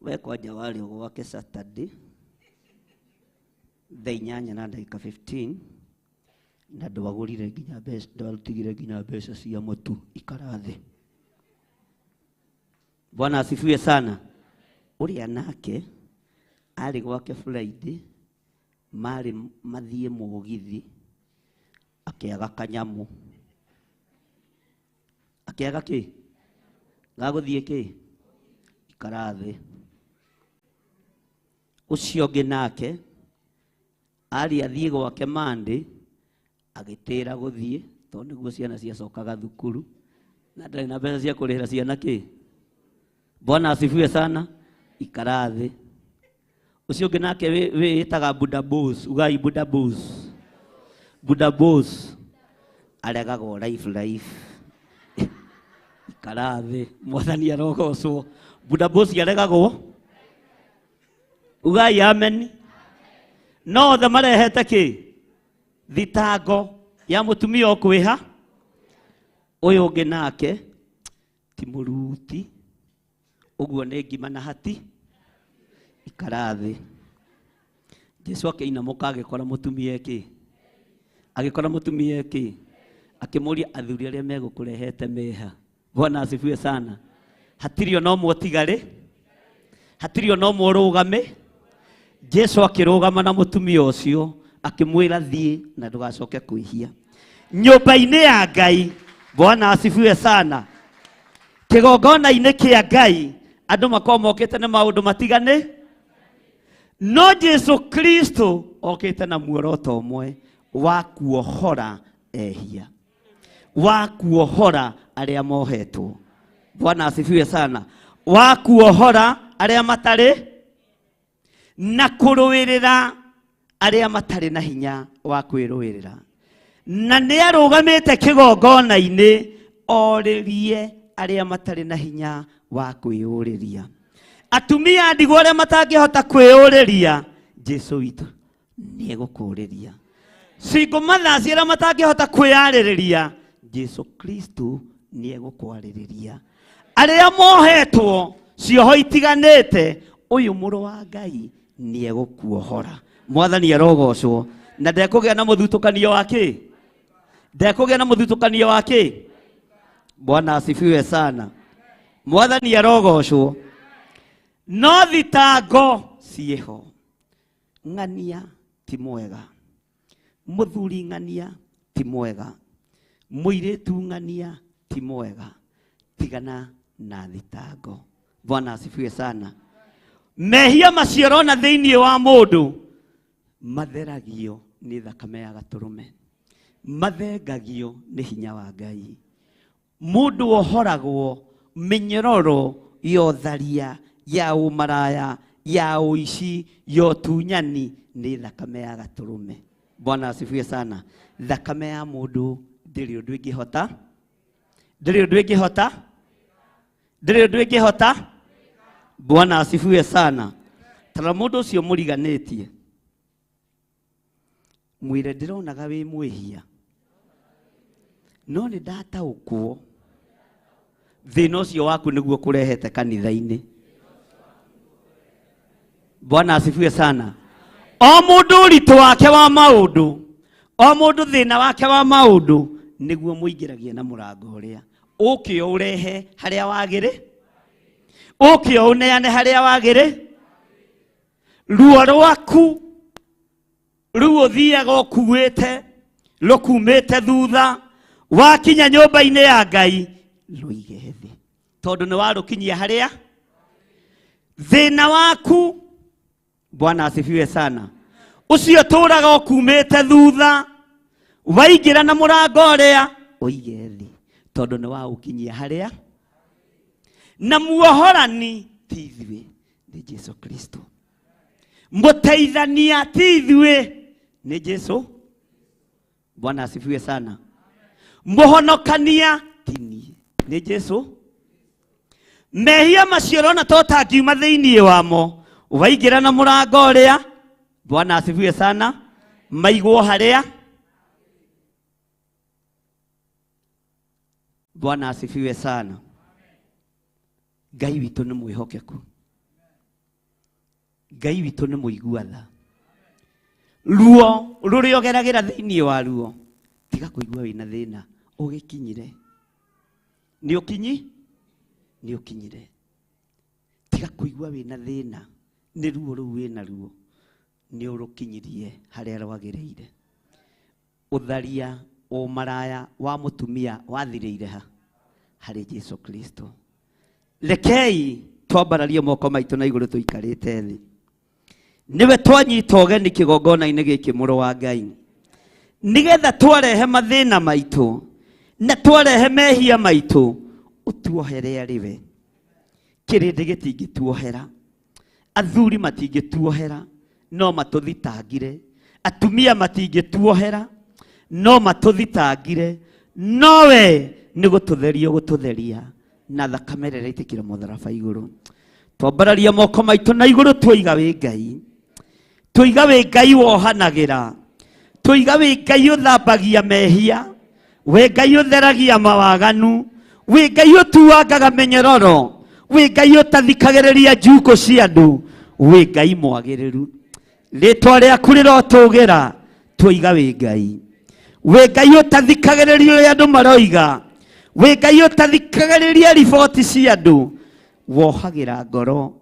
We kwanja warĩ gwake Saturday thaa inyanya na ndagĩka 15 na ndwagũrire nginya mbeca, ndwatigire nginya mbeca cia mũtu ikara thĩ. Bwana asifiwe sana. Ũrĩa nake arĩ gwake Friday marĩ mathiĩ mũgithi akĩaga kanyamũ. Akĩaga kĩ? Gagũthiĩ kĩ? Ikara thĩ. Ũcio ũngĩ nake arĩ athiĩ gwake Monday agĩtĩra gũthiĩ tondũ nĩguo ciana ciacokaga thukuru na ndarĩ na mbeca cia kũrĩhĩra ciana kĩ. Bwana asifiwe sana. Ikara thĩ. Ũcio ũngĩ nake wĩĩtaga Buddha Boss. Ugai Buddha Boss. Buddha Boss aregagwo life life. Ikara thĩ. Mwathani arogocwo. Buddha Boss aregagwo. Ugai amen. No othe marehete kĩ? Thitango ya mũtumia ũkwĩha. Ũyũ ũngĩ nake ti mũruti. Ũguo nĩ ngima na hati. Ikara thĩ. Jesu akĩinamũka agĩkora mũtumia ĩkĩ? Agĩkora mũtumia ĩkĩ? Akĩmũria athuri arĩa megũkũrehete meha. Bwana asifiwe sana. Hatirĩ ona ũmwe ũtigarĩ. Hatirĩ ona ũmwe ũrũgame. Jesu akĩrũgama na mũtumia ũcio akĩmwĩra thiĩ na ndũgacoke kwĩhia. Nyũmba-inĩ ya Ngai, Bwana asifiwe sana. Kĩgongona-inĩ kĩa Ngai andũ makoragwo mokĩte na maũndũ matigane, no Jesu Kristo okĩte na muoroto ũmwe wa kuohora ehia, wa kuohora arĩa mohetwo. Bwana asifiwe sana. Wa kuohora arĩa matarĩ na kũrũĩrĩra arĩa matarĩ na hinya wa kwĩrũĩrĩra. Na nĩ arũgamĩte kĩgongona-inĩ orĩrie arĩa matarĩ na hinya wa kwĩyũrĩria. Atumia ndigwa arĩa matangĩhota kwĩyũrĩria, Jesu witũ nĩ egũkũrĩria. Single mothers arĩa matangĩhota kwĩyarĩrĩria, Jesu Kristo nĩ egũkwarĩrĩria. Arĩa mohetwo cioho itiganĩte, ũyũ mũrũ wa Ngai nĩ egũkuohora. Mwathani arogocwo. Na ndekũgĩa na mũthutũkanio wa kĩ? Ndekũgĩa na mũthutũkanio wa kĩ? Bwana asifiwe sana. Mwathani arogocwo. No thitango ciĩho. Ng'ania ti mwega, mũthuri ng'ania ti mwega, mũirĩtu ng'ania ti mwega. Tigana na thitango. Bwana asifiwe sana. Mehia macio ũrona thĩinĩ wa mũndũ matheragio nĩ thakame ya gatũrũme, mathengagio nĩ hinya wa Ngai. Mũndũ wohoragwo mĩnyororo ya ũtharia, ya ũmaraya, ya ũici, ya ũtunyani nĩ thakame ya gatũrũme. Bwana asifiwe sana. Thakame ya mũndũ ndĩrĩ ũndũ ĩngĩhota, ndĩrĩ ũndũ ĩngĩhota, ndĩrĩ ũndũ ĩngĩhota. Bwana asifiwe sana. Tara mũndũ ũcio mũriganĩtie, mwĩre ndĩronaga wĩ mwĩhia, no nĩ ndataũkwo thĩna ũcio waku nĩguo kũrehete kanitha-inĩ. Bwana asifiwe sana. O mũndũ ũritũ wake wa maũndũ, o mũndũ thĩna wake wa maũndũ nĩguo mũingĩragia na mũrango ũrĩa ũke ũrehe harĩa wagĩrĩ, ũke ũneane harĩa wagĩrĩ. Ruo rwaku rĩu ũthiaga ũkuĩte rũkumĩte thutha, wakinya nyũmba-inĩ ya Ngai rũige thĩ, tondũ nĩ warũkinyia harĩa thĩna waku. Bwana asifiwe sana. Ũcio tũraga ũkumĩte thutha, waingĩra na mũrango ũrĩa ũige thĩ, tondũ nĩ waũkinyia harĩa. Na muohorani ti ithuĩ, nĩ Jesu Kristo. Mũteithania ti ithuĩ, nĩ Jesu. Bwana asifiwe sana. Mũhonokania ti niĩ, nĩ Jesu. Mehia macio ũrona to ũtangiuma thĩinĩ wamo, waingĩra na mũrango ũrĩa, Bwana asifiwe sana, maigwo harĩa. Bwana asifiwe sana. Ngai witũ nĩ mwĩhokeku, Ngai witũ nĩ mũigua tha. Ruo rũrĩa ũgeragĩra thĩinĩ wa ruo, tiga kũigua wĩna thĩna, ũgĩkinyire. Nĩ ũkinyi? Nĩ ũkinyire. Tiga kũigua wĩna thĩna, nĩ ruo rũu wĩna ruo, nĩ ũrũkinyirie harĩa rwagĩrĩire. Ũtharia, ũmaraya wa mũtumia wathirĩire ha? Harĩ Jesu Kristo. Rekei twambararie moko maitũ na igũrũ tũikarĩte thĩ. Nĩwe twanyita ũgeni kĩgongona-inĩ gĩkĩ, mũrũ wa Ngai, nĩgetha twarehe mathĩna maitũ na twarehe mehia maitũ, ũtuohere arĩ we. Kĩrĩndĩ gĩtingĩtuohera, athuri matingĩtuohera, no matũthitangire. Atumia matingĩtuohera, no matũthitangire. Nowe nĩ gũtũtheria ũgũtũtheria na thakame ĩrĩa ĩraitĩkĩra mũtharaba igũrũ. Twambararia moko maitũ na igũrũ, twoiga wĩ Ngai, twoiga wĩ Ngai wohanagĩra, twoiga wĩ Ngai ũthambagia mehia, wĩ Ngai ũtheragia mawaganu, wĩ Ngai ũtuangaga mĩnyororo, wĩ Ngai ũtathikagĩrĩria njukũ cia andũ, wĩ Ngai mwagĩrĩru. Rĩtwa rĩaku rĩrotũgĩra, twoiga wĩ Ngai, wĩ Ngai ũtathikagĩrĩria ũrĩa andũ maroiga, wĩ Ngai ũtathikagĩrĩria riboti cia andũ, wohagĩra ngoro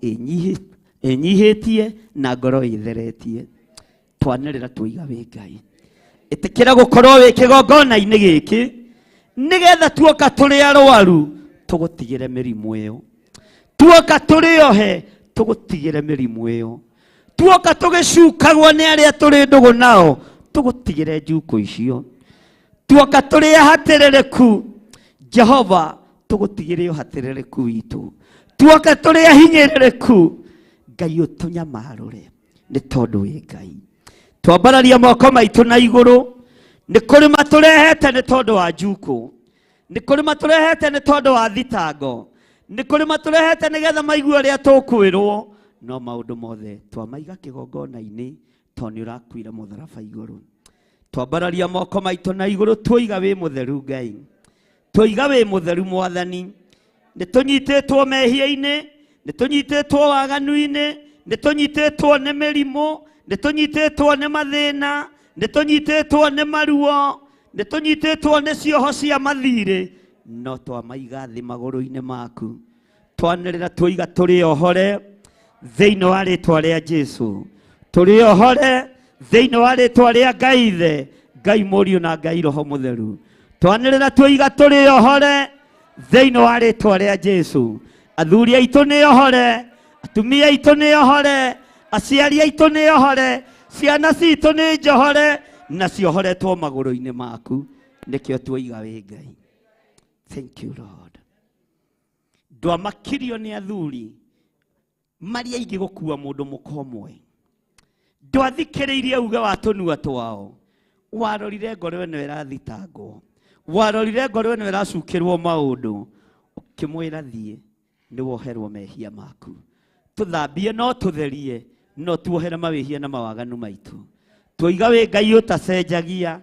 ĩnyihĩtie na ngoro ĩtheretie. Twanĩrĩra twoiga wĩ Ngai. Ĩtĩkĩra gũkorwo wĩ kĩgongona-inĩ gĩkĩ, nĩgetha tuoka tũrĩ arwaru tũgũtigĩre mĩrimũ ĩyo, tuoka tũrĩ ohe tũgũtigĩre mĩrimũ ĩyo, tuoka tũgĩcukagwo nĩ arĩa tũrĩ ndũgũ nao tũgũtigĩre njukũ icio, tuoka tũrĩ ahatĩrĩrĩku Jehova tũgũtigĩre ũhatĩrĩrĩku witũ, tuoka tũrĩ ahinyĩrĩrĩku Ngai ũtũnyamarũre nĩ tondũ wĩ Ngai. Twambararia moko maitũ na igũrũ, nĩ kũrĩ matũrehete nĩ tondũ wa njukũ, nĩ kũrĩ matũrehete nĩ tondũ wa thitango, nĩ kũrĩ matũrehete nĩgetha maigue ũrĩa tũkwĩrwo, no maũndũ mothe twamaiga kĩgongona-inĩ tondũ nĩ ũrakuire mũtharaba igũrũ. Twambararia moko maitũ na igũrũ, twoiga wĩ mũtheru Ngai, twoiga wĩ mũtheru Mwathani. Nĩ tũnyitĩtwo mehia-inĩ, nĩ tũnyitĩtwo waganu-inĩ, nĩ tũnyitĩtwo nĩ mĩrimũ, nĩ tũnyitĩtwo nĩ mathĩna, nĩ tũnyitĩtwo nĩ maruo, nĩ tũnyitĩtwo nĩ cioho cia mathirĩ, no twamaiga thĩ magũrũ-inĩ maku. Twanĩrĩra twoiga tũrĩ ohore, Thĩinĩ wa rĩtwa rĩa Jesu. Tũrĩohore thĩinĩ wa rĩtwa rĩa Ngai Ithe, Ngai Mũriũ na Ngai Roho Mũtheru. Twanĩrĩra tuoiga tũrĩohore thĩinĩ wa rĩtwa rĩa Jesu. Athuri aitũ nĩ ohore, atumia aitũ nĩ ohore, aciari aitũ nĩ ohore, ciana citũ nĩ njohore, na ciohoretwo magũrũ-inĩ maku. Nĩkĩo tuoiga wĩ Ngai. Thank you Lord. Ndwamakirio nĩ athuri marĩa aingĩ gũkua mũndũ mũka ũmwe. Ndwathikĩrĩirie uge wa tũnua twao. Warorire ngoro ĩno ĩrathitangwo, warorire ngoro ĩno ĩracukĩrwo maũndũ, ũkĩmwĩra thiĩ nĩ woherwo mehia maku. Tũthambie no tũtherie, no tuohere mawĩhia na mawaganu maitũ. Tuoiga wĩ Ngai ũtacenjagia,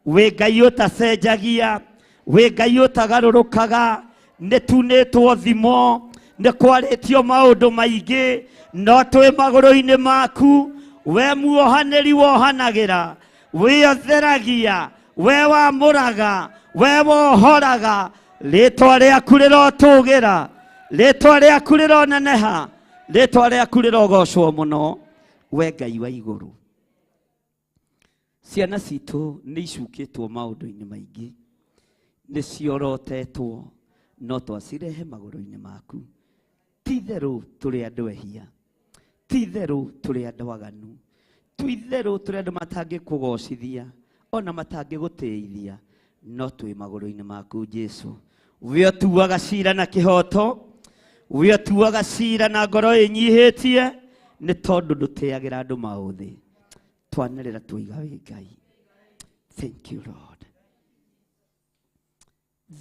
wĩ Ngai ũtacenjagia, wĩ Ngai ũtagarũrũkaga. Nĩ tunĩtwo thimo, nĩ kwarĩtio maũndũ maingĩ, no twĩ magũrũ-inĩ maku. We muohanĩri wohanagĩra, we ũtheragia, we wamũraga, we wohoraga. Rĩtwa rĩaku rĩrotũgĩra, rĩtwa rĩaku rĩroneneha, rĩtwa rĩaku rĩrogocwo mũno, we Ngai wa igũrũ. Ciana citũ nĩ icukĩtwo maũndũ-inĩ maingĩ, nĩ ciorotetwo, no twacirehe magũrũ-inĩ maku. Ti itherũ tũrĩ andũ ehia, ti itherũ tũrĩ andũ aganu, ti itherũ tũrĩ andũ matangĩkũgocithia ona matangĩgũtĩithia, no twĩ magũrũ-inĩ maku Jesu. We ũtuaga cira na kĩhoto, we ũtuaga cira na ngoro ĩnyihĩtie, nĩ tondũ ndũtĩagĩra andũ maũthĩ. Twanĩrĩra tuoiga wĩ Ngai. Thank you Lord.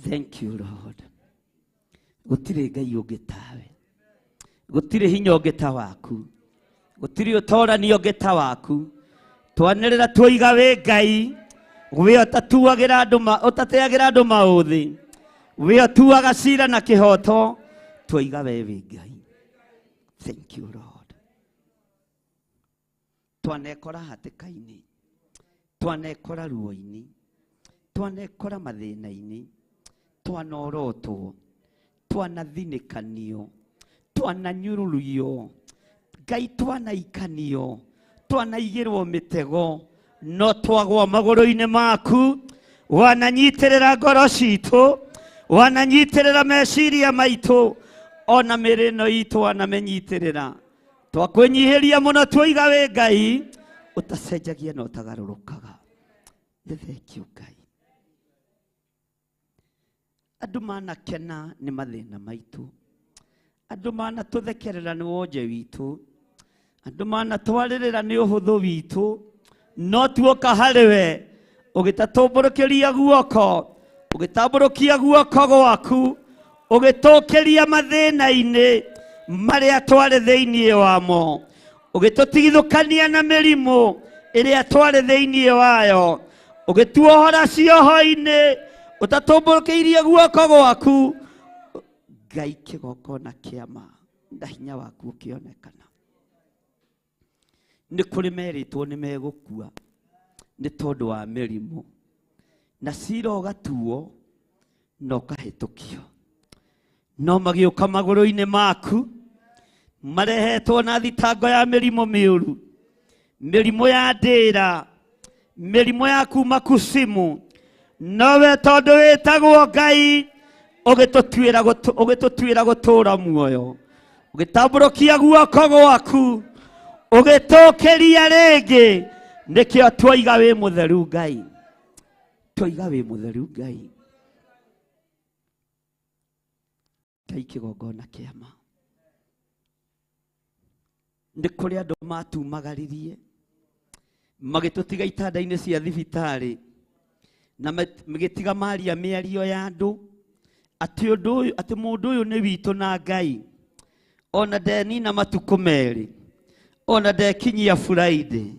Thank you Lord. Gũtirĩ Ngai ũngĩ tawe, gũtirĩ hinya ũngĩ ta waku, gũtirĩ ũtorani ũngĩ ta waku. Twanĩrĩra tuoiga wĩ Ngai, we ũtatuagĩra andũ ũtateagĩra andũ maũthĩ, we ũtuaga cira na kĩhoto, tuoiga we wĩ Ngai. Thank you Lord. Twanekora hatĩka-inĩ, twanekora ruo-inĩ, twanekora mathĩna-inĩ, twanorotwo, twanathinĩkanio, twananyururio, Ngai twanaikanio, twanaigĩrwo mĩtego, no twagwa magũrũ-inĩ maku. Wananyitĩrĩra ngoro citũ, wananyitĩrĩra meciria maitũ, ona mĩĩrĩ ĩno itũ wanamĩnyitĩrĩra. Twakwĩnyihĩria mũno tuoiga wĩ Ngai ũtacenjagia na ũtagarũrũkaga. Nĩ thengio Ngai. Andũ manakena nĩ mathĩna maitũ, andũ manatũthekerera nĩ wonje witũ, andũ manatwarĩrĩra nĩ ũhũthũ witũ, no tuoka harĩ we ũgĩtatũmbũrũkĩria guoko, ũgĩtambũrũkia guoko gwaku, ũgĩtũkĩria mathĩna-inĩ marĩa twarĩ thĩinĩ wamo, ũgĩtũtigithũkania na mĩrimũ ĩrĩa twarĩ thĩinĩ wayo, ũgĩtuohora cioho-inĩ, ũtatũmbũrũkĩirie guoko gwaku. Ngai kĩgongona kĩa ma na hinya waku ũkĩonekana. Nĩ kũrĩ merĩtwo nĩ megũkua nĩ tondũ wa mĩrimũ, na cira ũgatuo na ũkahĩtũkio, no magĩũka magũrũ-inĩ maku marehetwo na thitango ya mĩrimũ mĩũru, mĩrimũ ya ndĩra, mĩrimũ ya kuma kucimu, nowe tondũ wĩtagwo Ngai ũgĩtũtuĩra gũtũũra muoyo, ũgĩtambũrũkia guoko gwaku, ũgĩtũkĩria rĩngĩ. Nĩkĩo twoiga wĩ mũtheru Ngai, twoiga wĩ mũtheru Ngai. Ngai kĩgongona kĩa ma. Nĩ kũrĩ andũ matumagaririe magĩtũtiga itanda-inĩ cia thibitarĩ, na magĩtiga maria mĩario ya andũ atĩ ũndũ ũyũ, atĩ mũndũ ũyũ nĩ witũ na Ngai, ona ndenina matukũ merĩ, ona ndekinyia Friday,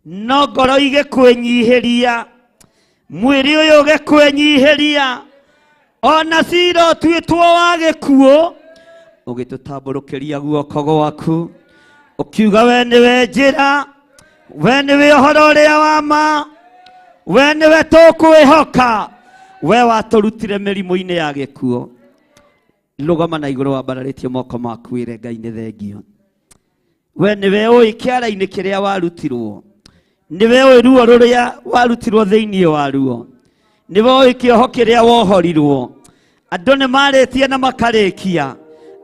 no ngoro igĩkwĩnyihĩria, mwĩrĩ ũyũ ũgĩkwĩnyihĩria, ona cira ũtuĩtwo wa gĩkuũ, ũgĩtũtambũrũkĩria guoko gwaku, ũkiuga we nĩwe njĩra, we nĩwe ũhoro ũrĩa wa ma, we nĩwe tũkwĩhoka, we watũrutire mĩrimũ-inĩ ya gĩkuũ. Rũgama na igũrũ wambararĩtie moko maku wĩre Ngai nĩ thengio. We nĩwe ũĩ kĩara-inĩ kĩrĩa warutirwo, nĩwe ũĩ ruo rũrĩa warutirwo thĩinĩ waruo, nĩwe ũĩ kĩoho kĩrĩa wohorirwo. Andũ nĩ marĩtie na makarĩkia,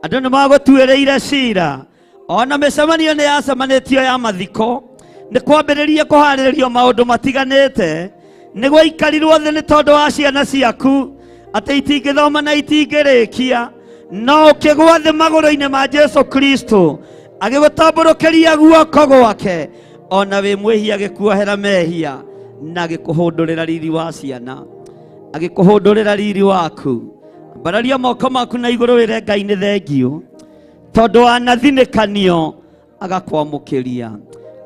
andũ nĩ magũtuĩrĩire cira, ona mĩcemanio nĩ yacemanĩtio ya mathiko, nĩ kwambĩrĩrie kũharĩrĩrio maũndũ matiganĩte, nĩ gwaikarirwo thĩ nĩ tondũ wa ciana ciaku atĩ itingĩthoma na itingĩrĩkia, no ũkĩgwa thĩ magũrũ-inĩ ma Jesu Kristo, agĩgũtambũrũkĩria guoko gwake, ona wĩ mwĩhia agĩkuohera mehia na agĩkũhũndũrĩra riri wa ciana, agĩkũhũndũrĩra riri waku. Ambararia moko maku na igũrũ wĩre Ngai nĩ thengiũ, tondũ wanathinĩkanio agakwamũkĩria,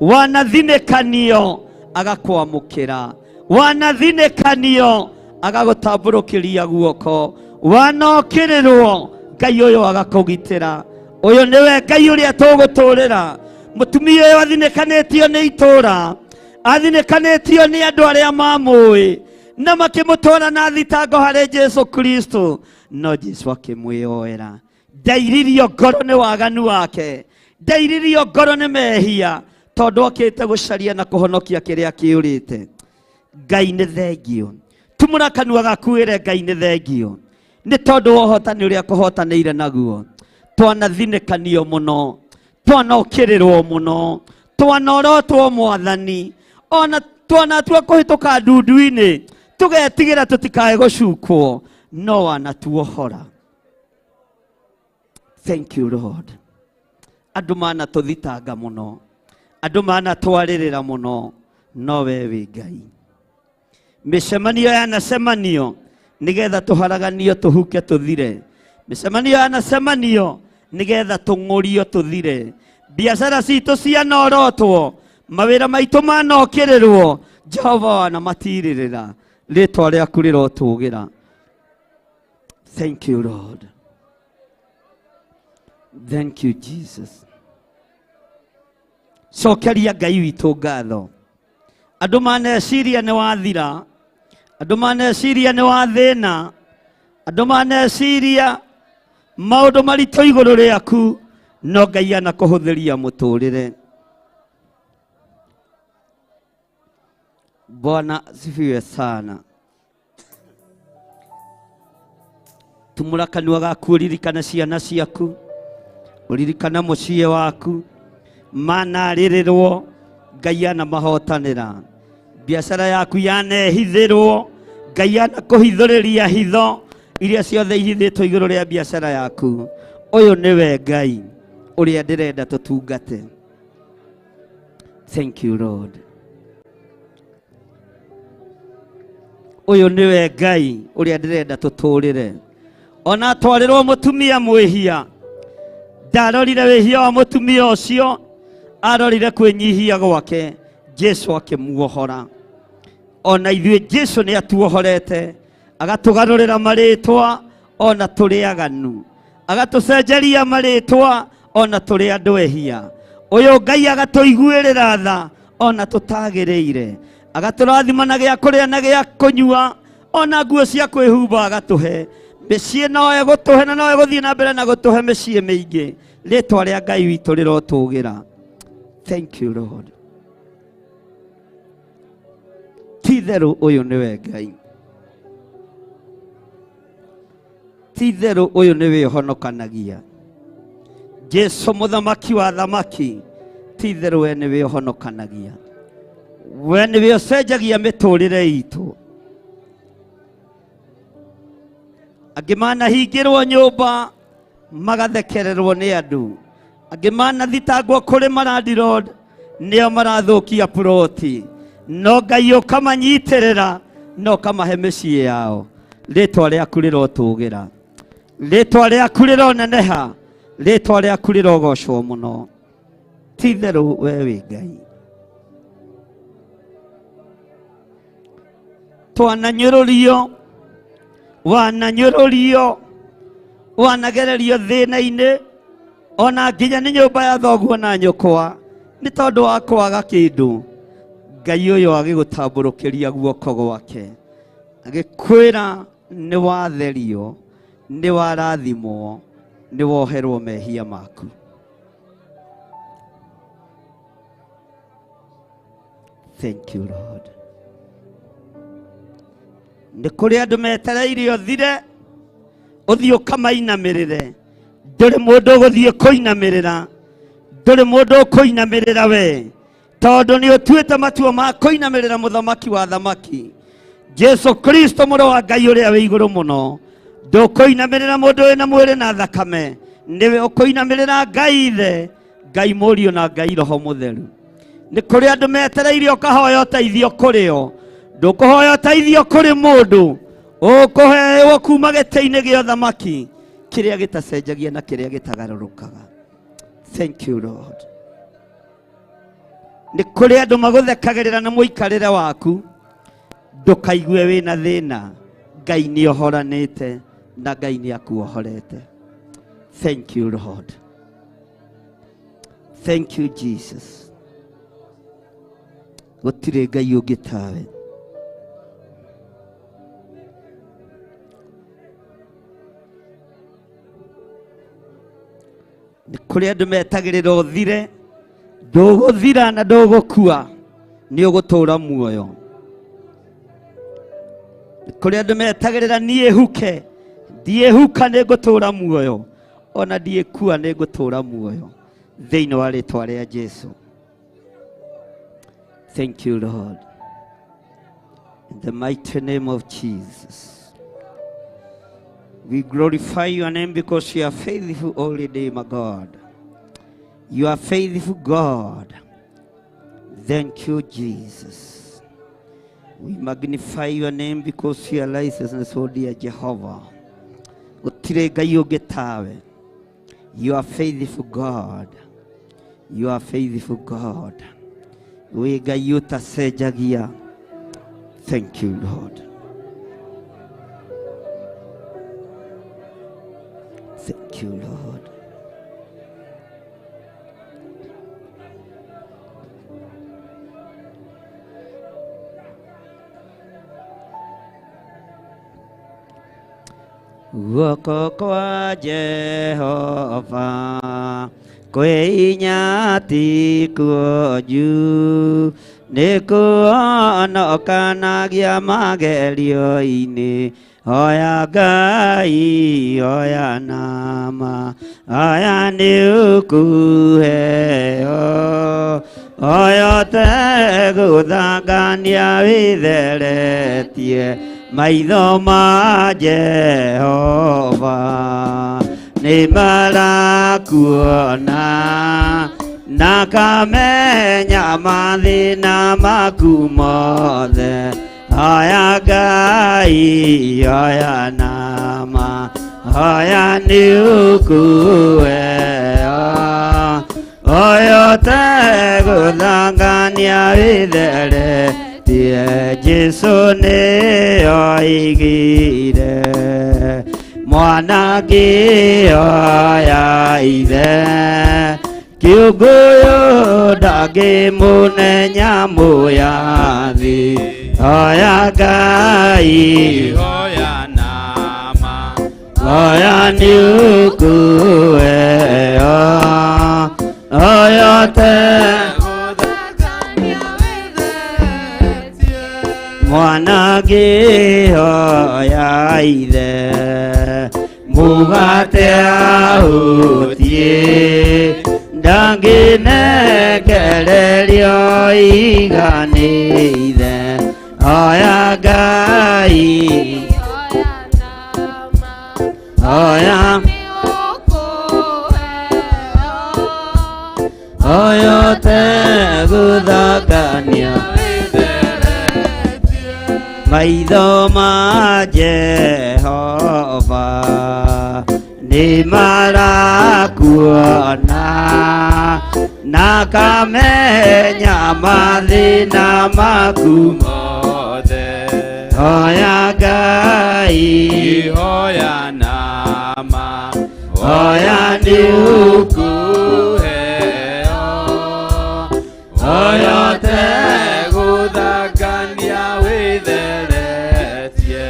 wanathinĩkanio agakwamũkĩra, wanathinĩkanio agagũtambũrũkĩria guoko, wanokĩrĩrwo Ngai ũyũ agakũgitĩra. Ũyũ nĩwe Ngai ũrĩa tũgũtũrĩra. Mũtumia ũyũ athinĩkanĩtio nĩ itũra, athinĩkanĩtio nĩ andũ arĩa mamũĩ, na makĩmũtwara na thitango harĩ Jesu Kristo, no Jesu akĩmwĩyoera. Ndairirio ngoro nĩ waganu wake, ndairirio ngoro nĩ mehia, tondũ okĩte gũcaria na kũhonokia kĩrĩa kĩũrĩte. Ngai nĩ thengio. Tumũra kanua gaku wĩre Ngai nĩ thengio, nĩ tondũ wa ũhotani ũrĩa kũhotanĩire naguo. Twanathinĩkanio mũno, twanokĩrĩrwo mũno, twanorotwo Mwathani, ona twanatua kũhĩtũka ndundu-inĩ tũgetigĩra tũtikae gũcukwo, no wanatuohora. Thank you Lord. Andũ manatũthitanga mũno, andũ manatwarĩrĩra mũno, no we wĩ Ngai. Mĩcemanio yanacemanio nĩgetha tũharaganio tũhuke tũthire, mĩcemanio yanacemanio nĩgetha tũng'ũrio tũthire, biacara citũ cianorotwo, mawĩra maitũ manokĩrĩrwo, Jehova wanamatirĩrĩra, rĩtwa rĩaku rĩrotũgĩra. Thank you Lord. Thank you Jesus. Cokeria Ngai witũ ngatho. Andũ maneciria nĩ wathira, andũ maneciria nĩ wathĩna, andũ maneciria maũndũ maritũ igũrũ rĩaku, no Ngai anakũhũthĩria mũtũrĩre. Bwana asifiwe sana. Tumũra kanua gaku ũririkane ciana ciaku, ũririkane mũciĩ waku, manarĩrĩrwo Ngai anamahotanĩra, biacara yaku yanehithĩrwo Ngai anakũhithũrĩria hitho iria ciothe ihithĩtwo igũrũ rĩa biacara yaku. Ũyũ nĩwe Ngai ũrĩa ndĩrenda tũtungate. Thank you Lord. Ũyũ nĩwe Ngai ũrĩa ndĩrenda tũtũrĩre. Ona atwarĩrwo mũtumia mwĩhia, ndarorire wĩhia wa mũtumia ũcio, arorire kwĩnyihia gwake, Jesu akĩmuohora. Ona ithuĩ Jesu nĩ atuohorete, agatũgarũrĩra marĩtwa ona tũrĩ aganu, agatũcenjeria marĩtwa ona tũrĩ andũ ehia. Ũyũ Ngai agatũiguĩrĩra tha ona tũtagĩrĩire, agatũrathima na gĩa kũrĩa na gĩa kũnyua, ona nguo cia kwĩhumba agatũhe. Mĩciĩ no egũtũhe na no egũthiĩ na mbere na gũtũhe mĩciĩ mĩingĩ. Rĩtwa rĩa Ngai witũ rĩrotũgĩra. Thank you Lord. Ti itherũ ũyũ nĩwe Ngai, ti itherũ ũyũ nĩwe ũhonokanagia. Jesu mũthamaki wa thamaki, ti itherũ we nĩwe ũhonokanagia, we nĩwe ũcenjagia mĩtũrĩre itũ. Angĩ manahingĩrwo nyũmba magathekererwo nĩ andũ, angĩ manathitangwo kũrĩ marandirod nĩo marathũkia ploti, no Ngai ũkamanyitĩrĩra na ũkamahe mĩciĩ yao. Rĩtwa rĩaku rĩrotũgĩra, rĩtwa rĩaku rĩroneneha, rĩtwa rĩaku rĩrogocwo mũno. Ti itherũ we wĩ Ngai. Twananyũrũrio, wananyũrũrio, wanagererio thĩna-inĩ, ona nginya nĩ nyũmba ya thoguo na nyũkwa, nĩ tondũ wa kwaga kĩndũ. Ngai ũyũ agĩgũtambũrũkĩria guoko gwake, agĩkwĩra nĩ watherio, nĩ warathimwo, nĩ woherwo mehia maku. Thank you Lord. Nĩ kũrĩ andũ metereire ũthire ũthiĩ ũkamainamĩrĩre. Ndũrĩ mũndũ ũgũthiĩ kũinamĩrĩra, ndũrĩ mũndũ ũkũinamĩrĩra we, tondũ nĩ ũtuĩte matua ma kũinamĩrĩra mũthamaki wa thamaki Jesu Kristo, mũrũ wa Ngai ũrĩa wĩ igũrũ mũno. Ndũkũinamĩrĩra mũndũ wĩna mwĩrĩ na thakame, nĩwe ũkũinamĩrĩra Ngai Ithe, Ngai Mũriũ na Ngai Roho Mũtheru. Nĩ kũrĩ andũ metereire ũkahoya ũteithio kũrĩ o. Ndũkũhoya ũteithio kũrĩ mũndũ, ũkũheo kuma gĩtĩ-inĩ gĩa ũthamaki kĩrĩa gĩtacenjagia na kĩrĩa gĩtagarũrũkaga. Thank you Lord. Nĩ kũrĩ andũ magũthekagĩrĩra na mũikarĩre waku, ndũkaigue wĩna thĩna. Ngai nĩ ohoranĩte na Ngai nĩ akuohorete. Thank you Lord. Thank you Jesus. Gũtirĩ Ngai ũngĩ tawe. Nĩ kũrĩ andũ metagĩrĩra ũthire, ndũgũthira na ndũgũkua, nĩ ũgũtũũra muoyo. Nĩ kũrĩ andũ metagĩrĩra niĩ huke, ndiĩhuka, nĩ ngũtũũra muoyo, ona ndiĩkua, nĩ ngũtũũra muoyo thĩinĩ wa rĩtwa rĩa Jesu. Thank you Lord. In the mighty name of Jesus. We glorify your name because you are faithful, O Redeemer God. You are faithful God. Thank you, Jesus. We magnify your name because you are righteousness, O dear Jehovah. Gũtirĩ Ngai ũngĩ tawe. You are faithful God. You are faithful God. Wĩ Ngai ũtacenjagia. Thank you, Lord. Thank you, Lord. Guoko kwa Jehova kwĩ hinya ti kuonju, nĩ kuhonokanagia magerio-inĩ. Hoya Ngai, hoya nama, hoya nĩ ũkũheo. Hoya ũtegũthangania wĩtheretie, maitho ma Jehova nĩ marakuona na kamenya mathĩna maku mothe. Hoya Ngai, hoya nama, hoya nĩ ũkũheo. Hoya ũtegũthangania wĩtheretie, Jesu nĩ oigire mwana ngĩhoya ithe, kĩũngũyũ ndangĩmũne nyamũ ya thĩ. Hoya Ngai, Hoya nama, hoya nĩ ũkũheo. Hoya mwana ngĩhoya ithe, mũgate ahũtiĩ, ndangĩnekererio iganĩire. Hoya Ngai, hoya hoya ũtegũthangania, maitho ma Jehova nĩ marakuona na kamenya mathĩna maku mothe. Hoya Ngai, Hoya nama, hoya nĩ ũkũheo. Hoya ũtegũthangania wĩtheretie,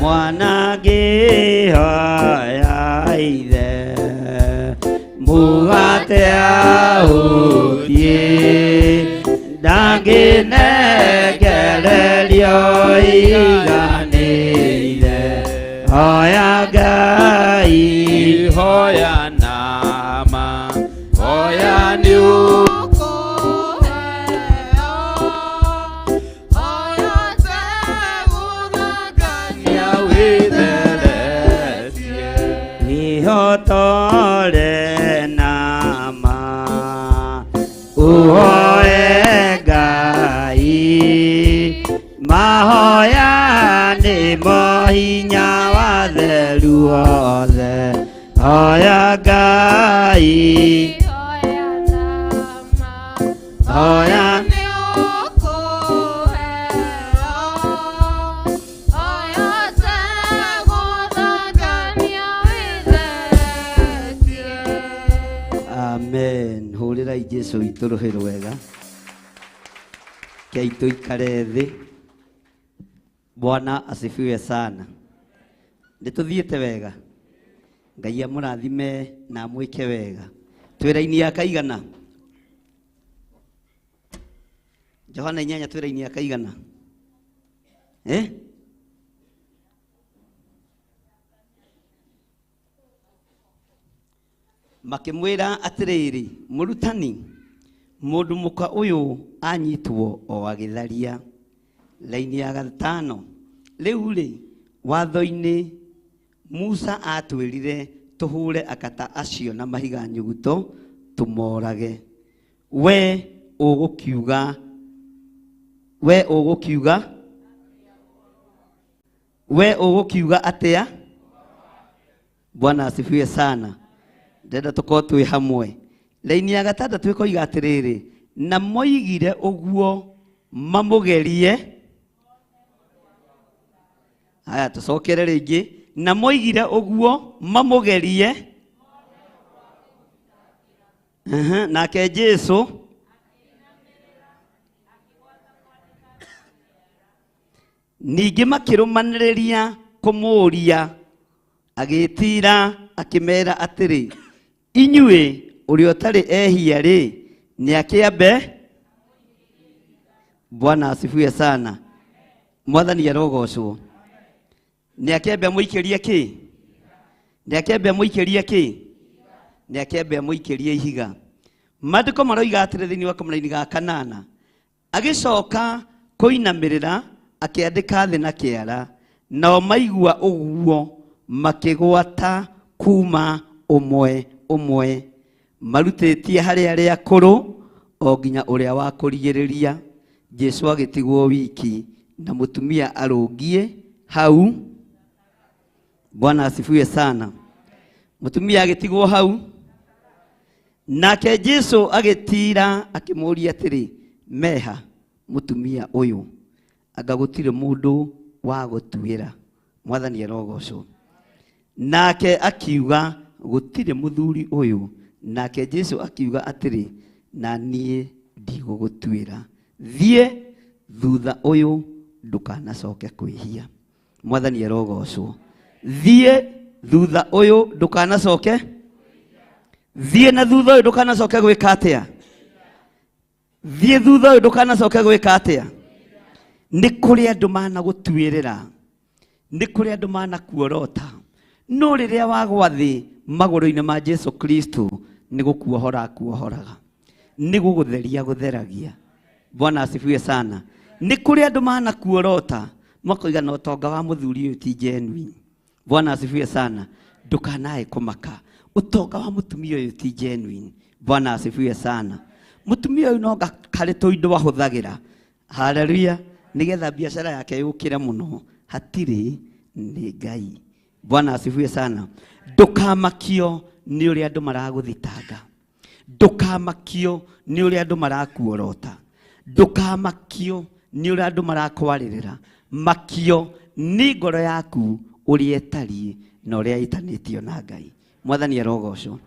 mwana ngĩhoya ithe, mũgate ahũtiĩ, irio iganĩire hoya Ngai Hoya nama hoya nĩ ũkũheo wĩtheretie Nihotore nama uhoe Ngai mahoya nĩmo hinya wa theru othe hoya Ngai hoya Amen. Hũrĩrai Jesũ witũ rũhĩ rwega. Kei tũikare thĩ. Bwana asifiwe sana. Nĩ tũthiĩte wega. Ngai amũrathime na amwĩke wega. Twĩ raini ya kaigana? Johana 8 twĩ raini ya kaigana? Eh? Makĩmwĩra atĩrĩrĩ, mũrutani, mũndũ mũka ũyũ anyitwo o agĩtharia. Raini ya 5. Rĩu rĩ, watho-inĩ Musa atwĩrire tũhũre akata acio na mahiga nyuguto tũmorage. We ũgũkiuga atĩa? Bwana asifiwe sana. Ndenda tũkorwo twĩ hamwe. Raini ya 6 ĩkoiga atĩrĩrĩ, na moigire ũguo mamũgerie. Haya tũcokere rĩngĩ. Na moigire ũguo mamũgerie. Nake Jesũ ningĩ makĩrũmanĩrĩria kũmũũria, agĩĩtiira akĩmeera atĩrĩ, inyuĩ ũrĩa ũtarĩ ehia rĩ, nĩakĩambe. Bwana asifiwe sana. Mwathani arogocwo. Nĩakĩambe amũikĩrie kĩ? Nĩakĩambe amũikĩrie kĩ? Nĩakĩambe amũikĩrie ihiga. Maandĩko maroiga atĩrĩ thĩinĩ wa kamũraini ga 8, agĩcoka kũinamĩrĩra akĩandĩka thĩ na kĩara, nao maigua ũguo makĩgwata kuma ũmwe ũmwe marutĩtie harĩ arĩa akũrũ o nginya ũrĩa wa kũrigĩrĩria. Jesũ agĩtigwo wiki na mũtumia arũngiĩ hau. Bwana asifiwe sana. Mũtumia agĩtigwo hau. Nake Jesũ agĩtiira akĩmũũria atĩrĩ, meha mũtumia ũyũ, anga gũtirĩ mũndũ wa gũtuĩra? Mwathani arogocwo. Nake akiuga gũtirĩ mũthuri ũyũ. Nake Jesũ akiuga atĩrĩ, na niĩ ndigũgũtuĩra, thiĩ thutha ũyũ ndũkanacoke kwĩhia. Mwathani arogocwo. Thiĩ thutha ũyũ ndũkanacoke, thiĩ na thutha ũyũ ndũkanacoke gwĩka atĩa? Thiĩ thutha ũyũ ndũkanacoke gwĩka atĩa? Nĩ kũrĩ andũ managũtuĩrĩra, nĩ kũrĩ andũ manakuorota, no rĩrĩa wagwa thĩ magũrũ-inĩ ma Jesũ Kristo nĩ gũkuohora akuohoraga, nĩ gũgũtheria gũtheragia. Bwana asifiwe sana. Nĩ kũrĩ andũ manakuorota makoiga na ũtonga wa mũthuri ũyũ ti genuine. Bwana asifiwe sana. Ndũkanae kũmaka, ũtonga wa mũtumia ũyũ ti genuine. Bwana asifiwe sana. Mũtumia ũyũ no karĩ tũindo ahũthagĩra. Haleluya. Nĩgetha biacara yake yũkĩre mũno, hatirĩ nĩ Ngai. Bwana asifiwe sana. Ndũkamakio nĩ ũrĩa andũ maragũthitanga, ndũkamakio nĩ ũrĩa andũ marakuorota, ndũkamakio nĩ ũrĩa andũ marakwarĩrĩra, makio nĩ ngoro yaku ũrĩa ĩtariĩ na ũrĩa ĩtanĩtio na Ngai. Mwathani arogocwo.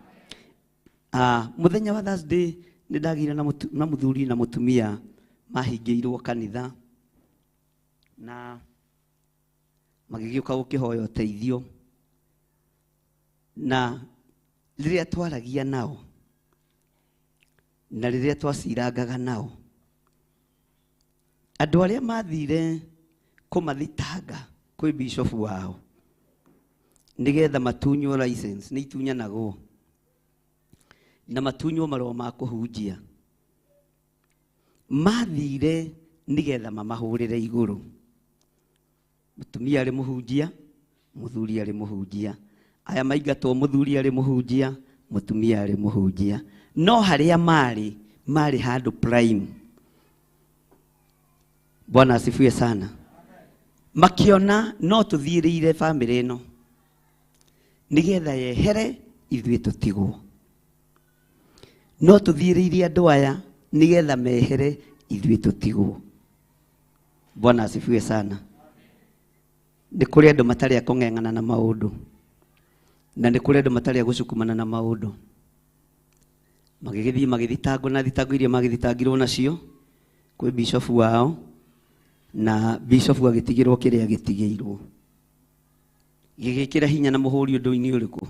Mũthenya wa Thursday nĩ ndagĩire na mũthuri na mũtumia mahingĩirwo kanitha na magĩgĩũka gũkĩhoya ũteithio, na rĩrĩa twaragia nao na rĩrĩa twacirangaga nao, andũ arĩa mathire Kũmathitanga kwĩ bishop wao nĩgetha matunywo license nĩ itunyanagwo na matunywo marũa ma kũhunjia. Mathire nĩgetha mamahũrĩre igũrũ. Mũtumia arĩ mũhunjia, mũthuri arĩ mũhunjia. Aya maingatwo mũthuri arĩ mũhunjia, mũtumia arĩ mũhunjia. No harĩa marĩ, marĩ handũ prime. Bwana asifiwe sana. Makiona no tuthiĩrĩire bamĩrĩ ĩno nĩgetha yehere ithuĩ tũtigwo. No tuthiĩrĩire andũ aya nĩgetha mehere ithuĩ tũtigwo. Bwana asifiwe sana. Nĩ kũrĩ andũ matarĩ a kũng'eng'ana na maũndũ, na nĩ kũrĩ andũ matarĩ a gũcukumana na maũndũ. Magĩgĩthiĩ magĩthitangwo na thitango iria magĩthitangirwo nacio kwĩ bishop wao, na bishop agĩtigĩrwo kĩrĩa agĩtigĩirwo. Gĩgĩkĩra hinya na mũhũri ũndũ-inĩ ũrĩkũ?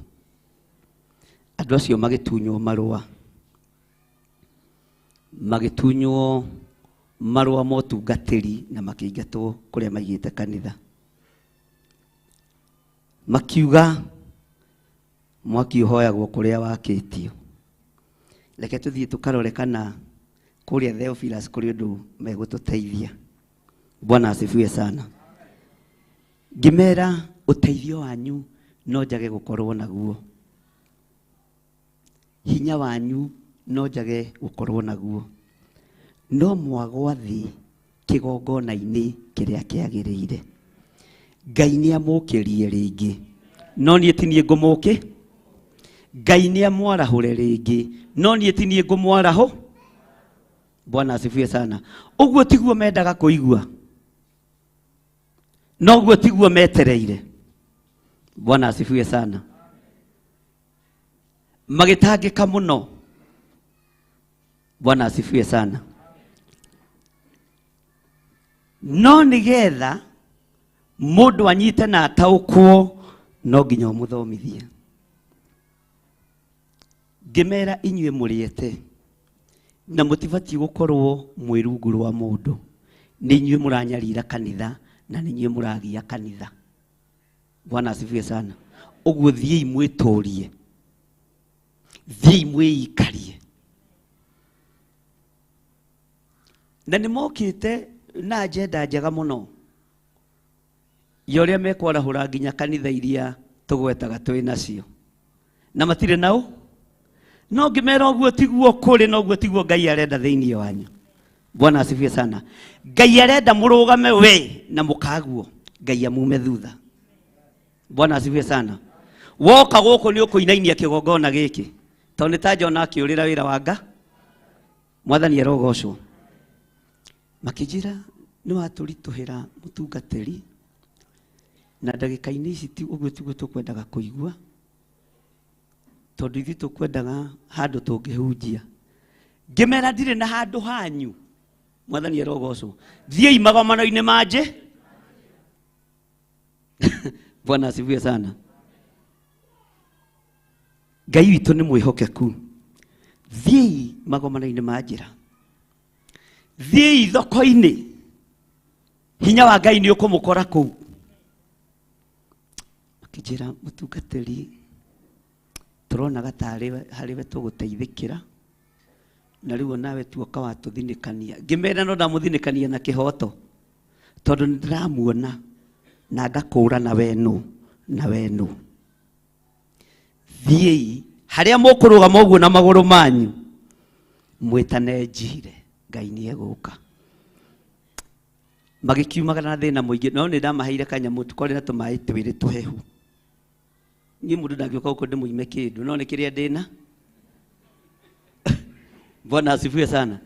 Andũ acio magĩtunywo marũa, magĩtunywo marũa ma ũtungatĩri na makĩingatwo kũrĩa maigĩte kanitha. Makiuga mwaki ũhoyagwo kũrĩa wakĩtio. Reke tũthiĩ tũkarore kana kũrĩa Theophilus kũrĩ ũndũ megũtũteithia. Bwana asifiwe sana. Ngĩmera ũteithio wanyu no njage gũkorwo naguo, hinya wanyu no njage gũkorwo naguo, no mwagwa thĩ kĩgongona-inĩ kĩrĩa kĩagĩrĩire. Ngai nĩamũkĩrie rĩngĩ, no niĩ ti niĩ ngũmũkĩ. Ngai nĩamwarahũre rĩngĩ, no niĩ ti niĩ ngũmwarahũ. Bwana asifiwe sana. Ũguo tiguo mendaga kũigua, no ũguo tiguo metereire. Bwana asifiwe sana. Magĩtangĩka mũno. Bwana asifiwe sana. No nĩgetha mũndũ anyite na ataũkwo no nginya ũmũthomithie. Ngĩmera inyuĩ mũrĩete na mũtibatiĩ gũkorwo mwĩ rungu rwa mũndũ. Nĩ inyuĩ mũranyarira kanitha na nĩ inyuĩ mũragia kanitha. Bwana asifiwe sana. Ũguo thiĩi mwĩtũrie, thiĩi mwĩikarie. Na nĩ mokĩte na agenda njega mũno ya ũrĩa mekwarahũra nginya kanitha iria tũgwetaga twĩ nacio, na matirĩ nao. No ngĩmera ũguo tiguo kũrĩ, na ũguo tiguo Ngai arenda thĩinĩ wanyu. Bwana asifiwe sana. Ngai arenda mũrũgame we na mũkaguo, Ngai amume thutha. Bwana asifiwe sana. Woka gũkũ nĩ ũkũinainia kĩgongona gĩkĩ, tondũ nĩ ta Jona akĩũrĩra wĩra wa nga. Mwathani arogocwo. Makĩnjĩra nĩ watũritũhĩra mũtungatĩri, na ndagĩka-inĩ ici ti ũguo tiguo tũkwendaga kũigua, tondũ ithuĩ tũkwendaga handũ tũngĩhunjia. Ngĩmera ndirĩ na handũ hanyu. Mwathani arogocwo. Thiĩi magomano-inĩ manje. Bwana asifiwe sana. Ngai witũ nĩ mwĩhokeku. Thiĩi magomano-inĩ ma njĩra, thiĩi thoko-inĩ, hinya wa Ngai nĩ ũkũmũkora kũu. Makĩnjĩra mũtungatĩri, tũronaga tarĩ harĩ we tũgũteithĩkĩra, na rĩu onawe tuoka watũthinĩkania. Ngĩmera no ndamũthinĩkania na kĩhoto, tondũ nĩ ndĩramuona na ngakũũrana we nũ na we nũ. Thiĩi harĩa mũkũrũgama ũguo na magũrũ manyu, mwĩtane njire, Ngai nĩ egũka. Magĩkiumagara na thĩna mũingĩ, no nĩ ndamaheire kanyamũ tũkorĩ na tũmaĩ twĩrĩ tũhehu. Niĩ mũndũ ndangĩũka gũkũ ndĩmũime kĩndũ, no nĩ kĩrĩa ndĩna. Bwana asifiwe sana.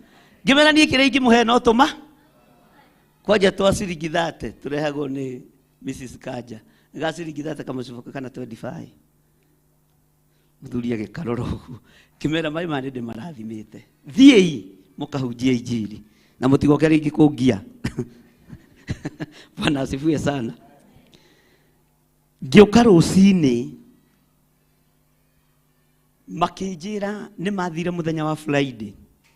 Ngĩmera niĩ kĩrĩa ingĩmũhe no tũma kwanja twa ciringi 30 tũrehagwo nĩ Mrs. Kanja, ga ciringi 30 kamũcuba kana 25. Mũthuri agĩkarora ũguo, ngĩmera maĩ maya nĩ ndĩmarathimĩte, thiĩi mũkahunjie injiri na mũtigoke rĩngĩ kũngia. Bwana asifiwe sana. Ngĩũka rũcinĩ makĩnjĩra nĩ mathire mũthenya wa Friday,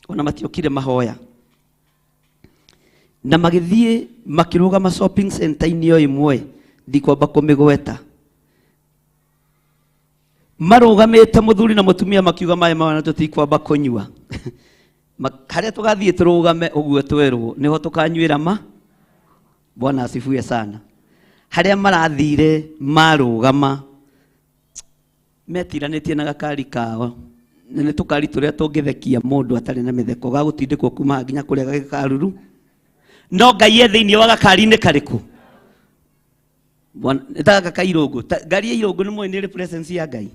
ona matiokire mahoya. Na magĩthiĩ makĩrũgama shopping center-inĩ o ĩmwe, ndikwamba kũmĩgweta. Marũgamĩte mũthuri na mũtumia makiuga maĩ maya na tũtikwamba kũnyua. Harĩa tũgathiĩ tũrũgame ũguo twerwo nĩho tũkanyuĩra ma. Bwana asifiwe sana. Harĩa marathire marũgama metiranĩtie na gakari kao, na nĩ tũkari tũrĩa tũngĩthekia mũndũ atarĩ na mĩtheko, gagũtindĩkwo kuma nginya kũrĩa gagĩkaruru. No Ngai e thĩinĩ wa gakari-inĩ karĩkũ? Bwana, nĩ ta gaka ka irũngũ. Ngari ya irũngũ nĩ mũĩ nĩ ĩrĩ presence ya Ngai.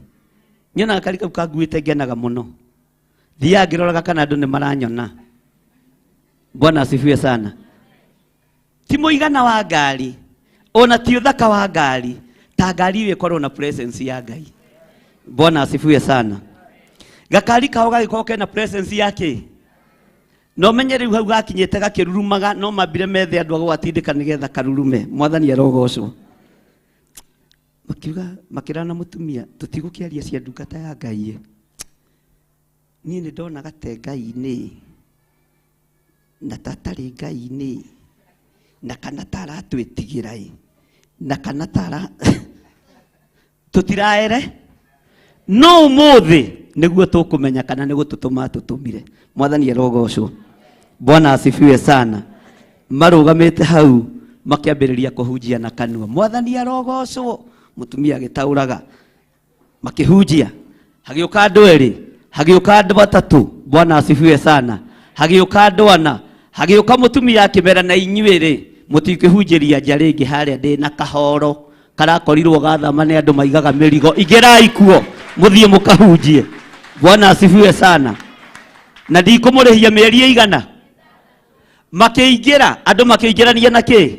Nyonaga gakari kau kanguĩte ngenaga mũno. Thiaga ngĩroraga kana andũ nĩ maranyona. Bwana asifiwe sana. Ti mũigana wa ngari, ona ti ũthaka wa ngari, ta ngari ĩyo ĩkorwo na presence ya Ngai. Bwana asifiwe sana. Gakari kao gagĩkorwo kena presence ya kĩ? No menye rĩu hau gakinyĩte gakĩrurumaga, no mambire methe andũ a gũgatindĩka nĩgetha karurume. Mwathani arogocwo. Makiuga, makĩrana mũtumia, tũtigũkĩaria cia ndungata ya Ngai. Niĩ nĩ ndonaga te Ngai-inĩ, na tatarĩ Ngai-inĩ, na kana ta aratwĩtigĩra ĩ, na kana ta ara tũtiraere. No ũmũthĩ nĩguo tũkũmenya kana nĩ gũtũtũma atũtũmire. Mwathani arogocwo. Bwana asifiwe sana. Marũgamĩte hau makĩambĩrĩria kũhunjia na kanua. Mwathani arogocwo. Mũtumia agĩtaũraga. Makĩhunjia. Hagĩũka andũ erĩ, hagĩũka andũ atatũ. Bwana asifiwe sana. Hagĩũka andũ ana, hagĩũka mũtumia akĩmera na inyuĩ rĩ, mũtikĩhunjĩria nja rĩngĩ harĩa ndĩ na kahoro karakorirwo gathama nĩ andũ maigaga mĩrigo. Ingĩrai kuo mũthiĩ mũkahunjie. Bwana asifiwe sana. Na ndikũmũrĩhia mĩeri ĩigana. Makĩingĩra, andũ makĩingĩrania na kĩ?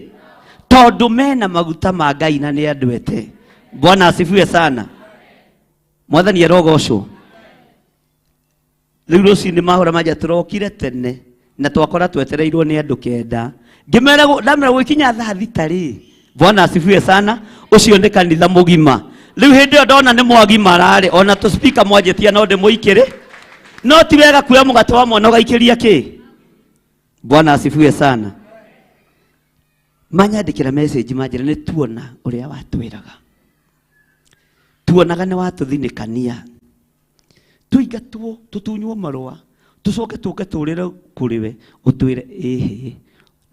Tondũ mena maguta ma Ngai na nĩ andũ ete. Bwana asifiwe sana. Mwathani arogocwo. Rĩu rũcinĩ mahũra manja tũrokire tene na twakora twetereirwo nĩ andũ kenda. Ngĩmera ndamera gũgĩkinya thaa thita rĩ. Bwana asifiwe sana. Ũcio nĩ kanitha mũgima. Rĩu hĩndĩ ĩyo ndona nĩ mwagimara rĩ, ona tũ speaker mwanjĩtia no ndĩmũikĩrĩ. No ti wega kuoya mũgate wa mwana ũgaikĩria kĩ? Bwana asifiwe sana. Manyandĩkĩra message manjĩra nĩ tuona ũrĩa watwĩraga. Tuonaga nĩ watũthinĩkania. Tũingatwo, tũtunywo marũa, tũcoke tũke tũrĩre kũrĩ we, ũtwĩre ĩhĩ,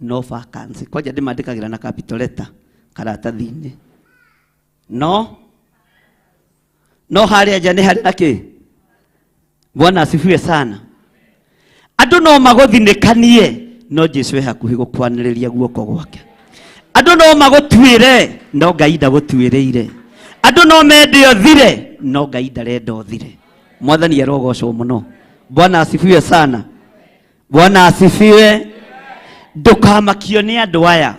no vacancy. Kwanja ndĩmandĩkagĩra na capital letter karatathi-inĩ. No, no harĩa nja nĩ harĩ na kĩ? Bwana asifiwe sana. Andũ no magũthinĩkanie, no Jesu e hakuhĩ gũkwanĩrĩria guoko gwake. Andũ no magũtuĩre, no Ngai ndagũtuĩrĩire. Andũ no mende ũthire, no Ngai ndarenda ũthire. Mwathani arogocwo mũno. Bwana asifiwe sana. Bwana asifiwe. Ndũkamakio nĩ andũ aya.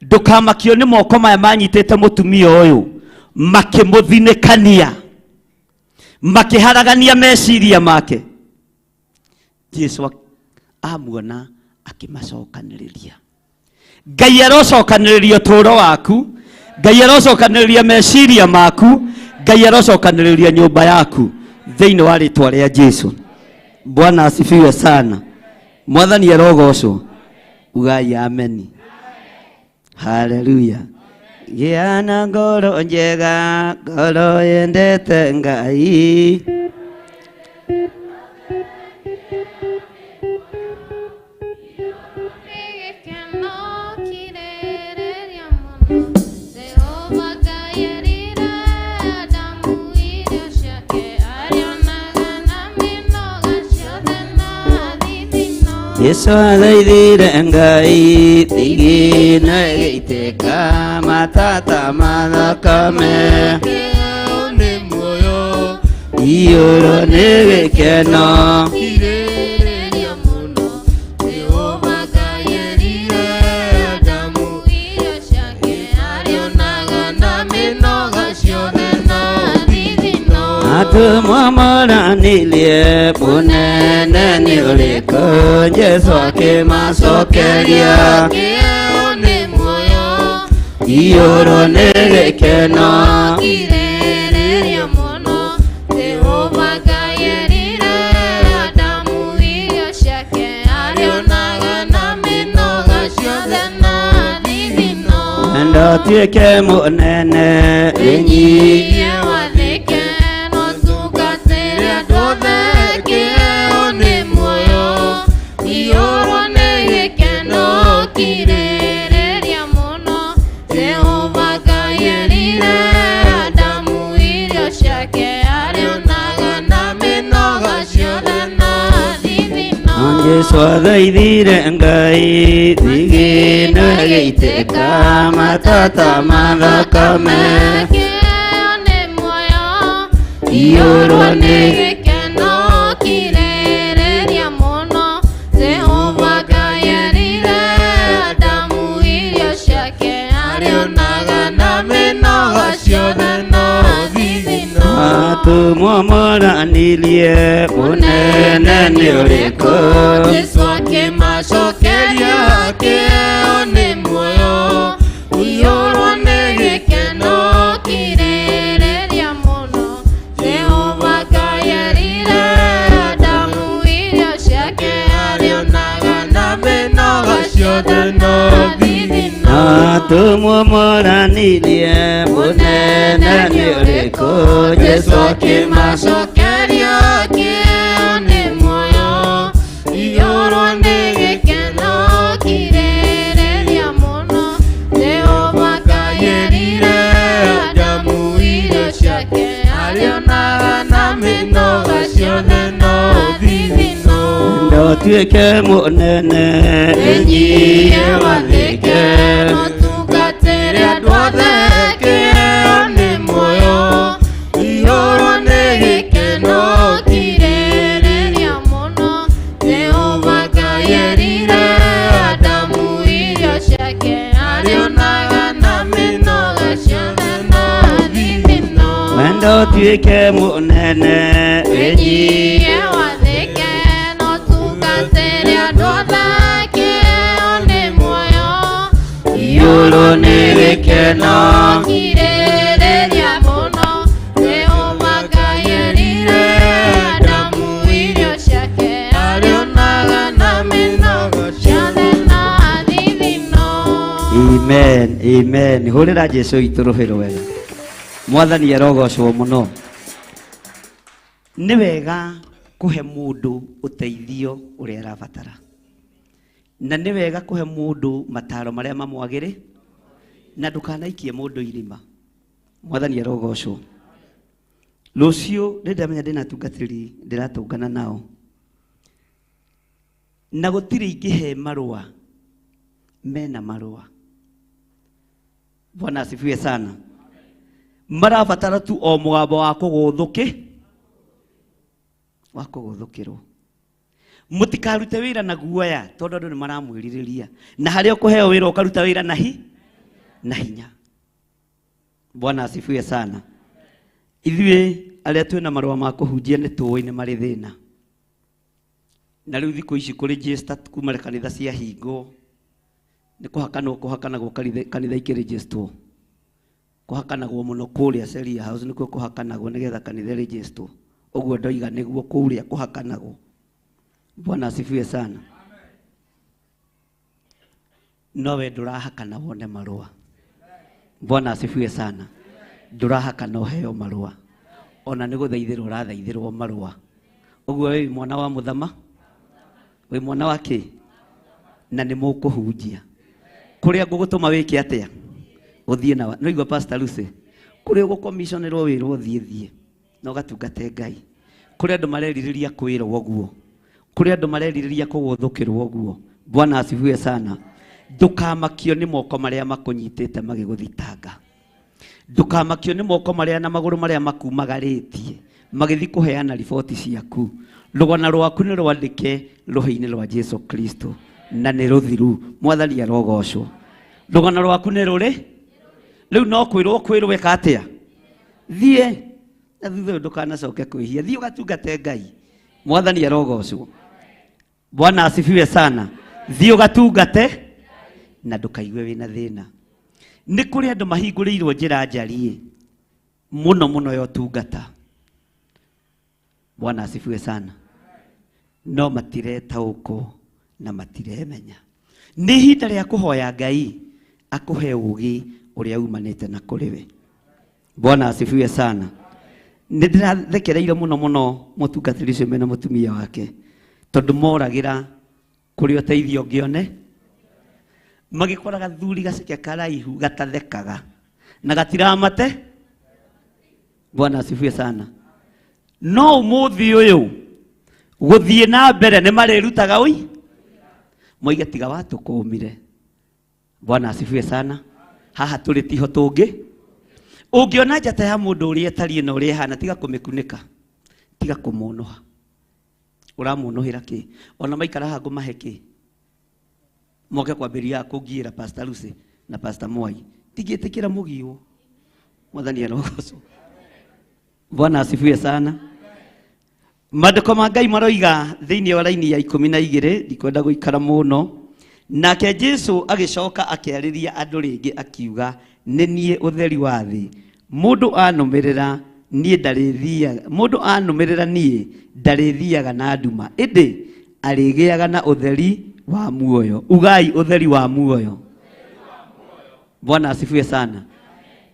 Ndũkamakio nĩ moko maya manyitĩte mũtumia ũyũ, makĩmũthinĩkania, makĩharagania meciria make. Jesu amuona akĩmacokanĩrĩria. Ngai arocokanĩrĩria ũtũũro waku, Ngai arocokanĩrĩria meciria maku, Ngai arocokanĩrĩria nyũmba yaku thĩinĩ wa rĩtwa rĩa Jesu. Bwana asifiwe sana. Mwathani arogocwo. Ugai ameni. Haleluya. Gĩa na ngoro njega, ngoro yendete Ngai. Yesu athaithire Ngai thigino ĩgĩitĩka matata ma thakame. Iyũrwo nĩ gĩkeno. Atũmwo moranirie mũnene nĩ ũrĩkũ, Jesũ akĩmacokeria. Iyũrwo nĩ gĩkeno. Ndotuĩke mũnene Wĩnyihie wathĩke no tungatĩre andũ othe kĩheo nĩ muoyo iyũrwo nĩ gĩkeno kirĩrĩria mũno Jehova Ngai erire Adamu irio ciake arĩonaga na mĩnoga ciothe na thithino Jesu athaithire Ngai thigino gĩitĩka matata ma thakame kĩheo nĩ muoyo iyũrwo nĩ gĩkeno kirĩrĩria mũno Jehova Ngai erire Adamu irio ciake arĩonaga na mĩnoga ciothe na thithino Atũmwo moranirie mũnene nĩ ũrĩkũ Jesu akĩmacokeria kĩheo nĩ muoyo iyũrwo nĩ gĩkeno kirĩrĩria mũno Jehova Ngai erire Adamu irio ciake arĩonaga na mĩnoga ciothe na thithino Atũmwo moranirie mũnene nĩ ũrĩkũ Jesu akĩmacokeria akĩmacokeria kĩheo nĩ muoyo iyũrwo nĩ gĩkeno kirĩrĩria mũno Jehova Ngai erire Adamu irio ciake arĩonaga na mĩnoga ciothe na thithino Ndotuĩke mũnene Wĩnyihie wathĩke no tungatĩre andũ othe kĩheo nĩ muoyo iyũrwo nĩ gĩkeno kirĩrĩria mũno Jehova Ngai erire Adamu irio ciake arĩonaga na mĩnoga ciothe na thithino Ndotuĩke mũnene Wĩnyihie wathĩke no tungatĩre andũ othe kĩheo nĩ muoyo iyũrwo nĩ gĩkeno kirĩrĩria mũno Jehova Ngai erire Adamu irio ciake arĩonaga na mĩnoga ciothe na thithino Amen, amen. Hũrĩra Jesu witũ rũhĩ rwega. Mwathani arogocwo mũno. Nĩ wega kũhe mũndũ ũteithio ũrĩa arabatara. Na nĩ wega kũhe mũndũ mataro marĩa mamwagĩrĩ na ndũkanaikie mũndũ irima. Mwathani arogocwo. Rũciũ nĩndamenya ndĩna atungatĩri ndĩratũngana nao. Na gũtirĩ ingĩhe marũa mena marũa. Bwana asifiwe sana. Marabatara tu o mũgambo wa kũgũthũkĩ wa kũgũthũkĩrwo. Mũtikarute wĩra na guoya tondũ andũ nĩ maramwĩrirĩria. Na harĩa ũkũheo wĩra ũkaruta wĩra na hi na hinya. Bwana asifiwe sana. Ithuĩ arĩa twĩna marũa ma kũhunjia nĩ tũĩ nĩ marĩ thĩna. Na rĩu thikũ ici kũregister kuma kanitha ciahingwo nĩ kũhakanwo kũhakanagwo kanitha ikĩregisterwo. Kũhakanagwo mũno kũrĩa Sheria House nĩkuo kũhakanagwo nĩgetha kanitha ĩregisterwo. Ũguo ndoiga nĩguo kũrĩa kũhakanagwo. Bwana asifiwe sana. No we ndũrahakana wone marũa. Bwana asifiwe sana. Ndũrahakana ũheo marũa. Ona nĩ gũthaithĩrwo ũrathaithĩrwo marũa. Ũguo wĩ mwana wa mũthama, wĩ mwana wa kĩ? Na nĩ mũkũhunjia. Kũrĩa ngũgũtũma wĩke atĩa? Ũthiĩ na no igua Pastor Lucy. Kũrĩa ũgũkomiconĩrwo wĩrwo thiĩ thiĩ na ũgatungate Ngai. Kũrĩa andũ marerirĩria kwĩrwo ũguo. Kũrĩa andũ marerirĩria kũgũthũkĩrwo ũguo. Bwana asifiwe sana. Ndũkamakio nĩ moko marĩa makũnyitĩte magĩgũthitanga. Ndũkamakio nĩ moko marĩa na magũrũ marĩa makumagarĩtie magĩthiĩ kũheana riboti ciaku. Rũgano rwaku nĩ rwandĩke rũhĩ-inĩ rwa Jesu Kristo na nĩ rũthiru. Mwathani arogocwo. Rũgano rwaku nĩ rũrĩ rĩu no kwĩrwo kwĩrwo ĩka atĩa? Thiĩ na thutha ũyũ ndũkanacoke kwĩhia. Thiĩ ũgatungate Ngai. Mwathani arogocwo. Bwana asifiwe sana. Thiĩ ũgatungate na ndũkaigue wĩna thĩna. Nĩ kũrĩ andũ mahingũrĩirwo njĩra njariĩ mũno mũno ya ũtungata. Bwana asifiwe sana. No matiretaũkwo na matiremenya. Nĩ ihinda rĩa kũhoya Ngai akũhe ũgĩ Ũrĩa umanĩte na kũrĩ we. Bwana asifiwe sana. Nĩ ndĩrathekereire mũno mũno mũtungatĩri ũcio mena mũtumia wake, tondũ moragĩra kũrĩ ũteithio ũngĩone, magĩkora gathuri gaceke karaihu gatathekaga na gatiramate. Bwana asifiwe sana. No ũmũthĩ ũyũ gũthiĩ na mbere nĩ marĩrutaga ũi moige tiga watũkũmire. Bwana asifiwe sana. Haha tũrĩ tiho tũngĩ. Ũngĩona njata ya mũndũ ũrĩa ĩtariĩ na ũrĩa ĩhana, tiga kũmĩkunĩka, tiga kũmũnũha. Ũramũnũhĩra kĩ? Ona maikara haha ngũmahe kĩ? Moke kwambĩrĩria kũngiĩra Pastor Lucy na Pastor Mwai, ndingĩtĩkĩra mũgiũ. Mwathani arogocwo. Bwana asifiwe sana. Maandĩko ma Ngai maroiga thĩinĩ wa raini ya 12, ndikwenda gũikara mũno. Nake Jesu agĩcoka akĩarĩria andũ rĩngĩ akiuga, nĩ niĩ ũtheri wa thĩ. Mũndũ anũmĩrĩra niĩ ndarĩthiaga, mũndũ anũmĩrĩra niĩ ndarĩthiaga na nduma, ĩndĩ arĩgĩaga na ũtheri wa muoyo. Ugai ũtheri wa muoyo. Bwana asifiwe sana.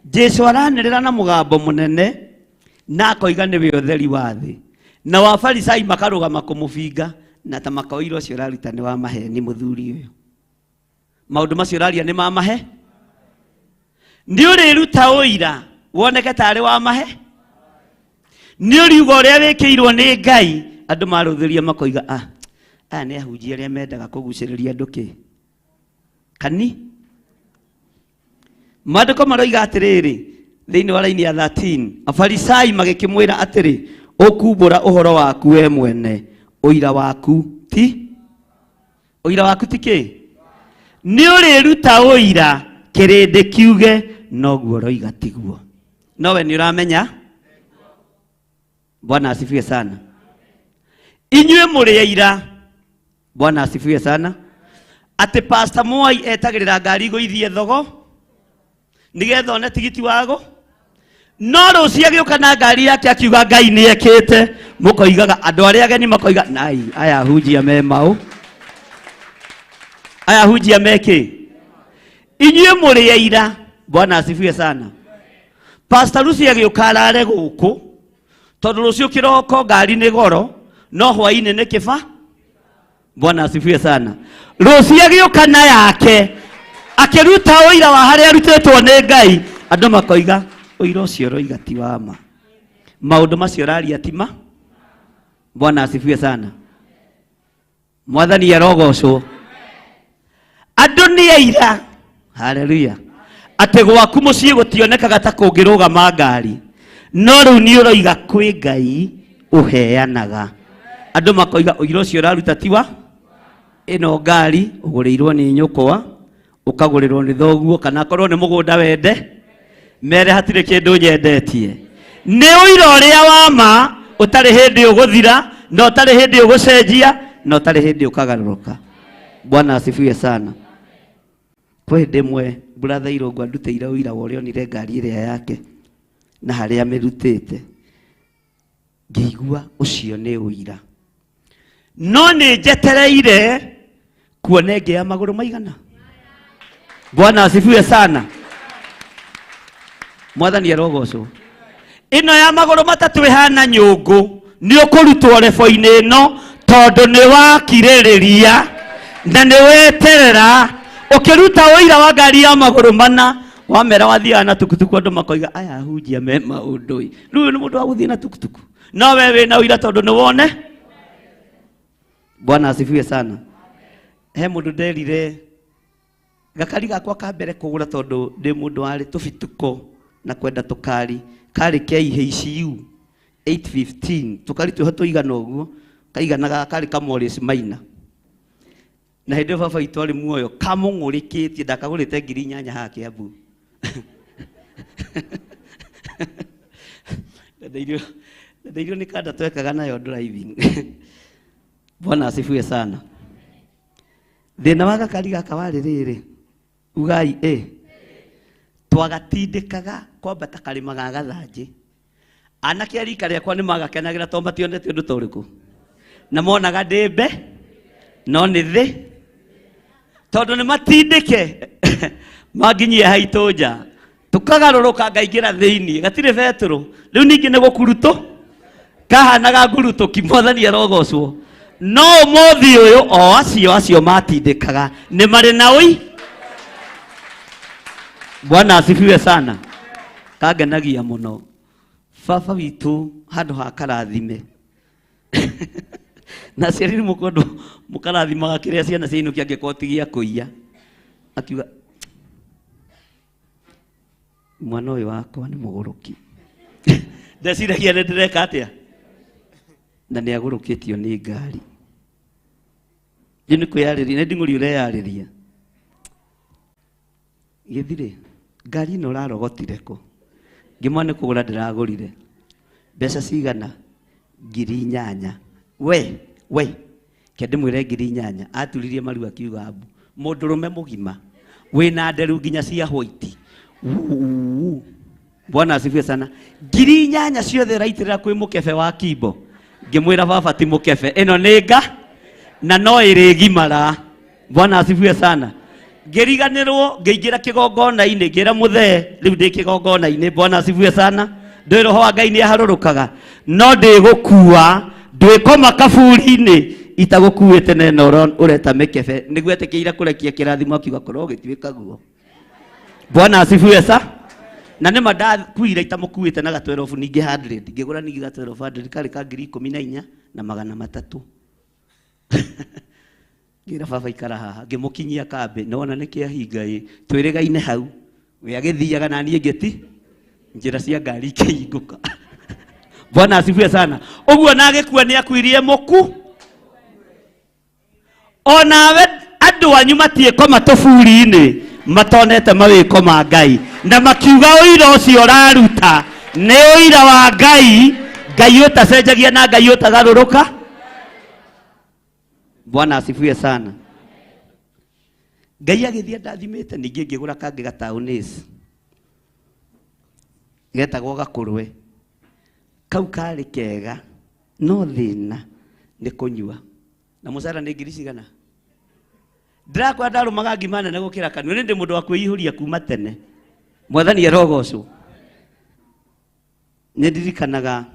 Jesu aranĩrĩra na mũgambo mũnene na akoiga nĩwe ũtheri wa thĩ, na wafarisai makarũgama kũmũbinga na ta makoira ũcio ũraruta nĩ wa maheni. Mũthuri ũyũ, maũndũ macio ũraria nĩ ma mahe? Nĩ ũrĩruta ũira woneke tarĩ wa mahe? Nĩ ũriuga ũrĩa wĩkĩirwo nĩ Ngai? Andũ marũthĩria makoiga, ah, aya nĩ ahunjia arĩa mendaga kũgucĩrĩria andũ kĩ kani. Maandĩko maroiga atĩrĩrĩ thĩinĩ wa raini ya 13, afarisai magĩkĩmwĩra atĩrĩ, ũkumbũra ũhoro waku we mwene, ũira waku ti ũira waku ti kĩ? Nĩ ũrĩruta ũira kĩrĩndĩ kiuge noguo ũroiga tiguo, nowe nĩ ũramenya. Bwana asifiwe sana. Inyuĩ mũrĩ aira. Bwana asifiwe sana. Atĩ Pastor Mwai etagĩrĩra ngari igũithie thogo nĩgetha one tigiti wago, no rũciũ agĩũka na ngari yake akiuga Ngai nĩ ekĩte, mũkoigaga andũ arĩa ageni makoiga nai aya ahunjia me maũ, aya ahunjia me kĩ? Inyuĩ mũrĩ aira. Bwana asifiwe sana. Pastor Lucy agĩũka arare gũkũ tondũ rũciũ kĩroko ngari nĩ goro, no hwainĩ nĩ kĩba. Bwana asifiwe sana. Rũciũ agĩũka na yake akĩruta ũira wa harĩa arutĩtwo nĩ Ngai, andũ makoiga ũira ũcio ũroiga ti wa ma, maũndũ macio ũraria ti ma. Bwana asifiwe sana. Mwathani arogocwo. Andũ nĩ aira, haleluya, atĩ gwaku mũciĩ gũtionekaga ta kũngĩrũgama ngari, no rĩu nĩ ũroiga kwĩ Ngai ũheanaga. Andũ makoiga ũira ũcio ũraruta ti wa ĩno ngari ũgũrĩirwo nĩ nyũkwa, ũkagũrĩrwo nĩ thoguo, kana akorwo nĩ mũgũnda wende, mere hatirĩ kĩndũ nyendetie. Nĩ ũira ũrĩa wa ma ũtarĩ hĩndĩ ũgũthira, na ũtarĩ hĩndĩ ũgũcenjia, na ũtarĩ hĩndĩ ũkagarũrũka. Bwana asifiwe sana. Kwĩ hĩndĩ ĩmwe brother Irũngũ andutĩire ũira wa ũrĩa onire ngari ĩrĩa yake na harĩa amĩrutĩte, ngĩigua ũcio nĩ ũira, no nĩ njetereire kuona ĩngĩ ya magũrũ maigana. Bwana asifiwe sana. Mwathani arogocwo. Ĩno ya magũrũ matatũ ĩhana nyũngũ, nĩ ũkũrutwo rebo-inĩ ĩno tondũ nĩ wakirĩrĩria na nĩ weterera. Ũkĩruta ũira wa ngari ya magũrũ mana, wamera wathiaga na tukutuku, andũ makoiga aya ahunjia me maũndũ ĩ, rĩu ũyũ nĩ mũndũ wa gũthiĩ na tukutuku, no we wĩna ũira tondũ nĩ wone. Bwana asifiwe sana. He mũndũ nderire gakari gakwa ka mbere kũgũra, tondũ ndĩ mũndũ warĩ tũbituko na kwenda tũkari, karĩ KHU 815, tũkari twĩho tũigana ũguo, kaiganaga karĩ ka Morris Minor, na hĩndĩ ĩyo baba witũ arĩ muoyo, kamũng'ũrĩkĩtie, ndakagũrĩte 8,000 haha Kiambu. Ndendeirio nĩ kanda twekaga nayo driving. Bwana asifiwe sana. Thĩna wa gakari gaka warĩ rĩrĩ, ugai ĩ, twagatindĩkaga kwambata karĩma ga gathanjĩ. Anake a rika rĩakwa nĩ magakenagĩra tondũ mationete ũndũ ta ũrĩkũ, na monaga ndĩ mbe no nĩ thĩ, tondũ nĩ matindĩke manginyie haitũ nja. Tukagarũrũka ngaingĩra thĩinĩ gatirĩ betũrũ rĩu ningĩ nĩ gũkurutũ kahanaga ngurutũki mwathani arogocwo no ũmũthĩ ũyũ o acio acio matindĩkaga nĩ marĩ na ũi. Bwana asifiwe sana. Kangenagia mũno baba witũ handũ ha karathime na aciari nĩ mũkwendwo mũkarathimaga kĩrĩa ciana ciainũkia angĩkorwo ti gĩa kũiya. Akiuga mwana ũyũ wakwa nĩ mũgũrũki. Ndeciragia nĩ ndĩreka atĩa na nĩ agũrũkĩtio nĩ ngari. Rĩu nĩ kwĩyarĩria nĩ nding'ũri ũreyarĩria. Gĩthirĩ ngari ĩno ũrarogotire kũ? Ngĩmwa nĩ kũgũra ndĩragũrire. Mbeca cigana? 8,000. We ke ndĩmwĩre 8,000. Aturirie maru akiuga mbu. Mũndũrũme mũgima wĩna nderu nginya cia white. Bwana asifiwe sana. 8,000 ciothe ũraitĩrĩra kwĩ mũkebe wa kimbo. Ngĩmwĩra baba ti mũkebe ĩno nĩ nga na no ĩrĩgimara. Bwana asifiwe sana. Ngĩriganĩrwo ngĩingĩra kĩgongona-inĩ ngĩra mũthee rĩu ndĩ kĩgongona-inĩ. Bwana asifiwe sana. Ndũĩ roho wa Ngai nĩ aharũrũkaga no ndĩgũkua ndwĩkoma kaburi-inĩ itagũkuĩte na ĩno ũreta mĩkebe nĩguo etĩkĩire kũrekia kĩrathimo akiuga korwo gĩtuĩka guo. Bwana asifiwe sa. Na nĩma ndakuire itamũkuĩte na gatwerobu ningĩ 100 ngĩgũra ningĩ gatwerobu 100 karĩ ka 14,300. Ngĩra baba ikara haha ngĩmũkinyia kambĩ nĩwona nĩkĩahinga ĩ twĩrĩgaine hau we agĩthiaga na niĩ ngĩti njĩra cia ngari ikĩhingũka. Bwana asifiwe sana. Ũguo na agĩkua nĩ akuirie mũku onawe andũ anyu matiĩkoma tũburi-inĩ matonete mawĩko ma Ngai na makiuga ũira ũcio ũraruta nĩ ũira wa Ngai, Ngai ũtacenjagia na Ngai ũtagarũrũka. Bwana asifiwe sana. Ngai agĩthiĩ ndathimĩte ningĩ ngĩgũra kangĩ gataũnĩci getagwo gakũrwe. Kau karĩ kega no thĩna nĩ kũnyua. Na mũcara nĩ ngiri cigana? Ndĩrakwĩra ndarũmaga ngima nene gũkĩra kanua. Nĩ ndĩ mũndũ wa kwĩihũria kuma tene. Mwathani arogocwo. Nĩ ndirikanaga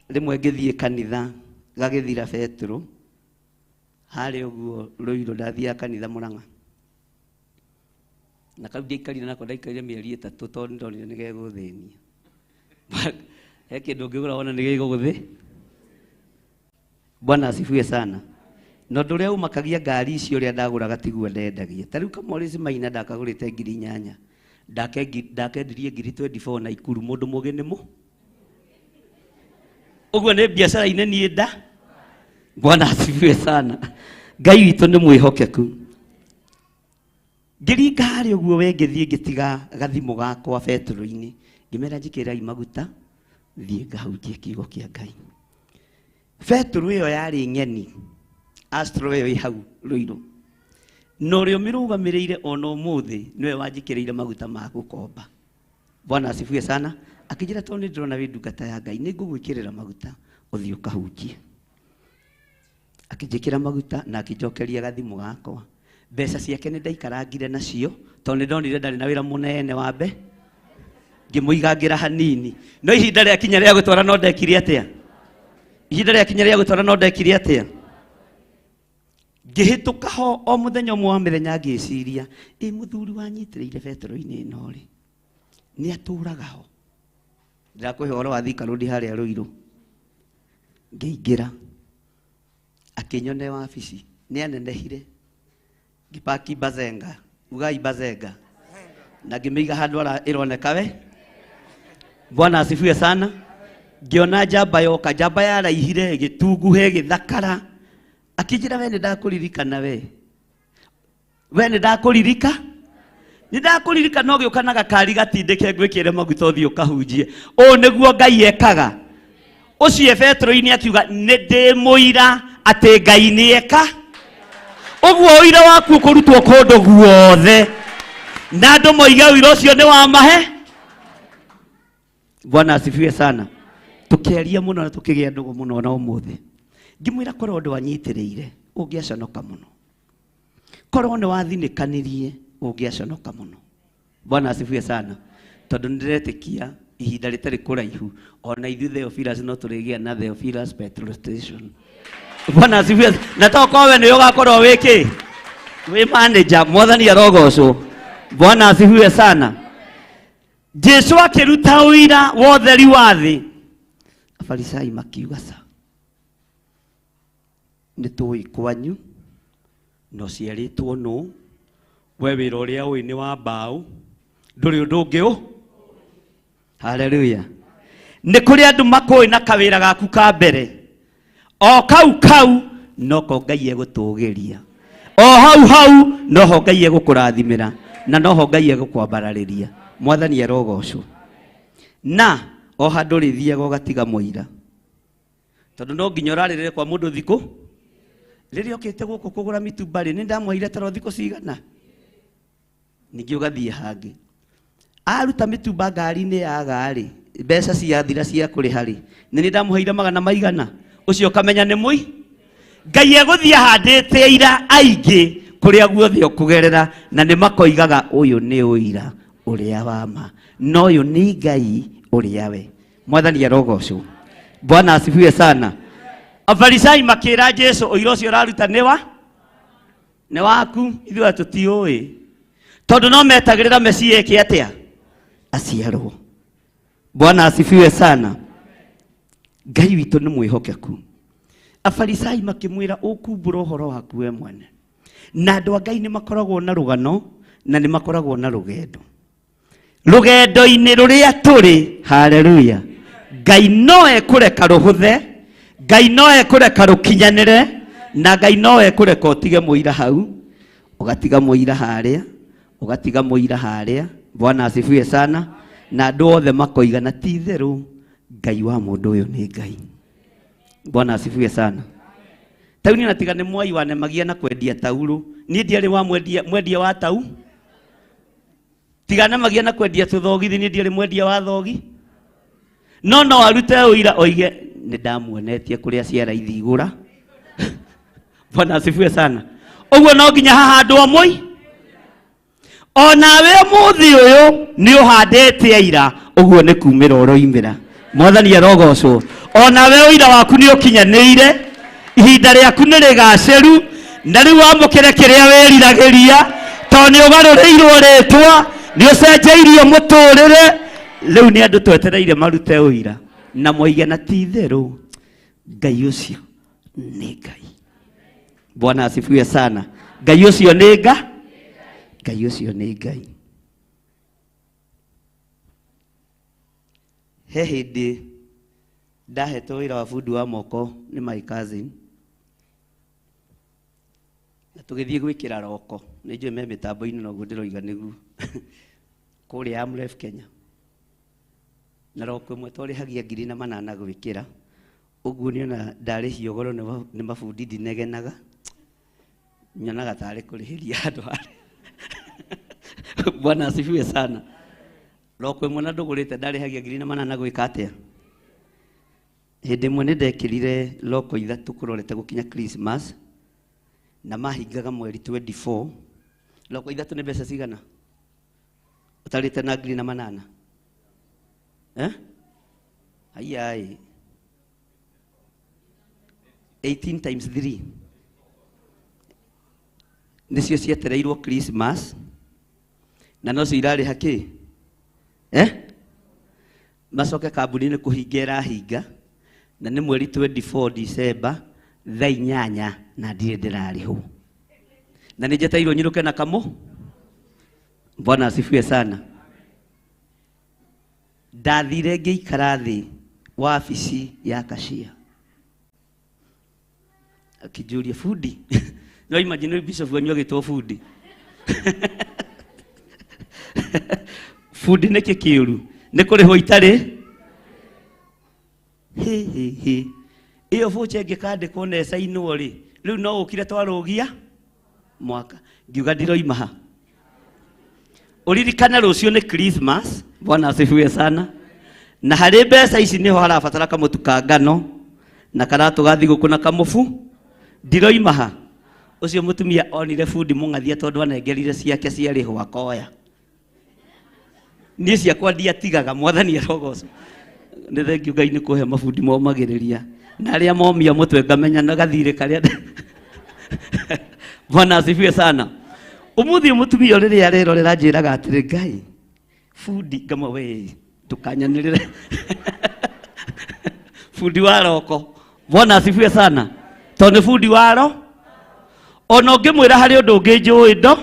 rĩmwe ngĩthiĩ kanitha gagĩthira betũrũ harĩa ũguo Rũirũ ndathiaga kanitha Mũrang'a. Na kau ndiaikarire nako ndaikarire mĩeri 3 tondũ ndonire nĩ gegũthĩnia. He kĩndũ ũngĩgũra wona nĩ gĩgũgũthĩ. Bwana asifiwe sana. Na ũndũ ũrĩa ũmakagia ngari icio ũrĩa ndagũraga tiguo ndendagia. Ta rĩu Kamorisi Maina ndakagũrĩte 8,000. Ndakendirie 24,000 na Ikuru mũndũ mũgĩ nĩ mũ. Ũguo nĩ biacara-inĩ niĩ nda. Bwana asifiwe sana. Ngai witũ nĩ mwĩhokeku. Ngĩringa harĩa ũguo we ngĩthiĩ ngĩtiga gathimũ gakwa betũrũ-inĩ. Ngĩmera njĩkĩrai maguta thiĩ ngahunjie kiugo kĩa Ngai. Betũrũ ĩyo yarĩ ng'eni. Astro ĩyo ĩ hau Rũirũ. Na ũrĩa ũmĩrũgamĩrĩire ona ũmũthĩ nĩwe wanjĩkĩrĩire maguta ma gũkomba. Bwana asifiwe sana. Akĩnjĩra tondũ nĩ ndĩrona wĩ ndungata ya Ngai nĩ ngũgwĩkĩrĩra maguta ũthiĩ ũkahunjie. Akĩnjĩkĩra maguta na akĩnjokeria gathimũ gakwa. Mbeca ciake nĩ ndaikarangire nacio tondũ nĩ ndonire ndarĩ na wĩra mũnene wa mbe. Ngĩmũigangĩra hanini. No ihinda rĩakinya rĩa gũtwara no ndekire atĩa? Ihinda rĩakinya rĩa gũtwara no ndekire atĩa? Ngĩhĩtũka ho o mũthenya ũmwe wa mĩthenya ngĩciria ĩ mũthuri wanyitĩrĩire betũrũ-inĩ ĩno rĩ nĩ atũraga ho. Ndĩrakũhe ũhoro wa Thika Road harĩa Rũirũ. Ngĩingĩra akĩnyone wabici nĩ anenehire ngĩpaki bazenga ugai bazenga na ngĩmĩiga handũ ĩroneka we. Bwana asifiwe sana. Ngĩona njamba yoka njamba yaraihire ĩgĩtunguhe ĩgĩthakara. Akĩnjĩra we nĩ ndakũririkana we. We nĩ ndakũririka? Nĩ ndakũririkana ũgĩũka na gakari gatindĩke ngwĩkĩre maguta ũthiĩ ũkahunjie. Ũũ nĩguo Ngai ekaga. Ũcio betũrũ-inĩ akiuga nĩ ndĩ mũira atĩ Ngai nĩ eka. Ũguo ũira waku ũkũrutwo kũndũ guothe. Na andũ moige ũira ũcio nĩ wa mahe. Bwana asifiwe sana. Tũkĩaria mũno na tũkĩgĩa ndũgũ mũno na ũmũthĩ. Ngĩmwĩra korwo ndwanyitĩrĩire ũngĩaconoka mũno. Korwo nĩ wathinĩkanirie ũngĩaconoka mũno. Bwana asifiwe sana. Tondũ nĩndĩretĩkia ihinda rĩtarĩ kũraihu ona ithuĩ Theophilus no tũrĩgĩa na Theophilus petrol station. Bwana asifiwe. Na to korwo we nĩwe ũgakorwo wĩ kĩ? Wĩ manager. Mwathani arogocwo. Bwana asifiwe sana. Jesu akĩruta ũira wa ũtheri wa thĩ. Afarisai makiuga ca. Nĩ tũĩ kwanyu na ũciarĩtwo nũ, we wĩra ũrĩa ũĩ nĩ wa mbaũ, ndũrĩ ũndũ ũngĩ ũ. Haleluya. Nĩ kũrĩ andũ makũĩ na kawĩra gaku ka mbere, o kau kau noko Ngai egũtũgĩria, o hau hau noho Ngai egũkũrathimĩra, na noho Ngai egũkwambararĩria. Mwathani arogocwo. Na o handũ ũrĩthiaga ũgatiga mũira, tondũ no nginya ũrarĩrĩre kwa mũndũ thikũ. Rĩrĩa ũkĩte gũkũ kũgũra mitumba rĩ, nĩ ndamũheire toro thikũ cigana? Ningĩ ũgathiĩ hangĩ. Aruta mĩtumba ngari-inĩ yaga rĩ, mbeca ciathira cia kũrĩha rĩ, nĩ ndamũheire magana maigana? Ũcio ũkamenya nĩ mũi. Ngai egũthiĩ ahandĩte aira aingĩ kũrĩa guothe ũkũgerera, na nĩ makoigaga ũyũ nĩ ũira ũrĩa wa ma, na ũyũ nĩ Ngai ũrĩa we. Mwathani arogocwo. Bwana asifiwe sana. Afarisai makĩra Jesu, ũira ũcio ũraruta nĩ wa? Nĩ waku, ithuĩ tũtiũĩ. Tondũ no metagĩrĩra Mesia eke atĩa? Aciarwo. Bwana asifiwe sana. Ngai witũ nĩ mwĩhokeku. Afarisai makĩmwĩra ũkumbũra ũhoro waku we mwene. Na andũ a Ngai nĩ makoragwo na rũgano na nĩ makoragwo na rũgendo. Rũgendo-inĩ rũrĩa tũrĩ, haleluya, Ngai no ekũreka rũhũthe, Ngai no ekũreka rũkinyanĩre, na Ngai no ekũreka ũtige mũira hau, ũgatiga mũira harĩa, ũgatiga mũira harĩa. Bwana asifiwe sana. Na andũ othe makoiga na ti itherũ Ngai wa mũndũ ũyũ nĩ Ngai. Bwana asifiwe sana. Tau niĩ na tiga nĩ mwai wanemagia na kwendia taurũ. Niĩ ndiarĩ wa mwendia wa tau. Tiga nemagia na kwendia tũthogithi, niĩ ndiarĩ mwendia wa thogi. No no arute ũira oige nĩ ndamuonetie kũrĩa ciara ithigũra. Bwana asifiwe sana. Ũguo no nginya hahandwo mũi. Onawe ũmũthĩ ũyũ nĩ ũhandĩte aira, ũguo nĩ kumĩra ũroimĩra. Mwathani arogocwo. Onawe ũira waku nĩ ũkinyanĩire, ihinda rĩaku nĩ rĩgacĩru, na rĩu wamũkĩre kĩrĩa wĩriragĩria, tondũ nĩ ũgarũrĩirwo rĩtwa, nĩ ũcenjeirio mũtũrĩre. Rĩu nĩ andũ twetereire marute ũira na moige na ti itherũ Ngai ũcio nĩ Ngai. Bwana asifiwe sana. Ngai ũcio nĩ Nga, Ngai ũcio nĩ Ngai. He hĩndĩ ndahetwo wĩra wa bundi wa moko nĩ my cousin, na tũgĩthiĩ gwĩkĩra roko. Nĩ njũĩ me mĩtambo-inĩ noguo ndĩroiga nĩguo. Kũrĩa Amref Kenya. Na roko ĩmwe twarĩhagia ngiri na manana gwĩkĩra. Ũguo nĩona ndarĩhio goro nĩ mabundi ndinegenaga. Nyonaga tarĩ kũrĩhĩria andũ harĩa. Bwana asifiwe sana. Roko ĩmwe na ndũgũrĩte ndarĩhagia ngiri na manana gwĩka atĩa? Hĩndĩ ĩmwe nĩ ndekĩrire roko ithatũ kũrorete gũkinya Christmas, na mahingaga mweri 24. Roko ithatũ nĩ mbeca cigana? Ũtarĩte na ngiri na manana? Aiai. 18 times 3. Nĩcio cietereirwo Christmas, na nocio irarĩha kĩ? Macoke kambuni-inĩ kũhinga ĩrahinga, na nĩ mweri 24 December, thaa inyanya na ndirĩ ndĩrarĩhwo. Na nĩ njetereirwo nyinũke na kamũ. Bwana asifiwe sana. Ndathire ngĩikara thĩ wabici ya kashia. Akĩnjũria bundi. No imagine bishop wanyu agĩtwo bundi. Bundi nĩkĩ kĩũru? Nĩ kũrĩhwo itarĩ? Hĩ, hĩ, hĩ. Ĩyo voucher ĩngĩkandĩkwo na ĩcainwo rĩ, rĩu no ũkire twarũgia mwaka. Ngiuga ndiroima ha. Ũririkane rũciũ nĩ Christmas. Bwana asifiwe sana. Na harĩ mbeca ici nĩho harabatara kamũtu ka ngano na karatũ ga thigũkũ na kamũbu. Ndiroima ha. Ũcio mũtumia onire bundi mũng'athia tondũ anengerire ciake ciarĩhwo akoya. Niĩ ciakwa ndiatigaga, mwathani arogocwo. Nĩ thengiũ Ngai nĩ kũhe mabundi momagĩrĩria na arĩa momia mũtwe ngamenya na gathirĩ karĩa. Bwana asifiwe sana. Ũmũthĩ mũtumia rĩrĩa arerorera njĩraga atĩrĩ, Ngai bundi ngama we ndũkanyanĩrĩre bundi wa roko. Bwana asifiwe sana, tondũ nĩ bundi wa ro ona ũngĩmwĩra harĩ ũndũ ũngĩ njũĩ ndo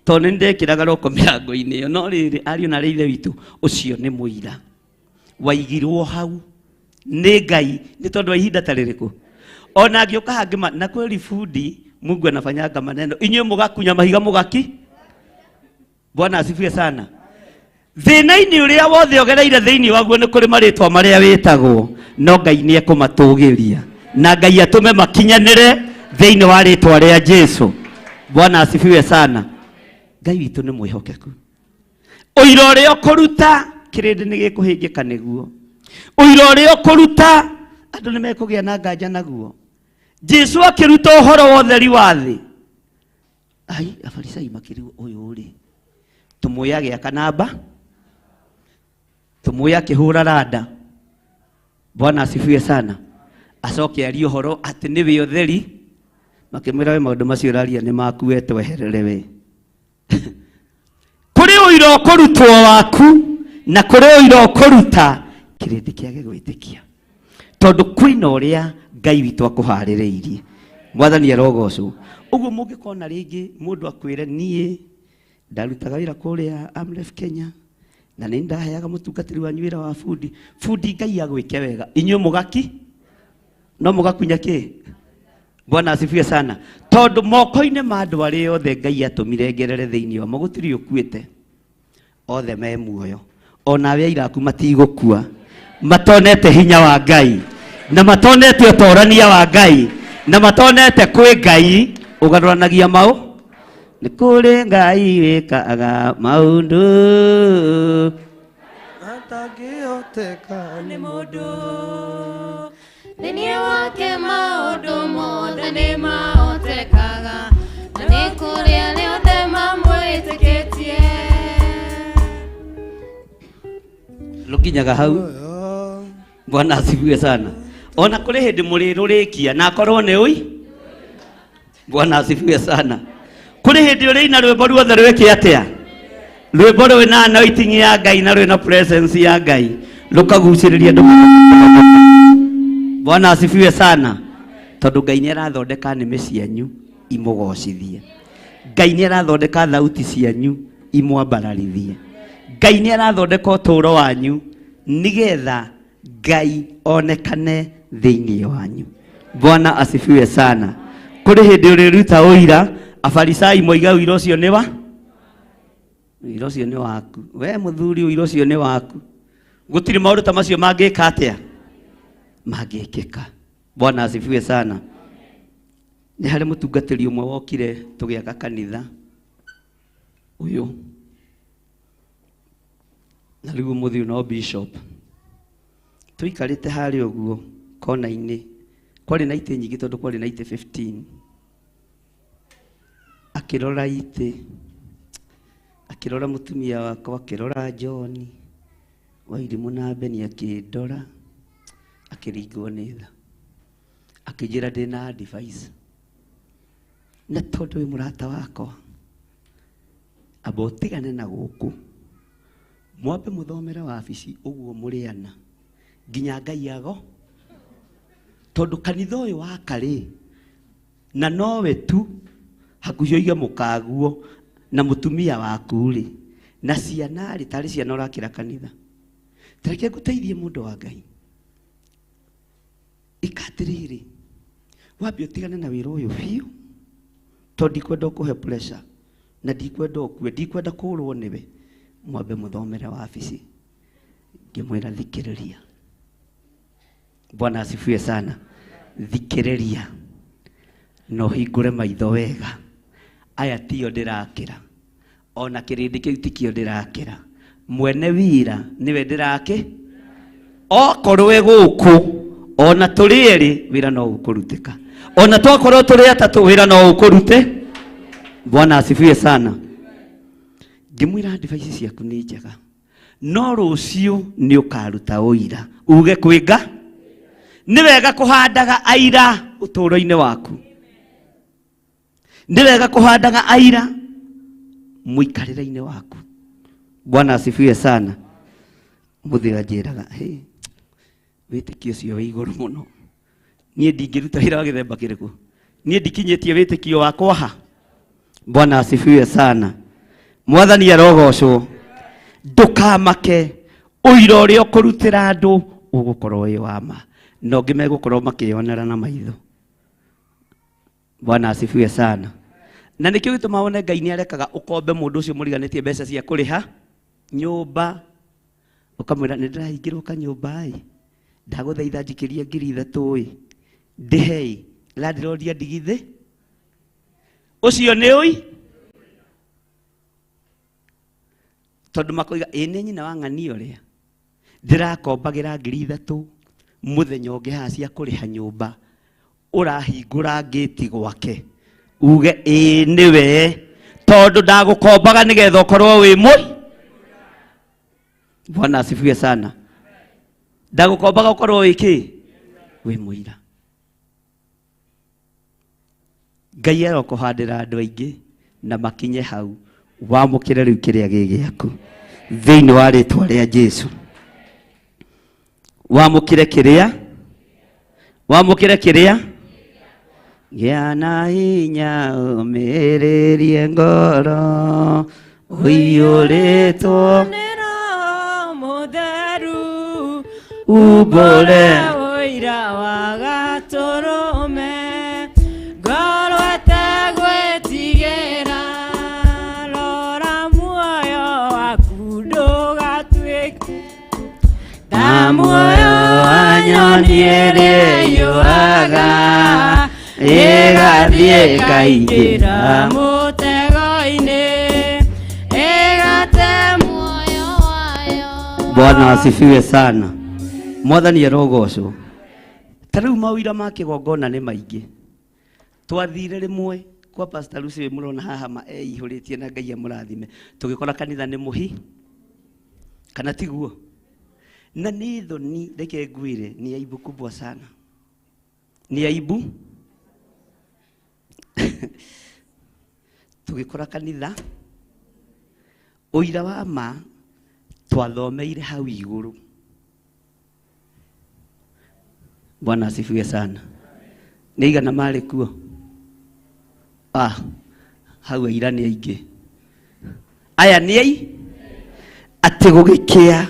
tondũ nĩ ndekĩraga roko mĩrango-inĩ ĩyo. No rĩrĩ, ariũ na arĩ ithe witũ, ũcio nĩ mũira waigirwo hau nĩ Ngai nĩ tondũ wa ihinda ta rĩrĩkũ. Ona angĩũka hangĩ na kweli bundi Mungu anafanyanga maneno, inyuĩ mũgakunya mahiga mũgaki. Bwana asifiwe sana. Thĩna-inĩ ũrĩa wothe ũgereire thĩinĩ waguo nĩ kũrĩ marĩtwa marĩa wĩtagwo, no Ngai nĩ ekũmatũgĩria na Ngai atũme makinyanĩre thĩinĩ wa rĩtwa rĩa Jesu. Bwana asifiwe sana. Ngai witũ nĩ mwĩhokeku. Ũira ũrĩa ũkũruta kĩrĩndĩ nĩ gĩkũhĩngĩka nĩguo. Ũira ũrĩa ũkũruta andũ nĩ mekũgĩa na nganja naguo. Jesu akĩruta ũhoro wa ũtheri wa thĩ, ai afarisai makĩrigwo, ũyũ rĩ tũmũĩ agĩaka namba, tũmũĩ akĩhũra randa. Bwana asifiwe sana. Acoke arie ũhoro atĩ nĩwe ũtheri, makĩmwĩra we maũndũ macio ũraria nĩ maku, we tweherere we. Kũrĩ ũira ũkũrutwo waku na kũrĩ ũira ũkũruta kĩrĩndĩ kĩage gwĩtĩkia, tondũ kwĩna ũrĩa Ngai witũ akũharĩrĩirie. Mwathani arogocwo. Ũguo mũngĩkona rĩngĩ mũndũ akwĩre niĩ ndarutaga wĩra kũrĩa Amref Kenya na nĩ ndaheaga mũtungatĩri wanyu wĩra wa bundi, bundi Ngai agwĩke wega, inyuĩ mũgaki no mũgakunya kĩ. Bwana asifiwe sana. Tondũ moko-inĩ ma andũ arĩa othe Ngai atũmire ngerere thĩinĩ wamo gũtirĩ ũkuĩte, othe me muoyo. Onawe airaku matigũkua matonete hinya wa Ngai na matonete ũtorania wa Ngai na matonete kwĩ Ngai ũgarũranagia maũ. Nĩ kũrĩ Ngai wĩkaga maũndũ atangĩhoteka nĩ mũndũ. Thĩinĩ wake maũndũ mothe nĩ mahotekaga, na nĩ kũrĩ arĩa othe mamwĩtĩkĩtie. Rũkinyaga hau. Bwana asifiwe sana. Ona kũrĩ hĩndĩ mũrĩrũrĩkia na akorwo nĩ ũi. Bwana asifiwe sana. Kũrĩ hĩndĩ ũrĩina rwĩmbo ruothe rwĩke atĩa, rwĩmbo rwĩna anointing ya Ngai na rwĩna presence ya Ngai rũkagucĩrĩria andũ. Bwana asifiwe sana. Tondũ Ngai nĩ arathondeka nĩmĩ cianyu imũgocithie, Ngai nĩ arathondeka thauti cianyu imwambararithie, Ngai nĩ arathondeka ũtũũro wanyu nĩgetha Ngai onekane thĩinĩ wanyu. Bwana asifiwe sana. Kũrĩ hĩndĩ ũrĩruta ũira, afarisai moiga ũira ũcio nĩ wa ũira ũcio nĩ waku, we mũthuri, ũira ũcio nĩ waku. Gũtirĩ maũndũ ta macio mangĩka atĩa, mangĩkĩka. Bwana asifiwe sana. Nĩ harĩ mũtungatĩri ũmwe wokire tũgĩaka kanitha ũyũ, na rĩu ũmũthĩ ũyũ no bishop. Tũikarĩte harĩa ũguo kona-inĩ, kwarĩ na itĩ nyingĩ tondũ kwarĩ na itĩ 15. Akĩrora itĩ, akĩrora mũtumia wakwa, akĩrora John Wairimũ na Beni, akĩndora, akĩringwo nĩ tha, akĩnjĩra ndĩna advice, na tondũ wĩ mũrata wakwa, amba ũtigane na gũkũ, mwambe mũthomere wabici ũguo mũrĩana nginya Ngai ago, tondũ kanitha ũyũ waka rĩ, na nowe tu hakuhĩ ũige mũkaguo na mũtumia waku rĩ, na ciana rĩ, tarĩ ciana ũrakĩra kanitha. Tareke ngũteithie mũndũ wa Ngai, ĩka atĩrĩrĩ, wambe ũtigane na wĩra ũyũ biũ, tondũ ndikwenda ũkũhe pressure na ndikwenda ũkue, ndikwenda kũũrwo nĩwe, mwambe mũthomere wabici. Ngĩmwĩra thikĩrĩria. Bwana asifiwe sana. Thikĩrĩria na ũhingũre maitho wega, aya tio ndĩrakĩra, ona kĩrĩndĩ kĩu tikĩo ndĩrakĩra, mwene wira nĩwe ndĩrakĩ. Okorwo wĩ gũkũ ona tũrĩ erĩ, wĩra no ũkũrutĩka, ona twakorwo tũrĩ atatũ, wĩra no ũkũrute. Bwana asifiwe sana. Ngĩmwĩra advice ciaku nĩ njega. No rũciũ nĩ ũkaruta ũira uge kwĩnga nĩ wega kũhandaga aira ũtũũro-inĩ waku, nĩ wega kũhandaga aira mũikarĩre-inĩ waku. Bwana asifiwe sana. Mũthĩ anjĩraga hey, wĩtĩkio ũcio wĩ igũrũ mũno, niĩ ndingĩruta wĩra wa gĩthemba kĩrĩkũ, niĩ ndikinyĩtie wĩtĩkio wakwa ha. Bwana asifiwe sana. Mwathani arogocwo. Ndũkamake ũira ũrĩa ũkũrutĩra andũ ũgũkorwo wĩ wa ma, na ũngĩ megũkorwo makĩyonera na maitho. Bwana asifiwe sana. Na nĩkĩo gĩtũmaga wone Ngai nĩ arekaga ũkombe mũndũ ũcio mũriganĩtie mbeca cia kũrĩha nyũmba, ũkamwĩra nĩ ndĩrahingĩrwo kanyũmba ĩ, ndagũthaitha njikĩrie 3,000 ĩ, ndĩhe ĩ, landlord andigithĩ. Ũcio nĩ ũi tondũ makoiga ĩ nĩ nyina wa ng'ania ũrĩa ndĩrakombagĩra 3,000 mũthenya ũngĩ haha cia kũrĩha nyũmba, ũrahingũra ngĩti gwake uge ĩ nĩwe, tondũ ndagũkombaga nĩgetha ũkorwo wĩ mũi. Bwana asifiwe sana. Ndagũkombaga ũkorwo wĩ kĩ? Wĩ mũira. Ngai arokũhandĩra andũ aingĩ na makinye hau wamũkĩre rĩu kĩrĩa gĩ gĩaku thĩinĩ wa rĩtwa rĩa Jesu. Wamũkĩre kĩrĩa, wamũkĩre kĩrĩa gĩa na hinya ũmĩrĩrie ngoro ũiyũrĩtwo nĩ Roho Mũtheru, umbũre ũira wa gatũrũme, ngorwo ĩtegwĩtigĩra, rora muoyo waku ndũgatuĩke ta muoyo wa nyoni ĩrĩa yũraga ĩgathiĩ ĩkaingĩra mũtego-inĩ, ĩgate muoyo wayo. Bwana asifiwe sana. Mwathani arogocwo. Ta rĩu mawĩra ma kĩgongona nĩ maingĩ. Twathire rĩmwe kwa Pastor Lucy wĩ mũrona haha ma eihũrĩtie na Ngai amũrathime, tũgĩkora kanitha nĩ mũhi kana tiguo? Na nĩ thoni, reke ngwĩre, ni aibu kubwa sana, ni aibu. Tũgĩkora kanitha ũira wa ma twathomeire hau igũrũ. Bwana asifiwe sana. Nĩ igana marĩ kuo? Ah, hau aira nĩ aingĩ. Aya nĩ ai atĩ gũgĩkĩa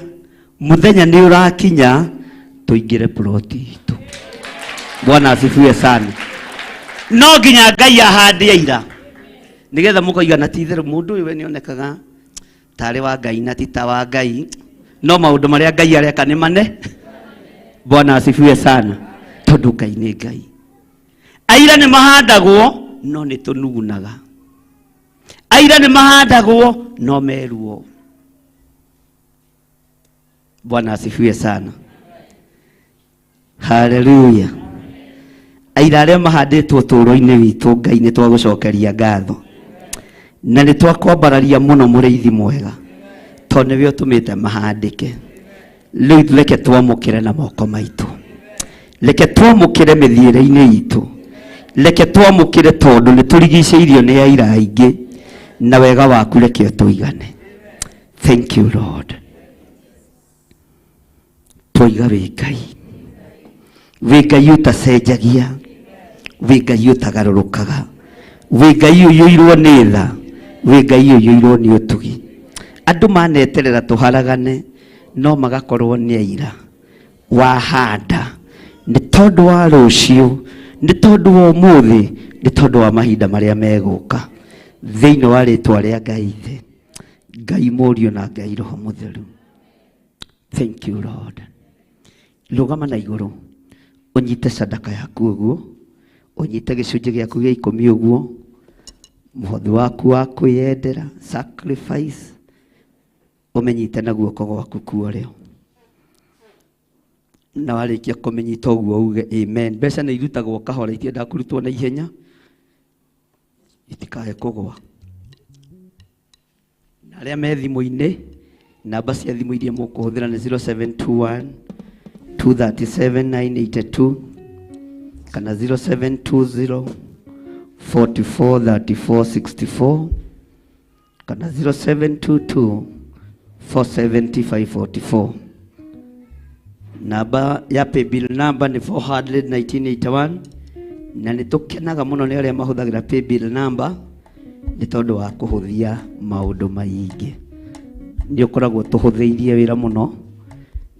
mũthenya nĩ ũrakinya tũingĩre ploti itũ. Bwana asifiwe sana. No nginya Ngai ahande aira nĩgetha mũkoiga na ti itherũ mũndũ ũyũ we nĩonekaga tarĩ wa Ngai na ti ta wa Ngai, no maũndũ marĩa Ngai areka nĩ mane. Bwana asifiwe sana. Tondũ Ngai nĩ Ngai. Aira nĩ mahandagwo no nĩ tũnugunaga. Aira nĩ mahandagwo no meruo. Bwana asifiwe sana. Haleluya. Aira arĩa mahandĩtwo ũtũũro-inĩ witũ, Ngai nĩ twagũcokeria ngatho na nĩ twakwambararia mũno mũrĩithi mwega, tondũ nĩwe ũtũmĩte mahandĩke. Rĩu reke twamũkĩre na moko maitũ, reke twamũkĩre mĩthiĩre-inĩ itũ, reke twamũkĩre tondũ nĩ tũrigicĩirio nĩ aira aingĩ, na wega waku reke ũtũigane. Thank you Lord. Twoiga wĩ Ngai, wĩ Ngai ũtacenjagia, wĩ Ngai ũtagarũrũkaga, wĩ Ngai ũiyũirwo nĩ tha, wĩ Ngai ũiyũirwo nĩ ũtugi. Andũ maneterera tũharagane no magakorwo nĩ aira wahanda, nĩ tondũ wa rũciũ, nĩ tondũ wa ũmũthĩ, nĩ tondũ wa mahinda marĩa megũka. Thĩinĩ wa rĩtwa rĩa Ngai Ithe, Ngai Mũriũ na Ngai Roho Mũtheru. Thank you Lord. Rũgama na igũrũ ũnyite sadaka yaku ũguo, ũnyite gĩcunjĩ gĩaku gĩa 10 ũguo, mũhothi waku wa kwĩyendera, sacrifice, ũmenyite na guoko gwaku kuorĩo. Na warĩkia kũmĩnyita ũguo uge amen. Mbeca nĩ irutagwo kahora, itiendaga kũrutwo na ihenya, itikae kũgwa. Na arĩa me thimũ-inĩ Namba cia thimũ iria mũkũhũthĩra nĩ 0721 237 982 kana 0720 44 34 64 kana 0722 470 544. Namba ya paybill number nĩ 41981, na nĩ tũkenaga mũno nĩ arĩa mahũthagĩra paybill number nĩ tondũ wa kũhũthia maũndũ maingĩ. Nĩ ũkoragwo tũhũthĩirie wĩra mũno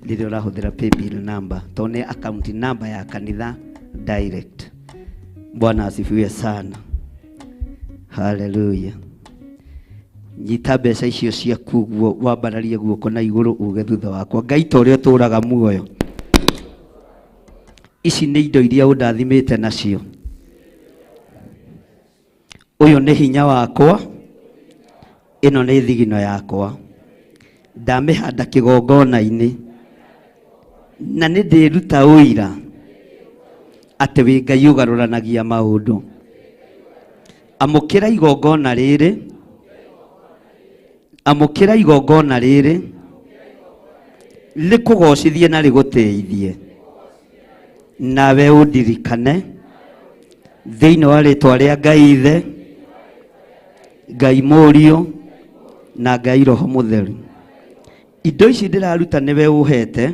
rĩrĩa ũrahũthĩra paybill number, tondũ nĩ account number ya kanitha direct. Bwana asifiwe sana, haleluya. Nyita mbeca icio ciaku guo, wambararie guoko na igũrũ, uge thutha wakwa: Ngai, ta ũrĩa ũtũraga muoyo, ici nĩ indo iria ũndathimĩte nacio. Ũyũ nĩ hinya wakwa, ĩno nĩ thigino yakwa, ndamĩhanda kĩgongona-inĩ, na nĩ ndĩruta ũira atĩ wĩ Ngai ũgarũranagia maũndũ. Amũkĩra igongona rĩrĩ, amũkĩra igongona rĩrĩ, rĩkũgocithie na rĩgũtĩithie, nawe ũndirikane thĩinĩ wa rĩtwa rĩa Ngai Ithe, Ngai Mũriũ na Ngai Roho Mũtheru. Indo ici ndĩraruta nĩwe ũhete,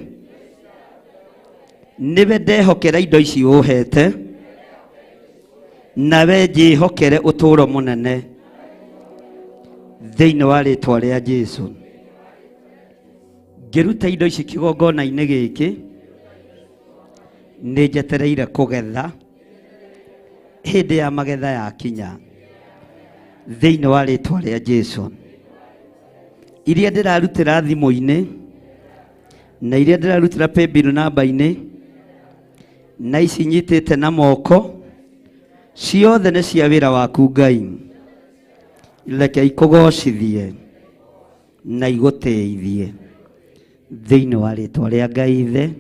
nĩwe ndehokera indo ici ũhete, nawe njĩhokere ũtũũro mũnene thĩinĩ wa rĩtwa rĩa Jesu. Ngĩruta indo ici kĩgongona-inĩ gĩkĩ, nĩ njetereire kũgetha hĩndĩ ya magetha yakinya thĩinĩ wa rĩtwa rĩa Jesu. Iria ndĩrarutĩra thimũ-inĩ na iria ndĩrarutĩra paybill namba-inĩ na ici nyitĩte na moko, ciothe nĩ cia wĩra waku Ngai. Reke ikũgocithie na igũtĩithie thĩinĩ wa rĩtwa rĩa Ngai Ithe,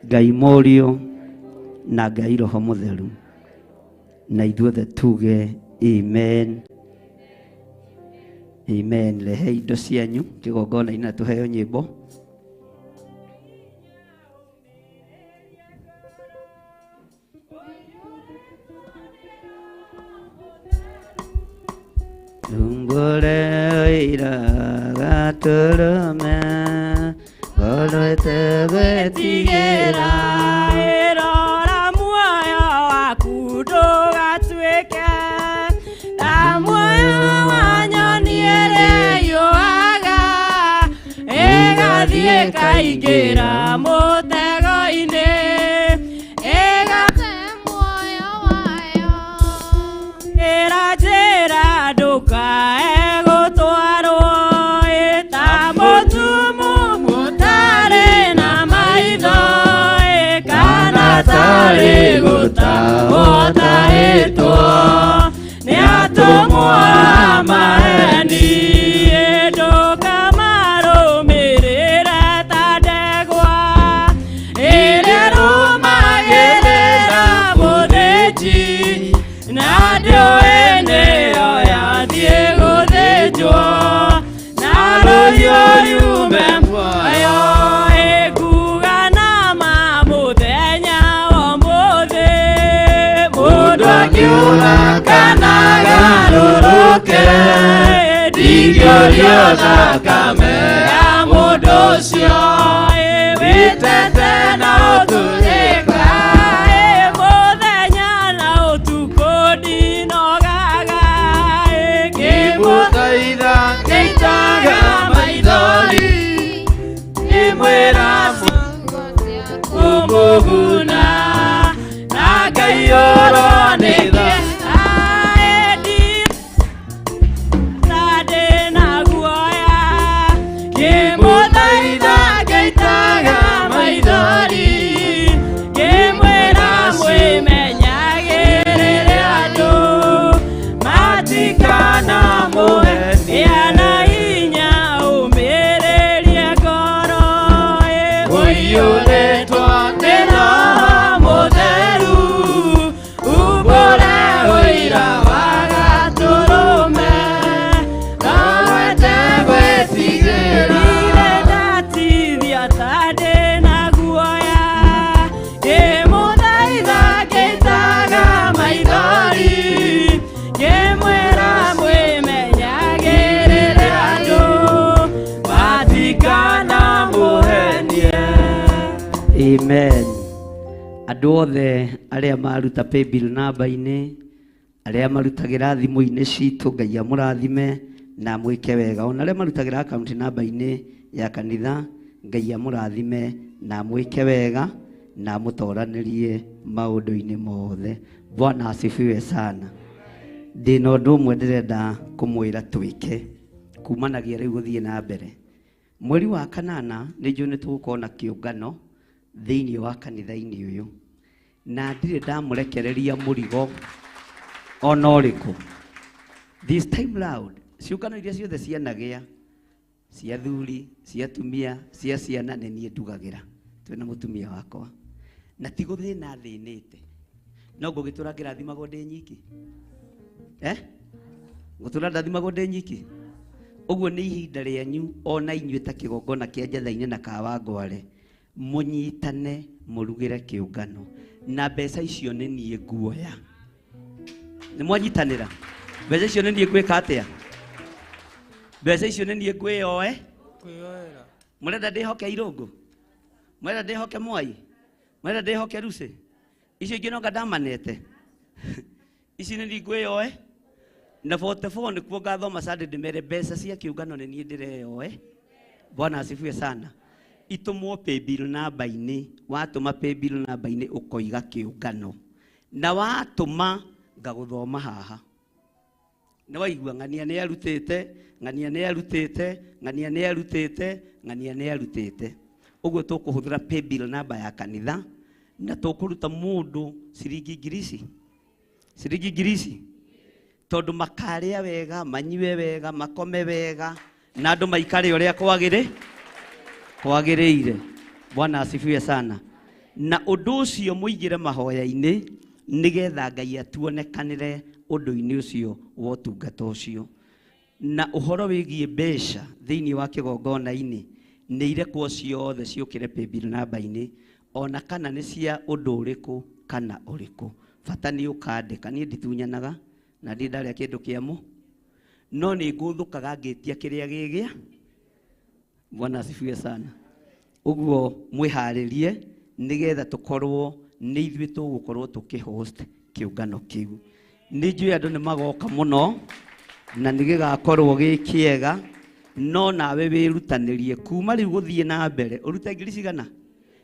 Ngai Mũriũ na Ngai Roho Mũtheru. Na ithuothe tuge amen, amen. Rehe indo cianyu kĩgongona-inĩ na tũheo nyĩmbo. Umbure oira gatũrũme ngoro ĩtegwĩtigĩra. Rora muoyo waku ndũgatuĩke ta muoyo wa nyoni ĩrĩa yũaga, ĩgathiĩ ĩkaingĩra mũtego-inĩ, ĩgate muoyo wayo. Ĩra njĩra ndũkae gũtwarwo ĩta mũtumumu ũtarĩ na maitho, ĩ kana tarĩ gũtahĩtwo nĩ atũmwo a maheni. Ĩ ndũkamarũmĩrĩre ta ndegwa ĩrĩa ĩrũmagĩrĩra mũthĩnji, na ndĩũĩ nĩyo yathiĩ gũthĩnjwo na rũhiũ riume muoyo. Ĩnguga na ma mũthenya wa ũmũthĩ, mũndũ akiuga kana garũrũke, ndingĩũrio thakame ya mũndũ ũcio. Ĩ wĩtete na ũtũrĩka, ĩ mũthenya na ũtukũ ndinogaga, ĩ ngĩmũthaitha ngĩitaga maithori, ngĩmwĩra kũmũguna na ngaiyũrwo nĩ tha. Ndĩ na guoya. Andũ othe arĩa maruta paybill namba-inĩ, arĩa marutagĩra thimũ-inĩ citũ, Ngai amũrathime na amwĩke wega. Ona arĩa marutagĩra account namba-inĩ ya kanitha, Ngai amũrathime na amwĩke wega na amũtoranĩrie maũndũ-inĩ mothe. Bwana asifiwe sana. Ndĩna ũndũ ũmwe ndĩrenda kũmwĩra twĩke kumanagia rĩu gũthiĩ na mbere. Mweri wa kanana nĩ njũĩ nĩ tũgũkorwo na kĩũngano thĩinĩ wa kanitha-inĩ ũyũ, na ndirĩ ndamũrekereria mũrigo ona ũrĩkũ. This time round ciũngano iria ciothe cianagĩa, cia thuri, cia atumia, cia ciana, nĩ niĩ ndugagĩra twĩna mũtumia wakwa, na ti gũthĩna thĩnĩte, no ngũgĩtũra ngĩrathimagwo ndĩ nyiki, ngũtũra ndathimagwo ndĩ nyiki. Ũguo nĩ ihinda rĩanyu ona inyuĩ ta kĩgongona kĩa Njatha-inĩ na Kawangware mũnyitane mũrugĩre kĩũngano, na mbeca icio nĩ niĩ nguoya. Nĩ mwanyitanĩra? Mbeca icio nĩ niĩ ngwĩka atĩa? Mbeca icio nĩ niĩ ngwĩyoe? Mũrenda ndĩhoke Irũngũ? Mũrenda ndĩhoke Mwai? Mũrenda ndĩhoke Lucy? Icio ingĩ no nga ndamanete. Ici nĩ niĩ ngwĩyoe? Na 44 nĩkuo ngathoma Sunday ndĩmere mbeca cia kĩũngano nĩ niĩ ndĩreyoe. Bwana asifiwe sana. Itũmwo paybill namba-inĩ, watũma paybill namba-inĩ ũkoiga kĩũngano, na watũma ngagũthoma haha. Nĩ waigua ng'ania nĩ arutĩte, ng'ania nĩ arutĩte, ng'ania nĩ arutĩte, ng'ania nĩ arutĩte. Ũguo tũkũhũthĩra paybill namba ya kanitha na tũkũruta mũndũ ciringi ngiri ici, ciringi ngiri ici, tondũ makarĩa wega, manyue wega, makome wega, na andũ maikare ũrĩa kwagĩrĩire. Bwana asifiwe sana. Na ũndũ ũcio mũigĩre mahoya-inĩ nĩgetha Ngai atuonekanĩre ũndũ-inĩ ũcio wa ũtungata ũcio. Na ũhoro wĩgiĩ mbeca thĩinĩ wa kĩgongona-inĩ nĩ irekwo ciothe ciũkĩre paybill namba-inĩ, ona kana nĩ cia ũndũ ũrĩkũ kana ũrĩkũ. Bata nĩ ũkandĩka. Niĩ nditunyanaga na ndirĩ ndarĩa kĩndũ kĩa mũ, no nĩ ngũthũkaga ngĩtia kĩrĩa gĩgĩa. Bwana asifiwe sana. Ũguo mwĩharĩrie nĩgetha tũkorwo nĩ ithuĩ tũgũkorwo tũkĩhost kĩũngano kĩu. Nĩ njũĩ andũ nĩ magoka mũno na nĩ gĩgakorwo gĩ kĩega, no nawe wĩrutanĩrie kuma rĩu gũthiĩ na mbere. Ũrute ngiri cigana?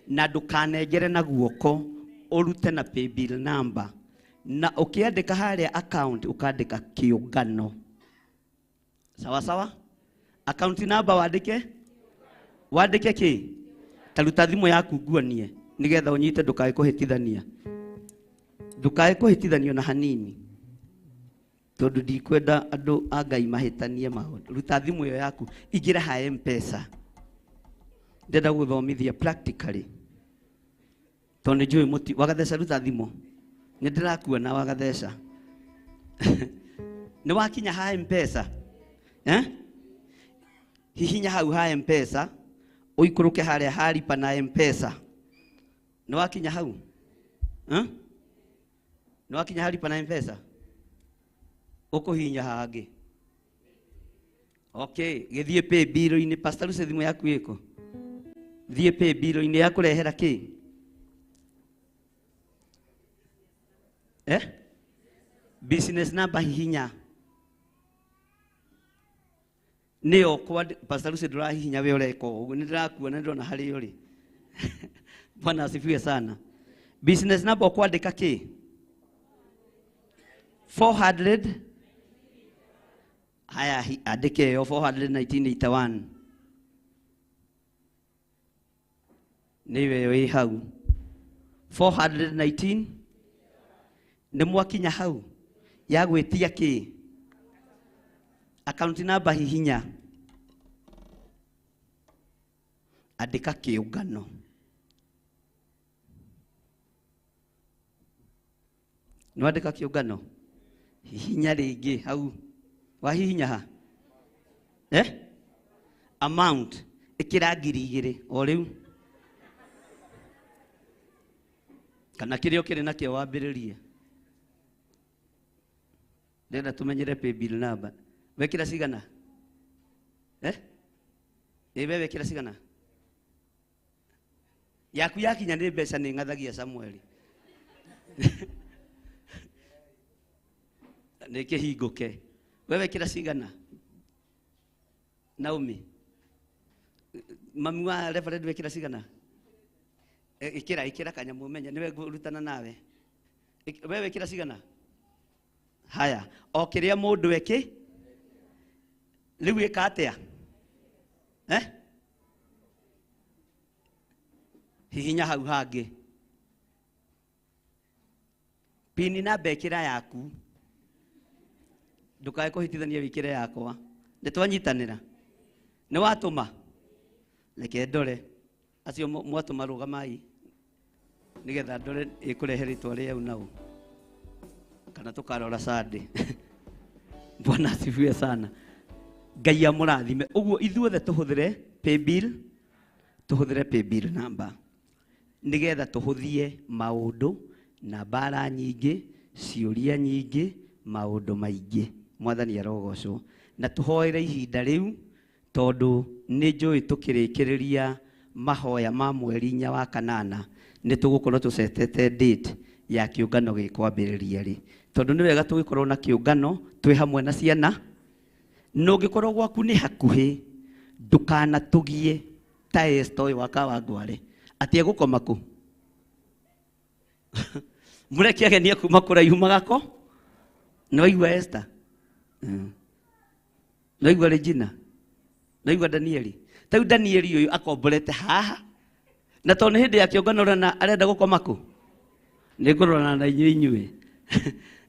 Na ndũkanengere na guoko, ũrute na paybill number, na ũkĩandĩka harĩa account ũkandĩka kĩũngano. Sawa sawa? Account number wandĩke? Wandĩke kĩ? Ta ruta thimũ yaku nguonie nĩgetha ũnyite, ndũkae kũhĩtithania. Ndũkae kũhĩtithanio na hanini, tondũ ndikwenda andũ a Ngai mahĩtanie maũndũ. Ruta thimũ ĩyo yaku, ingĩra ha M-Pesa. Ndĩrenda gũthomithia practically, tondũ nĩ njũĩ mũti wagatheca. Ruta thimũ, nĩ ndĩrakuona wagatheca. Nĩ wakinya ha M-Pesa, eh? Hihinya hau ha M-Pesa, ũikũrũke harĩa ha lipa na M-Pesa. Nĩ wakinya hau? Eh? Nĩ wakinya ha lipa na M-Pesa? Ũkũhihinya hangĩ. Okay, gĩthiĩ pay bill-inĩ. Pastor Lucy, thimũ yaku ĩkũ? Thiĩ pay bill-inĩ ya kũrehera kĩ? Eh? Business number hihinya. Nĩyo kwa Pastor Lucy, ndũrahihinya we ũreka ũguo, nĩ ndĩrakuona, ndĩrona harĩa ũrĩ. Bwana asifiwe sana. Business number ũkwandĩka kĩ? 400. Haya, andĩke ĩyo 41981. Nĩyo ĩyo ĩ hau. 419. Nĩ mwakinya hau ya gwĩtia kĩ? Account number hihinya. Andĩka kĩũngano. Nĩ wandĩka kĩũngano? Hihinya rĩngĩ hau. Wahihinya ha? Eh? Amount ĩkĩra 2000 o rĩu. Kana kĩrĩa ũkĩrĩ nakĩo wambĩrĩrie. Ndĩrenda tũmenyere paybill number. Wekĩra cigana? Eh? Ĩ we wekĩra cigana? Yaku yakinya nĩ mbeca nĩ ng'athagia Samuel. Nĩ kĩhingũke. We wekĩra cigana? Naomi. Mami wa Reverend wekĩra cigana? Ĩkĩra ĩkĩra kanyamũ menye nĩwe ngũrutana nawe. We wekĩra cigana? Haya, o kĩrĩa mũndũ eki rĩu ĩka atĩa? Eh? Hihinya hau hangĩ. Pini namba ĩkĩra yaku. Ndũkae kũhĩtithania wĩkĩre yakwa. Nĩ twanyitanĩra? Nĩ watũma? Reke ndore. Acio mwatũma rũgamai nĩgetha ndore ĩkũrehe rĩtwa rĩau nau. Kana tũkarora Sunday. Bwana asifiwe sana. Ngai amũrathime. Ũguo ithuothe tũhũthĩre paybill, tũhũthĩre paybill number nĩgetha tũhũthie maũndũ na mbara nyingĩ, ciũria nyingĩ, maũndũ maingĩ. Mwathani arogocwo. Na tũhoere ihinda rĩu tondũ nĩ njũĩ tũkĩrĩkĩrĩria mahoya ma mweri inya wa kanana nĩ tũgũkorwo tũcetete date ya kĩũngano gĩkwambĩrĩria rĩ, tondũ nĩ wega tũgĩkorwo na kĩũngano twĩ hamwe na ciana. Na ũngĩkorwo gwaku nĩ hakuhĩ ndũkanatũgie ta Esther ũyũ wa Kawangware atĩ egũkoma kũ. Mũreke ageni kuma kũraihu magako. Nĩ waigua Esther? Nĩ waigua Regina? Nĩ waigua Danieli? Ta rĩu Danieli ũyũ akomborete haha na tondũ nĩ hĩndĩ ya kĩũngano rana arenda gũkoma kũ? Nĩ ngũrorana na inyuĩ inyuĩ.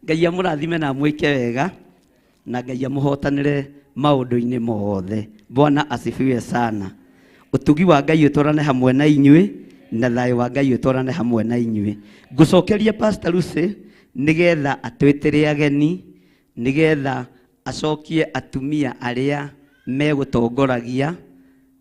Ngai amũrathime na amwĩke wega na Ngai amũhotanĩre maũndũ-inĩ mothe. Bwana asifiwe sana. Ũtugi wa Ngai ũtwarane hamwe na inyuĩ na thayũ wa Ngai ũtwarane hamwe na inyuĩ. Ngũcokeria Pastor Lucy nĩgetha atwĩtĩre ageni, nĩgetha acokie atumia arĩa megũtongoragia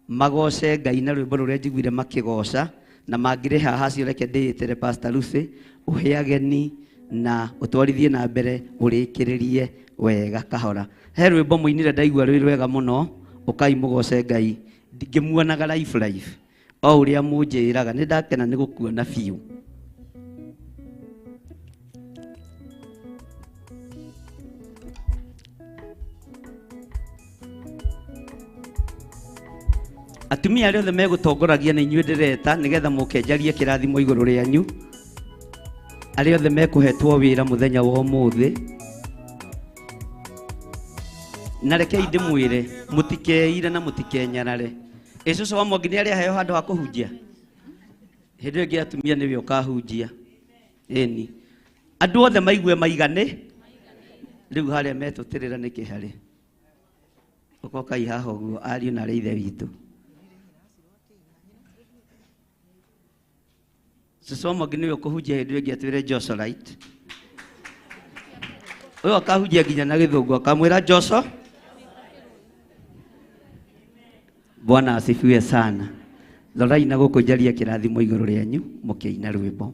magoce Ngai na rwĩmbo rũrĩa njiguire makĩgoca, na mangĩrĩ haha acio reke ndĩĩtĩre Pastor Lucy ũhe ageni na ũtwarithie na mbere ũrĩkĩrĩrie wega kahora. He rwĩmbo mũinire ndaigua rwĩ rwega mũno, ũkai mũgoce Ngai. Ngĩmuonaga life life o ũrĩa mũnjĩraga nĩ ndakena nĩ gũkuona biũ. Atumia arĩa othe megũtongoragia nĩ inyuĩ ndĩreta nĩgetha mũke njarie kĩrathimo igũrũ rĩanyu. Arĩa othe mekũhetwo wĩra mũthenya wa ũmũthĩ, na rekei ndĩmwĩre mũtikeire na mũtikenyarare. Ĩ cũcũ wa Mwangi nĩ arĩ aheo handũ ha kũhunjia? Hĩndĩ ĩyo ĩngĩ atumia nĩwe ũkahunjia. Ĩni andũ othe maigue maigane. Rĩu harĩa metũtĩrĩra nĩkĩ harĩ? Ũkokai haha ũguo ariũ na arĩa ithe witũ. Cũcũ wa Mwangi nĩwe ũkũhunjia hĩndĩ ĩyo ĩngĩ atwĩre Joshua-right. Ũyũ akahunjia nginya na gĩthũngũ akamwĩra Joshua. Bwana asifiwe sana. Rorai na gũkũ njarie kĩrathimo igũrũ rĩanyu mũkĩina rwĩmbo.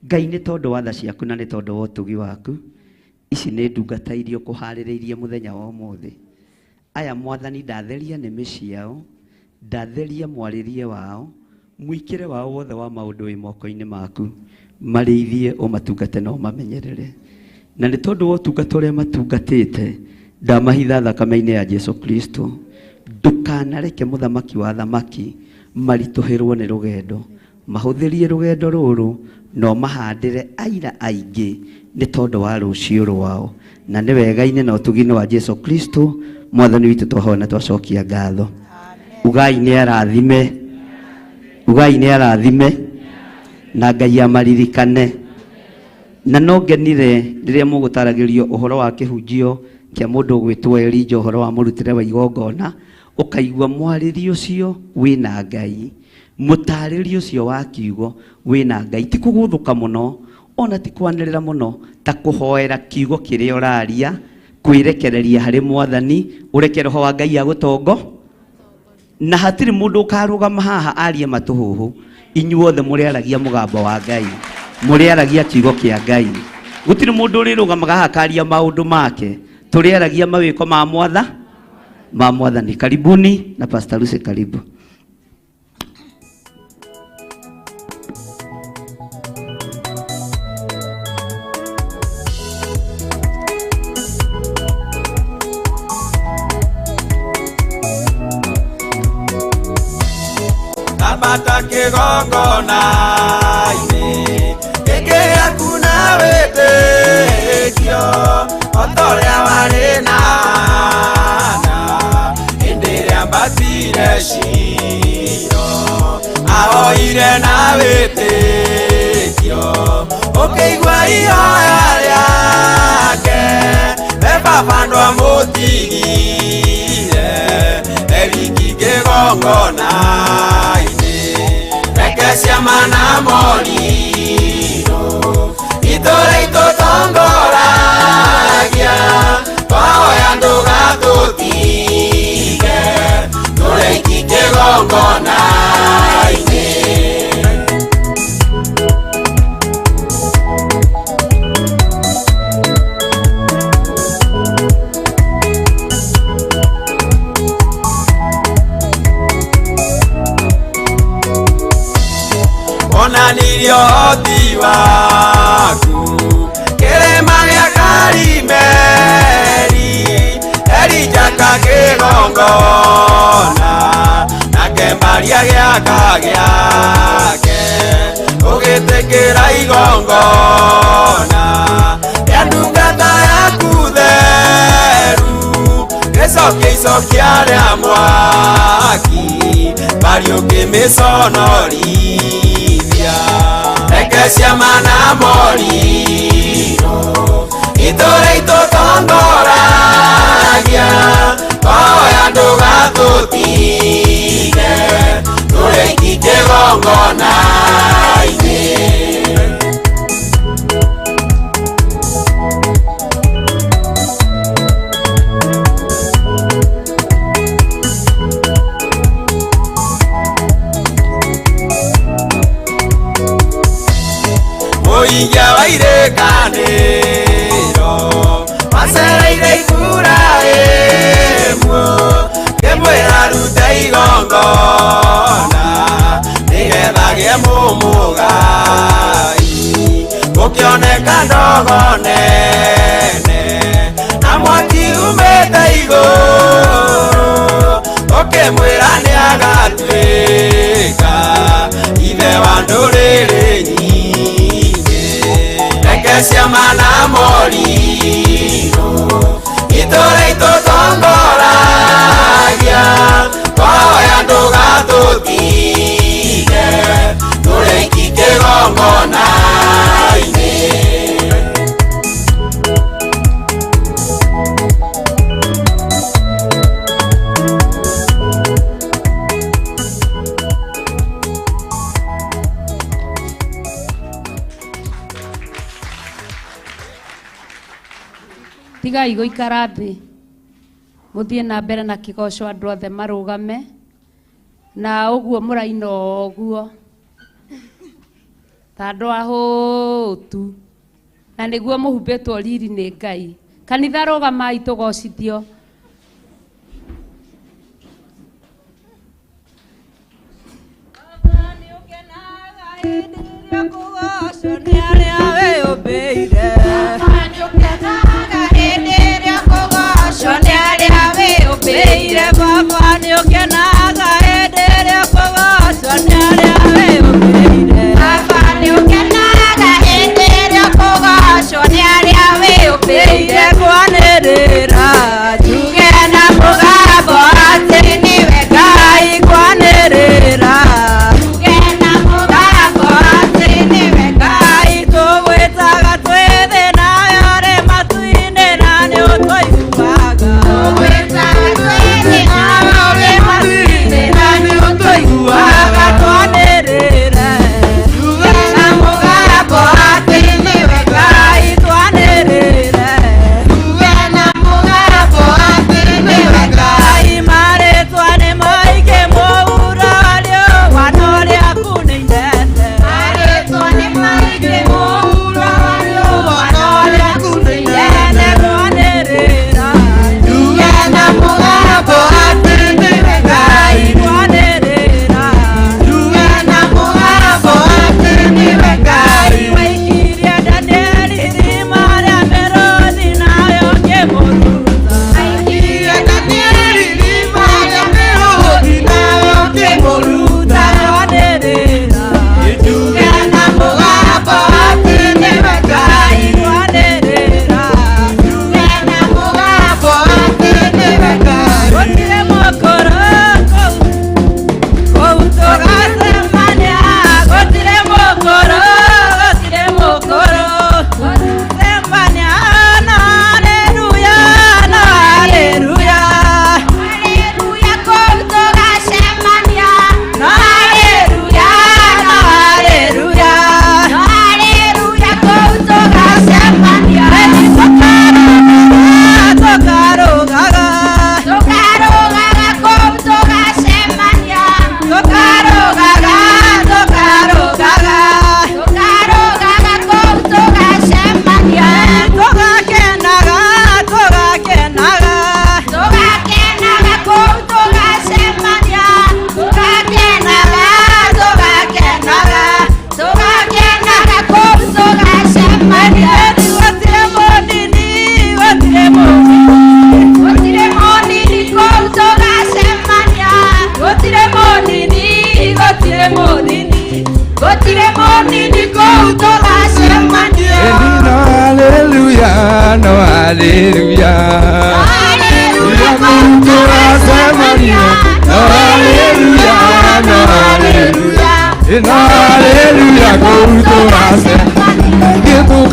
Ngai nĩ tondũ wa tha ciaku na nĩ tondũ wa ũtugi waku, ici nĩ ndungata iria ũkũharĩrĩirie mũthenya wa ũmũthĩ. Aya mwathani ndatheria nĩmĩ ciao, ndatheria mwarĩrie wao, mũikĩre wao wothe wa maũndũ wĩ moko-inĩ maku, marĩithie ũmatungate na ũmamenyerere. Na nĩ tondũ wa ũtungata ũrĩa matungatĩte, ndamahitha thakame-inĩ ya Jesu Kristo. Ndũkanareke mũthamaki wa thamaki maritũhĩrwo nĩ rũgendo, mahũthĩrie rũgendo rũrũ na ũmahandĩre aira aingĩ nĩ tondũ wa rũciũ rwao. Na nĩ wega-inĩ na ũtugi-inĩ wa Jesu Kristo mwathani witũ twahoya na twacokia ngatho. Ugai nĩ arathime, ugai nĩ arathime, na Ngai amaririkane. Na no ngenire rĩrĩa mũgũtaragĩrio ũhoro wa kĩhunjio kĩa mũndũ ũgwĩtwo Elijah, ũhoro wa mũrutĩre wa igongona, ũkaigua mwarĩrie ũcio wĩna Ngai, mũtarĩrie ũcio wa kiugo wĩna Ngai. Ti kũgũthũka mũno ona ti kwanĩrĩra mũno, ta kũhoera kiugo kĩrĩa ũraria, kwĩrekereria harĩ mwathani, ũreke roho wa Ngai agũtongo. Na hatirĩ mũndũ ũkarũgama haha arie matũhũhũ. Inyuothe mũrĩaragia mũgambo wa Ngai, mũrĩaragia kiugo kĩa Ngai. Gũtirĩ mũndũ ũrĩrũgamaga haha akaria maũndũ make, tũrĩaragia mawĩko ma mwatha ma mwathani. Karibuni na Pastor Lucy, karibu. kĩgongona-inĩ gĩkĩ gĩaku na wĩtĩkio o ta ũrĩa warĩ na Hana hĩndĩ ĩrĩa ambatire Shilo ahoire na wĩtĩkio ũkĩigua ihoya rĩake we baba ndwamũtigire ewiki kĩgongona-inĩ reke ciama na morirũ itũra itũtongoragia twahoya ndũgatũtige tũrĩ aiki kĩgongona-inĩ. Onanirie ũhoti waku kĩrĩma gĩa Karimeli Elijah kĩgongona nake Maria gĩaka gĩake ũgĩtĩkĩra igongona rĩa ndungata yaku theru gĩcokia icokia rĩa mwaki mariũkĩmĩconorithia reke ciama na morirũ itũra itũtongoragia twahoya ndũgatũtige tũrĩ aiki kĩgongona-inĩ. Mũigia wa irĩkanĩro macereire Iburahĩmu ngĩmwĩra arute igongona nĩgetha agĩe mũmũgai gũkĩoneka ndogo nene na mwaki umĩte igũrũ ũkĩmwĩra nĩagatuĩka ithe wa ndũrĩrĩ nyingĩ reke ciama na morirũ itũra itũtongoragia twahoya ndũgatũtige tũrĩ aiki kĩgongona-inĩ. Tigai gũikara thĩ mũthiĩ na mbere na kĩgoco andũ othe marũgame na ũguo mũraina ũguo ta andũ ahũtu na nĩguo mũhumbĩtwo riri nĩ Ngai. Kanitha rũgamai tũgocithio. Ngai.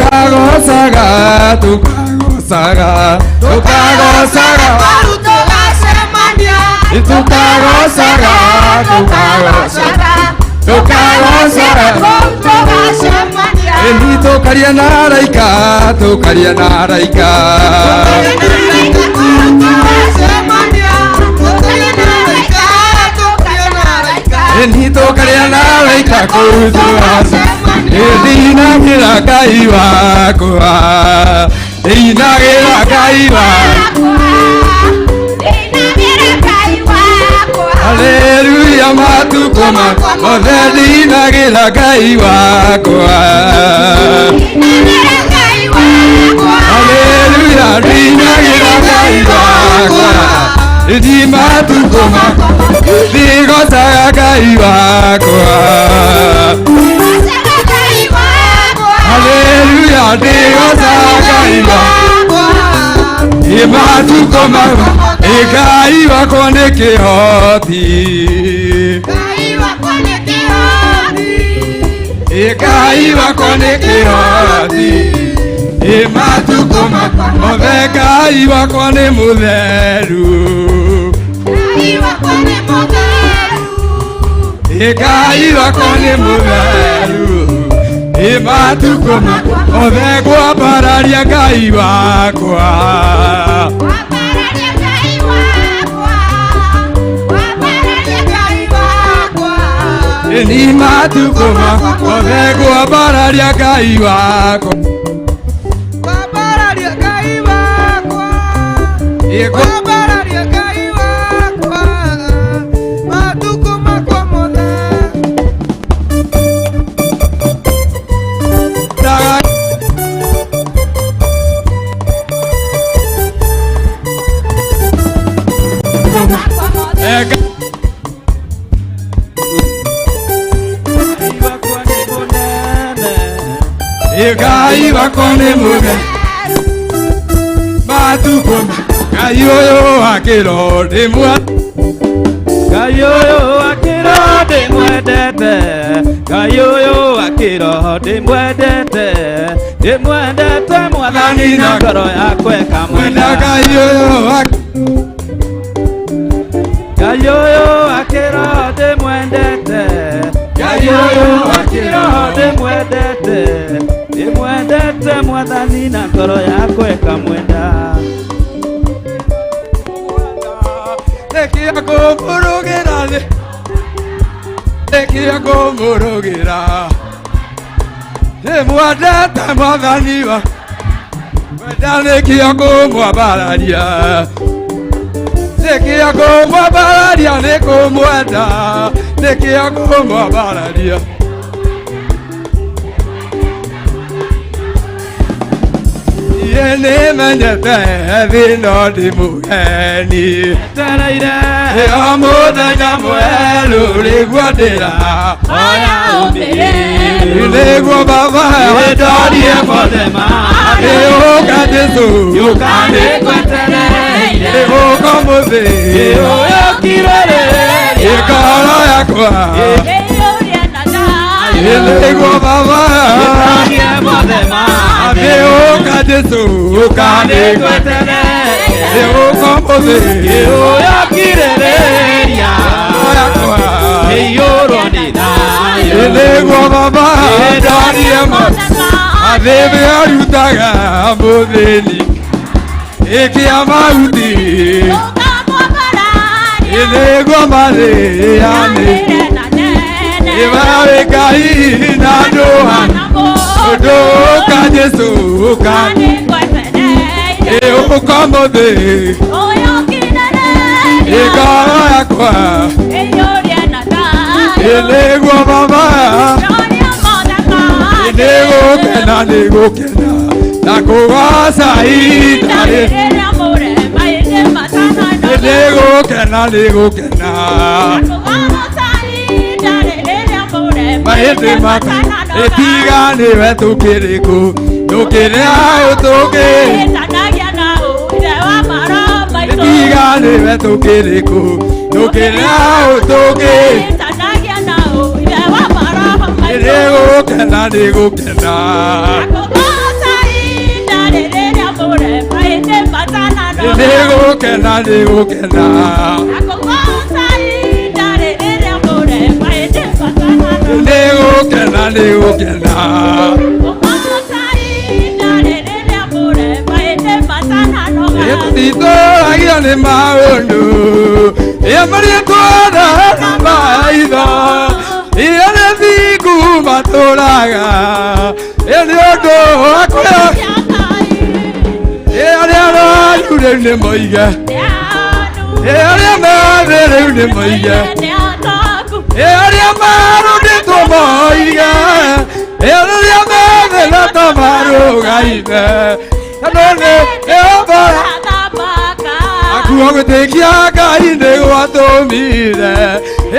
Tukagocaga tukagocaga tukagocaga tukagocaga tukagocaga tukagocaga eni tukaria na araika tukaria na araika eni tukaria na araika kũu tũgacemania ndinagĩra Ngai wakwa ndinagĩra Ngai wakwa Haleluya matukũ mothe ndinagĩra Ngai wakwa Haleluya ndinagĩra Ngai wakwa ndi matukũ ndigocaga Ngai wakwa Haleluya ndigocaga Ngai wakwa matukũ Ngai wakwa nĩ kĩhoti Ngai wakwa nĩ kĩhoti matukũ mothe Ngai wakwa nĩ mũtheru Ngai wakwa nĩ mũtheru matukũ mothe ngwambararia Ngai wakwa ni matukũ mothe ngwambararia Ngai wakwa Ngwambararia Ngai wakwa Ngwambararia Ngai wakwa matukũ makwa mothe Ngai wakwa nĩ mũtheru matukũ Ngai ũyũ wa kĩro ndĩmwe Ngai ũyũ wa kĩro ndĩmwendete Ngai ũyũ wa kĩro ndĩmwendete ndĩmwendete Mwathani na ngoro yakwa ĩkamwenda Ngai ũyũ wa Ngai ũyũ wa kĩro ndĩmwendete Ngai ũyũ wa kĩro ndĩmwendete ndĩmwendete Mwathani na ngoro yakwa ĩkamwenda Nĩkĩo ngũmũrũgĩra nĩkĩo ngũmũrũgĩra ndĩmwendete Mwathani wa mwenda nĩkĩo ngũmwambararia nĩkĩo ngũmwambararia nĩkũmwenda nĩkĩo ngũmwambararia Niĩ nĩmenyete thĩ no ndĩ mũgeni Etereire o mũthenya mwerũ nĩguo ndĩra oya ũmĩrĩru nĩguo Baba Ndorie mothe mayo Ĩũka Jesũ Yũka nĩngwetereire Ĩũka mũthĩ Ũyũkirĩrĩria Ngoro yakwa nĩguo Baba Ndorie mothe mayo Ĩũka Jesũ Yũka nĩngwetereire Ĩũka mũthĩ Ũyũkirĩrĩria yakwa Ĩiyũrwo nĩ thayũ nĩguo Baba Ndorie mothe Athĩbĩ arutaga mũthĩni ĩkĩa mahuti nĩguo marĩane ĩbawe Ngai na ndũha ũndũka Jesũ ũka ĩũka mũthĩ ngoro yakwa nĩguo Baba nĩgũkena nĩgũkena na kũgoca ihinda rĩrĩ nĩgũkena nĩgũkena mahĩndĩ maka ĩtiga nĩwe tũkĩrĩ kũ tũkĩrĩ aũ tũkĩ ĩtiga nĩwe tũkĩrĩ kũ tũkĩrĩ aũ tũkĩ nĩgũkena gũkena nĩ gũkena. Nĩ gũkena nĩ gũkena. Nĩ gũkena nĩ gũkena. Tũtitũragio nĩ maũndũ ĩa marĩa tuona na maitho, ia nĩ thingu matũraga, ĩ nĩ ũndũ wa kwĩra ĩ arĩa arwaru rĩu nĩ moige, ĩ arĩa methĩ rĩu nĩ moige, ĩ arĩa marũndĩtwo moige, ĩ arĩa methĩ na ta marũgaime, tondũ nĩ Jehova akuo gwĩtĩkia Ngai nĩ gwatũmire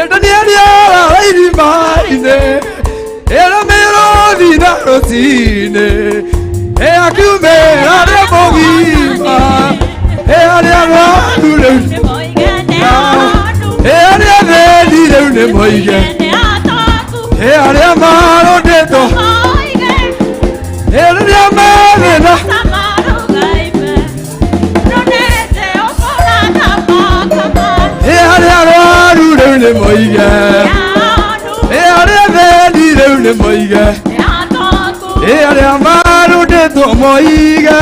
Danieli arara irima-inĩ, ĩra mĩrũthi na rũcinĩ, ĩ akiumĩra arĩ mũgima, ĩ arĩa arwaru rĩu, ĩ arĩa athĩni rĩu nĩ moige, ĩ arĩa marũndĩtwo, ĩ rĩrĩa methĩna. Ĩ arĩa arwaru rĩu nĩ moige, ĩ arĩa athĩni rĩu nĩ moige, ĩ arĩa marũndĩtwo moige,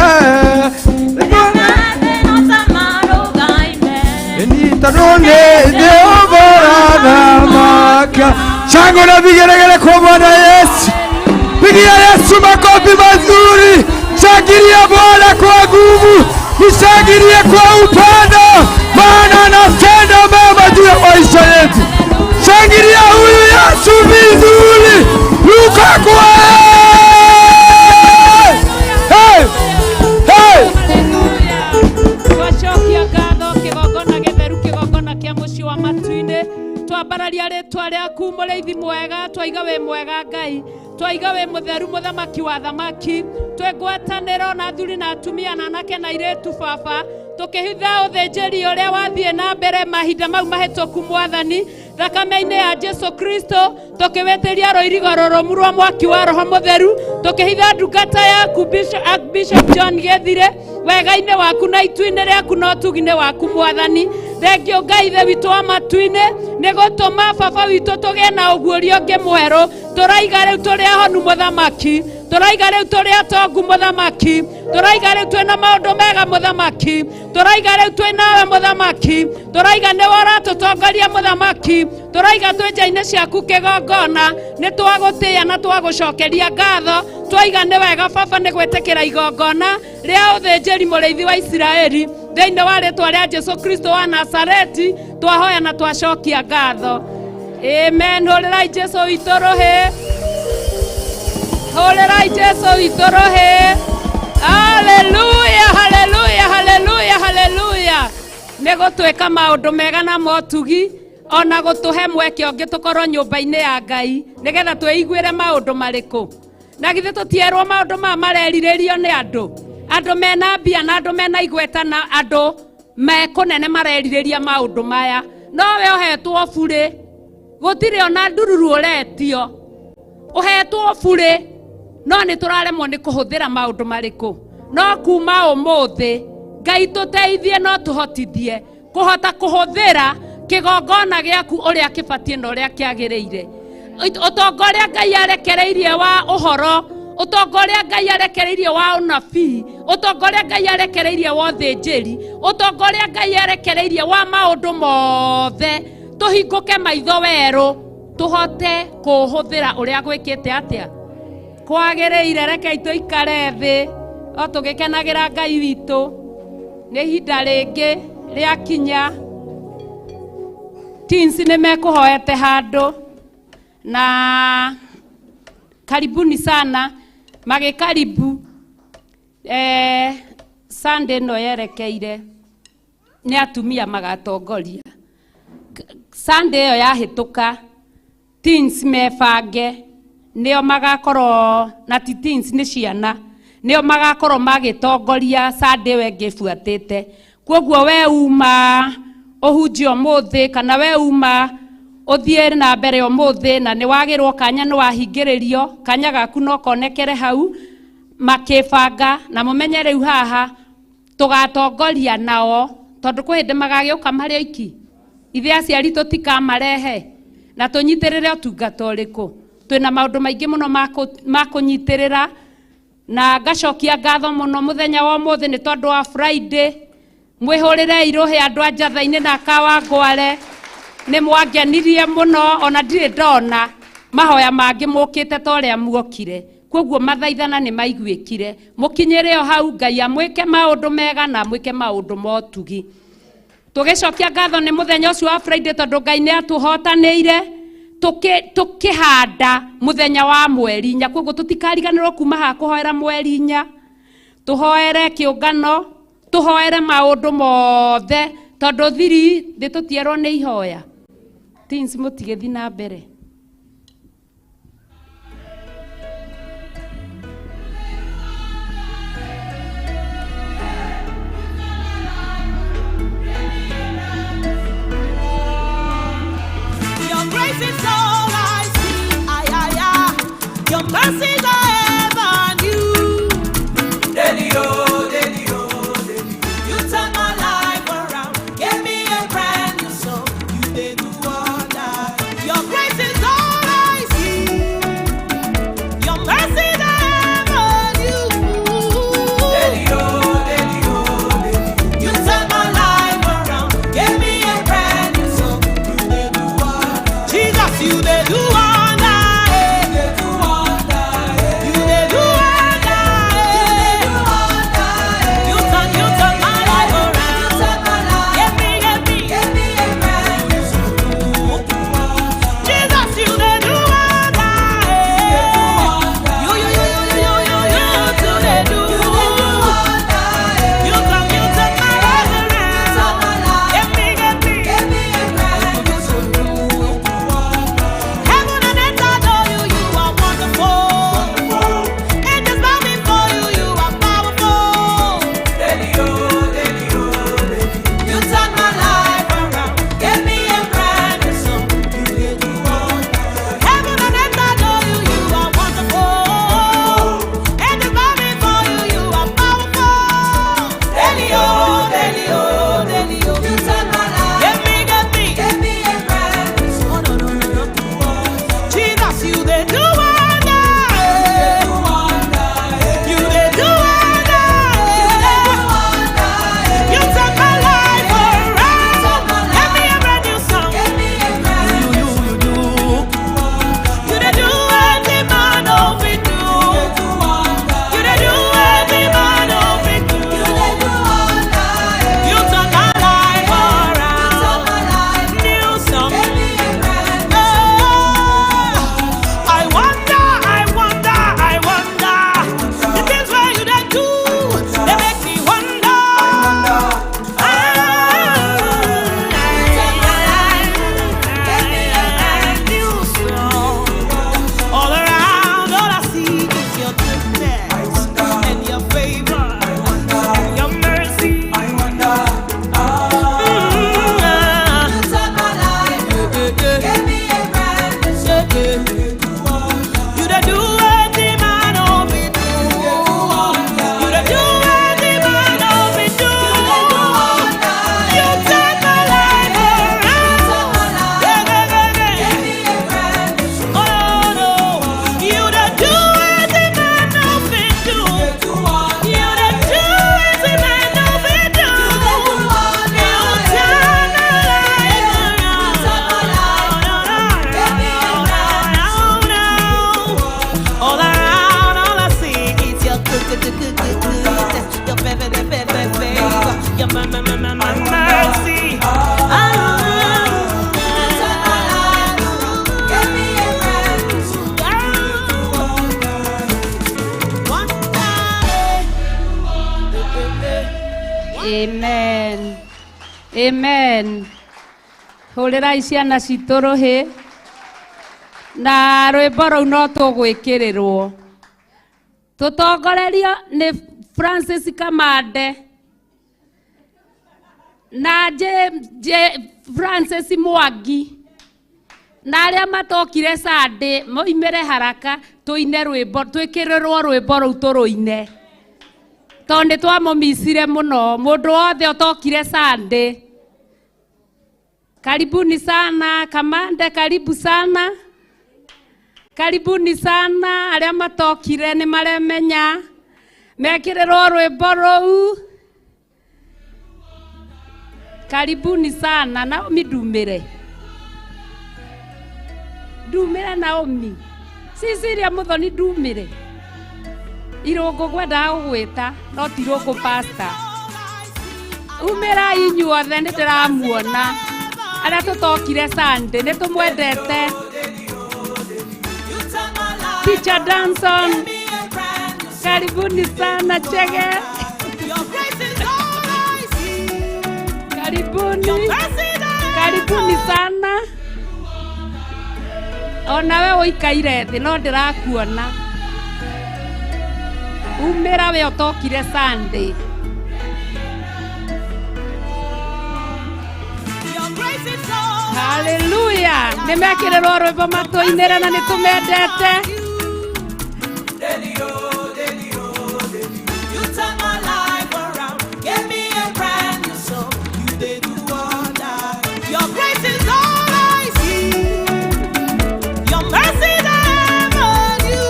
tondũ nĩ Jehova ũrathamaka. Shangwe na vigelegele kwa Bwana Yesu. Pigia Yesu makofi mazuri. Shangilia Bwana kwa nguvu, mshangilie kwa upendo, maana anatenda mema juu ya maisha yetu. Shangilia huyu Yesu vizuri. Luka kwa hey! Hey! Twacokia ngatho kĩgongona gĩtheru kĩgongona kĩa mũciĩ wa matu-inĩ, twambararia rĩtwa rĩaku mũrĩithi mwega, twaiga wĩ mwega Ngai, twaiga wĩ mũtheru mũthamaki wa thamaki, twĩ ngwatanĩro na athuri na atumia na anake na airĩtu baba, tũkĩhitha ũthĩnjĩri ũrĩa wathiĩ na mbere mahinda mau mahĩtũku mwathani, thakame-inĩ ya Jesu Kristo, tũkĩwĩtĩria rũirigo rũrũmu rwa mwaki wa Roho Mũtheru, tũkĩhitha ndungata yaku Bishop John Gĩthire wega-inĩ waku na itu-inĩ rĩaku na ũtugi-inĩ waku mwathani. Thengio Ngai ithe witũ wa matu-inĩ nĩ gũtũma baba witũ tũgĩe na ũguũrio ũngĩ mwerũ. Tũraiga rĩu tũrĩ ahonu mũthamaki, tũraiga rĩu tũrĩ atongu mũthamaki, tũraiga rĩu twĩna maũndũ mega mũthamaki, tũraiga rĩu twĩ nawe mũthamaki, tũraiga nĩwe ũratũtongoria mũthamaki, tũraiga twĩ nja-inĩ ciaku kĩgongona, nĩ twagũtĩĩa na twagũcokeria ngatho, twaiga nĩ wega baba nĩ gwĩtĩkĩra igongona rĩa ũthĩnjĩri mũrĩithi wa Isiraeli thĩinĩ wa rĩtwa rĩa Jesu Kristo wa Nazareti, twahoya na twacokia ngatho. Amen. Hũrĩrai Jesu witũ rũhĩ, hũrĩrai Jesu witũ rũhĩ. Haleluya, haleluya, haleluya, haleluya. Nĩ gũtwĩka maũndũ mega na motugi, ona gũtũhe mweke ũngĩ tũkorwo nyũmba-inĩ ya Ngai nĩgetha twĩiguĩre maũndũ marĩkũ. Na githĩ tũtierwo maũndũ maya marerirĩrio nĩ andũ, andũ mena mbia na andũ mena igweta na andũ mekũnene marerirĩria maũndũ maya, no we ũhetwo burĩ, gũtirĩ ona ndururu ũretio, ũhetwo burĩ, no nĩ tũraremwo nĩ kũhũthĩra maũndũ marĩkũ. No kuma ũmũthĩ Ngai tũteithie no tũhotithie kũhota kũhũthĩra kĩgongona gĩaku ũrĩa kĩbatiĩ na ũrĩa kĩagĩrĩire. Ũtonga ũrĩa Ngai arekereirie wa ũhoro, ũtonga ũrĩa Ngai arekereirie wa ũnabii, ũtonga ũrĩa Ngai arekereirie wa ũthĩnjĩri, ũtonga ũrĩa Ngai arekereirie wa maũndũ mothe, tũhingũke maitho werũ tũhote kũũhũthĩra ũrĩa gwĩkĩte atĩa kwagĩrĩire. Rekei tũikare thĩ o tũgĩkenagĩra Ngai witũ. Nĩ ihinda rĩngĩ rĩakinya, teens nĩ mekũhoete handũ, na karibuni sana magĩkaribu. Sunday ĩno yerekeire nĩ atumia magatongoria. Sunday ĩyo yahĩtũka, teens mebange nĩo magakorwo na ti teens nĩ ciana, nĩo magakorwo magĩtongoria Sunday ĩyo ĩngĩ ĩbuatĩte. Kwoguo we uma ũhunjie ũmũthĩ kana we uma Uthie na mbere umuthi na ni wagirwo kanya ni wahingiririo kanya gaku no konekere hau makibanga na mumenye riu haha tugatongoria nao tondu kwi hindi magagiuka mari oiki ithe aciari tutikamarehe na tunyitirire utungata uriku twina maundu maingi muno ma kunyitirira na ngacokia ngatho muno muthenya wa umuthi ni tondu wa Friday mwihurire iruhi andu a njatha-ini na Kawangware ni mwangenirie muno ona ndirĩ ndona mahoya mangĩ mukite ta ũrĩa muokire koguo mathaithana ni maiguĩkire mukinyire o hau Ngai amwĩke maũndũ mega na amwĩke maũndũ motugi. Tũgĩcokia ngatho nĩ mũthenya ũcio wa Friday tondũ Ngai nĩ atũhotanĩire tukihanda muthenya wa mweri inya koguo tutikariganirwo kuma haha kuhoera mweri inya tuhoere kiungano tuhoere maundu mothe tondu thiri thi tutierwo ni ihoya tins mutigithi na mbere. Your mercies are ever new. Daily, oh, daily, oh, daily. You turn my life around, gave me a brand new song. You did do wonder. Your grace is all I see. Your mercies are ever new. Daily, oh, daily, oh, daily. You turn my life around, gave me a brand new song. You did do wonder. Jesus, you did do wonder. Amen. Amen. Hũrĩrai ciana citũ rũhĩ na rwĩmbo rũu no tũgwĩkĩrĩrwo tũtongorerio nĩ Francis Kamande na J Francis Mwangi Na arĩa matokire Sunday moimĩre haraka tũine rwĩmbo, twĩkĩrĩrwo rwĩmbo rũu tũrũine. Tondũ nĩ twamũmicire mũno, mũndũ wothe ũtokire Sunday. Karibuni sana, Kamande, karibu sana. Karibuni sana, arĩa matokire nĩ maremenya. Mekĩrĩrwo rwĩmbo rũu. Karibuni sana, Naomi ndumĩre. Ndumĩre Naomi. Cecilia Muthoni ndumĩre. Irũngũ ngwendaga gũgwĩta, no ti Irũngũ pastor. Umĩrai inyuothe nĩ ndĩramuona. Arĩa tũtokire Sunday nĩ tũmwendete. Teacher Danson, karibuni sana Chege. Karibuni. Karibuni sana. Onawe ũikaire thĩ no ndĩrakuona. Umĩra we ũtokire Sunday. Hallelujah. Nĩ mekĩrĩrwo rwĩmbo matũinĩre na nĩ tũmendete. You turn my life around, gave me a brand new song. You did do wonder. Your grace is all I see. Your mercy never knew.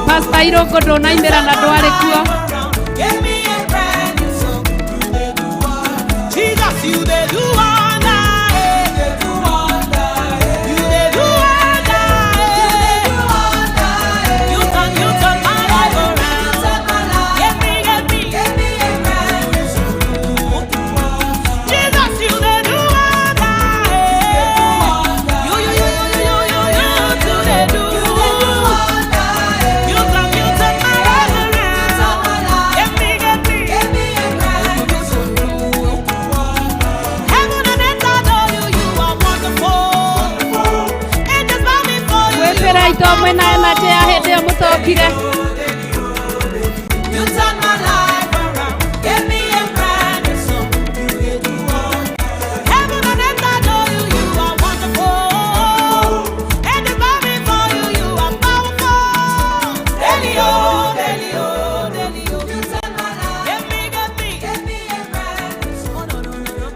Pastor Irũngũ ndũnaimĩra na ndwarĩ kuo. Gave me a brand new song. You did do wonder. Jesus, you did do wonder. You did do wonder. You turn my life around. Give me, give me, give me a brand new song. Jesus, you did do wonder. You, you, you, you, you, you, you did do. You turn my life around. Give me, give me, give me a brand new song. Heaven and earth adore you. You are wonderful. Angels bow before you. Gwĩkĩra ito mwĩna energy ya hĩndĩ ĩyo mũtokire. You turn my life around, gave me a brand new song. You did do wonder. Heaven and earth adore you. You are wonderful. Angels bow before you. You are powerful. Delio, Delio, Delio. You turn my life. Give me, give me, give me a brand new song. No, no, no, no.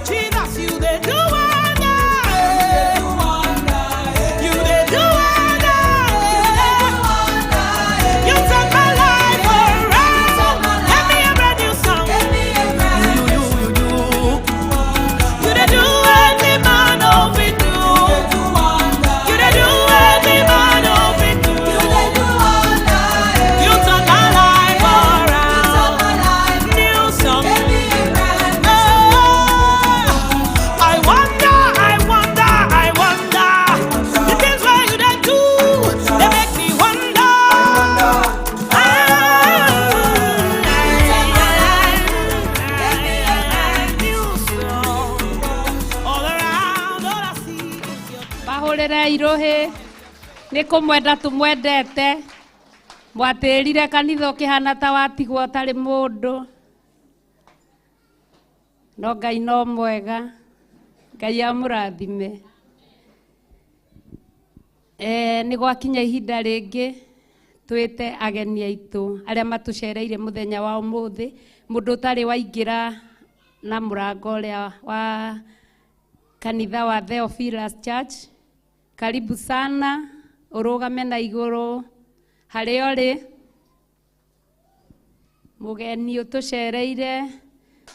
Jesus, you did do wonder. You did do wonder. You turn my life around. Give me a brand new song. You, you, you, you. You did do every man of it do. You did do every man of it do. You turn my life around. New song. Oh, I wonder, I wonder, I wonder. The things where you did do, they make me wonder. Mahũrĩre irũhĩ nĩ kũmwenda tũmwendete. Mwatĩrire kanitha ũkĩhana ta watigwo ũtarĩ mũndũ. No Ngai no mwega. Ngai amũrathime. Nĩ gwakinya ihinda rĩngĩ twĩte ageni aitũ arĩa matũcereire mũthenya wa ũmũthĩ. Mũndũ ũtarĩ waingĩra na mũrango ũrĩa wa kanitha wa Theophilus Church. Karibu sana, ũrũgame na igũrũ harĩa ũrĩ. Mũgeni ũtũcereire,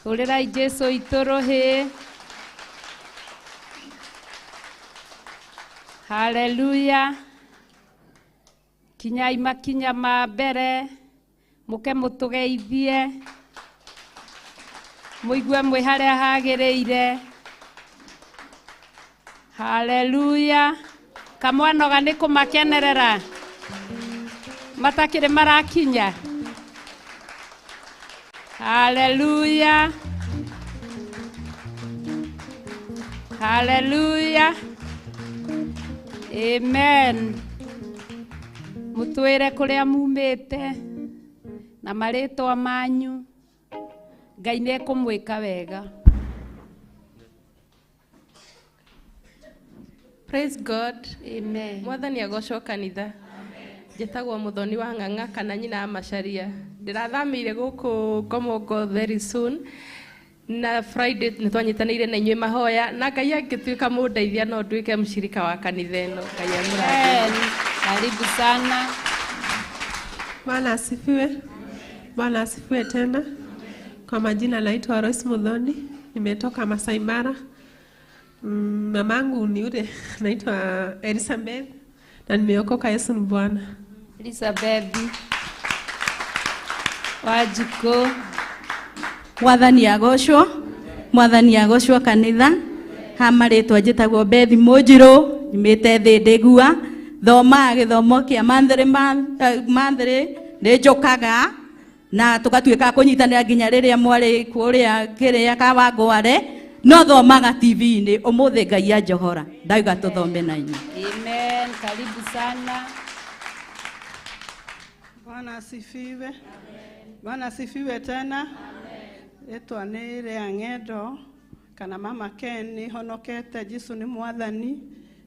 hũrĩrai Jesũ itũ rũhĩ. Haleluya. Kinyai makinya ma mbere, mũke mũtũgeithie, mũigue mwĩ harĩa hagĩrĩire. Haleluya. Kamwanoga nĩ kũmakenerera matakĩrĩ marakinya. Haleluya. Haleluya. Amen. Mũtwĩre kũrĩa mumĩte na marĩtwa manyu. Ngai nĩ ekũmwĩka wega. Praise God. Amen. Mwathani agocwo kanitha. Njĩtagwo Mũthoni wa Ng'ang'a kana nyina wa Macharia. Ndĩrathamĩire gũkũ Ngomongo very soon. Na Friday nĩ twanyitanĩire na inyuĩ mahoya na Ngai angĩtuĩka mũndeithia no nduĩke mshirika wa kanitha ĩno. Ngai amũrathime. Amen. Karibu sana. Bwana asifiwe. Bwana asifiwe tena. Kwa majina naitwa Rose Muthoni, nimetoka Masai Mara. Mamangu ni yule naitwa Elizabeth na nimeokoka. Yesu ni Bwana. Elizabeth Wanjikũ. Mwathani agocwo, mwathani agocwo kanitha. Ha marĩtwa njĩtagwo Bethi Mũnjirũ, nyumĩte Thĩndĩgua, thomaga gĩthomo kĩa monthly, nĩ njũkaga na tũgatuĩka a kũnyitanĩra nginya rĩrĩa mwarĩ kũrĩa kĩrĩa Kawangware, no thomaga TV-inĩ. Ũmũthĩ Ngai anjohora, ndauga tũthome na inyuĩ. Amen. Karibu sana. Bwana asifiwe. Bwana asifiwe tena. Rĩtwa nĩ rĩa Ng'endo kana Mama Ken, nĩ honokete. Jesu nĩ mwathani.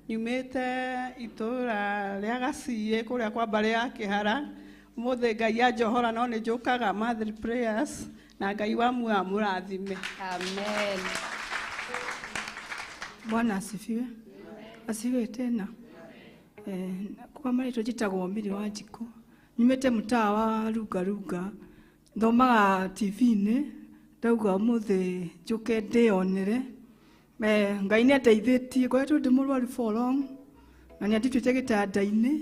Nyumĩte itũra rĩa Gaciĩ kũrĩa kwa mbarĩ ya Kĩhara. Ũmũthĩ Ngai anjohora no nĩ njũkaga monthly prayers na Ngai wa muoyo amũrathime. Amen. Bwana asifiwe. Asifiwe tena. Kwa marĩtwa njĩtagwo Mary Wanjikũ, nyumĩte mũtaa wa Runga Runga, thomaga TV-inĩ, ndauga ũmũthĩ njũke ndĩyonere. Ngai nĩ andeithĩtie, ngoretwo ndĩ mũrwaru for long na nĩ andutĩte gĩtanda-inĩ.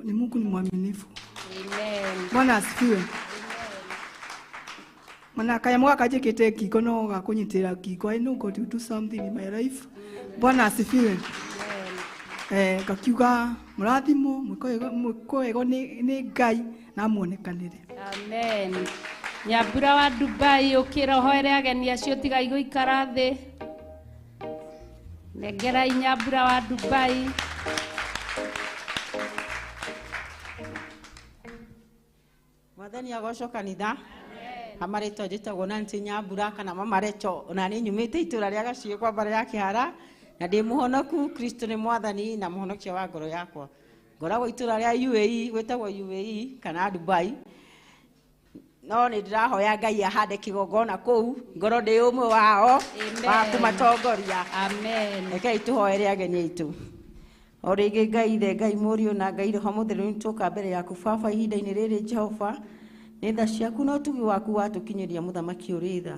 Ni Mungu ni mwaminifu. Amen. Bwana asifiwe. Mana kanyamũ gaka njĩkĩte ngingo no gakũnyitĩrĩra ngingo. I know God will do something in my life. Bwana asifiwe. Ngakiuga mũrathimwo, mwĩko wega nĩ Ngai na amuonekanĩre. Amen. Nyambura wa Dubai, ũkĩra ũhoere ageni acio tigai gũikara thĩ. Nengerai Nyambura wa Dubai. Mwathani agocwo kanitha. Amarĩtwa njĩtagwo Nancy Nyambura kana Mama Recho, na nĩ nyumĩte itũra rĩa Gaciĩ kwa mbarĩ ya Kĩhara na ndĩ mũhonoku. Kristo nĩ mwathani na mũhonokia wa ngoro yakwa. Ngoragwo itũra rĩa UAE, gwĩtagwo UAE kana Dubai, no nĩ ndĩrahoya Ngai ahande kĩgongona kũu, ngorwo ndĩ ũmwe wao wa kũmatongoria. Amen. Rekei tũhoere ageni aitũ. O rĩngĩ Ngai Ithe, Ngai Mũriũ na Ngai Roho Mũtheru, nĩ tũka mbere yaku Baba ihinda-inĩ rĩrĩ. Jehova, nĩ tha ciaku na ũtugi waku watũkinyĩria, mũthamaki ũrĩ tha.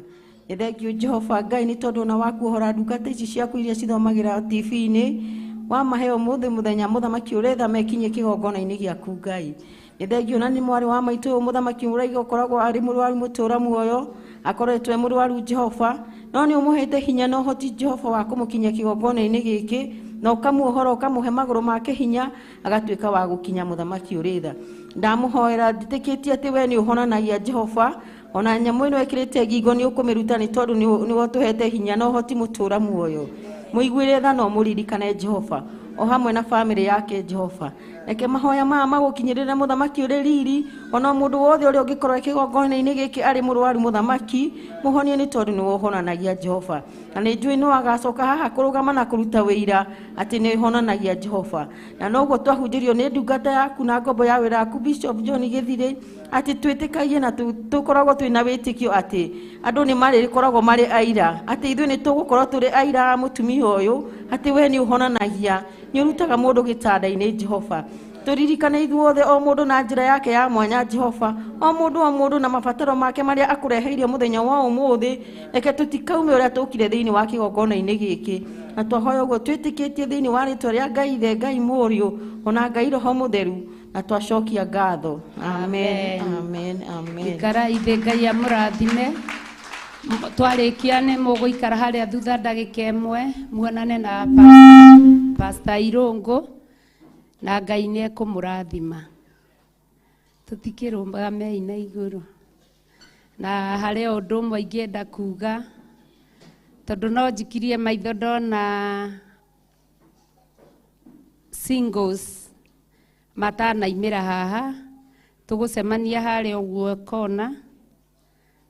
Nĩ thengio Jehova Ngai nĩ tondũ ona wakuohora ndungata ici ciaku iria cithomagĩra TV-inĩ, wamahe ũmũthĩ mũthenya, mũthamaki ũrĩ tha, mekinyie kĩgongona-inĩ gĩaku Ngai. Nĩ thengio na nĩ mwarĩ wa maitũ ũyũ, mũthamaki ũraiga ũkoragwo arĩ mũrwaru mũtũra muoyo, akoretwo e mũrwaru Jehova, no nĩ ũmũhete hinya na ũhoti Jehova wa kũmũkinyia kĩgongona-inĩ gĩkĩ na ũkamuohora, ũkamũhe magũrũ make hinya agatuĩka wa gũkinya, mũthamaki ũrĩ tha. Ndamũhoera njĩtĩkĩtie atĩ we nĩ ũhonanagia Jehova, ona nyamũ ĩno ĩkĩrĩte ngingo nĩ ũkũmĩruta nĩ tondũ nĩwe ũtũhete hinya na ũhoti mũtũra muoyo. Mũiguĩre tha na ũmũririkane Jehova, o hamwe na bamĩrĩ yake Jehova. Reke mahoya maya magũkinyĩrĩre, mũthamaki ũrĩ riri. Ona mũndũ wothe ũrĩa ũngĩkorwo e kĩgongona-inĩ gĩkĩ arĩ mũrwaru, mũthamaki mũhonie nĩ tondũ nĩwe ũhonanagia Jehova, na nĩ njũĩ no agacoka haha kũrũgama na kũruta wĩira atĩ nĩ ũhonanagia Jehova. Na noguo twahunjĩrio nĩ ndungata yaku na ngombo ya wĩra yaku Bishop John Gĩthirĩ atĩ twĩtĩkagie na tũkoragwo twĩna wĩtĩkio atĩ andũ nĩ marĩkoragwo marĩ aira, atĩ ithuĩ nĩ tũgũkorwo tũrĩ aira a mũtumia ũyũ atĩ we nĩ ũhonanagia, nĩ ũrutaga mũndũ gĩtanda-inĩ Jehova. Tũririkane ithuothe, o mũndũ na njĩra yake ya mwanya Jehova, o mũndũ o mũndũ na mabataro make marĩa akũreheirie mũthenya wa ũmũthĩ. Reke tũtikaume ũrĩa tũkire thĩinĩ wa kĩgongona-inĩ gĩkĩ, na twahoya ũguo twĩtĩkĩtie thĩinĩ wa rĩtwa rĩa Ngai Ithe, Ngai Mũriũ ona Ngai Roho Mũtheru, na twacokia ngatho. Amen, amen, amen. Ikarai thĩ, Ngai amũrathime. Twarĩkia nĩ mũgũikara harĩa thutha ndagĩka ĩmwe muonane na Pastor Irũngũ na Ngai nĩ ekũmũrathima. Tũtikĩrũgamei na igũrũ. Na harĩ o ũndũ ũmwe ingĩenda kuga, tondũ no njikirie maitho ndona singles matanaimĩra haha, tũgũcemania harĩa ũguo kona,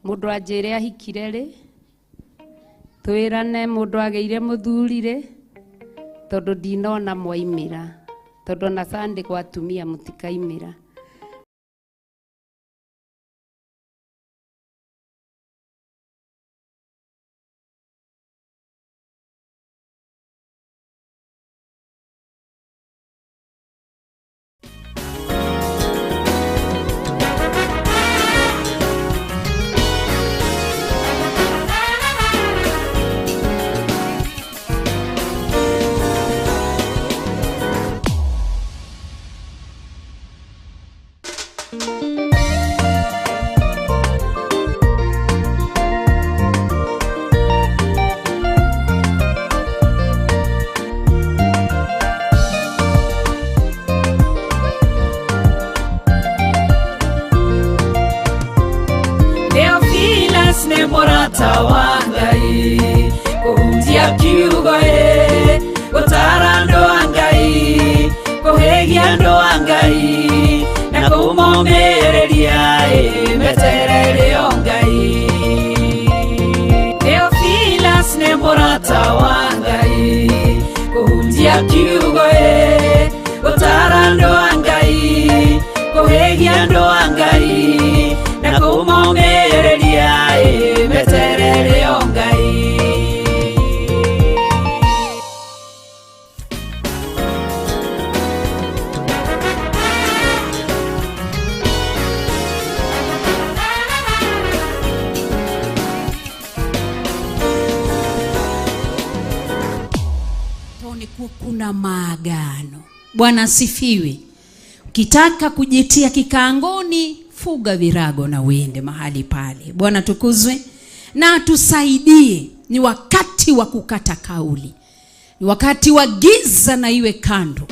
mũndũ anjĩre ahikire rĩ, twĩrane mũndũ agĩire mũthuri rĩ. Tondu ndinona mwaimira, tondu na Sunday kwa atumia mutikaimira. Theophilus nĩ mũrata wa Ngai, kũhunjia kiugo ĩ, gũtaara andũ a Ngai, kũhĩgia andũ a Ngai, na kũmomĩrĩria ĩ, meterere o Ngai. Theophilus nĩ mũrata wa Ngai, kũhunjia kiugo ĩ, gũtaara andũ a Ngai, kũhĩgia andũ a Ngai, na kũmomĩrĩria ĩ, meterere o Ngai. Nikuwa kuna maagano. Bwana asifiwe. Ukitaka kujitia kikaangoni, fuga virago na uende mahali pale. Bwana tukuzwe na atusaidie. Ni wakati wa kukata kauli, ni wakati wa giza na iwe kando.